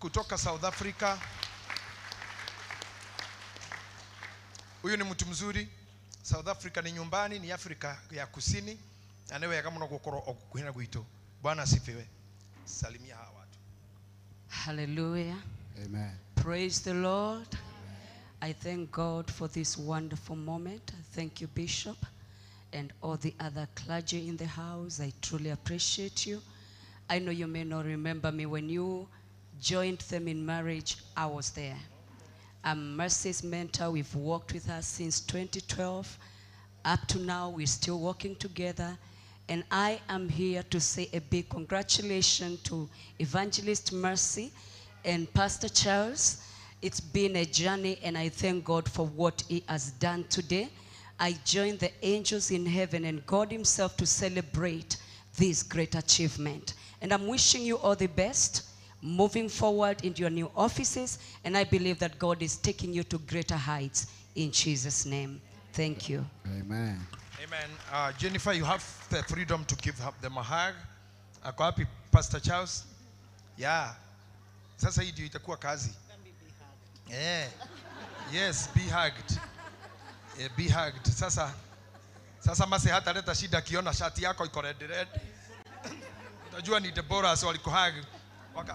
Kutoka South Africa. Huyu ni mtu mzuri. South Africa ni nyumbani, ni Afrika ya Kusini. Na nĩ wega mũno gũkorwo o gũkuhĩ na gwitũ. Bwana asifiwe. Salimia hawa watu. Hallelujah. Amen. Praise the Lord. I thank God for this wonderful moment. Thank you, Bishop, and all the other clergy in the house. I truly appreciate you. I know you may not remember me. When you joined them in marriage, I was there. I'm Mercy's mentor. We've worked with her since 2012. Up to now, we're still working together. And I am here to say a big congratulations to Evangelist Mercy and Pastor Charles. It's been a journey, and I thank God for what he has done today. I join the angels in heaven and God himself to celebrate this great achievement. And I'm wishing you all the best moving forward into your new offices. And I believe that God is taking you to greater heights in Jesus' name. Thank you. Amen. Amen. Jennifer, you have the freedom to give them a hug. Ako wapi Pastor Charles? Yeah. Sasa hii ndio itakuwa kazi. Yeah. Yes, be hugged. Be hugged. Sasa Masi hataleta shida akiona shati yako iko red red. Utajua ni Deborah so walikuhug.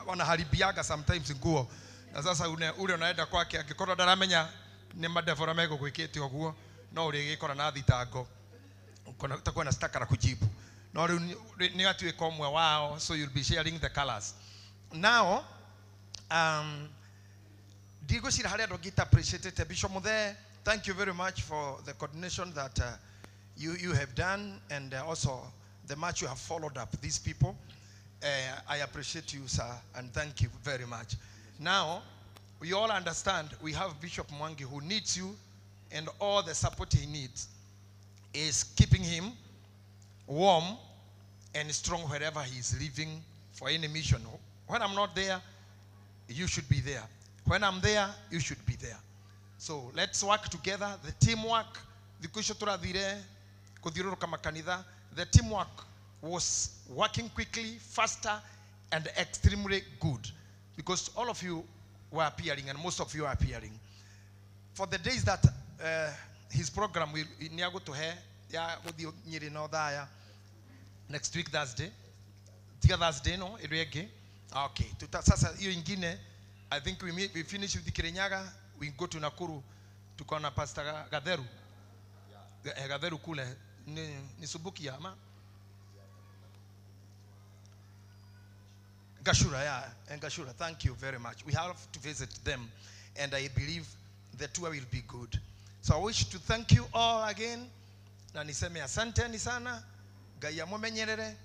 Wanaharibiaga sometimes nguo. Na sasa ule unaenda kwake akikorwo ndaramenya ni madebora megũgwĩkĩte ũguo no ũrĩgĩkora na thitango utakuwa na staka la kujibu. No rĩu nĩ atuĩka ũmwe wao, so you'll be sharing the colors. Now ndigwĩciria harĩ andũ angĩ appreciated Bishop Muthee. Thank you very much for the coordination that you have done, and also the much you have followed up these people. I appreciate you, sir, and thank you very much. Now, we all understand we have Bishop Mwangi who needs you, and all the support he needs is keeping him warm and strong wherever he is living for any mission. When I'm not there, you should be there. When I'm there, you should be there. So let's work together. The teamwork, the teamwork was working quickly, faster, and extremely good, because all of you were appearing, and most of you are appearing. For the days that his program will to her, next week Thursday, Thursday no, okay. Sasa hiyo ingine, I think we finish with the Kirinyaga, we go to Nakuru, tukaona Pastor Gatheru. Gatheru kule ni Subukia ama Gashura, yeah, and Gashura, thank you very much. We have to visit them, and I believe the tour will be good. So I wish to thank you all again. Na niseme asanteni sana, Ngai amumenyerere,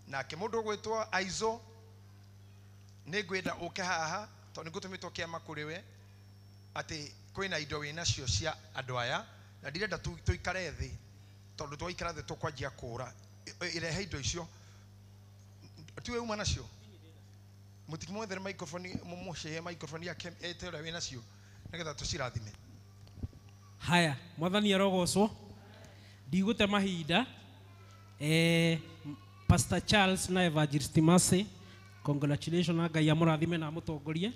na ke mundu gwitwo Aizo nĩngwenda ũke haha tondũ nĩngũtũmĩtwo kĩama kũrĩ we atĩ kwĩna indo wĩ nacio cia andũ aya na ndirenda tũikare thĩ tondũ twaikara thĩ tũkwanjia kũũra. Irehe indo icio tiwe uma nacio mũtikimwethere microphone mũmũcĩhe microphone yake ete ũrĩa wĩ nacio nĩgetha tũcirathime. Haya, mwathani arogocwo. Ndigũte mahinda. Pastor Charles na Evangelist Mercy, congratulations na Ngai amũrathime na amũtongorie.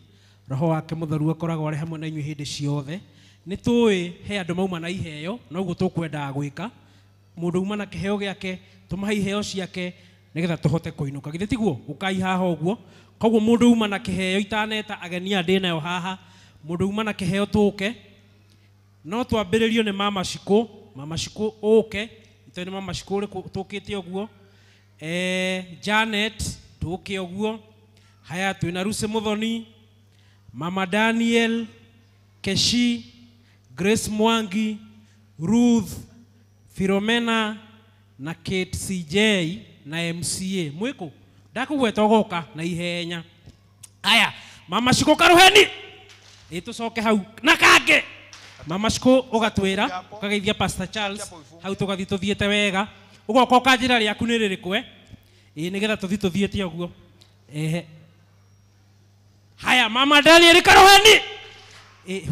Roho wake mũtheru akoragwo arĩ hamwe na inyuĩ hĩndĩ ciothe. Nĩ tũĩ he andũ mauma na iheo, noguo tũkwendaga gwĩka. Mũndũ uma na kĩheo gĩake, tũmahe iheo ciake nĩgetha tũhote kũinũka. Githĩ tiguo? Ũkai haha ũguo. Koguo mũndũ uma na kĩheo itaneta ageni aya ndĩ nayo haha, mũndũ uma na kĩheo tũke. No twambĩrĩrio nĩ Mama Shiko, Mama Shiko ũke, itoĩ nĩ Mama Shiko ũrĩkũ tũkĩte ũguo. Janet tũke ũguo. Haya twĩna Lucy Muthoni, Mama Daniel, Keshi, Grace Mwangi, Ruth, Philomena na Kate CJ na MCA. Mwĩkũ ndakũgweta ũgoka na ihenya. Aya, Mama Shiko karuheni. Ĩ tũcoke hau na kangĩ. Mama Shiko ũgatwĩra ũkageithia Pastor Charles hau tũgathiĩ tũthiĩte wega. Ũgoka ũkanjĩra rĩaku nĩ rĩrĩkũ ĩ nĩgetha tũthiĩ tũthiĩte ũguo. Ehe. Haya, Mama Daniel karuheni.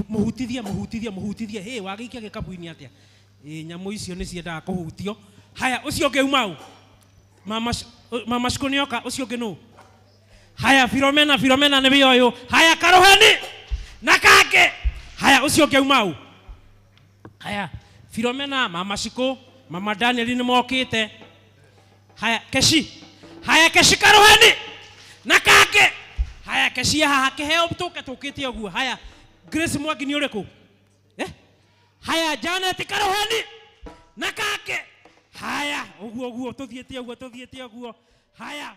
Mũhutithie mũhutithie mũhutithie. Hĩ wagĩikia gĩkabu-inĩ atĩa? Nyamũ icio nĩ ciendaga kũhutio. Haya, ũcio ũngĩ uma ũ? Mama Shiko nĩoka, ũcio ũngĩ nũ? Haya, Philomena, Philomena nĩwe ũyũ. Haya, karuheni na kangĩ. Haya, ũcio ũngĩ uma ũ? Haya, Philomena, Mama Shiko, Mama Daniel nĩ mokĩte. Haya, Keshi. Haya, Keshi karuheni na kangĩ. Haya, Keshi haha kĩheo tũke tũkĩte ũguo. Haya, Grace Mwangi nĩ ũrĩkũ? Haya, Janet karuheni na kangĩ. Haya, ũguo ũguo tũthiĩte ũguo tũthiĩte ũguo. Haya.